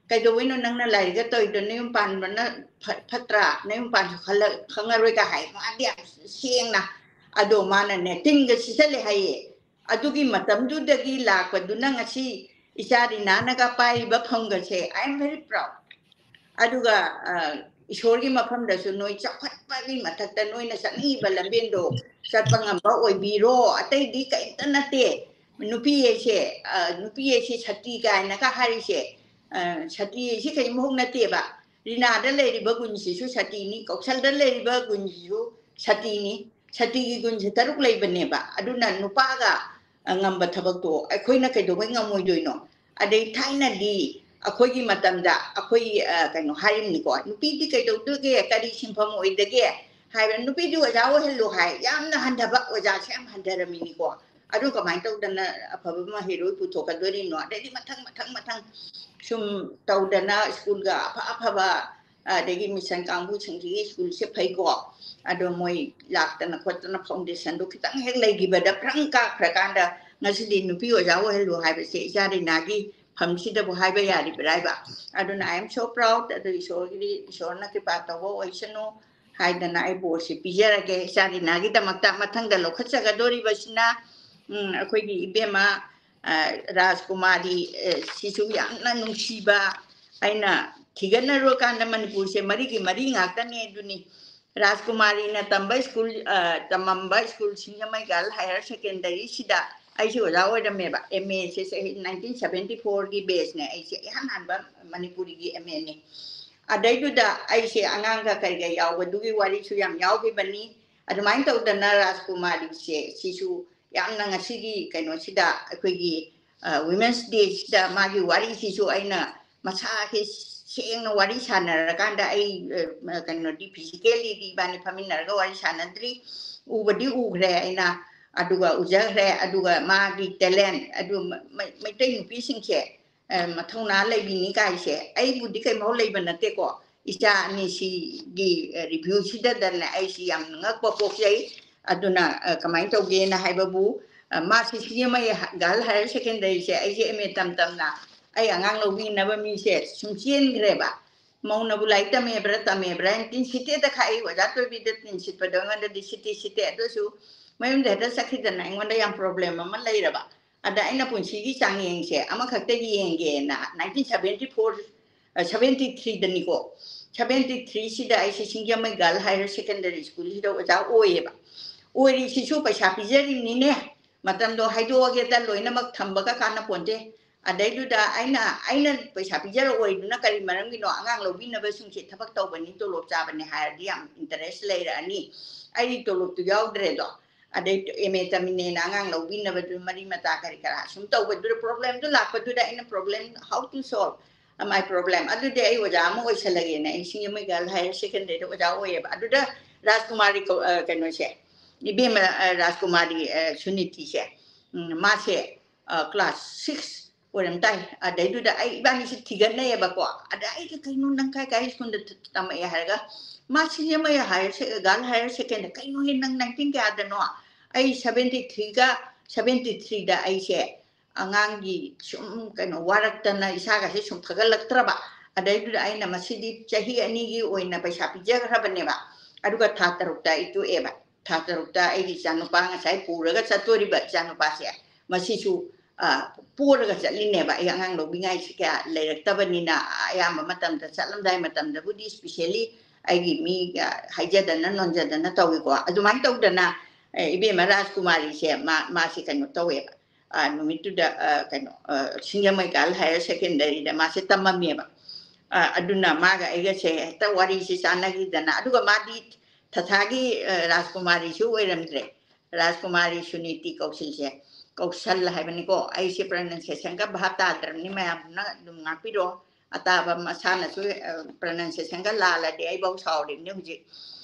ꯀꯩꯗꯧꯕꯩꯅꯣ ꯅꯪꯅ ꯂꯥꯏꯔꯤꯛꯀ ꯇꯧꯔꯤꯗꯣ? ꯅꯌꯨꯝ ꯄꯥꯟꯕꯅ ꯐ-, ꯐꯠꯇ꯭ꯔꯥ? ꯅꯌꯨꯝ ꯄꯥꯟꯁꯨ ꯈꯜꯂ-, ꯈꯪꯉꯔꯣꯏ'" ꯀ ꯍꯥꯏ꯫ ꯃꯥꯗꯤ ꯌꯥꯝ ꯁꯦꯡꯅ, ꯑꯗꯣ ꯃꯥꯅꯅꯦ ꯇꯤꯟꯒ ꯁꯤꯠꯆꯜꯂꯦ ꯍꯥꯏꯌꯦ꯫ ꯑꯗꯨꯒꯤ ꯃꯇꯝꯗꯨꯗꯒꯤ ꯂꯥꯛꯄꯗꯨꯅ ꯉꯁꯤ ꯏꯆꯥ ꯔꯤꯅꯥꯅꯒ ꯄꯥꯏꯔꯤꯕ ꯐꯝꯒꯁꯦ, I am very proud꯫ ꯑꯗꯨꯒ ꯑ, ꯏꯁꯣꯔꯒꯤ ꯃꯐꯝꯗꯁꯨ ꯅꯣꯏ ꯆꯥꯎꯈꯠꯄꯒꯤ ꯃꯊꯛꯇ ꯅꯣꯏꯅ ꯆꯠꯅꯤꯡꯉꯤꯕ ꯂꯝꯕꯦꯟꯗꯣ ꯆꯠꯄ ꯉꯝꯕ ꯑꯣꯏꯕꯤꯔꯣ꯫ ꯑꯇꯩꯗꯤ ꯀꯔꯤꯝꯇ ꯅꯠꯇꯦ꯫ ꯅꯨꯄꯤ ꯍꯥꯏꯁꯦ, ꯑ, ꯅꯨꯄꯤ ꯍꯥꯏꯁꯦ ꯁꯇꯤ ꯀꯥꯏꯅꯒ ꯍꯥꯏꯔꯤꯁꯦ, ꯑ, ꯁꯇꯤ ꯍꯥꯏꯁꯦ ꯀꯔꯤꯝꯐꯥꯎ ꯅꯠꯇꯦꯕ꯫ ꯔꯤꯅꯥꯗ ꯂꯩꯔꯤꯕ ꯒꯨꯟꯁꯤꯁꯨ ꯁꯇꯤꯅꯤ, ꯀꯧꯁꯜꯗ ꯂꯩꯔꯤꯕ ꯒꯨꯟꯁꯤꯁꯨ ꯁꯇꯤꯅꯤ꯫ ꯁꯇꯤꯒꯤ ꯒꯨꯟꯁꯦ ꯇꯔꯨꯛ ꯂꯩꯕꯅꯦꯕ꯫ ꯑꯗꯨꯅ ꯅꯨꯄꯥꯒ, ꯑ, ꯉꯝꯕ ꯊꯕꯛꯇꯣ ꯑꯩꯈꯣꯏꯅ ꯀꯩꯗꯧꯕꯩ ꯉꯝꯃꯣꯏꯗꯣꯏꯅꯣ? ꯑꯗꯩ ꯊꯥꯏꯅꯗꯤ ꯑꯩꯈꯣꯏꯒꯤ ꯃꯇꯝꯗ ꯑꯩꯈꯣꯏ, ꯑ, ꯀꯩꯅꯣ ꯍꯥꯏꯔꯤꯕꯅꯤꯀꯣ, "ꯅꯨꯄꯤꯗꯤ ꯀꯩꯗꯧꯗꯒꯦ, ꯀꯔꯤ ꯁꯤꯟꯐꯝ ꯑꯣꯏꯗꯒꯦ?" ꯍꯥꯏꯕ, "ꯅꯨꯄꯤꯗꯤ ꯑꯣꯖꯥ ꯑꯣꯏꯍꯜꯂꯨ" ꯍꯥꯏ꯫ ꯌꯥꯝꯅ ꯍꯟꯊꯕ, ꯑꯣꯖꯥꯁꯦ ꯌꯥꯝ ꯍꯟꯊꯔꯝꯃꯤꯅꯤꯀꯣ꯫ ꯑꯗꯨ ꯀꯃꯥꯏꯅ ꯇꯧꯗꯅ ꯑꯐꯕ ꯃꯍꯩꯔꯣꯏ ꯄꯨꯊꯣꯛꯀꯗꯣꯔꯤꯅꯣ? ꯑꯗꯩꯗꯤ ꯃꯊꯪ, ꯃꯊꯪ, ꯃꯊꯪ ꯁꯨꯝ ꯇꯧꯗꯅ ꯁ꯭ꯀꯨꯜꯒ ꯑꯐ ꯑꯐꯕ, ꯑꯗꯒꯤ ꯃꯤꯁꯟ ꯀꯥꯡꯕꯨꯁꯤꯡꯁꯤꯒꯤ ꯁ꯭ꯀꯨꯜꯁꯦ ꯐꯩꯀꯣ꯫ ꯑꯗꯣ ꯃꯣꯏ ꯂꯥꯛꯇꯅ ꯈꯣꯠꯇꯅ ꯐꯥꯎꯟꯗꯦꯁꯟꯗꯣ ꯈꯤꯇꯪ ꯍꯦꯛ ꯂꯩꯈꯤꯕꯗ ꯐ꯭ꯔꯪ ꯀꯥꯞꯈ꯭ꯔꯀꯥꯟꯗ ꯉꯁꯤꯗꯤ ꯅꯨꯄꯤ ꯑꯣꯖꯥ ꯑꯣꯏꯍꯜꯂꯨ ꯍꯥꯏꯕꯁꯦ ꯏꯆꯥ ꯔꯤꯅꯥꯒꯤ ꯐꯝꯁꯤꯗꯕꯨ ꯍꯥꯏꯕ ꯌꯥꯔꯤꯕ꯭ꯔꯥ ꯍꯥꯏꯕ꯫ ꯑꯗꯨꯅ I am so proud꯫ ꯑꯗꯨ ꯏꯁꯣꯔꯒꯤꯗꯤ, ꯏꯁꯣꯔꯅ ꯀ꯭ꯔꯤꯄꯥ ꯇꯧꯕ ꯑꯣꯏꯁꯅꯨ ꯍꯥꯏꯗꯅ ꯑꯩ ꯕꯣꯔꯁꯤ ꯄꯤꯖꯔꯒꯦ ꯏꯆꯥ ꯔꯤꯅꯥꯒꯤꯗꯃꯛꯇ꯫ ꯃꯊꯪꯗ ꯂꯧꯈꯠꯆꯒꯗꯣꯔꯤꯕꯁꯤꯅ, ꯎꯝ, ꯑꯩꯈꯣꯏꯒꯤ ꯏꯕꯦꯝꯃ, ꯑ, ꯔꯥꯖꯀꯨꯃꯥꯔꯤ, ꯑ, ꯁꯤꯁꯨ ꯌꯥꯝꯅ ꯅꯨꯡꯁꯤꯕ꯫ ꯑꯩꯅ ꯊꯤꯒꯠꯅꯔꯨꯔꯀꯥꯟꯗ ꯃꯅꯤꯄꯨꯔꯁꯦ ꯃꯔꯤꯒꯤ ꯃꯔꯤ ꯉꯥꯛꯇꯅꯦ ꯑꯗꯨꯅꯤ꯫ ꯔꯥꯖꯀꯨꯃꯥꯔꯤꯅ ꯇꯝꯕ ꯁ꯭ꯀꯨꯜ, ꯑ, ꯇꯝꯃꯝꯕ ꯁ꯭ꯀꯨꯜ ꯁꯤꯡꯖꯃꯩ ꯒꯥꯔꯜ ꯍꯥꯌꯔ ꯁꯦꯀꯦꯟꯗꯔꯤꯁꯤꯗ ꯑꯩꯁꯦ ꯑꯣꯖꯥ ꯑꯣꯏꯔꯝꯃꯦꯕ꯫ ꯑꯦꯝ ꯑꯦꯁꯦ ꯆꯍꯤ nineteen seventy fourꯒꯤ batchꯅꯦ꯫ ꯑꯩꯁꯦ ꯏꯍꯥꯟ ꯍꯥꯟꯕ ꯃꯅꯤꯄꯨꯔꯤꯒꯤ ꯑꯦꯝ ꯑꯦꯅꯤ꯫ ꯑꯗꯩꯗꯨꯗ ꯑꯩꯁꯦ ꯑꯉꯥꯡꯒ ꯀꯩꯒ ꯌꯥꯎꯕꯗꯨꯒꯤ ꯋꯥꯔꯤꯁꯨ ꯌꯥꯝ ꯌꯥꯎꯈꯤꯕꯅꯤ꯫ ꯑꯗꯨꯃꯥꯏꯅ ꯇꯧꯗꯅ ꯔꯥꯖꯀꯨꯃꯥꯔꯤꯁꯦ ꯁꯤꯁꯨ ꯌꯥꯝꯅ ꯉꯁꯤꯒꯤ ꯀꯩꯅꯣꯁꯤꯗ ꯑꯩꯈꯣꯏꯒꯤ, ꯑ, Women's Dayꯁꯤꯗ ꯃꯥꯒꯤ ꯋꯥꯔꯤꯁꯤꯁꯨ ꯑꯩꯅ ꯃꯁꯥꯁꯦ ꯁꯦꯡꯅ ꯋꯥꯔꯤ ꯁꯥꯟꯅꯔꯀꯥꯟꯗ ꯑꯩ, ꯑ, ꯀꯩꯅꯣꯗꯤ physicallyꯗꯤ ꯏꯕꯥꯅꯤ ꯐꯝꯃꯤꯟꯅꯔꯒ ꯋꯥꯔꯤ ꯁꯥꯟꯅꯗ꯭ꯔꯤ, ꯎꯕꯗꯤ ꯎꯈ꯭ꯔꯦ ꯑꯩꯅ, ꯑꯗꯨꯒ ꯎꯖꯈ꯭ꯔꯦ꯫ ꯑꯗꯨꯒ ꯃꯥꯒꯤ talent, ꯑꯗꯨ ꯃ-, ꯃ-, ꯃꯩꯇꯩ ꯅꯨꯄꯤꯁꯤꯡꯁꯦ, ꯑ, ꯃꯊꯧꯅꯥ ꯂꯩꯕꯤꯅꯤ ꯀꯥꯏꯁꯦ ꯑꯩꯕꯨꯗꯤ ꯀꯩꯝꯐꯥꯎ ꯂꯩꯕ ꯅꯠꯇꯦꯀꯣ꯫ ꯏꯆꯥ ꯑꯅꯤꯁꯤꯒꯤ, ꯑ, reviewꯁꯤꯗꯗꯅꯦ ꯑꯩꯁꯤ ꯌꯥꯝ ꯉꯛꯄ ꯄꯣꯛꯆꯩ꯫ ꯑꯗꯨꯅ, ꯑ, ꯀꯃꯥꯏꯅ ꯇꯧꯒꯦꯅ ꯍꯥꯏꯕꯕꯨ, ꯑ, ꯃꯥꯁꯤ ꯁꯤꯡꯖꯃꯩ ꯒꯥꯔꯜ ꯍꯥꯌꯔ ꯁꯦꯀꯦꯟꯗꯔꯤꯁꯦ ꯑꯩꯁꯦ ꯑꯦꯝ ꯑꯦ ꯇꯝ ꯇꯝꯅ ꯑꯩ ꯑꯉꯥꯡ ꯂꯧꯕꯤꯅꯕ ꯃꯤꯁꯦ ꯁꯨꯝ ꯆꯦꯟꯈ꯭ꯔꯦꯕ꯫ ꯃꯧꯅꯕꯨ ꯂꯥꯏꯔꯤꯛ ꯇꯝꯃꯦꯕ꯭ꯔꯥ ꯇꯝꯃꯦꯕ꯭ꯔꯥ ꯍꯥꯏꯅ ꯇꯤꯟ ꯁꯤꯠꯇꯦꯗ ꯈꯥꯛꯏ꯫ ꯑꯣꯖꯥ ꯇꯣꯏꯕꯤꯗ ꯇꯤꯟ ꯁꯤꯠꯄꯗꯣ ꯑꯩꯉꯣꯟꯗꯗꯤ ꯁꯤꯠꯇꯤ ꯁꯤꯠꯇꯦ꯫ ꯑꯗꯨꯁꯨ ꯃꯌꯨꯝꯗ ꯍꯦꯛꯇ ꯆꯠꯈꯤꯗꯅ ꯑꯩꯉꯣꯟꯗ ꯌꯥꯝ ꯄ꯭ꯔꯣꯕ꯭ꯂꯦꯝ ꯑꯃ ꯂꯩꯔꯕ꯫ ꯑꯗ ꯑꯩꯅ ꯄꯨꯟꯁꯤꯒꯤ ꯆꯥꯡꯌꯦꯡꯁꯦ ꯑꯃꯈꯛꯇ ꯌꯦꯡꯒꯦꯅ ꯅꯥꯏꯟꯇꯤꯟ ꯁꯕꯦꯟꯇꯤ ꯐꯣꯔ, ꯁꯕꯦꯟꯇꯤ ꯊ꯭ꯔꯤꯗꯅꯤꯀꯣ, ꯁꯕꯦꯟꯇꯤ ꯊ꯭ꯔꯤꯁꯤꯗ ꯑꯩꯁꯦ ꯁꯤꯡꯖꯃꯩ ꯒꯥꯔꯜ ꯍꯥꯌꯔ ꯁꯦꯀꯦꯟꯗꯔꯤ ꯁ꯭ꯀꯨꯜꯁꯤꯗ ꯑꯣꯖꯥ ꯑꯣꯏꯌꯦꯕ꯫ ꯑꯣꯏꯔꯤꯁꯤꯁꯨ ꯄꯩꯁꯥ ꯄꯤꯖꯔꯤꯕꯅꯤꯅꯦ꯫ ꯃꯇꯝꯗꯣ ꯍꯥꯏꯗꯣꯛꯑꯒꯦꯗ, ꯂꯣꯏꯅꯃꯛ ꯊꯝꯕꯒ ꯀꯥꯟꯅꯄꯣꯟꯇꯦ꯫ ꯑꯗꯩꯗꯨꯗ ꯑꯩꯅ, ꯑꯩꯅ ꯄꯩꯁꯥ ꯄꯤꯖꯔꯛꯑꯣꯏꯗꯨꯅ ꯀꯔꯤ ꯃꯔꯝꯒꯤꯅꯣ? ꯑꯉꯥꯡ ꯂꯧꯕꯤꯅꯕꯁꯤꯡꯁꯦ ꯊꯕꯛ ꯇꯧꯕꯅꯤ, ꯇꯣꯂꯣꯞ ꯆꯥꯕꯅꯤ ꯍꯥꯏꯔꯗꯤ ꯌꯥꯝ ꯏꯟꯇꯔꯦꯁ ꯂꯩꯔꯛꯑꯅꯤ꯫ ꯑꯩꯗꯤ ꯇꯣꯂꯣꯞꯇꯨ ꯌꯥꯎꯗ꯭ꯔꯦꯗꯣ꯫ ꯑꯗꯩ ꯑꯦꯝ ꯑꯦ ꯇꯝꯃꯤꯅꯦꯅ ꯑꯉꯥꯡ ꯂꯧꯕꯤꯅꯕꯗꯨ ꯃꯔꯤ ꯃꯇꯥ ꯀꯔꯤ ꯀꯔꯥ ꯁꯨꯝ ꯇꯧꯕꯗꯨꯗ ꯄ꯭ꯔꯣꯕ꯭ꯂꯦꯝꯗꯨ ꯂꯥꯛꯄꯗꯨꯗ ꯑꯩꯅ problem, how to solve my problem? ꯑꯗꯨꯗꯤ ꯑꯩ ꯑꯣꯖꯥ ꯑꯃ ꯑꯣꯏꯁꯜꯂꯒꯦꯅ ꯑꯩ ꯁꯤꯡꯖꯃꯩ ꯒꯥꯔꯜ ꯍꯥꯌꯔ ꯁꯦꯀꯦꯟꯗꯔꯤꯗ ꯑꯣꯖꯥ ꯑꯣꯏꯌꯦꯕ꯫ ꯑꯗꯨꯗ ꯔꯥꯖꯀꯨꯃꯥꯔꯤ ꯀꯧ-, ꯑ, ꯀꯩꯅꯣꯁꯦ, ꯏꯕꯦꯝꯃ, ꯑ, ꯔꯥꯖꯀꯨꯃꯥꯔꯤ, ꯑ, ꯁꯨꯅꯤꯇꯤꯁꯦ, ꯎꯝ, ꯃꯥꯁꯦ, ꯑ, ꯀ꯭ꯂꯥꯁ ꯁꯤꯛꯁ ꯑꯣꯏꯔꯝ ꯇꯥꯏ꯫ ꯑꯗꯩꯗꯨꯗ ꯑꯩ, ꯏꯕꯥꯅꯤꯁꯦ ꯊꯤꯒꯠꯅꯩꯌꯦꯕꯀꯣ꯫ ꯑꯗ ꯑꯩꯁꯦ, "ꯀꯩꯅꯣ, ꯅꯪ ꯀꯥꯏ ꯀꯥꯏ ꯁ꯭ꯀꯨꯜꯗ ꯇꯝꯃꯛꯑꯦ?" ꯍꯥꯏꯔꯒ, "ꯃꯥ ꯁꯤꯡꯖꯃꯩ ꯍꯥꯌꯔ ꯁꯦ-, ꯒꯥꯔꯜ ꯍꯥꯌꯔ ꯁꯦꯀꯦꯟꯗꯔꯤ꯫" "ꯀꯩꯅꯣꯍꯦ, ꯅꯪ ꯅꯥꯏꯟꯇꯤꯟ ꯀꯌꯥꯗꯅꯣ?" ꯑꯩ ꯁꯕꯦꯟꯇꯤ ꯊ꯭ꯔꯤꯒ ꯁꯕꯦꯟꯇꯤ ꯊ꯭ꯔꯤꯗ ꯑꯩꯁꯦ ꯑꯉꯥꯡꯒꯤ ꯁꯨꯝ ꯀꯩꯅꯣ ꯋꯥꯔꯛꯇꯅ ꯏꯁꯥꯒꯁꯦ ꯁꯨꯝ ꯐꯒꯠꯂꯛꯇ꯭ꯔꯕ꯫ ꯑꯗꯩꯗꯨꯗ ꯑꯩꯅ ꯃꯁꯤꯗꯤ ꯆꯍꯤ ꯑꯅꯤꯒꯤ ꯑꯣꯏꯅ ꯄꯩꯁꯥ ꯄꯤꯖꯈ꯭ꯔꯕꯅꯦꯕ꯫ ꯑꯗꯨꯒ ꯊꯥ ꯇꯔꯨꯛꯇ ꯑꯩ ꯇꯣꯛꯑꯦꯕ꯫ ꯊꯥ ꯇꯔꯨꯛꯇ ꯑꯩꯒꯤ ꯏꯆꯥꯅꯨꯄꯥ ꯉꯁꯥꯏ ꯄꯨꯔꯒ ꯆꯠꯇꯣꯔꯤꯕ ꯏꯆꯥꯅꯨꯄꯥꯁꯦ, ꯃꯁꯤꯁꯨ, ꯑ, ꯄꯣꯔꯒ ꯆꯠꯂꯤꯅꯦꯕ꯫ ꯑꯩ ꯑꯉꯥꯡ ꯂꯧꯕꯤꯉꯥꯏꯁꯤ ꯀꯌꯥ ꯂꯩꯔꯛꯇꯕꯅꯤꯅ, ꯑꯌꯥꯝꯕ ꯃꯇꯝꯗ ꯆꯠꯂꯝꯗꯥꯏ ꯃꯇꯝꯗꯕꯨꯗꯤ specially ꯑꯩꯒꯤ ꯃꯤ, ꯑ, ꯍꯥꯏꯖꯗꯅ ꯅꯣꯟꯖꯗꯅ ꯇꯧꯏꯀꯣ꯫ ꯑꯗꯨꯃꯥꯏꯅ ꯇꯧꯗꯅ, ꯑꯦ, ꯏꯕꯦꯝꯃ ꯔꯥꯖꯀꯨꯃꯥꯔꯤꯁꯦ ꯃꯥ, ꯃꯥꯁꯤ ꯀꯩꯅꯣ ꯇꯧꯋꯦꯕ꯫ ꯑ, ꯅꯨꯃꯤꯠꯇꯨꯗ, ꯑ, ꯀꯩꯅꯣ, ꯑ, ꯁꯤꯡꯖꯃꯩ ꯒꯥꯔꯜ ꯍꯥꯌꯔ ꯁꯦꯀꯦꯟꯗꯔꯤꯗ ꯃꯥꯁꯦ ꯇꯝꯃꯝꯃꯦꯕ꯫ ꯑ, ꯑꯗꯨꯅ ꯃꯥꯒ ꯑꯩꯒꯁꯦ ꯍꯦꯛꯇ ꯋꯥꯔꯤꯁꯦ ꯆꯥꯟꯅꯈꯤꯗꯅ, ꯑꯗꯨꯒ ꯃꯥꯗꯤ ꯊꯊꯥꯒꯤ, ꯑ, ꯔꯥꯖꯀꯨꯃꯥꯔꯤꯁꯨ ꯑꯣꯏꯔꯝꯗ꯭ꯔꯦ꯫ ꯔꯥꯖꯀꯨꯃꯥꯔꯤ ꯁꯨꯅꯤꯇꯤ ꯀꯧꯁꯤꯜꯁꯦ, ꯀꯧꯁꯜ ꯍꯥꯏꯕꯅꯤꯀꯣ꯫ ꯑꯩꯁꯦ pronunciationꯒ ꯚꯥꯞ ꯇꯥꯗ꯭ꯔꯕꯅꯤ, ꯃꯌꯥꯝꯅ ꯑꯗꯨꯝ ꯉꯥꯛꯄꯤꯔꯣ꯫ ꯑꯇꯥꯕ ꯃꯁꯥꯅꯁꯨ, ꯑ, pronunciationꯒ ꯂꯥꯜꯂꯗꯤ ꯑꯩꯐꯧ ꯁꯥꯎꯔꯤꯕꯅꯤ ꯍꯧꯖꯤꯛ꯫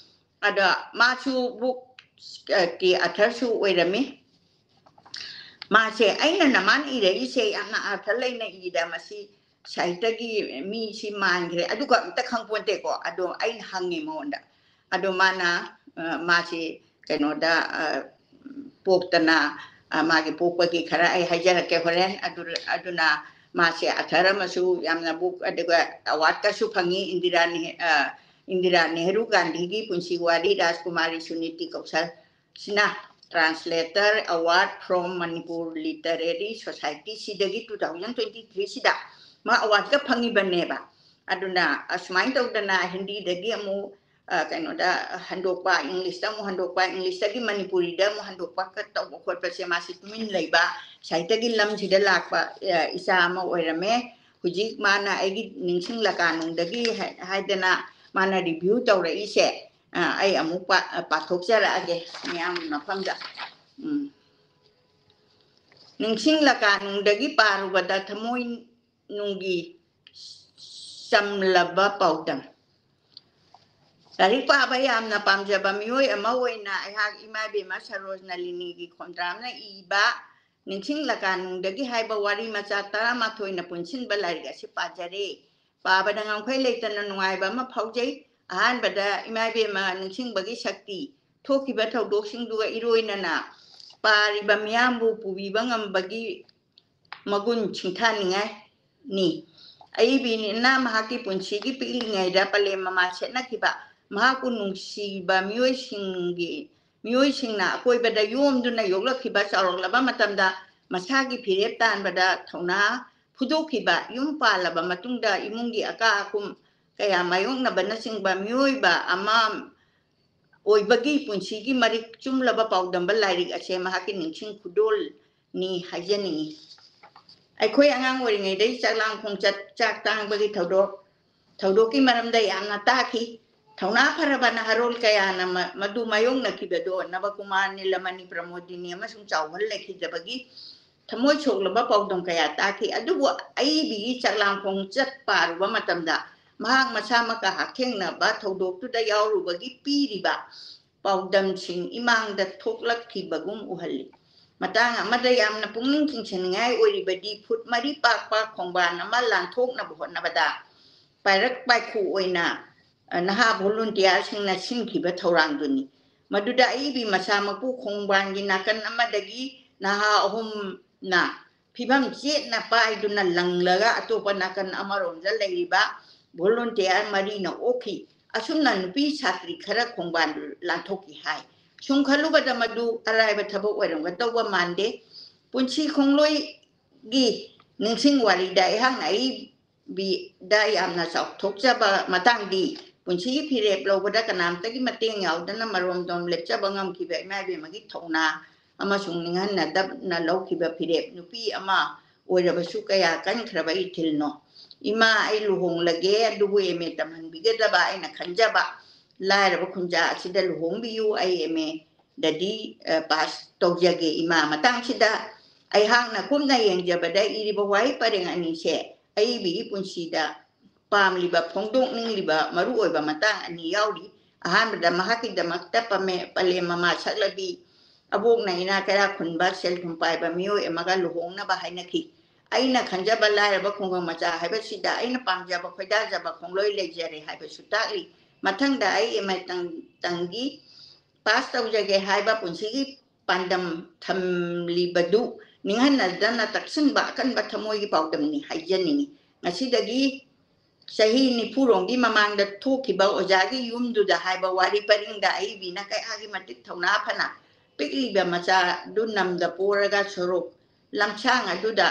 ꯑꯗ ꯃꯥꯁꯨ book, ꯑ, ꯀꯤ authorꯁꯨ ꯑꯣꯏꯔꯝꯃꯤ꯫ ꯃꯥꯁꯦ ꯑꯩꯅ ꯅꯃꯥꯟ ꯏꯔꯛꯏꯁꯦ ꯌꯥꯝꯅ ꯑꯔꯊ ꯂꯩꯅ ꯏꯗ, ꯃꯁꯤ ꯁꯥꯍꯤꯇꯒꯤ ꯃꯤꯁꯤ ꯃꯥꯟꯈ꯭ꯔꯦ, ꯑꯗꯨꯒ ꯑꯝꯇ ꯈꯪꯄꯣꯟꯇꯦꯀꯣ꯫ ꯑꯗꯣ ꯑꯩꯅ ꯍꯪꯉꯦ ꯃꯉꯣꯟꯗ꯫ ꯑꯗꯣ ꯃꯥꯅ, ꯑ, ꯃꯥꯁꯤ ꯀꯩꯅꯣꯗ, ꯑ, ꯄꯣꯛꯇꯅ, ꯑ, ꯃꯥꯒꯤ ꯄꯣꯛꯄꯒꯤ ꯈꯔ ꯑꯩ ꯍꯥꯏꯖꯔꯛꯀꯦ ꯍꯣꯔꯦꯟ꯫ ꯑꯗꯨ, ꯑꯗꯨꯅ ꯃꯥꯁꯦ ꯑꯊꯔ ꯑꯃꯁꯨ ꯌꯥꯝꯅ ꯕꯨꯛ, ꯑꯗꯨꯒ ꯑꯦꯋꯥꯔꯗꯀꯁꯨ ꯐꯪꯉꯤ꯫ ꯏꯟꯗꯤꯔꯥ ꯅꯦꯍ-, ꯑ, ꯏꯟꯗꯤꯔꯥ ꯅꯦꯍꯔꯨ ꯒꯥꯟꯙꯤꯒꯤ ꯄꯨꯟꯁꯤ ꯋꯥꯔꯤ, ꯔꯥꯖꯀꯨꯃꯥꯔꯤ ꯁꯨꯅꯤꯇꯤ ꯀꯧꯁꯜ ꯁꯤꯅ Translator Award from Manipur Literary Society ꯁꯤꯗꯒꯤ two thousand twenty three ꯁꯤꯗ ꯃꯥ ꯑꯦꯋꯥꯔꯗꯀ ꯐꯪꯉꯤꯕꯅꯦꯕ꯫ ꯑꯗꯨꯅ ꯑꯁꯨꯃꯥꯏꯅ ꯇꯧꯗꯅ ꯍꯤꯟꯗꯤꯗꯒꯤ ꯑꯃꯨꯛ, ꯑ, ꯀꯩꯅꯣꯗ ꯍꯟꯗꯣꯛꯄ, ꯏꯪꯂꯤꯁꯇ ꯑꯃꯨꯛ ꯍꯟꯗꯣꯛꯄ, ꯏꯪꯂꯤꯁꯇꯒꯤ ꯃꯅꯤꯄꯨꯔꯤꯗ ꯑꯃꯨꯛ ꯍꯟꯗꯣꯛꯄ ꯀ-, ꯇꯧꯕ ꯈꯣꯠꯄꯁꯦ ꯃꯥꯁꯤ ꯇꯨꯃꯤꯟ ꯂꯩꯕ ꯁꯥꯍꯤꯇ꯭ꯌꯒꯤ ꯂꯝꯁꯤꯗ ꯂꯥꯛꯄ, ꯑ, ꯏꯆꯥ ꯑꯃ ꯑꯣꯏꯔꯝꯃꯦ꯫ ꯍꯧꯖꯤꯛ ꯃꯥꯅ ꯑꯩꯒꯤ ꯅꯤꯡꯁꯤꯡꯂꯀꯥꯅꯨꯡꯗꯒꯤ ꯍꯥꯏ-, ꯍꯥꯏꯗꯅ ꯃꯥꯅ ꯔꯤꯚ꯭ꯌꯨ ꯇꯧꯔꯛꯏꯁꯦ, ꯑ, ꯑꯩ ꯑꯃꯨꯛ ꯄꯥ-, ꯑ, ꯄꯥꯊꯣꯛꯆꯔꯛꯑꯒꯦ ꯃꯤꯌꯥꯝꯒꯤ ꯃꯐꯝꯗ꯫ ꯎꯝ꯫ ꯅꯤꯡꯁꯤꯡꯂꯀꯥꯅꯨꯡꯗꯒꯤ ꯄꯥꯔꯨꯕꯗ ꯊꯃꯣꯏ ꯅꯨꯡꯒꯤ ꯆꯝꯂꯕ ꯄꯥꯎꯗꯝ꯫ ꯂꯥꯏꯔꯤꯛ ꯄꯥꯕ ꯌꯥꯝꯅ ꯄꯥꯝꯖꯕ ꯃꯤꯑꯣꯏ ꯑꯃ ꯑꯣꯏꯅ ꯑꯩꯍꯥꯛ ꯏꯃꯥ ꯏꯕꯦꯝꯃ ꯁꯔꯣꯖ ꯅꯂꯤꯅꯤꯒꯤ ꯈꯣꯝꯗ꯭ꯔꯥꯝꯅ ꯏꯕ ꯅꯤꯡꯁꯤꯡꯂꯀꯥꯅꯨꯡꯗꯒꯤ ꯍꯥꯏꯕ ꯋꯥꯔꯤ ꯃꯆꯥ ꯇꯔꯥꯃꯥꯊꯣꯏꯅ ꯄꯨꯟꯁꯤꯟꯕ ꯂꯥꯏꯔꯤꯛ ꯑꯁꯤ ꯄꯥꯖꯔꯦ꯫ ꯄꯥꯕꯗ ꯉꯝꯈꯩ ꯂꯩꯇꯅ ꯅꯨꯡꯉꯥꯏꯕ ꯑꯃ ꯐꯥꯎꯖꯩ꯫ ꯑꯍꯥꯟꯕꯗ ꯏꯃꯥ ꯏꯕꯦꯝꯃ ꯅꯤꯡꯁꯤꯡꯕꯒꯤ ꯁꯛꯇꯤ, ꯊꯣꯛꯈꯤꯕ ꯊꯧꯗꯣꯛꯁꯤꯡꯗꯨꯒ ꯏꯔꯣꯏꯅꯅ ꯄꯥꯔꯤꯕ ꯃꯤꯌꯥꯝꯕꯨ ꯄꯨꯕꯤꯕ ꯉꯝꯕꯒꯤ ꯃꯒꯨꯟ ꯁꯤꯡꯊꯥꯅꯤꯡꯉꯥꯏꯅꯤ꯫ ꯑꯏꯕꯤꯅ ꯃꯍꯥꯛꯀꯤ ꯄꯨꯟꯁꯤꯒꯤ ꯄꯤꯛꯂꯤꯉꯩꯗ ꯄꯂꯦꯝ ꯃꯃꯥ ꯁꯦꯠꯅꯈꯤꯕ, ꯃꯍꯥꯛꯄꯨ ꯅꯨꯡꯁꯤꯕ ꯃꯤꯑꯣꯏꯁꯤꯡꯒꯤ, ꯃꯤꯑꯣꯏꯁꯤꯡꯅ ꯑꯀꯣꯏꯕꯗ ꯌꯣꯝꯗꯨꯅ ꯌꯣꯛꯂꯛꯈꯤꯕ, ꯆꯥꯎꯔꯛꯂꯕ ꯃꯇꯝꯗ ꯃꯁꯥꯒꯤ ꯐꯤꯔꯦꯞ ꯇꯥꯟꯕꯗ ꯊꯧꯅꯥ ꯐꯨꯗꯣꯛꯈꯤꯕ, ꯌꯨꯝ ꯄꯥꯜꯂꯕ ꯃꯇꯨꯡꯗ ꯏꯃꯨꯡꯒꯤ ꯑꯀꯥ ꯑꯀꯨꯝ ꯀꯌꯥ ꯃꯥꯌꯣꯛꯅꯕꯅꯆꯤꯡꯕ ꯃꯤꯑꯣꯏꯕ ꯑꯃ ꯑꯣꯏꯕꯒꯤ ꯄꯨꯟꯁꯤꯒꯤ ꯃꯔꯤꯛ ꯆꯨꯝꯂꯕ ꯄꯥꯎꯗꯝꯕ ꯂꯥꯏꯔꯤꯛ ꯑꯁꯦ ꯃꯍꯥꯛꯀꯤ ꯅꯤꯡꯁꯤꯡ ꯈꯨꯗꯣꯜꯅꯤ ꯍꯥꯏꯖꯅꯤꯡꯏ꯫ ꯑꯩꯈꯣꯏ ꯑꯉꯥꯡ ꯑꯣꯏꯔꯤꯉꯩꯗꯒꯤ ꯆꯥꯛꯂꯥꯡ ꯈꯣꯡꯆꯠ, ꯆꯥꯛ ꯇꯥꯡꯕꯒꯤ ꯊꯧꯗꯣꯛ, ꯊꯧꯗꯣꯛꯀꯤ ꯃꯔꯝꯗ ꯌꯥꯝꯅ ꯇꯥꯈꯤ꯫ ꯊꯧꯅꯥ ꯐꯔꯕ ꯅꯍꯥꯔꯣꯜ ꯀꯌꯥꯅ ꯃ-, ꯃꯗꯨ ꯃꯥꯌꯣꯛꯅꯈꯤꯕꯗꯣ ꯅꯕꯀꯨꯃꯥꯔ, ꯅꯤꯂꯃꯅꯤ, ꯄ꯭ꯔꯃꯣꯗꯤꯅꯤ ꯑꯃꯁꯨꯡ ꯆꯥꯎꯍꯜ ꯂꯩꯈꯤꯗꯕꯒꯤ ꯊꯃꯣꯏ ꯁꯣꯛꯂꯕ ꯄꯥꯎꯗꯝ ꯀꯌꯥ ꯇꯥꯈꯤ꯫ ꯑꯗꯨꯕꯨ ꯑꯏꯕꯤꯒꯤ ꯆꯥꯛꯂꯥꯡ ꯈꯣꯡꯆꯠ ꯄꯥꯔꯨꯕ ꯃꯇꯝꯗ ꯃꯍꯥꯛ ꯃꯁꯥꯃꯛꯀ ꯍꯛꯊꯦꯡꯅꯕ ꯊꯧꯗꯣꯛꯇꯨꯗ ꯌꯥꯎꯔꯨꯕꯒꯤ ꯄꯤꯔꯤꯕ ꯄꯥꯎꯗꯝꯁꯤꯡ ꯏꯃꯥꯡꯗ ꯊꯣꯛꯂꯛꯈꯤꯕꯒꯨꯝ ꯎꯍꯜꯂꯤ꯫ ꯃꯇꯥꯡ ꯑꯃꯗ ꯌꯥꯝꯅ ꯄꯨꯛꯅꯤꯡ ꯆꯤꯡꯁꯤꯟꯅꯤꯡꯉꯥꯏ ꯑꯣꯏꯔꯤꯕꯗꯤ ꯐꯨꯠ ꯃꯔꯤ ꯄꯥꯛꯄ ꯈꯣꯡꯕꯥꯟ ꯑꯃ ꯂꯥꯟꯊꯣꯛꯅꯕ ꯍꯣꯠꯅꯕꯗ ꯄꯥꯏꯔꯛ ꯄꯥꯏꯈꯨ ꯑꯣꯏꯅ, ꯑ, ꯅꯍꯥ ꯚꯣꯂꯨꯟꯇꯤꯌꯥꯔꯁꯤꯡꯅ ꯁꯤꯟꯈꯤꯕ ꯊꯧꯔꯥꯡꯗꯨꯅꯤ꯫ ꯃꯗꯨꯗ ꯑꯏꯕꯤ ꯃꯁꯥꯃꯛꯄꯨ ꯈꯣꯡꯕꯥꯟꯒꯤ ꯅꯥꯀꯟ ꯑꯃꯗꯒꯤ ꯅꯍꯥ ꯑꯍꯨꯝꯅ ꯐꯤꯕꯝ ꯆꯦꯠꯅ ꯄꯥꯏꯗꯨꯅ ꯂꯪꯂꯒ ꯑꯇꯣꯞꯄ ꯅꯥꯀꯟ ꯑꯃꯔꯣꯝꯗ ꯂꯩꯔꯤꯕ volunteer ꯃꯔꯤꯅ ꯑꯣꯛꯈꯤ꯫ ꯑꯁꯨꯝꯅ ꯅꯨꯄꯤ ꯁꯥꯇ꯭ꯔꯤ ꯈꯔ ꯈꯣꯡꯕꯥꯟ ꯂꯥꯟꯊꯣꯛꯈꯤ ꯍꯥꯏ꯫ ꯁꯨꯝ ꯈꯜꯂꯨꯕꯗ ꯃꯗꯨ ꯑꯔꯥꯏꯕ ꯊꯕꯛ ꯑꯣꯏꯔꯝꯒꯗꯧꯕ ꯃꯥꯟꯗꯦ꯫ ꯄꯨꯟꯁꯤ ꯈꯣꯡꯂꯣꯏꯒꯤ ꯅꯤꯡꯁꯤꯡ ꯋꯥꯔꯤꯗ ꯑꯩꯍꯥꯛꯅ ꯑꯏꯕꯤꯗ ꯌꯥꯝꯅ ꯆꯥꯎꯊꯣꯛꯆꯕ ꯃꯇꯥꯡꯗꯤ ꯄꯨꯟꯁꯤꯒꯤ ꯐꯤꯔꯦꯞ ꯂꯧꯕꯗ ꯀꯅꯥꯝꯇꯒꯤ ꯃꯇꯦꯡ ꯌꯥꯎꯗꯅ ꯃꯔꯣꯝꯗꯣꯝ ꯂꯦꯞꯆꯕ ꯉꯝꯈꯤꯕ ꯏꯃꯥ ꯏꯕꯦꯝꯃꯒꯤ ꯊꯧꯅꯥ ꯑꯃꯁꯨꯡ ꯅꯤꯡꯍꯟꯅꯗꯕꯅ ꯂꯧꯈꯤꯕ ꯐꯤꯔꯦꯞ ꯅꯨꯄꯤ ꯑꯃ ꯑꯣꯏꯔꯕꯁꯨ ꯀꯌꯥ ꯀꯟꯈ꯭ꯔꯕ ꯏꯊꯤꯜꯅꯣ꯫ ꯏꯃꯥ, ꯑꯩ ꯂꯨꯍꯣꯡꯂꯒꯦ, ꯑꯗꯨꯕꯨ M A ꯇꯝꯍꯟꯕꯤꯒꯗꯕ ꯑꯩꯅ ꯈꯟꯖꯕ ꯂꯥꯏꯔꯕ ꯈꯨꯟꯖꯥ ꯑꯁꯤꯗ ꯂꯨꯍꯣꯡꯕꯤꯌꯨ, ꯑꯩ M A ꯗꯗꯤ, ꯑ, pass ꯇꯧꯖꯒꯦ꯫ ꯏꯃꯥ, ꯃꯇꯥꯡꯁꯤꯗ ꯑꯩꯍꯥꯛꯅ ꯀꯨꯞꯅ ꯌꯦꯡꯖꯕꯗ ꯏꯔꯤꯕ ꯋꯥꯍꯩ ꯄꯔꯦꯡ ꯑꯅꯤꯁꯦ ꯑꯏꯕꯤꯒꯤ ꯄꯨꯟꯁꯤꯗ ꯄꯥꯝꯂꯤꯕ, ꯐꯣꯡꯗꯣꯛꯅꯤꯡꯂꯤꯕ ꯃꯔꯨꯑꯣꯏꯕ ꯃꯇꯥꯡ ꯑꯅꯤ ꯌꯥꯎꯔꯤ꯫ ꯑꯍꯥꯟꯕꯗ ꯃꯍꯥꯛꯀꯤꯗꯃꯛꯇ ꯄꯃꯦ-, ꯄꯂꯦꯝ ꯃꯃꯥ ꯁꯛꯂꯕꯤ ꯑꯕꯣꯛꯅ ꯏꯅꯥꯛ ꯀꯩꯔꯥꯛ ꯈꯨꯟꯕ ꯁꯦꯜ ꯊꯨꯝ ꯄꯥꯏꯕ ꯃꯤꯑꯣꯏ ꯑꯃꯒ ꯂꯨꯍꯣꯡꯅꯕ ꯍꯥꯏꯅꯈꯤ꯫ ꯑꯩꯅ ꯈꯟꯖꯕ ꯂꯥꯏꯔꯕ ꯈꯨꯡꯒꯪ ꯃꯆꯥ ꯍꯥꯏꯕꯁꯤꯗ ꯑꯩꯅ ꯄꯥꯝꯖꯕ ꯈꯣꯏꯗꯥꯖꯕ ꯈꯣꯡꯂꯣꯏ ꯂꯩꯖꯔꯦ ꯍꯥꯏꯕꯁꯨ ꯇꯥꯛꯂꯤ꯫ ꯃꯊꯪꯗ ꯑꯩ M A ꯇꯪ-, ꯇꯪꯒꯤ pass ꯇꯧꯖꯒꯦ ꯍꯥꯏꯕ ꯄꯨꯟꯁꯤꯒꯤ ꯄꯥꯟꯗꯝ ꯊꯝꯂꯤꯕꯗꯨ ꯅꯤꯡꯍꯟꯅꯗꯅ ꯇꯛꯁꯤꯟꯕ ꯑꯀꯟꯕ ꯊꯃꯣꯏꯒꯤ ꯄꯥꯎꯗꯝꯅꯤ ꯍꯥꯏꯖꯅꯤꯡꯏ꯫ ꯉꯁꯤꯗꯒꯤ ꯆꯍꯤ ꯅꯤꯐꯨ ꯔꯣꯝꯒꯤ ꯃꯃꯥꯡꯗ ꯊꯣꯛꯈꯤꯕ ꯑꯣꯖꯥꯒꯤ ꯌꯨꯝꯗꯨꯗ ꯍꯥꯏꯕ ꯋꯥꯔꯤ ꯄꯔꯤꯡꯗ ꯑꯏꯕꯤꯅ ꯀꯌꯥꯒꯤ ꯃꯇꯤꯛ ꯊꯧꯅꯥ ꯐꯅ ꯄꯤꯛꯂꯤꯕ ꯃꯆꯥꯗꯨ ꯅꯝꯗ ꯄꯣꯔꯒ ꯁꯣꯔꯣꯛ ꯂꯝꯁꯥꯡ ꯑꯗꯨꯗ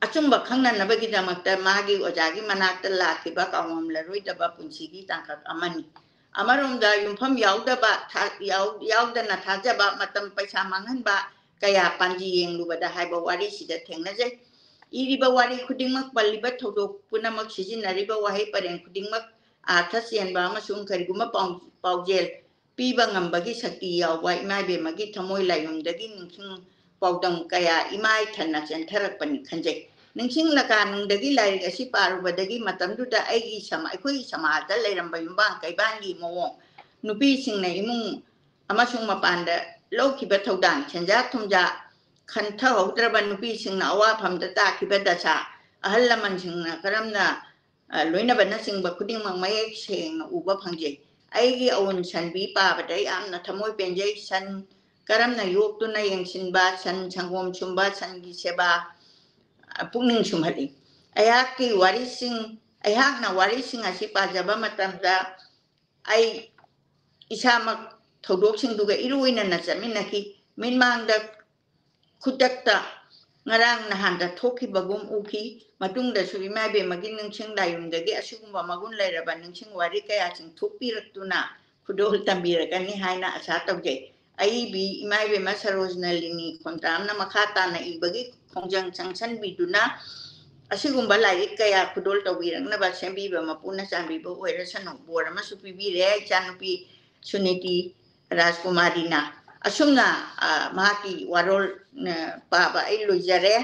ꯑꯆꯨꯝꯕ ꯈꯪꯅꯅꯕꯒꯤꯗꯃꯛꯇ ꯃꯥꯒꯤ ꯑꯣꯖꯥꯒꯤ ꯃꯅꯥꯛꯇ ꯂꯥꯛꯈꯤꯕ ꯀꯥꯎꯉꯝꯂꯔꯣꯏꯗꯕ ꯄꯨꯟꯁꯤꯒꯤ ꯇꯥꯡꯀꯛ ꯑꯃꯅꯤ꯫ ꯑꯃꯔꯣꯝꯗ ꯌꯨꯝꯐꯝ ꯌꯥꯎꯗꯕ, ꯊꯥ-, ꯌꯥꯎ-, ꯌꯥꯎꯗꯅ ꯊꯥꯖꯕ, ꯃꯇꯝ ꯄꯩꯁꯥ ꯃꯥꯡꯍꯟꯕ ꯀꯌꯥ ꯄꯥꯟꯖꯤ ꯌꯦꯡꯂꯨꯕꯗ ꯍꯥꯏꯕ ꯋꯥꯔꯤꯁꯤꯗ ꯊꯦꯡꯅꯖꯩ꯫ ꯏꯔꯤꯕ ꯋꯥꯔꯤ ꯈꯨꯗꯤꯡꯃꯛ, ꯄꯜꯂꯤꯕ ꯊꯧꯗꯣꯛ ꯄꯨꯝꯅꯃꯛ ꯁꯤꯖꯤꯟꯅꯔꯤꯕ ꯋꯥꯍꯩ ꯄꯔꯦꯡ ꯈꯨꯗꯤꯡꯃꯛ ꯑꯥꯔꯊ ꯆꯦꯟꯕ ꯑꯃꯁꯨꯡ ꯀꯔꯤꯒꯨꯝꯕ ꯄꯥꯎ-, ꯄꯥꯎꯖꯦꯜ ꯄꯤꯕ ꯉꯝꯕꯒꯤ ꯁꯛꯇꯤ ꯌꯥꯎꯕ ꯏꯃꯥ ꯏꯕꯦꯝꯃꯒꯤ ꯊꯃꯣꯏ ꯂꯥꯏꯌꯨꯝꯗꯒꯤ ꯅꯤꯡꯁꯤꯡ ꯄꯥꯎꯗꯝ ꯀꯌꯥ ꯏꯃꯥꯏ ꯊꯟꯅ ꯆꯦꯟꯊꯔꯛꯄꯅꯤ ꯈꯟꯖꯩ꯫ ꯅꯤꯡꯁꯤꯡꯂꯀꯥꯅꯨꯡꯗꯒꯤ ꯂꯥꯏꯔꯤꯛ ꯑꯁꯤ ꯄꯥꯔꯨꯕꯗꯒꯤ ꯃꯇꯝꯗꯨꯗ ꯑꯩꯒꯤ ꯁꯃꯥ-, ꯑꯩꯈꯣꯏꯒꯤ ꯁꯃꯥꯖꯗ ꯂꯩꯔꯝꯕ ꯌꯨꯝꯕꯥꯟ ꯀꯩꯕꯥꯟꯒꯤ ꯃꯑꯣꯡ, ꯅꯨꯄꯤꯁꯤꯡꯅ ꯏꯃꯨꯡ ꯑꯃꯁꯨꯡ ꯃꯄꯥꯟꯗ ꯂꯧꯈꯤꯕ ꯊꯧꯗꯥꯡ, ꯁꯦꯟꯖꯥ ꯊꯨꯝꯖꯥ ꯈꯟꯊꯍꯧꯗ꯭ꯔꯕ ꯅꯨꯄꯤꯁꯤꯡꯅ ꯑꯋꯥꯐꯝꯗ ꯇꯥꯈꯤꯕ ꯗꯁꯥ, ꯑꯍꯜ ꯂꯃꯟꯁꯤꯡꯅ ꯀꯔꯝꯅ, ꯑ, ꯂꯣꯏꯅꯕꯅꯆꯤꯡꯕ ꯈꯨꯗꯤꯡꯃꯛ ꯃꯌꯦꯛ ꯁꯦꯡꯅ ꯎꯕ ꯐꯪꯖꯩ꯫ ꯑꯩꯒꯤ ꯑꯋꯨꯟ ꯁꯟꯕꯤ ꯄꯥꯕꯗ ꯌꯥꯝꯅ ꯊꯃꯣꯏ ꯄꯦꯟꯖꯩ꯫ ꯁꯟ ꯀꯔꯝꯅ ꯌꯣꯛꯇꯨꯅ ꯌꯦꯡꯁꯤꯟꯕ, ꯁꯟ ꯁꯪꯒꯣꯝ ꯁꯨꯝꯕ, ꯁꯟꯒꯤ ꯁꯦꯕꯥ, ꯑ, ꯄꯨꯛꯅꯤꯡ ꯁꯨꯝꯍꯠꯂꯤ꯫ ꯑꯩꯍꯥꯛꯀꯤ ꯋꯥꯔꯤꯁꯤꯡ, ꯑꯩꯍꯥꯛꯅ ꯋꯥꯔꯤꯁꯤꯡ ꯑꯁꯤ ꯄꯥꯖꯕ ꯃꯇꯝꯗ ꯑꯩ ꯏꯁꯥꯃꯛ ꯊꯧꯗꯣꯛꯁꯤꯡꯗꯨꯒ ꯏꯔꯨ ꯏꯅꯅ ꯆꯠꯃꯤꯟꯅꯈꯤ꯫ ꯃꯤꯠꯃꯥꯡꯗ ꯈꯨꯗꯛꯇ ꯉꯔꯥꯡ ꯅꯍꯥꯟꯗ ꯊꯣꯛꯈꯤꯕꯒꯨꯝ ꯎꯈꯤ꯫ ꯃꯇꯨꯡꯗꯁꯨ ꯏꯃꯥ ꯏꯕꯦꯝꯃꯒꯤ ꯅꯤꯡꯁꯤꯡ ꯂꯥꯏꯌꯨꯝꯗꯒꯤ ꯑꯁꯤꯒꯨꯝꯕ ꯃꯒꯨꯟ ꯂꯩꯔꯕ ꯅꯤꯡꯁꯤꯡ ꯋꯥꯔꯤ ꯀꯌꯥꯁꯤꯡ ꯊꯣꯛꯄꯤꯔꯛꯇꯨꯅ ꯈꯨꯗꯣꯜ ꯇꯝꯕꯤꯔꯛꯀꯅꯤ ꯍꯥꯏꯅ ꯑꯁꯥ ꯇꯧꯖꯩ꯫ ꯑꯏꯕꯤ ꯏꯃꯥ ꯏꯕꯦꯝꯃ ꯁꯔꯣꯖꯅꯂꯤꯅꯤ ꯈꯣꯡꯗ꯭ꯔꯥꯝꯅ ꯃꯈꯥ ꯇꯥꯅ ꯏꯕꯒꯤ ꯈꯣꯡꯖꯪ ꯆꯪꯁꯟꯕꯤꯗꯨꯅ ꯑꯁꯤꯒꯨꯝꯕ ꯂꯥꯏꯔꯤꯛ ꯀꯌꯥ ꯈꯨꯗꯣꯜ ꯇꯧꯕꯤꯔꯛꯅꯕ ꯁꯦꯝꯕꯤꯕ ꯃꯄꯨꯅ ꯆꯥꯟꯕꯤꯕ ꯑꯣꯏꯔꯁꯅꯨ꯫ ꯕꯣꯔ ꯑꯃꯁꯨ ꯄꯤꯕꯤꯔꯦ ꯏꯆꯥꯅꯨꯄꯤ ꯁꯨꯅꯤꯇꯤ ꯔꯥꯖꯀꯨꯃꯥꯔꯤꯅ꯫ ꯑꯁꯨꯝꯅ, ꯑ, ꯃꯍꯥꯛꯀꯤ ꯋꯥꯔꯣꯜ, ꯑ, ꯄꯥꯕ ꯑꯩ ꯂꯣꯏꯖꯔꯦ꯫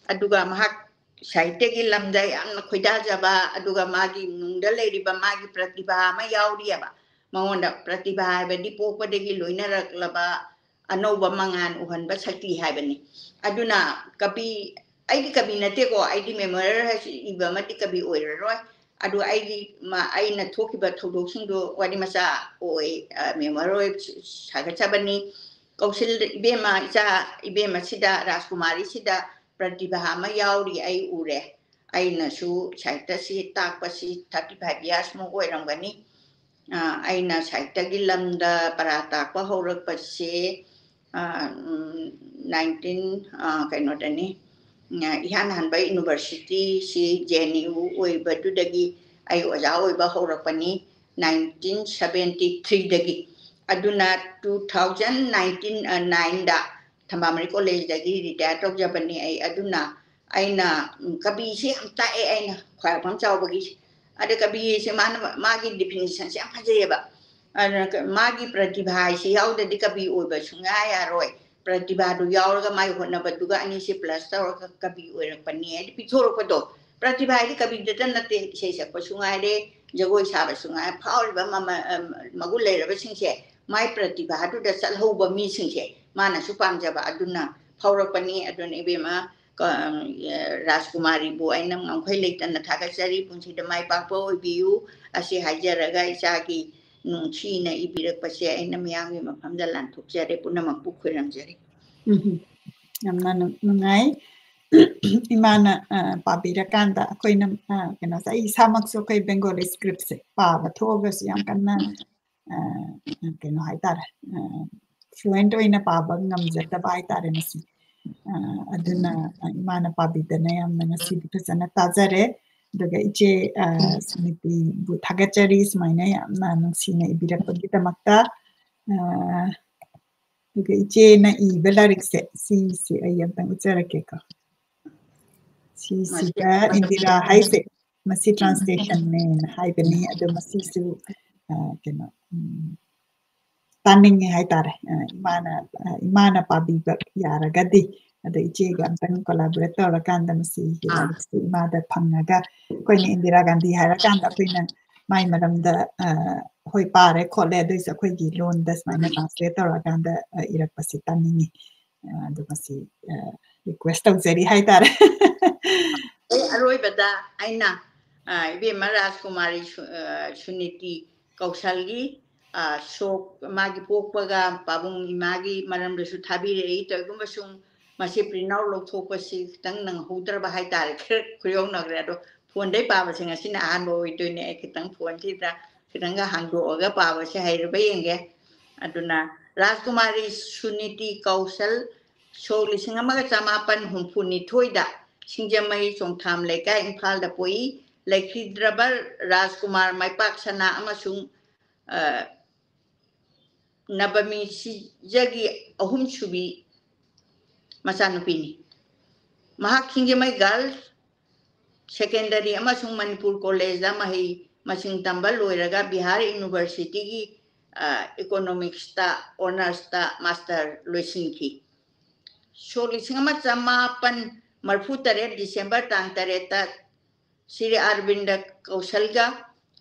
ꯑꯗꯨꯒ ꯃꯍꯥꯛ ꯁꯥꯍꯤꯇ꯭ꯌꯒꯤ ꯂꯝꯗ ꯌꯥꯝꯅ ꯈꯣꯏꯗꯥꯖꯕ, ꯑꯗꯨꯒ ꯃꯥꯒꯤ ꯅꯨꯡꯗ ꯂꯩꯔꯤꯕ ꯃꯥꯒꯤ ꯄ꯭ꯔꯇꯤꯚꯥ ꯑꯃ ꯌꯥꯎꯔꯤꯑꯕ꯫ ꯃꯉꯣꯟꯗ ꯄ꯭ꯔꯇꯤꯚꯥ ꯍꯥꯏꯕꯗꯤ ꯄꯣꯛꯄꯗꯒꯤ ꯂꯣꯏꯅꯔꯛꯂꯕ ꯑꯅꯧꯕ ꯃꯉꯥꯜ ꯎꯍꯟꯕ ꯁꯛꯇꯤ ꯍꯥꯏꯕꯅꯤ꯫ ꯑꯗꯨꯅ ꯀꯕꯤ, ꯑꯩꯗꯤ ꯀꯕꯤ ꯅꯠꯇꯦꯀꯣ, ꯑꯩꯗꯤ ꯃꯦꯃꯣꯔꯤꯌꯦꯜ ꯍꯥꯏꯁꯤ ꯏꯕ ꯑꯃꯗꯤ ꯀꯕꯤ ꯑꯣꯏꯔꯔꯣꯏ꯫ ꯑꯗꯨ ꯑꯩꯗꯤ ꯃ-, ꯑꯩꯅ ꯊꯣꯛꯈꯤꯕ ꯊꯧꯗꯣꯛꯁꯤꯡꯗꯣ ꯋꯥꯔꯤ ꯃꯆꯥ ꯑꯣꯏ, ꯑ, ꯃꯦꯃꯣꯔꯤꯌꯦꯜ ꯑꯣꯏ ꯁꯥꯒꯠꯆꯕꯅꯤ꯫ ꯀꯧꯁꯤꯜ ꯏꯕꯦꯝꯃ, ꯏꯆꯥ ꯏꯕꯦꯝꯃꯁꯤꯗ, ꯔꯥꯖꯀꯨꯃꯥꯔꯤꯁꯤꯗ ꯄ꯭ꯔꯇꯤꯚꯥ ꯑꯃ ꯌꯥꯎꯔꯤ, ꯑꯩ ꯎꯔꯦ꯫ ꯑꯩꯅꯁꯨ ꯁꯥꯍꯤꯇ꯭ꯌꯁꯤ ꯇꯥꯛꯄꯁꯤ thirty five years ꯃꯨꯛ ꯑꯣꯏꯔꯝꯒꯅꯤ꯫ ꯑ, ꯑꯩꯅ ꯁꯥꯍꯤꯇ꯭ꯌꯒꯤ ꯂꯝꯗ ꯄꯔꯥ ꯇꯥꯛꯄ ꯍꯧꯔꯛꯄꯁꯦ, ꯑ, ꯎꯝ, nineteen, ꯑ, ꯀꯩꯅꯣꯗꯅꯤ, ꯑ, ꯏꯍꯥꯟ ꯍꯥꯟꯕ ꯌꯨꯅꯤꯚꯔꯁꯤꯇꯤꯁꯤ J N U ꯑꯣꯏꯕꯗꯨꯗꯒꯤ ꯑꯩ ꯑꯣꯖꯥ ꯑꯣꯏꯕ ꯍꯧꯔꯛꯄꯅꯤ nineteen seventy threeꯗꯒꯤ꯫ ꯑꯗꯨꯅ two thousand nineteen, ꯑ, nineꯗ ꯊꯝꯕꯥꯜ ꯃꯔꯤ ꯀꯣꯂꯦꯖꯇꯒꯤ retire ꯇꯧꯖꯕꯅꯤ ꯑꯩ꯫ ꯑꯗꯨꯅ ꯑꯩꯅ, ꯎꯝ, ꯀꯕꯤꯁꯤ ꯌꯥꯝ ꯇꯥꯛꯑꯦ ꯑꯩꯅ ꯈ꯭ꯋꯥꯏꯔꯥꯛꯄꯝ ꯆꯥꯎꯕꯒꯤ꯫ ꯑꯗ ꯀꯕꯤꯁꯦ ꯃꯥꯅ, ꯃꯥꯒꯤ definitionꯁꯦ ꯌꯥꯝ ꯐꯖꯩꯌꯦꯕ꯫ ꯑꯗꯨꯅ ꯀ-, ꯃꯥꯒꯤ ꯄ꯭ꯔꯇꯤꯚꯥ ꯍꯥꯏꯁꯤ ꯌꯥꯎꯗ꯭ꯔꯗꯤ ꯀꯕꯤ ꯑꯣꯏꯕ ꯁꯨꯡꯌꯥ ꯌꯥꯔꯣꯏ꯫ ꯄ꯭ꯔꯇꯤꯚꯥꯗꯨ ꯌꯥꯎꯔꯒ ꯃꯥꯏ ꯍꯣꯠꯅꯕꯗꯨꯒ ꯑꯅꯤꯁꯦ plus ꯇꯧꯔꯒ ꯀꯕꯤ ꯑꯣꯏꯔꯛꯄꯅꯤ ꯍꯥꯏꯗꯤ ꯄꯤꯊꯣꯔꯛꯄꯗꯣ꯫ ꯄ꯭ꯔꯇꯤꯚꯥ ꯍꯥꯏꯗꯤ ꯀꯕꯤꯗꯇ ꯅꯠꯇꯦ, ꯏꯁꯩ ꯁꯛꯄꯁꯨ ꯉꯥꯏꯔꯦ, ꯖꯒꯣꯏ ꯁꯥꯕꯁꯨ ꯉꯥꯏꯔꯦ, ꯐꯥꯎꯔꯤꯕ ꯃꯃ-, ꯑꯝ, ꯃꯒꯨꯟ ꯂꯩꯔꯕꯁꯤꯡꯁꯦ ꯃꯥꯏ ꯄ꯭ꯔꯇꯤꯚꯥꯗꯨꯗ ꯆꯠꯍꯧꯕ ꯃꯤꯁꯤꯡꯁꯦ ꯃꯥꯅꯁꯨ ꯄꯥꯝꯖꯕ꯫ ꯑꯗꯨꯅ ꯐꯥꯎꯔꯛꯄꯅꯤ꯫ ꯑꯗꯨꯅ ꯏꯕꯦꯝꯃ, ꯀ-, ꯑꯝ, ꯔꯥꯖꯀꯨꯃꯥꯔꯤꯕꯨ ꯑꯩꯅ ꯉꯝꯈꯩ ꯂꯩꯇꯅ ꯊꯥꯒꯠꯆꯔꯤ꯫ ꯄꯨꯟꯁꯤꯗ ꯃꯥꯏ ꯄꯥꯛꯄ ꯑꯣꯏꯕꯤꯌꯨ꯫ ꯑꯁꯤ ꯍꯥꯏꯖꯔꯒ ꯏꯆꯥꯒꯤ ꯅꯨꯡꯁꯤꯅ ꯏꯕꯤꯔꯛꯄꯁꯦ ꯑꯩꯅ ꯃꯤꯌꯥꯝꯒꯤ ꯃꯐꯝꯗ ꯂꯥꯟꯊꯣꯛꯆꯔꯦ꯫ ꯄꯨꯝꯅꯃꯛꯄꯨ ꯈꯣꯏꯔꯝꯖꯔꯤ꯫ ꯎꯝ, ꯌꯥꯝꯅ ꯅꯨꯡꯉꯥꯏ꯫ ꯏꯃꯥꯅ, ꯑ, ꯄꯥꯕꯤꯔꯀꯥꯟꯗ ꯑꯩꯈꯣꯏꯅ, ꯑ, ꯀꯩꯅꯣꯁꯦ, ꯑꯩ ꯏꯁꯥꯃꯛꯁꯨ ꯑꯩꯈꯣꯏ Bengali scriptꯁꯦ ꯄꯥꯕ ꯊꯣꯛꯑꯒꯁꯨ ꯌꯥꯝ ꯀꯟꯅ, ꯑ, ꯀꯩꯅꯣ ꯍꯥꯏꯇꯥꯔꯦ, ꯑ, fluent ꯑꯣꯏꯅ ꯄꯥꯕ ꯉꯝꯖꯗꯕ ꯍꯥꯏꯇꯥꯔꯦ ꯃꯁꯤ꯫ ꯑ, ꯑꯗꯨꯅ, ꯑ, ꯏꯃꯥꯅ ꯄꯥꯕꯤꯗꯅ ꯌꯥꯝꯅ ꯉꯁꯤꯗꯤ ꯐꯖꯅ ꯇꯥꯖꯔꯦ꯫ ꯑꯗꯨꯒ ꯏꯆꯦ, ꯑ, ꯁꯨꯅꯤꯇꯤꯕꯨ ꯊꯥꯒꯠꯆꯔꯤ, ꯁꯨꯃꯥꯏꯅ ꯌꯥꯝꯅ ꯅꯨꯡꯁꯤꯅ ꯏꯕꯤꯔꯛꯄꯒꯤꯗꯃꯛꯇ꯫ ꯑ, ꯑꯗꯨꯒ ꯏꯆꯦꯅ ꯏꯕ ꯂꯥꯏꯔꯤꯛꯁꯦ, ꯁꯤꯁꯦ ꯑꯩ ꯑꯝꯇꯪ ꯎꯠꯆꯔꯛꯀꯦꯀꯣ꯫ ꯁꯤꯁꯤꯗ ꯏꯟꯗꯤꯔꯥ ꯍꯥꯏꯁꯦ, ꯃꯁꯤ translationꯅꯦꯅ ꯍꯥꯏꯕꯅꯤ꯫ ꯑꯗꯣ ꯃꯁꯤꯁꯨ, ꯑ, ꯀꯩꯅꯣ, ꯎꯝ, ꯇꯥꯅꯤꯡꯉꯦ ꯍꯥꯏꯇꯥꯔꯦ꯫ ꯑ, ꯏꯃꯥꯅ, ꯑ, ꯏꯃꯥꯅ ꯄꯥꯕꯤꯕ ꯌꯥꯔꯒꯗꯤ, ꯑꯗ ꯏꯆꯦꯒ ꯑꯝꯇꯪ collaborate ꯇꯧꯔꯀꯥꯟꯗ ꯃꯁꯤꯒꯤ ꯂꯥꯏꯔꯤꯛꯁꯦ ꯏꯃꯥꯗ ꯐꯪꯉꯒ, ꯑꯩꯈꯣꯏꯅ ꯏꯟꯗꯤꯔꯥ ꯒꯥꯟꯙꯤ ꯍꯥꯏꯔꯀꯥꯟꯗ ꯑꯩꯈꯣꯏꯅ ꯃꯥꯏ ꯃꯔꯝꯗ, ꯑ, ꯍꯣꯏ, ꯄꯥꯔꯦ ꯈꯣꯠꯂꯦ, ꯑꯗꯨꯏꯁꯨ ꯑꯩꯈꯣꯏꯒꯤ ꯂꯣꯟꯗ ꯁꯨꯃꯥꯏꯅ translate ꯇꯧꯔꯀꯥꯟꯗ, ꯑ, ꯏꯔꯛꯄꯁꯤ ꯇꯥꯅꯤꯡꯉꯤ꯫ ꯑ, ꯑꯗꯨ ꯃꯁꯤ, ꯑ, request ꯇꯧꯖꯔꯤ ꯍꯥꯏꯇꯥꯔꯦ꯫ ꯑꯩ ꯑꯔꯣꯏꯕꯗ ꯑꯩꯅ, ꯑ, ꯏꯕꯦꯝꯃ ꯔꯥꯖꯀꯨꯃꯥꯔꯤ ꯁꯨ-, ꯑ, ꯁꯨꯅꯤꯇꯤ ꯀꯧꯁꯜꯒꯤ, ꯑ, ꯁꯣꯛ, ꯃꯥꯒꯤ ꯄꯣꯛꯄꯒ ꯄꯥꯕꯨꯡ ꯏꯃꯥꯒꯤ ꯃꯔꯝꯗꯁꯨ ꯊꯥꯕꯤꯔꯛꯏ꯫ ꯀꯔꯤꯒꯨꯝꯕ ꯁꯨꯝ ꯃꯁꯤ print out ꯂꯧꯊꯣꯛꯄꯁꯤ ꯈꯤꯇꯪ ꯅꯪꯍꯧꯗ꯭ꯔꯕ ꯍꯥꯏꯇꯥꯔꯦ, ꯈꯔ ꯈꯨꯌꯧꯅꯈ꯭ꯔꯦ꯫ ꯑꯗꯣ phoneꯗꯩ ꯄꯥꯕꯁꯦ ꯉꯁꯤꯅ ꯑꯍꯥꯟꯕ ꯑꯣꯏꯗꯣꯏꯅꯦ꯫ ꯑꯩ ꯈꯤꯇꯪ phoneꯁꯤꯗ ꯈꯤꯇꯪꯒ ꯍꯥꯡꯗꯣꯛꯑꯒ ꯄꯥꯕꯁꯦ ꯍꯩꯔꯕ ꯌꯦꯡꯒꯦ꯫ ꯑꯗꯨꯅ ꯔꯥꯖꯀꯨꯃꯥꯔꯤ ꯁꯨꯅꯤꯇꯤ ꯀꯧꯁꯜ, ꯁꯣꯛ ꯂꯤꯁꯤꯡ ꯑꯃꯒ ꯆꯃꯥꯄꯟ ꯍꯨꯝꯐꯨ ꯅꯤꯊꯣꯏꯗ ꯁꯤꯡꯖꯃꯩ ꯆꯣꯡꯊꯥꯝ ꯂꯩꯀꯥꯏ, ꯏꯝꯐꯥꯜꯗ ꯄꯣꯛꯏ꯫ ꯂꯩꯈꯤꯗ꯭ꯔꯕ ꯔꯥꯖꯀꯨꯃꯥꯔ ꯃꯥꯏꯄꯥꯛ ꯁꯅꯥ ꯑꯃꯁꯨꯡ, ꯑ, ꯅꯕꯃꯤ ꯁꯤꯖꯒꯤ ꯑꯍꯨꯝꯁꯨꯕꯤ ꯃꯆꯥꯅꯨꯄꯤꯅꯤ꯫ ꯃꯍꯥꯛ ꯁꯤꯡꯖꯃꯩ Girls Secondary ꯑꯃꯁꯨꯡ ꯃꯅꯤꯄꯨꯔ Collegeꯗ ꯃꯍꯩ ꯃꯁꯤꯡ ꯇꯝꯕ ꯂꯣꯏꯔꯒ ꯕꯤꯍꯥꯔ Universityꯒꯤ, ꯑ, Economicsꯇ honoursꯇ master ꯂꯣꯏꯁꯤꯟꯈꯤ꯫ ꯁꯣꯛ ꯂꯤꯁꯤꯡ ꯑꯃ ꯆꯃꯥꯄꯟ ꯃꯔꯤꯐꯨ ꯇꯔꯦꯠ December ꯇꯥꯡ ꯇꯔꯦꯠꯇ ꯁ꯭ꯔꯤ ꯑꯔꯕꯤꯟꯗ ꯀꯧꯁꯜꯒ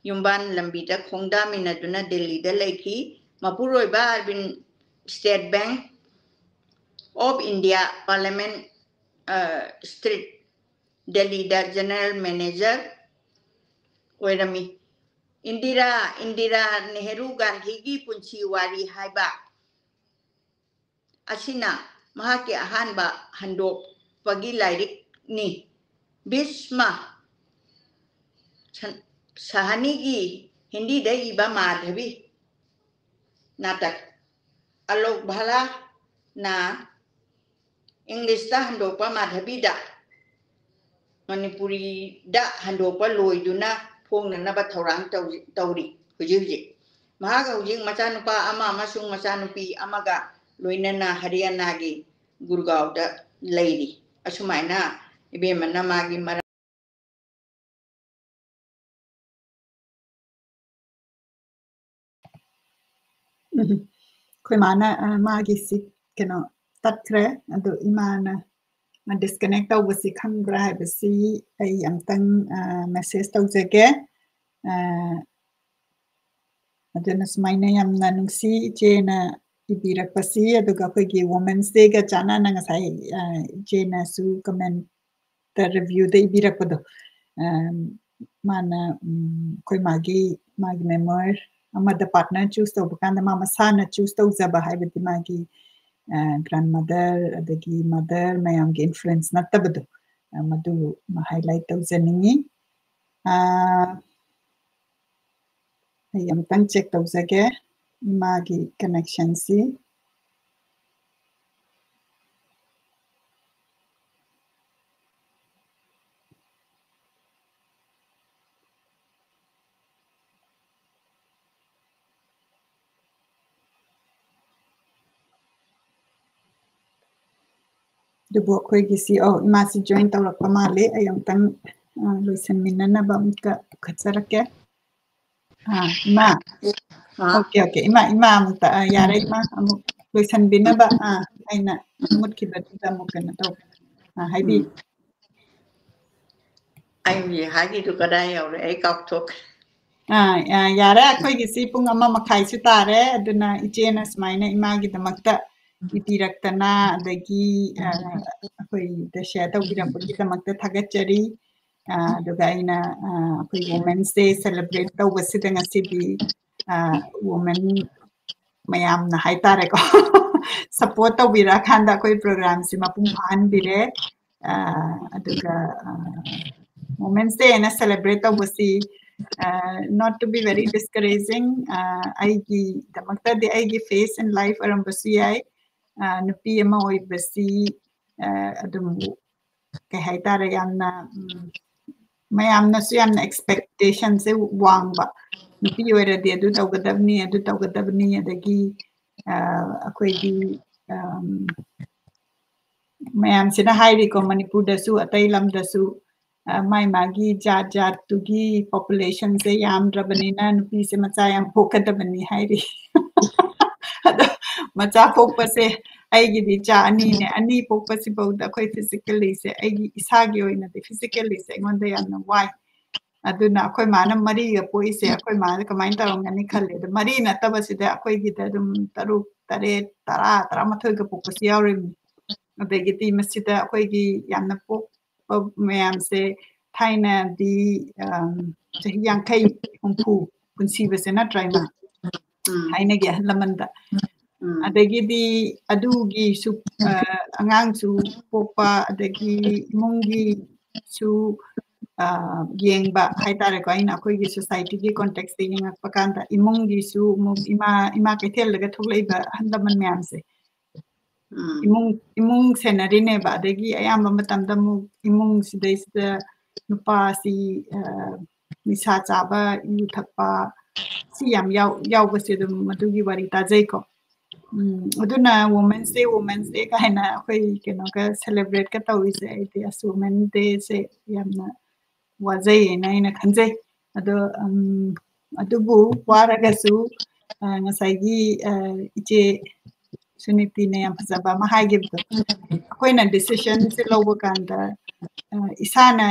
ꯌꯨꯝꯕꯥꯟ ꯂꯝꯕꯤꯗ ꯈꯣꯡꯗꯥꯃꯤꯟꯅꯗꯨꯅ ꯗꯦꯜꯂꯤꯗ ꯂꯩꯈꯤ꯫ ꯃꯄꯨꯔꯣꯏꯕ ꯑꯔꯕꯤꯟ State Bank of India, Parliament, ꯑ, Street, ꯗꯦꯜꯂꯤꯗ General Manager ꯑꯣꯏꯔꯝꯃꯤ꯫ ꯏꯟꯗꯤꯔꯥ, ꯏꯟꯗꯤꯔꯥ ꯅꯦꯍꯔꯨ ꯒꯥꯟꯙꯤꯒꯤ ꯄꯨꯟꯁꯤ ꯋꯥꯔꯤ ꯍꯥꯏꯕ ꯑꯁꯤꯅ ꯃꯍꯥꯛꯀꯤ ꯑꯍꯥꯟꯕ ꯍꯟꯗꯣꯛꯄꯒꯤ ꯂꯥꯏꯔꯤꯛꯅꯤ꯫ ꯚꯤꯁꯃ ꯁꯟ-, ꯁꯍꯥꯅꯤꯒꯤ ꯍꯤꯟꯗꯤꯗ ꯏꯕ ꯃꯥꯙꯕꯤ ꯅꯥꯇꯛ ꯑꯂꯣꯛ ꯚꯥꯂꯥꯅ ꯏꯪꯂꯤꯁꯇ ꯍꯟꯗꯣꯛꯄ ꯃꯥꯙꯕꯤꯗ ꯃꯅꯤꯄꯨꯔꯤꯗ ꯍꯟꯗꯣꯛꯄ ꯂꯣꯏꯗꯨꯅ ꯐꯣꯡꯅꯅꯕ ꯊꯧꯔꯥꯡ ꯇꯧꯔꯤ, ꯇꯧꯔꯤ ꯍꯧꯖꯤꯛ ꯍꯧꯖꯤꯛ꯫ ꯃꯍꯥꯛ ꯍꯧꯖꯤꯛ ꯃꯆꯥꯅꯨꯄꯥ ꯑꯃ ꯑꯃꯁꯨꯡ ꯃꯆꯥꯅꯨꯄꯤ ꯑꯃꯒ ꯂꯣꯏꯅꯅ ꯍꯔꯤꯌꯥꯅꯥꯒꯤ ꯒꯨꯔꯒꯥꯎꯗ ꯂꯩꯔꯤ꯫ ꯑꯁꯨꯃꯥꯏꯅ ꯏꯕꯦꯝꯃꯅ ꯃꯥꯒꯤ ꯃꯔꯝ ꯎꯝ꯫ ꯑꯩꯈꯣꯏ ꯃꯥꯅ, ꯑ, ꯃꯥꯒꯤꯁꯤ ꯀꯩꯅꯣ ꯇꯠꯈ꯭ꯔꯦ꯫ ꯑꯗꯣ ꯏꯃꯥꯅ ꯗꯤꯁꯀꯅꯦꯛ ꯇꯧꯕꯁꯤ ꯈꯪꯕ꯭ꯔꯥ ꯍꯥꯏꯕꯁꯤ ꯑꯩ ꯑꯝꯇꯪ, ꯑ, ꯃꯦꯁꯦꯖ ꯇꯧꯖꯒꯦ꯫ ꯑ, ꯑꯗꯨꯅ ꯁꯨꯃꯥꯏꯅ ꯌꯥꯝꯅ ꯅꯨꯡꯁꯤ ꯏꯆꯦꯅ ꯏꯕꯤꯔꯛꯄꯁꯤ, ꯑꯗꯨꯒ ꯑꯩꯈꯣꯏꯒꯤ Women's Dayꯒ ꯆꯥꯟꯅꯅ ꯉꯁꯥꯏ, ꯑ, ꯏꯆꯦꯅꯁꯨ ꯀꯃꯦꯟꯇ ꯔꯤꯚ꯭ꯌꯨꯗ ꯏꯕꯤꯔꯛꯄꯗꯣ, ꯑ, ꯃꯥꯅ, ꯎꯝ, ꯑꯩꯈꯣꯏ ꯃꯥꯒꯤ, ꯃꯥꯒꯤ ꯃꯦꯃꯣꯔ ꯑꯃꯗ ꯄꯥꯔꯠꯅꯔ ꯆꯨꯁ ꯇꯧꯕ ꯀꯥꯟꯗ ꯃꯥ ꯃꯁꯥꯅ ꯆꯨꯁ ꯇꯧꯖꯕ, ꯍꯥꯏꯕꯗꯤ ꯃꯥꯒꯤ, ꯑ, ꯒ꯭ꯔꯥꯟꯃꯗꯔ ꯑꯗꯒꯤ ꯃꯗꯔ ꯃꯌꯥꯝꯒꯤ ꯏꯟꯐ꯭ꯂꯨꯌꯦꯟꯁ ꯅꯠꯇꯕꯗꯣ, ꯑ, ꯃꯗꯨ ꯍꯥꯏꯂꯥꯏꯠ ꯇꯧꯖꯅꯤꯡꯉꯤ꯫ ꯑ, ꯑꯩ ꯑꯃꯨꯛꯇꯪ ꯆꯦꯛ ꯇꯧꯖꯒꯦ ꯏꯃꯥꯒꯤ ꯀꯅꯦꯛꯁꯟꯁꯤ꯫ ꯑꯗꯨꯕꯨ ꯑꯩꯈꯣꯏꯒꯤꯁꯤ, ꯑꯧ, ꯏꯃꯥꯁꯤ ꯖꯣꯏꯟ ꯇꯧꯔꯛꯄ ꯃꯥꯜꯂꯦ꯫ ꯑꯩ ꯑꯃꯨꯛꯇꯪ, ꯑ, ꯂꯣꯏꯁꯟꯃꯤꯟꯅꯅꯕ ꯑꯃꯨꯛꯀ ꯄꯨꯈꯠꯆꯔꯛꯀꯦ꯫ ꯑꯥ, ꯏꯃꯥ꯫ ꯑꯥ꯫ Okay, okay. ꯏꯃꯥ, ꯏꯃꯥ ꯑꯃꯨꯛꯇ, ꯑ, ꯌꯥꯔꯦ, ꯏꯃꯥ꯫ ꯑꯃꯨꯛ ꯂꯣꯏꯁꯟꯕꯤꯅꯕ, ꯑ, ꯑꯩꯅ ꯃꯨꯠꯈꯤꯕꯗꯨꯗ ꯑꯃꯨꯛ ꯀꯩꯅꯣ ꯇꯧ-, ꯑ, ꯍꯥꯏꯕꯤꯌꯨ꯫ ꯎꯝ꯫ ꯑꯩ ꯍꯥꯏꯒꯤꯗꯨ ꯀꯗꯥꯏ ꯌꯧꯔꯦ? ꯑꯩ ꯀꯥꯎꯊꯣꯛꯈ꯭ꯔꯦ꯫ ꯑꯥ, ꯑꯥ, ꯌꯥꯔꯦ, ꯑꯩꯈꯣꯏꯒꯤꯁꯤ ꯄꯨꯡ ꯑꯃ ꯃꯈꯥꯏꯁꯨ ꯇꯥꯔꯦ, ꯑꯗꯨꯅ ꯏꯆꯦꯅ ꯁꯨꯃꯥꯏꯅ ꯏꯃꯥꯒꯤꯗꯃꯛꯇ ꯏꯕꯤꯔꯛꯇꯅ, ꯑꯗꯒꯤ, ꯑ, ꯑꯩꯈꯣꯏꯗ ꯁꯤꯌꯔ ꯇꯧꯕꯤꯔꯛꯄꯒꯤꯗꯃꯛꯇ ꯊꯥꯒꯠꯆꯔꯤ꯫ ꯑꯗꯨꯒ ꯑꯩꯅ ꯑꯩꯈꯣꯏ Women's Day celebrate ꯇꯧꯕꯁꯤꯗ ꯉꯁꯤꯗꯤ women ꯃꯌꯥꯝꯅ ꯍꯥꯏꯇꯥꯔꯦꯀꯣ, support ꯇꯧꯕꯤꯔꯛꯑꯀꯥꯟꯗ ꯑꯩꯈꯣꯏ programꯁꯤ ꯃꯄꯨꯡ ꯐꯥꯍꯟꯕꯤꯔꯦ꯫ ꯑꯗꯨꯒ Women's Day ꯍꯥꯏꯅ celebrate ꯇꯧꯕꯁꯤ, not to be very discouraging, ꯑꯩꯒꯤꯗꯃꯛꯇꯗꯤ ꯑꯩꯒꯤ phase in life ꯑꯣꯏꯔꯝꯕꯁꯨ ꯌꯥꯏ꯫ ꯅꯨꯄꯤ ꯑꯃ ꯑꯣꯏꯕꯁꯤ ꯑꯗꯨꯝ ꯀꯩ ꯍꯥꯏꯇꯥꯔꯦ, ꯌꯥꯝꯅ ꯃꯌꯥꯝꯅꯁꯨ ꯌꯥꯝꯅ expectationꯁꯦ ꯋꯥꯡꯕ, ꯅꯨꯄꯤ ꯑꯣꯏꯔꯗꯤ ꯑꯗꯨ ꯇꯧꯒꯗꯕꯅꯤ, ꯑꯗꯨ ꯇꯧꯒꯗꯕꯅꯤ, ꯑꯗꯒꯤ ꯑꯩꯈꯣꯏꯒꯤ ꯃꯌꯥꯝꯁꯤꯅ ꯍꯥꯏꯔꯤꯀꯣ, ꯃꯅꯤꯄꯨꯔꯗꯁꯨ ꯑꯇꯩ ꯂꯝꯗꯁꯨ ꯃꯥꯏ ꯃꯥꯒꯤ ꯖꯥꯠ ꯖꯥꯠꯇꯨꯒꯤ populationꯁꯦ ꯌꯥꯝꯗ꯭ꯔꯕꯅꯤꯅ ꯅꯨꯄꯤꯁꯦ ꯃꯆꯥ ꯌꯥꯝ ꯄꯣꯛꯀꯗꯕꯅꯤ ꯍꯥꯏꯔꯤ꯫ ꯑꯗꯣ ꯃꯆꯥ ꯄꯣꯛꯄꯁꯦ ꯑꯩꯒꯤꯗꯤ ꯏꯆꯥ ꯑꯅꯤꯅꯦ, ꯑꯅꯤ ꯄꯣꯛꯄꯁꯤꯐꯥꯎꯗ ꯑꯩꯈꯣꯏ physicallyꯁꯦ, ꯑꯩꯒꯤ ꯏꯁꯥꯒꯤ ꯑꯣꯏꯅꯗꯤ physicallyꯁꯦ ꯑꯩꯉꯣꯟꯗ ꯌꯥꯝꯅ ꯋꯥꯏ꯫ ꯑꯗꯨꯅ ꯑꯩꯈꯣꯏ ꯃꯥꯅ ꯃꯔꯤꯒ ꯄꯣꯛꯏꯁꯦ ꯑꯩꯈꯣꯏ ꯃꯥꯁꯦ ꯀꯃꯥꯏꯅ ꯇꯧꯔꯝꯒꯅꯤ ꯈꯜꯂꯦ꯫ ꯑꯗꯣ ꯃꯔꯤ ꯅꯠꯇꯕꯁꯤꯗ ꯑꯩꯈꯣꯏꯒꯤꯗ ꯑꯗꯨꯝ ꯇꯔꯨꯛ, ꯇꯔꯦꯠ, ꯇꯔꯥ, ꯇꯔꯥꯃꯥꯊꯣꯏꯒ ꯄꯣꯛꯄꯁꯨ ꯌꯥꯎꯔꯤꯕꯅꯤ꯫ ꯑꯗꯒꯤꯗꯤ ꯃꯁꯤꯗ ꯑꯩꯈꯣꯏꯒꯤ ꯌꯥꯝꯅ ꯄꯣꯛꯄ ꯃꯌꯥꯝꯁꯦ ꯊꯥꯏꯅꯗꯤ ꯆꯍꯤ ꯌꯥꯡꯈꯩ, ꯍꯨꯝꯐꯨ ꯄꯨꯟꯁꯤꯕꯁꯦ ꯅꯠꯇ꯭ꯔꯥ, ꯏꯃꯥ? ꯊꯥꯏꯅꯒꯤ ꯑꯍꯜ ꯂꯃꯟꯗ꯫ ꯑꯗꯒꯤꯗꯤ ꯑꯗꯨꯒꯤꯁꯨ ꯑꯉꯥꯡꯁꯨ ꯄꯣꯛꯄ, ꯑꯗꯒꯤ ꯏꯃꯨꯡꯒꯤꯁꯨ ꯌꯦꯡꯕ ꯍꯥꯏꯇꯥꯔꯦꯀꯣ꯫ ꯑꯩꯅ ꯑꯩꯈꯣꯏꯒꯤ societyꯒꯤ contextꯇ ꯌꯦꯡꯉꯛꯄ ꯀꯥꯟꯗ ꯏꯃꯨꯡꯒꯤꯁꯨ ꯑꯃꯨꯛ ꯏꯃꯥ ꯏꯃꯥ ꯀꯩꯊꯦꯜꯗꯒ ꯊꯣꯛꯂꯛꯏꯕ ꯑꯍꯜ ꯂꯃꯟ ꯃꯌꯥꯝꯁꯦ, ꯏꯃꯨꯡ ꯏꯃꯨꯡ ꯁꯦꯟꯅꯔꯤꯅꯦꯕ꯫ ꯑꯗꯒꯤ ꯑꯌꯥꯝꯕ ꯃꯇꯝꯗ ꯑꯃꯨꯛ ꯏꯃꯨꯡꯁꯤꯗꯩꯁꯤꯗ ꯅꯨꯄꯥꯁꯤ ꯅꯤꯁꯥ ꯆꯥꯕ, ꯌꯨ ꯊꯛꯄ, ꯁꯤ ꯌꯥꯝ ꯌꯥꯎ ꯌꯥꯎꯕꯁꯦ ꯑꯗꯨꯝ ꯑꯗꯨꯒꯤ ꯋꯥꯔꯤ ꯇꯥꯖꯩꯀꯣ꯫ ꯎꯝ, ꯑꯗꯨꯅ Women's Day, Women's Day ꯀꯥꯏꯅ ꯑꯩꯈꯣꯏ ꯀꯩꯅꯣꯒ celebrateꯀ ꯇꯧꯔꯤꯁꯦ, ꯑꯩꯗꯤ ꯑꯁ Women's Dayꯁꯦ ꯌꯥꯝꯅ ꯋꯥꯖꯩꯌꯦꯅ ꯑꯩꯅ ꯈꯟꯖꯩ꯫ ꯑꯗꯣ ꯑꯗꯨꯕꯨ ꯋꯥꯔꯒꯁꯨ ꯉꯁꯥꯏꯒꯤ ꯏꯆꯦ ꯁꯨꯅꯤꯇꯤꯅ ꯌꯥꯝ ꯐꯖꯕ ꯑꯃ ꯍꯥꯏꯈꯤꯕꯗꯣ, ꯑꯩꯈꯣꯏꯅ decisionꯁꯦ ꯂꯧꯕ ꯀꯥꯟꯗ ꯏꯁꯥꯅ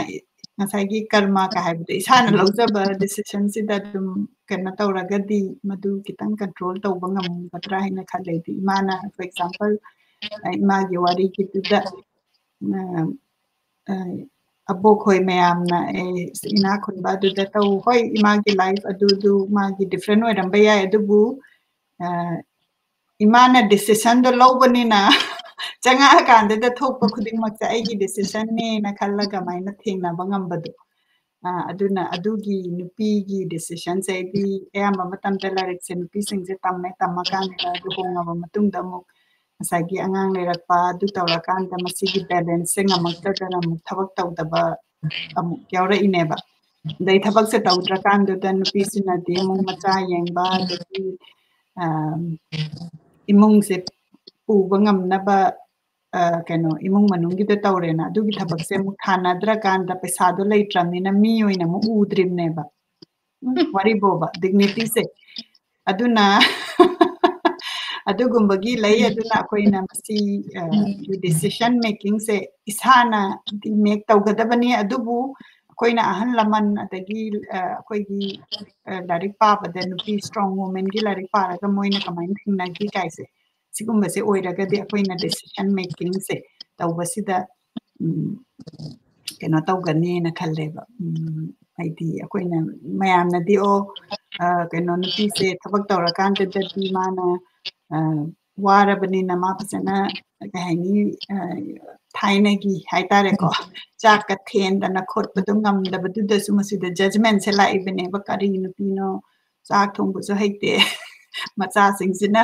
ꯉꯁꯥꯏꯒꯤ ꯀꯔꯃ ꯀ ꯍꯥꯏꯕꯗꯣ, ꯏꯁꯥꯅ ꯂꯧꯖꯕ decisionꯁꯤꯗ ꯑꯗꯨꯝ ꯀꯩꯅꯣ ꯇꯧꯔꯒꯗꯤ ꯃꯗꯨ ꯈꯤꯇꯪ control ꯇꯧꯕ ꯉꯝꯒꯗ꯭ꯔꯥ ꯍꯥꯏꯅ ꯈꯜꯂꯦ꯫ ꯑꯩꯗꯤ ꯏꯃꯥꯅ, for example, ꯏꯃꯥꯒꯤ ꯋꯥꯔꯤꯒꯤꯗꯨꯗ ꯑꯕꯣꯛꯈꯣꯏ ꯃꯌꯥꯝꯅ, "ꯑꯦ, ꯏꯅꯥꯛ ꯈꯨꯟꯕ ꯑꯗꯨꯗ ꯇꯧ꯫ ꯍꯣꯏ, ꯏꯃꯥꯒꯤ life ꯑꯗꯨꯗꯨ ꯃꯥꯒꯤ different ꯑꯣꯏꯔꯝꯕ ꯌꯥꯏ, ꯑꯗꯨꯕꯨ, ꯑ, ꯏꯃꯥꯅ decisionꯗꯣ ꯂꯧꯕꯅꯤꯅ ꯆꯪꯉꯛꯑꯀꯥꯟꯗꯗ ꯊꯣꯛꯄ ꯈꯨꯗꯤꯡꯃꯛꯁꯦ ꯑꯩꯒꯤ decisionꯅꯦꯅ ꯈꯜꯂꯒ ꯑꯗꯨꯃꯥꯏꯅ ꯊꯦꯡꯅꯕ ꯉꯝꯕꯗꯣ꯫ ꯑ, ꯑꯗꯨꯅ ꯑꯗꯨꯒꯤ ꯅꯨꯄꯤꯒꯤ decisionꯁꯦ ꯑꯩꯗꯤ ꯑꯌꯥꯝꯕ ꯃꯇꯝꯗ ꯂꯥꯏꯔꯤꯛꯁꯦ ꯅꯨꯄꯤꯁꯤꯡꯁꯦ ꯇꯝꯃꯦ, ꯇꯝꯃꯀꯥꯟꯗ ꯂꯨꯍꯣꯡꯉꯕ ꯃꯇꯨꯡꯗ ꯑꯃꯨꯛ ꯉꯁꯥꯏꯒꯤ ꯑꯉꯥꯡ ꯂꯩꯔꯛꯄ ꯑꯗꯨ ꯇꯧꯔꯀꯥꯟꯗ ꯃꯁꯤꯒꯤ balanceꯁꯦ ꯉꯝꯃꯛꯇꯗꯅ ꯑꯃꯨꯛ ꯊꯕꯛ ꯇꯧꯗꯕ ꯑꯃꯨꯛ ꯌꯥꯎꯔꯛꯏꯅꯦꯕ꯫ ꯑꯗꯩ ꯊꯕꯛꯁꯦ ꯇꯧꯗ꯭ꯔꯀꯥꯟꯗꯨꯗ ꯅꯨꯄꯤꯁꯤꯅꯗꯤ ꯑꯃꯨꯛ ꯃꯆꯥ ꯌꯦꯡꯕ, ꯑꯗꯒꯤ, ꯑ, ꯏꯃꯨꯡꯁꯦ ꯄꯨꯕ ꯉꯝꯅꯕ, ꯑ, ꯀꯩꯅꯣ, ꯏꯃꯨꯡ ꯃꯅꯨꯡꯒꯤꯗ ꯇꯧꯔꯦꯅ, ꯑꯗꯨꯒꯤ ꯊꯕꯛꯁꯦ ꯑꯃꯨꯛ ꯊꯥꯅꯗ꯭ꯔꯀꯥꯟꯗ ꯄꯩꯁꯥꯗꯣ ꯂꯩꯇ꯭ꯔꯕꯅꯤꯅ ꯃꯤ ꯑꯣꯏꯅ ꯑꯃꯨꯛ ꯎꯗ꯭ꯔꯤꯕꯅꯦꯕ꯫ ꯎꯝ, ꯋꯥꯔꯤꯕꯣꯕ, dignityꯁꯦ꯫ ꯑꯗꯨꯅ ꯑꯗꯨꯒꯨꯝꯕꯒꯤ ꯂꯩ꯫ ꯑꯗꯨꯅ ꯑꯩꯈꯣꯏꯅ ꯃꯁꯤ, ꯑ, decision makingꯁꯦ ꯏꯁꯥꯅꯗꯤ make ꯇꯧꯒꯗꯕꯅꯤ, ꯑꯗꯨꯕꯨ ꯑꯩꯈꯣꯏꯅ ꯑꯍꯜ ꯂꯃꯟ ꯑꯗꯒꯤ, ꯑ, ꯑꯩꯈꯣꯏꯒꯤ, ꯑ, ꯂꯥꯏꯔꯤꯛ ꯄꯥꯕꯗ ꯅꯨꯄꯤ strong womanꯒꯤ ꯂꯥꯏꯔꯤꯛ ꯄꯥꯔꯒ ꯃꯣꯏꯅ ꯀꯃꯥꯏꯅ ꯊꯦꯡꯅꯈꯤ ꯀꯥꯏꯁꯦ, ꯁꯤꯒꯨꯝꯕꯁꯦ ꯑꯣꯏꯔꯒꯗꯤ ꯑꯩꯈꯣꯏꯅ decision makingꯁꯦ ꯇꯧꯕꯁꯤꯗ, ꯎꯝ, ꯀꯩꯅꯣ ꯇꯧꯒꯅꯤꯅ ꯈꯜꯂꯦꯕ꯫ ꯎꯝ, ꯍꯥꯏꯗꯤ ꯑꯩꯈꯣꯏꯅ ꯃꯌꯥꯝꯅꯗꯤ, "ꯑꯣ, ꯑ, ꯀꯩꯅꯣ, ꯅꯨꯄꯤꯁꯦ ꯊꯕꯛ ꯇꯧꯔꯀꯥꯟꯗꯗꯤ ꯃꯥꯅ, ꯑ, ꯋꯥꯔꯕꯅꯤꯅ ꯃꯥ ꯐꯖꯅ, ꯀꯩ ꯍꯥꯏꯅꯤ, ꯑ, ꯊꯥꯏꯅꯒꯤ ꯍꯥꯏꯇꯥꯔꯦꯀꯣ, ꯆꯥꯛꯀ ꯊꯦꯟꯗꯅ ꯈꯣꯠꯄꯗꯣ ꯉꯝꯗꯕꯗꯨꯗꯁꯨ ꯃꯁꯤꯗ judgmentꯁꯦ ꯂꯥꯛꯏꯕꯅꯦꯕ꯫ ꯀꯔꯤ ꯅꯨꯄꯤꯅꯣ, ꯆꯥꯛ ꯊꯣꯡꯕꯁꯨ ꯍꯩꯇꯦ, ꯃꯆꯥꯁꯤꯡꯁꯤꯅ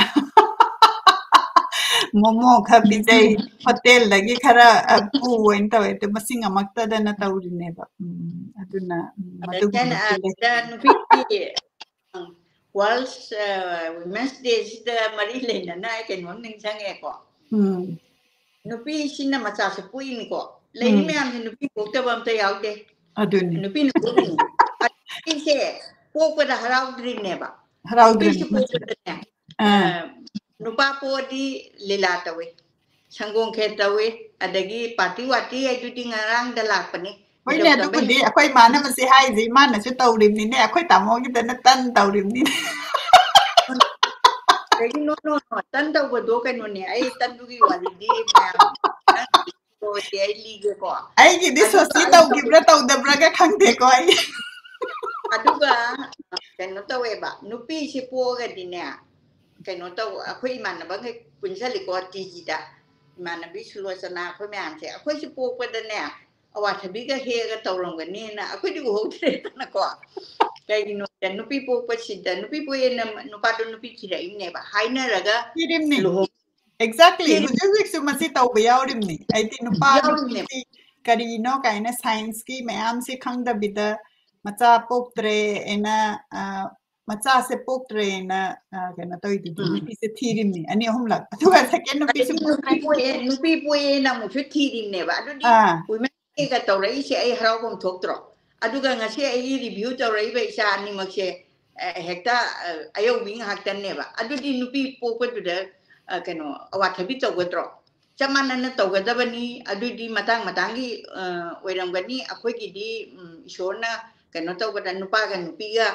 ꯃꯣꯃꯣ ꯈꯔ ꯄꯤꯖꯩ, hotelꯗꯒꯤ ꯈꯔ, ꯑ, ꯄꯨ ꯑꯣꯏꯅ ꯇꯧꯋꯦ, ꯑꯗꯨ ꯃꯁꯤ ꯉꯝꯃꯛꯇꯗꯅ ꯇꯧꯔꯤꯅꯦꯕ꯫ ꯎꯝ, ꯑꯗꯨꯅ, ꯎꯝ, ꯑꯗ ꯃꯗꯨꯒꯨꯝꯕ ꯀꯩꯅꯣ, ꯈꯜꯂꯦ꯫ ꯑꯗ ꯅꯨꯄꯤꯒꯤ, ꯎꯝ, World, ꯑ, Women's Dayꯁꯤꯗ ꯃꯔꯤ ꯂꯩꯅꯅ ꯑꯩ ꯀꯩꯅꯣꯝ ꯅꯤꯡꯁꯤꯡꯉꯦꯀꯣ꯫ ꯎꯝ꯫ ꯅꯨꯄꯤꯁꯤꯅ ꯃꯆꯥꯁꯦ ꯄꯣꯛꯏꯅꯤꯀꯣ꯫ ꯂꯩꯔꯤ ꯎꯝ꯫ ꯃꯌꯥꯝꯁꯦ ꯅꯨꯄꯤ ꯄꯣꯛꯇꯕ ꯑꯝꯇ ꯌꯥꯎꯗꯦ꯫ ꯑꯗꯨꯅꯤ꯫ ꯅꯨꯄꯤꯅ ꯄꯣꯛꯏꯅꯤ꯫ ꯑꯗ ꯅꯨꯄꯤꯁꯦ ꯄꯣꯛꯄꯗ ꯍꯔꯥꯎꯗ꯭ꯔꯤꯅꯦꯕ꯫ ꯍꯔꯥꯎꯗ꯭ꯔꯤꯅꯤ꯫ ꯅꯨꯄꯤꯁꯦ ꯄꯣꯛꯄꯗꯅꯦ, ꯑꯥ꯫ ꯑ, ꯅꯨꯄꯥ ꯄꯣꯛꯑꯗꯤ ꯂꯤꯂꯥ ꯇꯧꯏ, ꯁꯪꯒꯣꯝ ꯈꯦꯔ ꯇꯧꯏ, ꯑꯗꯒꯤ party ꯋꯥꯇꯤ ꯍꯥꯏꯗꯨꯗꯤ ꯉꯔꯥꯡꯗ ꯂꯥꯛꯄꯅꯤ꯫ ꯍꯣꯏꯅꯦ, ꯅꯤꯡꯊꯧ ꯆꯥꯕꯩ ꯑꯗꯨꯕꯨꯗꯤ ꯑꯩꯈꯣꯏ ꯃꯥꯅ ꯃꯁꯤ ꯍꯥꯏꯁꯦ, ꯏꯃꯥꯅꯁꯨ ꯇꯧꯔꯤꯕꯅꯤꯅꯦ, ꯑꯩꯈꯣꯏ ꯇꯥꯃꯣꯒꯤꯗꯅ ꯇꯟ ꯇꯧꯔꯤꯕꯅꯤꯅꯦ꯫ ꯑꯗꯒꯤ no, no, no, ꯇꯟ ꯇꯧꯕꯗꯣ ꯀꯩꯅꯣꯅꯦ, ꯑꯩ ꯇꯟꯗꯨꯒꯤ ꯋꯥꯔꯤꯗꯤ ꯃꯌꯥꯝ ꯂꯣꯏꯔꯦ, ꯑꯩ ꯂꯤꯒꯦꯀꯣ꯫ ꯑꯩꯒꯤꯗꯤ ꯑꯗꯨꯒ ꯁꯣꯁꯤ ꯑꯩ ꯇꯧꯈꯤꯕ꯭ꯔꯥ ꯇꯧꯗꯕ꯭ꯔꯥꯒ ꯈꯪꯗꯦꯀꯣ ꯑꯩ꯫ ꯑꯗꯨꯒ ꯀꯩꯅꯣ ꯇꯧꯋꯦꯕ, ꯅꯨꯄꯤꯁꯤ ꯄꯣꯛꯑꯒꯗꯤꯅꯦ, ꯀꯩꯅꯣ ꯇꯧ, ꯑꯩꯈꯣꯏ ꯏꯃꯥꯟꯅꯕꯈꯩ ꯄꯨꯟꯁꯤꯜꯂꯤꯀꯣ ꯇꯤꯖꯤꯗ, ꯏꯃꯥꯟꯅꯕꯤ ꯁꯨꯂꯣꯆꯅꯥ, ꯑꯩꯈꯣꯏ ꯃꯌꯥꯝꯁꯦ, ꯑꯩꯈꯣꯏꯁꯤ ꯄꯣꯛꯄꯗꯅꯦ ꯑꯋꯥꯊꯕꯤꯒ ꯍꯦꯛꯑꯒ ꯇꯧꯔꯝꯒꯅꯤꯅ ꯑꯩꯈꯣꯏꯗꯤ ꯎꯍꯧꯗ꯭ꯔꯦꯗꯅꯀꯣ꯫ ꯀꯩꯒꯤꯅꯣꯗ ꯅꯨꯄꯤ ꯄꯣꯛꯄꯁꯤꯗ, ꯅꯨꯄꯤ ꯄꯣꯛꯑꯦꯅ ꯅꯨꯄꯥꯗꯣ ꯅꯨꯄꯤ ꯊꯤꯔꯛꯏꯅꯦꯕ, ꯍꯥꯏꯅꯔꯒ ꯊꯤꯔꯤꯝꯅꯤ꯫ ꯂꯨꯍꯣꯡ Exactly. ꯊꯤꯔꯤ- ꯍꯧꯖꯤꯛ ꯍꯧꯖꯤꯛꯁꯨ ꯃꯁꯤ ꯇꯧꯕ ꯌꯥꯎꯔꯤꯝꯅꯤ꯫ ꯑꯩꯗꯤ ꯅꯨꯄꯥ ꯌꯥꯎꯔꯤꯝꯅꯦ꯫ ꯅꯨꯄꯤꯁꯤ ꯀꯔꯤꯅꯣ ꯀꯥꯏꯅ ꯁꯥꯏꯟꯁꯀꯤ ꯃꯌꯥꯝꯁꯤ ꯈꯪꯗꯕꯤꯗ ꯃꯆꯥ ꯄꯣꯛꯇ꯭ꯔꯦ ꯑꯩꯅ, ꯑ, ꯃꯆꯥꯁꯦ ꯄꯣꯛꯇ꯭ꯔꯦꯅ, ꯑ, ꯀꯩꯅꯣ ꯇꯧꯔꯤꯗꯨꯗꯤ ꯎꯝ꯫ ꯅꯨꯄꯤꯁꯦ ꯊꯤꯔꯤꯝꯅꯤ ꯑꯅꯤ ꯑꯍꯨꯝꯂꯛ꯫ ꯑꯗꯨꯒ ꯁꯦꯀꯦꯟ ꯅꯨꯄꯤꯁꯨ ꯑꯗꯒꯤ ꯄꯣꯛꯇ꯭ꯔꯦ꯫ ꯅꯨꯄꯤ ꯄꯣꯛꯑꯦ, ꯅꯨꯄꯤ ꯄꯣꯛꯑꯦꯅ ꯑꯃꯨꯛꯁꯨ ꯊꯤꯔꯤꯝꯅꯦꯕ꯫ ꯑꯗꯨꯗꯤ ꯑꯥ꯫ ꯋꯤꯃꯦꯟ ꯗꯦꯒ ꯇꯧꯔꯛꯏꯁꯦ ꯑꯩ ꯍꯔꯥꯎꯐꯝ ꯊꯣꯛꯇ꯭ꯔꯣ? ꯑꯗꯨꯒ ꯉꯁꯤ ꯑꯩꯒꯤ ꯔꯤꯚ꯭ꯌꯨ ꯇꯧꯔꯛꯏꯕ ꯏꯆꯥ ꯑꯅꯤꯃꯛꯁꯦ, ꯑ, ꯍꯦꯛꯇ, ꯑ, ꯑꯌꯧꯕꯤ ꯉꯥꯛꯇꯅꯦꯕ꯫ ꯑꯗꯨꯗꯤ ꯅꯨꯄꯤ ꯄꯣꯛꯄꯗꯨꯗ, ꯑ, ꯀꯩꯅꯣ, ꯑꯋꯥꯊꯕꯤ ꯇꯧꯒꯗ꯭ꯔꯣ? ꯆꯞ ꯃꯥꯟꯅꯅ ꯇꯧꯒꯗꯕꯅꯤ꯫ ꯑꯗꯨꯗꯤ ꯃꯇꯥꯡ ꯃꯇꯥꯡꯒꯤ, ꯑ, ꯑꯣꯏꯔꯝꯒꯅꯤ꯫ ꯑꯩꯈꯣꯏꯒꯤꯗꯤ, ꯎꯝ, ꯏꯁꯣꯔꯅ ꯀꯩꯅꯣ ꯇꯧꯕꯗ ꯅꯨꯄꯥꯒ ꯅꯨꯄꯤꯒ,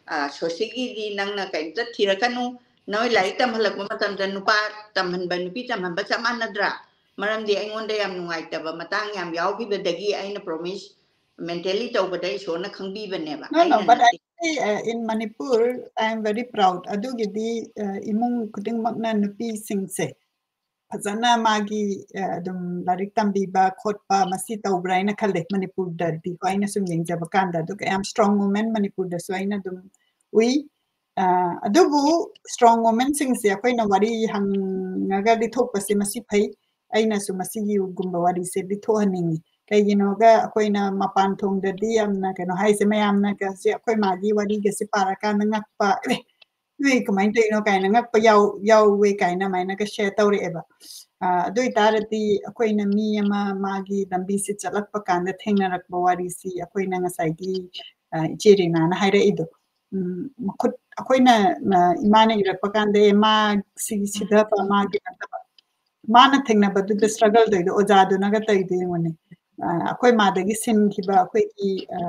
ꯑ, ꯁꯣꯁꯤꯒꯤꯗꯤ ꯅꯪꯅ ꯀꯩꯝꯇ ꯊꯤꯔꯛꯀꯅꯨ꯫ ꯅꯣꯏ ꯂꯥꯏꯔꯤꯛ ꯇꯝꯍꯜꯂꯛꯄ ꯃꯇꯝꯗ ꯅꯨꯄꯥ ꯇꯝꯍꯟꯕ, ꯅꯨꯄꯤ ꯇꯝꯍꯟꯕ ꯆꯞ ꯃꯥꯟꯅꯗ꯭ꯔꯥ? ꯃꯔꯝꯗꯤ ꯑꯩꯉꯣꯟꯗ ꯌꯥꯝ ꯅꯨꯡꯉꯥꯏꯇꯕ ꯃꯇꯥꯡ ꯌꯥꯝ ꯌꯥꯎꯈꯤꯕꯗꯒꯤ ꯑꯩꯅ ꯄ꯭ꯔꯣꯃꯤꯁ ꯃꯦꯟꯇꯦꯜꯂꯤ ꯇꯧꯕꯗ ꯏꯁꯣꯔꯅ ꯈꯪꯕꯤꯕꯅꯦꯕ꯫ No, no, ꯑꯩꯅ but ꯅꯠꯇꯦ꯫ I say, uh, in Manipur, I am very proud. ꯑꯗꯨꯒꯤꯗꯤ, uh, ꯏꯃꯨꯡ ꯈꯨꯗꯤꯡꯃꯛꯅ ꯅꯨꯄꯤꯁꯤꯡꯁꯦ ꯐꯖꯅ ꯃꯥꯒꯤ, uh, ꯑꯗꯨꯝ ꯂꯥꯏꯔꯤꯛ ꯇꯝꯕꯤꯕ ꯈꯣꯠꯄ ꯃꯁꯤ ꯇꯧꯕ꯭ꯔꯥ ꯍꯥꯏꯅ ꯈꯜꯂꯦ ꯃꯅꯤꯄꯨꯔꯗꯗꯤꯀꯣ꯫ ꯑꯩꯅ ꯁꯨꯝ ꯌꯦꯡꯖꯕ ꯀꯥꯟꯗ, ꯑꯗꯨꯒ ꯌꯥꯝ ꯁ꯭ꯇꯔꯣꯡ ꯋꯨꯃꯦꯟ ꯃꯅꯤꯄꯨꯔꯗꯁꯨ ꯑꯩꯅ ꯑꯗꯨꯝ ꯎꯏ꯫ ꯑ, ꯑꯗꯨꯕꯨ ꯁ꯭ꯇꯔꯣꯡ ꯋꯨꯃꯦꯟꯁꯤꯡꯁꯦ ꯑꯩꯈꯣꯏꯅ ꯋꯥꯔꯤ ꯍꯪꯉꯒ ꯂꯤꯊꯣꯛꯄꯁꯦ ꯃꯁꯤ ꯐꯩ꯫ ꯑꯩꯅꯁꯨ ꯃꯁꯤꯒꯤꯒꯨꯝꯕ ꯋꯥꯔꯤꯁꯦ ꯂꯤꯊꯣꯛꯍꯟꯅꯤꯡꯉꯤ꯫ ꯀꯩꯒꯤꯅꯣꯒ ꯑꯩꯈꯣꯏꯅ ꯃꯄꯥꯟ ꯊꯣꯡꯗꯗꯤ ꯌꯥꯝꯅ ꯀꯩꯅꯣ ꯍꯥꯏꯁꯦ, ꯃꯌꯥꯝꯅꯒꯁꯦ ꯑꯩꯈꯣꯏ ꯃꯥꯒꯤ ꯋꯥꯔꯤꯒꯁꯦ ꯄꯥꯔꯀꯥꯟꯗ ꯉꯛꯄ, "ꯑꯦ, ꯅꯣꯏ ꯀꯃꯥꯏꯅ ꯇꯧꯔꯤꯅꯣ?" ꯀꯥꯏꯅ ꯉꯛꯄ ꯌꯥꯎ-, ꯌꯥꯎꯋꯦ ꯀꯥꯏꯅ ꯑꯗꯨꯃꯥꯏꯅꯒ ꯁꯤꯌꯔ ꯇꯧꯔꯛꯑꯦꯕ꯫ ꯑ, ꯑꯗꯨ ꯑꯣꯏꯇꯥꯔꯗꯤ ꯑꯩꯈꯣꯏꯅ ꯃꯤ ꯑꯃ ꯃꯥꯒꯤ ꯂꯝꯕꯤꯁꯦ ꯆꯠꯂꯛꯄ ꯀꯥꯟꯗ ꯊꯦꯡꯅꯔꯛꯄ ꯋꯥꯔꯤꯁꯤ ꯑꯩꯈꯣꯏꯅ ꯉꯁꯥꯏꯒꯤ, ꯑ, ꯏꯆꯦ ꯔꯤꯅꯥꯅ ꯍꯥꯏꯔꯛꯏꯗꯣ, ꯎꯝ, ꯃꯈꯨꯠ ꯑꯩꯈꯣꯏꯅ, ꯑ, ꯏꯃꯥꯅ ꯏꯔꯛꯄ ꯀꯥꯟꯗ, "ꯑꯦ, ꯃꯥ ꯁꯤ ꯁꯤꯊꯕ ꯃꯥꯒꯤ ꯅꯠꯇꯕ", ꯃꯥꯅ ꯊꯦꯡꯅꯕꯗꯨꯗ ꯁ꯭ꯇ꯭ꯔꯒꯜ ꯇꯧꯔꯤꯗꯣ ꯑꯣꯖꯥꯗꯨꯅꯒ ꯇꯧꯔꯤꯗꯣ ꯌꯦꯡꯉꯨꯅꯦ꯫ ꯑ, ꯑꯩꯈꯣꯏ ꯃꯥꯗꯒꯤ ꯁꯤꯟꯈꯤꯕ ꯑꯩꯈꯣꯏꯒꯤ, ꯑ,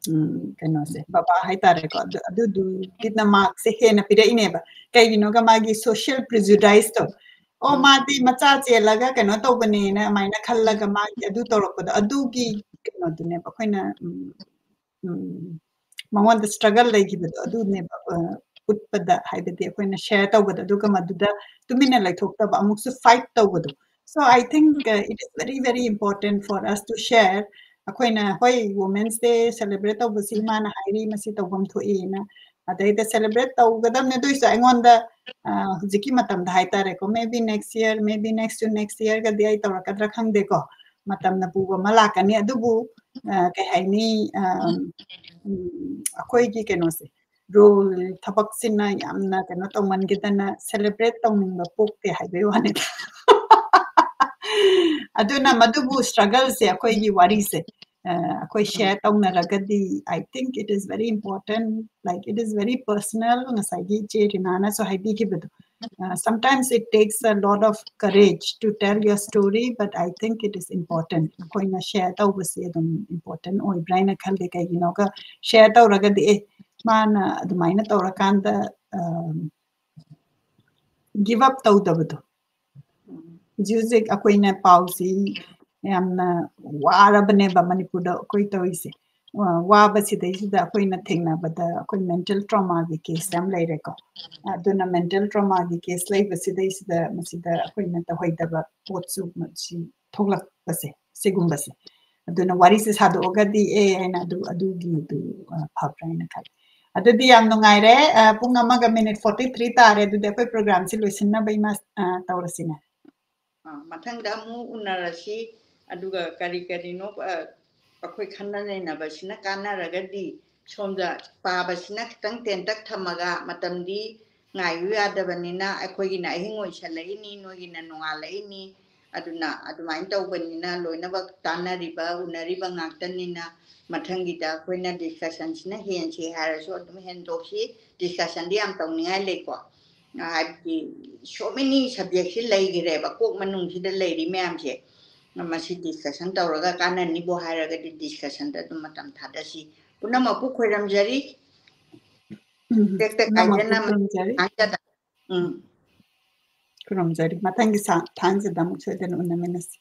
ꯎꯝ, ꯀꯩꯅꯣꯁꯦ, ꯕꯕꯥ ꯍꯥꯏꯇꯥꯔꯦꯀꯣ, ꯑꯗꯨ, ꯑꯗꯨꯗꯨꯒꯤꯅ ꯃꯥꯔꯛꯁꯦ ꯍꯦꯟꯅ ꯄꯤꯔꯛꯏꯅꯦꯕ꯫ ꯀꯩꯒꯤꯅꯣꯒ ꯃꯥꯒꯤ ꯁꯣꯁꯤꯌꯦꯜ ꯄ꯭ꯔꯤꯖꯨꯗꯥꯏꯁꯇꯣ, ꯑꯣ, ꯃꯥꯗꯤ ꯃꯆꯥ ꯆꯦꯜꯂꯒ ꯀꯩꯅꯣ ꯇꯧꯕꯅꯦꯅ ꯑꯗꯨꯃꯥꯏꯅ ꯈꯜꯂꯒ ꯃꯥꯒꯤ ꯑꯗꯨ ꯇꯧꯔꯛꯄꯗꯣ, ꯑꯗꯨꯒꯤ ꯀꯩꯅꯣꯗꯨꯅꯦꯕ ꯑꯩꯈꯣꯏꯅ, ꯎꯝ, ꯎꯝ, ꯃꯉꯣꯟꯗ struggle ꯂꯩꯈꯤꯕꯗꯣ ꯑꯗꯨꯅꯦꯕ, ꯑ, ꯎꯠꯄꯗ, ꯍꯥꯏꯕꯗꯤ ꯑꯩꯈꯣꯏꯅ share ꯇꯧꯕꯗ, ꯑꯗꯨꯒ ꯃꯗꯨꯗ ꯇꯨꯃꯤꯟꯅ ꯂꯩꯊꯣꯛꯇꯕ, ꯑꯃꯨꯛꯁꯨ fight ꯇꯧꯕꯗꯣ꯫ So I think, uh, it is very, very important for us to share. ꯑꯩꯈꯣꯏꯅ, ꯍꯣꯏ, Women's Day celebrate ꯇꯧꯕꯁꯤ ꯏꯃꯥꯅ ꯍꯥꯏꯔꯤ, ꯃꯁꯤ ꯇꯧꯐꯝ ꯊꯣꯛꯏꯅ, ꯑꯗꯩꯗ celebrate ꯇꯧꯒꯗꯕꯅꯦ꯫ ꯑꯗꯨꯏꯁꯨ ꯑꯩꯉꯣꯟꯗ, ꯑ, ꯍꯧꯖꯤꯛꯀꯤ ꯃꯇꯝꯗ ꯍꯥꯏꯇꯥꯔꯦꯀꯣ, maybe next year, maybe next to next year ꯒꯗꯤ ꯑꯩ ꯇꯧꯔꯛꯀꯗ꯭ꯔꯥ ꯈꯪꯗꯦꯀꯣ, ꯃꯇꯝꯅ ꯄꯨꯕ ꯑꯃ ꯂꯥꯛꯀꯅꯤ꯫ ꯑꯗꯨꯕꯨ, ꯑ, ꯀꯩ ꯍꯥꯏꯅꯤ, ꯑ, ꯎꯝ, ꯑꯩꯈꯣꯏꯒꯤ ꯀꯩꯅꯣꯁꯦ, role, ꯊꯕꯛꯁꯤꯅ ꯌꯥꯝꯅ ꯀꯩꯅꯣ ꯇꯧꯃꯟꯈꯤꯗꯅ celebrate ꯇꯧꯅꯤꯡꯕ ꯄꯣꯛꯇꯦ ꯍꯥꯏꯕꯩ ꯋꯥꯅꯤꯗ꯫ ꯑꯗꯨꯅ ꯃꯗꯨꯕꯨ struggle ꯁꯦ, ꯑꯩꯈꯣꯏꯒꯤ ꯋꯥꯔꯤꯁꯦ, ꯑ, ꯑꯩꯈꯣꯏ share ꯇꯧꯅꯔꯒꯗꯤ, I think it is very important, like, it is very personal, ꯉꯁꯥꯏꯒꯤ ꯏꯆꯦ ꯔꯤꯅꯥꯅꯁꯨ ꯍꯥꯏꯕꯤꯈꯤꯕꯗꯣ꯫ Uh, sometimes it takes a lot of courage to tell your story, but I think it is important. ꯑꯩꯈꯣꯏꯅ share ꯇꯧꯕꯁꯦ ꯑꯗꯨꯝ important ꯑꯣꯏꯕ꯭ꯔꯥ ꯍꯥꯏꯅ ꯈꯜꯂꯦ꯫ ꯀꯩꯒꯤꯅꯣꯒ, share ꯇꯧꯔꯒꯗꯤ, ꯑꯦ, ꯃꯥꯅ ꯑꯗꯨꯃꯥꯏꯅ ꯇꯧꯔꯀꯥꯟꯗ, ꯑꯝ, give up ꯇꯧꯗꯕꯗꯣ꯫ ꯍꯧꯖꯤꯛ ꯍꯧꯖꯤꯛ ꯑꯩꯈꯣꯏꯅ ꯄꯥꯎꯁꯤ ꯌꯥꯝꯅ ꯋꯥꯔꯕꯅꯦꯕ ꯃꯅꯤꯄꯨꯔꯗ ꯑꯩꯈꯣꯏ ꯇꯧꯔꯤꯁꯦ꯫ ꯋꯥ-, ꯋꯥꯕꯁꯤꯗꯩꯁꯤꯗ ꯑꯩꯈꯣꯏꯅ ꯊꯦꯡꯅꯕꯗ ꯑꯩꯈꯣꯏ mental trauma ꯒꯤ case ꯌꯥꯝ ꯂꯩꯔꯦꯀꯣ꯫ ꯑꯗꯨꯅ mental trauma ꯒꯤ case ꯂꯩꯕꯁꯤꯗꯩꯁꯤꯗ ꯃꯁꯤꯗ ꯑꯩꯈꯣꯏꯅ ꯇꯧꯍꯩꯗꯕ ꯄꯣꯠꯁꯨ ꯃꯁꯤ ꯊꯣꯛꯂꯛꯄꯁꯦ, ꯁꯤꯒꯨꯝꯕꯁꯦ꯫ ꯑꯗꯨꯅ ꯋꯥꯔꯤꯁꯦ ꯁꯥꯗꯣꯛꯑꯒꯗꯤ ꯑꯦ ꯍꯥꯏꯅ ꯑꯗꯨ, ꯑꯗꯨꯒꯤꯗꯨ, ꯑ, ꯐꯕ꯭ꯔꯥ ꯍꯥꯏꯅ ꯈꯜꯂꯤ꯫ ꯑꯗꯨꯗꯤ ꯌꯥꯝ ꯅꯨꯡꯉꯥꯏꯔꯦ꯫ ꯑ, ꯄꯨꯡ ꯑꯃꯒ minute forty three ꯇꯥꯔꯦ꯫ ꯑꯗꯨꯗꯤ ꯑꯩꯈꯣꯏ program ꯁꯤ ꯂꯣꯏꯁꯤꯟꯅꯕ ꯏꯃꯥ, ꯑ, ꯇꯧꯔꯁꯤꯅꯦ꯫ ꯑ, ꯃꯊꯪꯗ ꯑꯃꯨꯛ ꯎꯅꯔꯁꯤ꯫ ꯑꯗꯨꯒ ꯀꯔꯤ ꯀꯔꯤꯅꯣ, ꯑ, ꯑꯩꯈꯣꯏ ꯈꯟꯅ ꯅꯩꯅꯕꯁꯤꯅ ꯀꯥꯟꯅꯔꯒꯗꯤ ꯁꯣꯝꯗ ꯄꯥꯕꯁꯤꯅ ꯈꯤꯇꯪ ꯇꯦꯟꯇꯛ ꯊꯝꯃꯒ, ꯃꯇꯝꯗꯤ ꯉꯥꯏꯌꯨ ꯌꯥꯗꯕꯅꯤꯅ, ꯑꯩꯈꯣꯏꯒꯤꯅ ꯑꯍꯤꯡ ꯑꯣꯏꯁꯜꯂꯛꯏꯅꯤ, ꯅꯣꯏꯒꯤꯅ ꯅꯣꯡꯉꯥꯜꯂꯛꯏꯅꯤ꯫ ꯑꯗꯨꯅ ꯑꯗꯨꯃꯥꯏꯅ ꯇꯧꯕꯅꯤꯅ ꯂꯣꯏꯅꯃꯛ ꯇꯥꯟꯅꯔꯤꯕ, ꯎꯅꯔꯤꯕ ꯉꯥꯛꯇꯅꯤꯅ ꯃꯊꯪꯒꯤꯗ ꯑꯩꯈꯣꯏꯅ discussion ꯁꯤꯅ ꯍꯦꯟꯁꯤ ꯍꯥꯏꯔꯁꯨ ꯑꯗꯨꯝ ꯍꯦꯟꯗꯣꯛꯁꯤ꯫ Discussion ꯗꯤ ꯌꯥꯝ ꯇꯧꯅꯤꯡꯉꯥꯏ ꯂꯩꯀꯣ꯫ ꯍꯥꯏꯕꯗꯤ so many subject ꯁꯤ ꯂꯩꯈ꯭ꯔꯦꯕ ꯀꯣꯛ ꯃꯅꯨꯡꯁꯤꯗ ꯂꯩꯔꯤ ꯃꯌꯥꯝꯁꯦ꯫ ꯃꯁꯤ discussion ꯇꯧꯔꯒ ꯀꯥꯟꯅꯅꯤꯕꯨ ꯍꯥꯏꯔꯒꯗꯤ discussion ꯗ ꯑꯗꯨꯝ ꯃꯇꯝ ꯊꯥꯗꯁꯤ꯫ ꯄꯨꯝꯅꯃꯛꯄꯨ ꯈꯣꯏꯔꯝꯖꯔꯤ꯫ ꯎꯝ, ꯇꯦꯛꯇ ꯄꯨꯝꯅꯃꯛꯄꯨ ꯀꯥꯏꯗꯅ ꯈꯨꯔꯨꯝꯖꯔꯤ꯫ ꯉꯥꯡꯖꯗ-, ꯎꯝ꯫ ꯈꯨꯔꯨꯝꯖꯔꯤ꯫ ꯃꯊꯪꯒꯤ ꯁꯥ-, ꯊꯥꯡꯖꯗ ꯑꯃꯨꯛ ꯁꯣꯏꯗꯅ ꯎꯅꯃꯤꯟꯅꯁꯤ꯫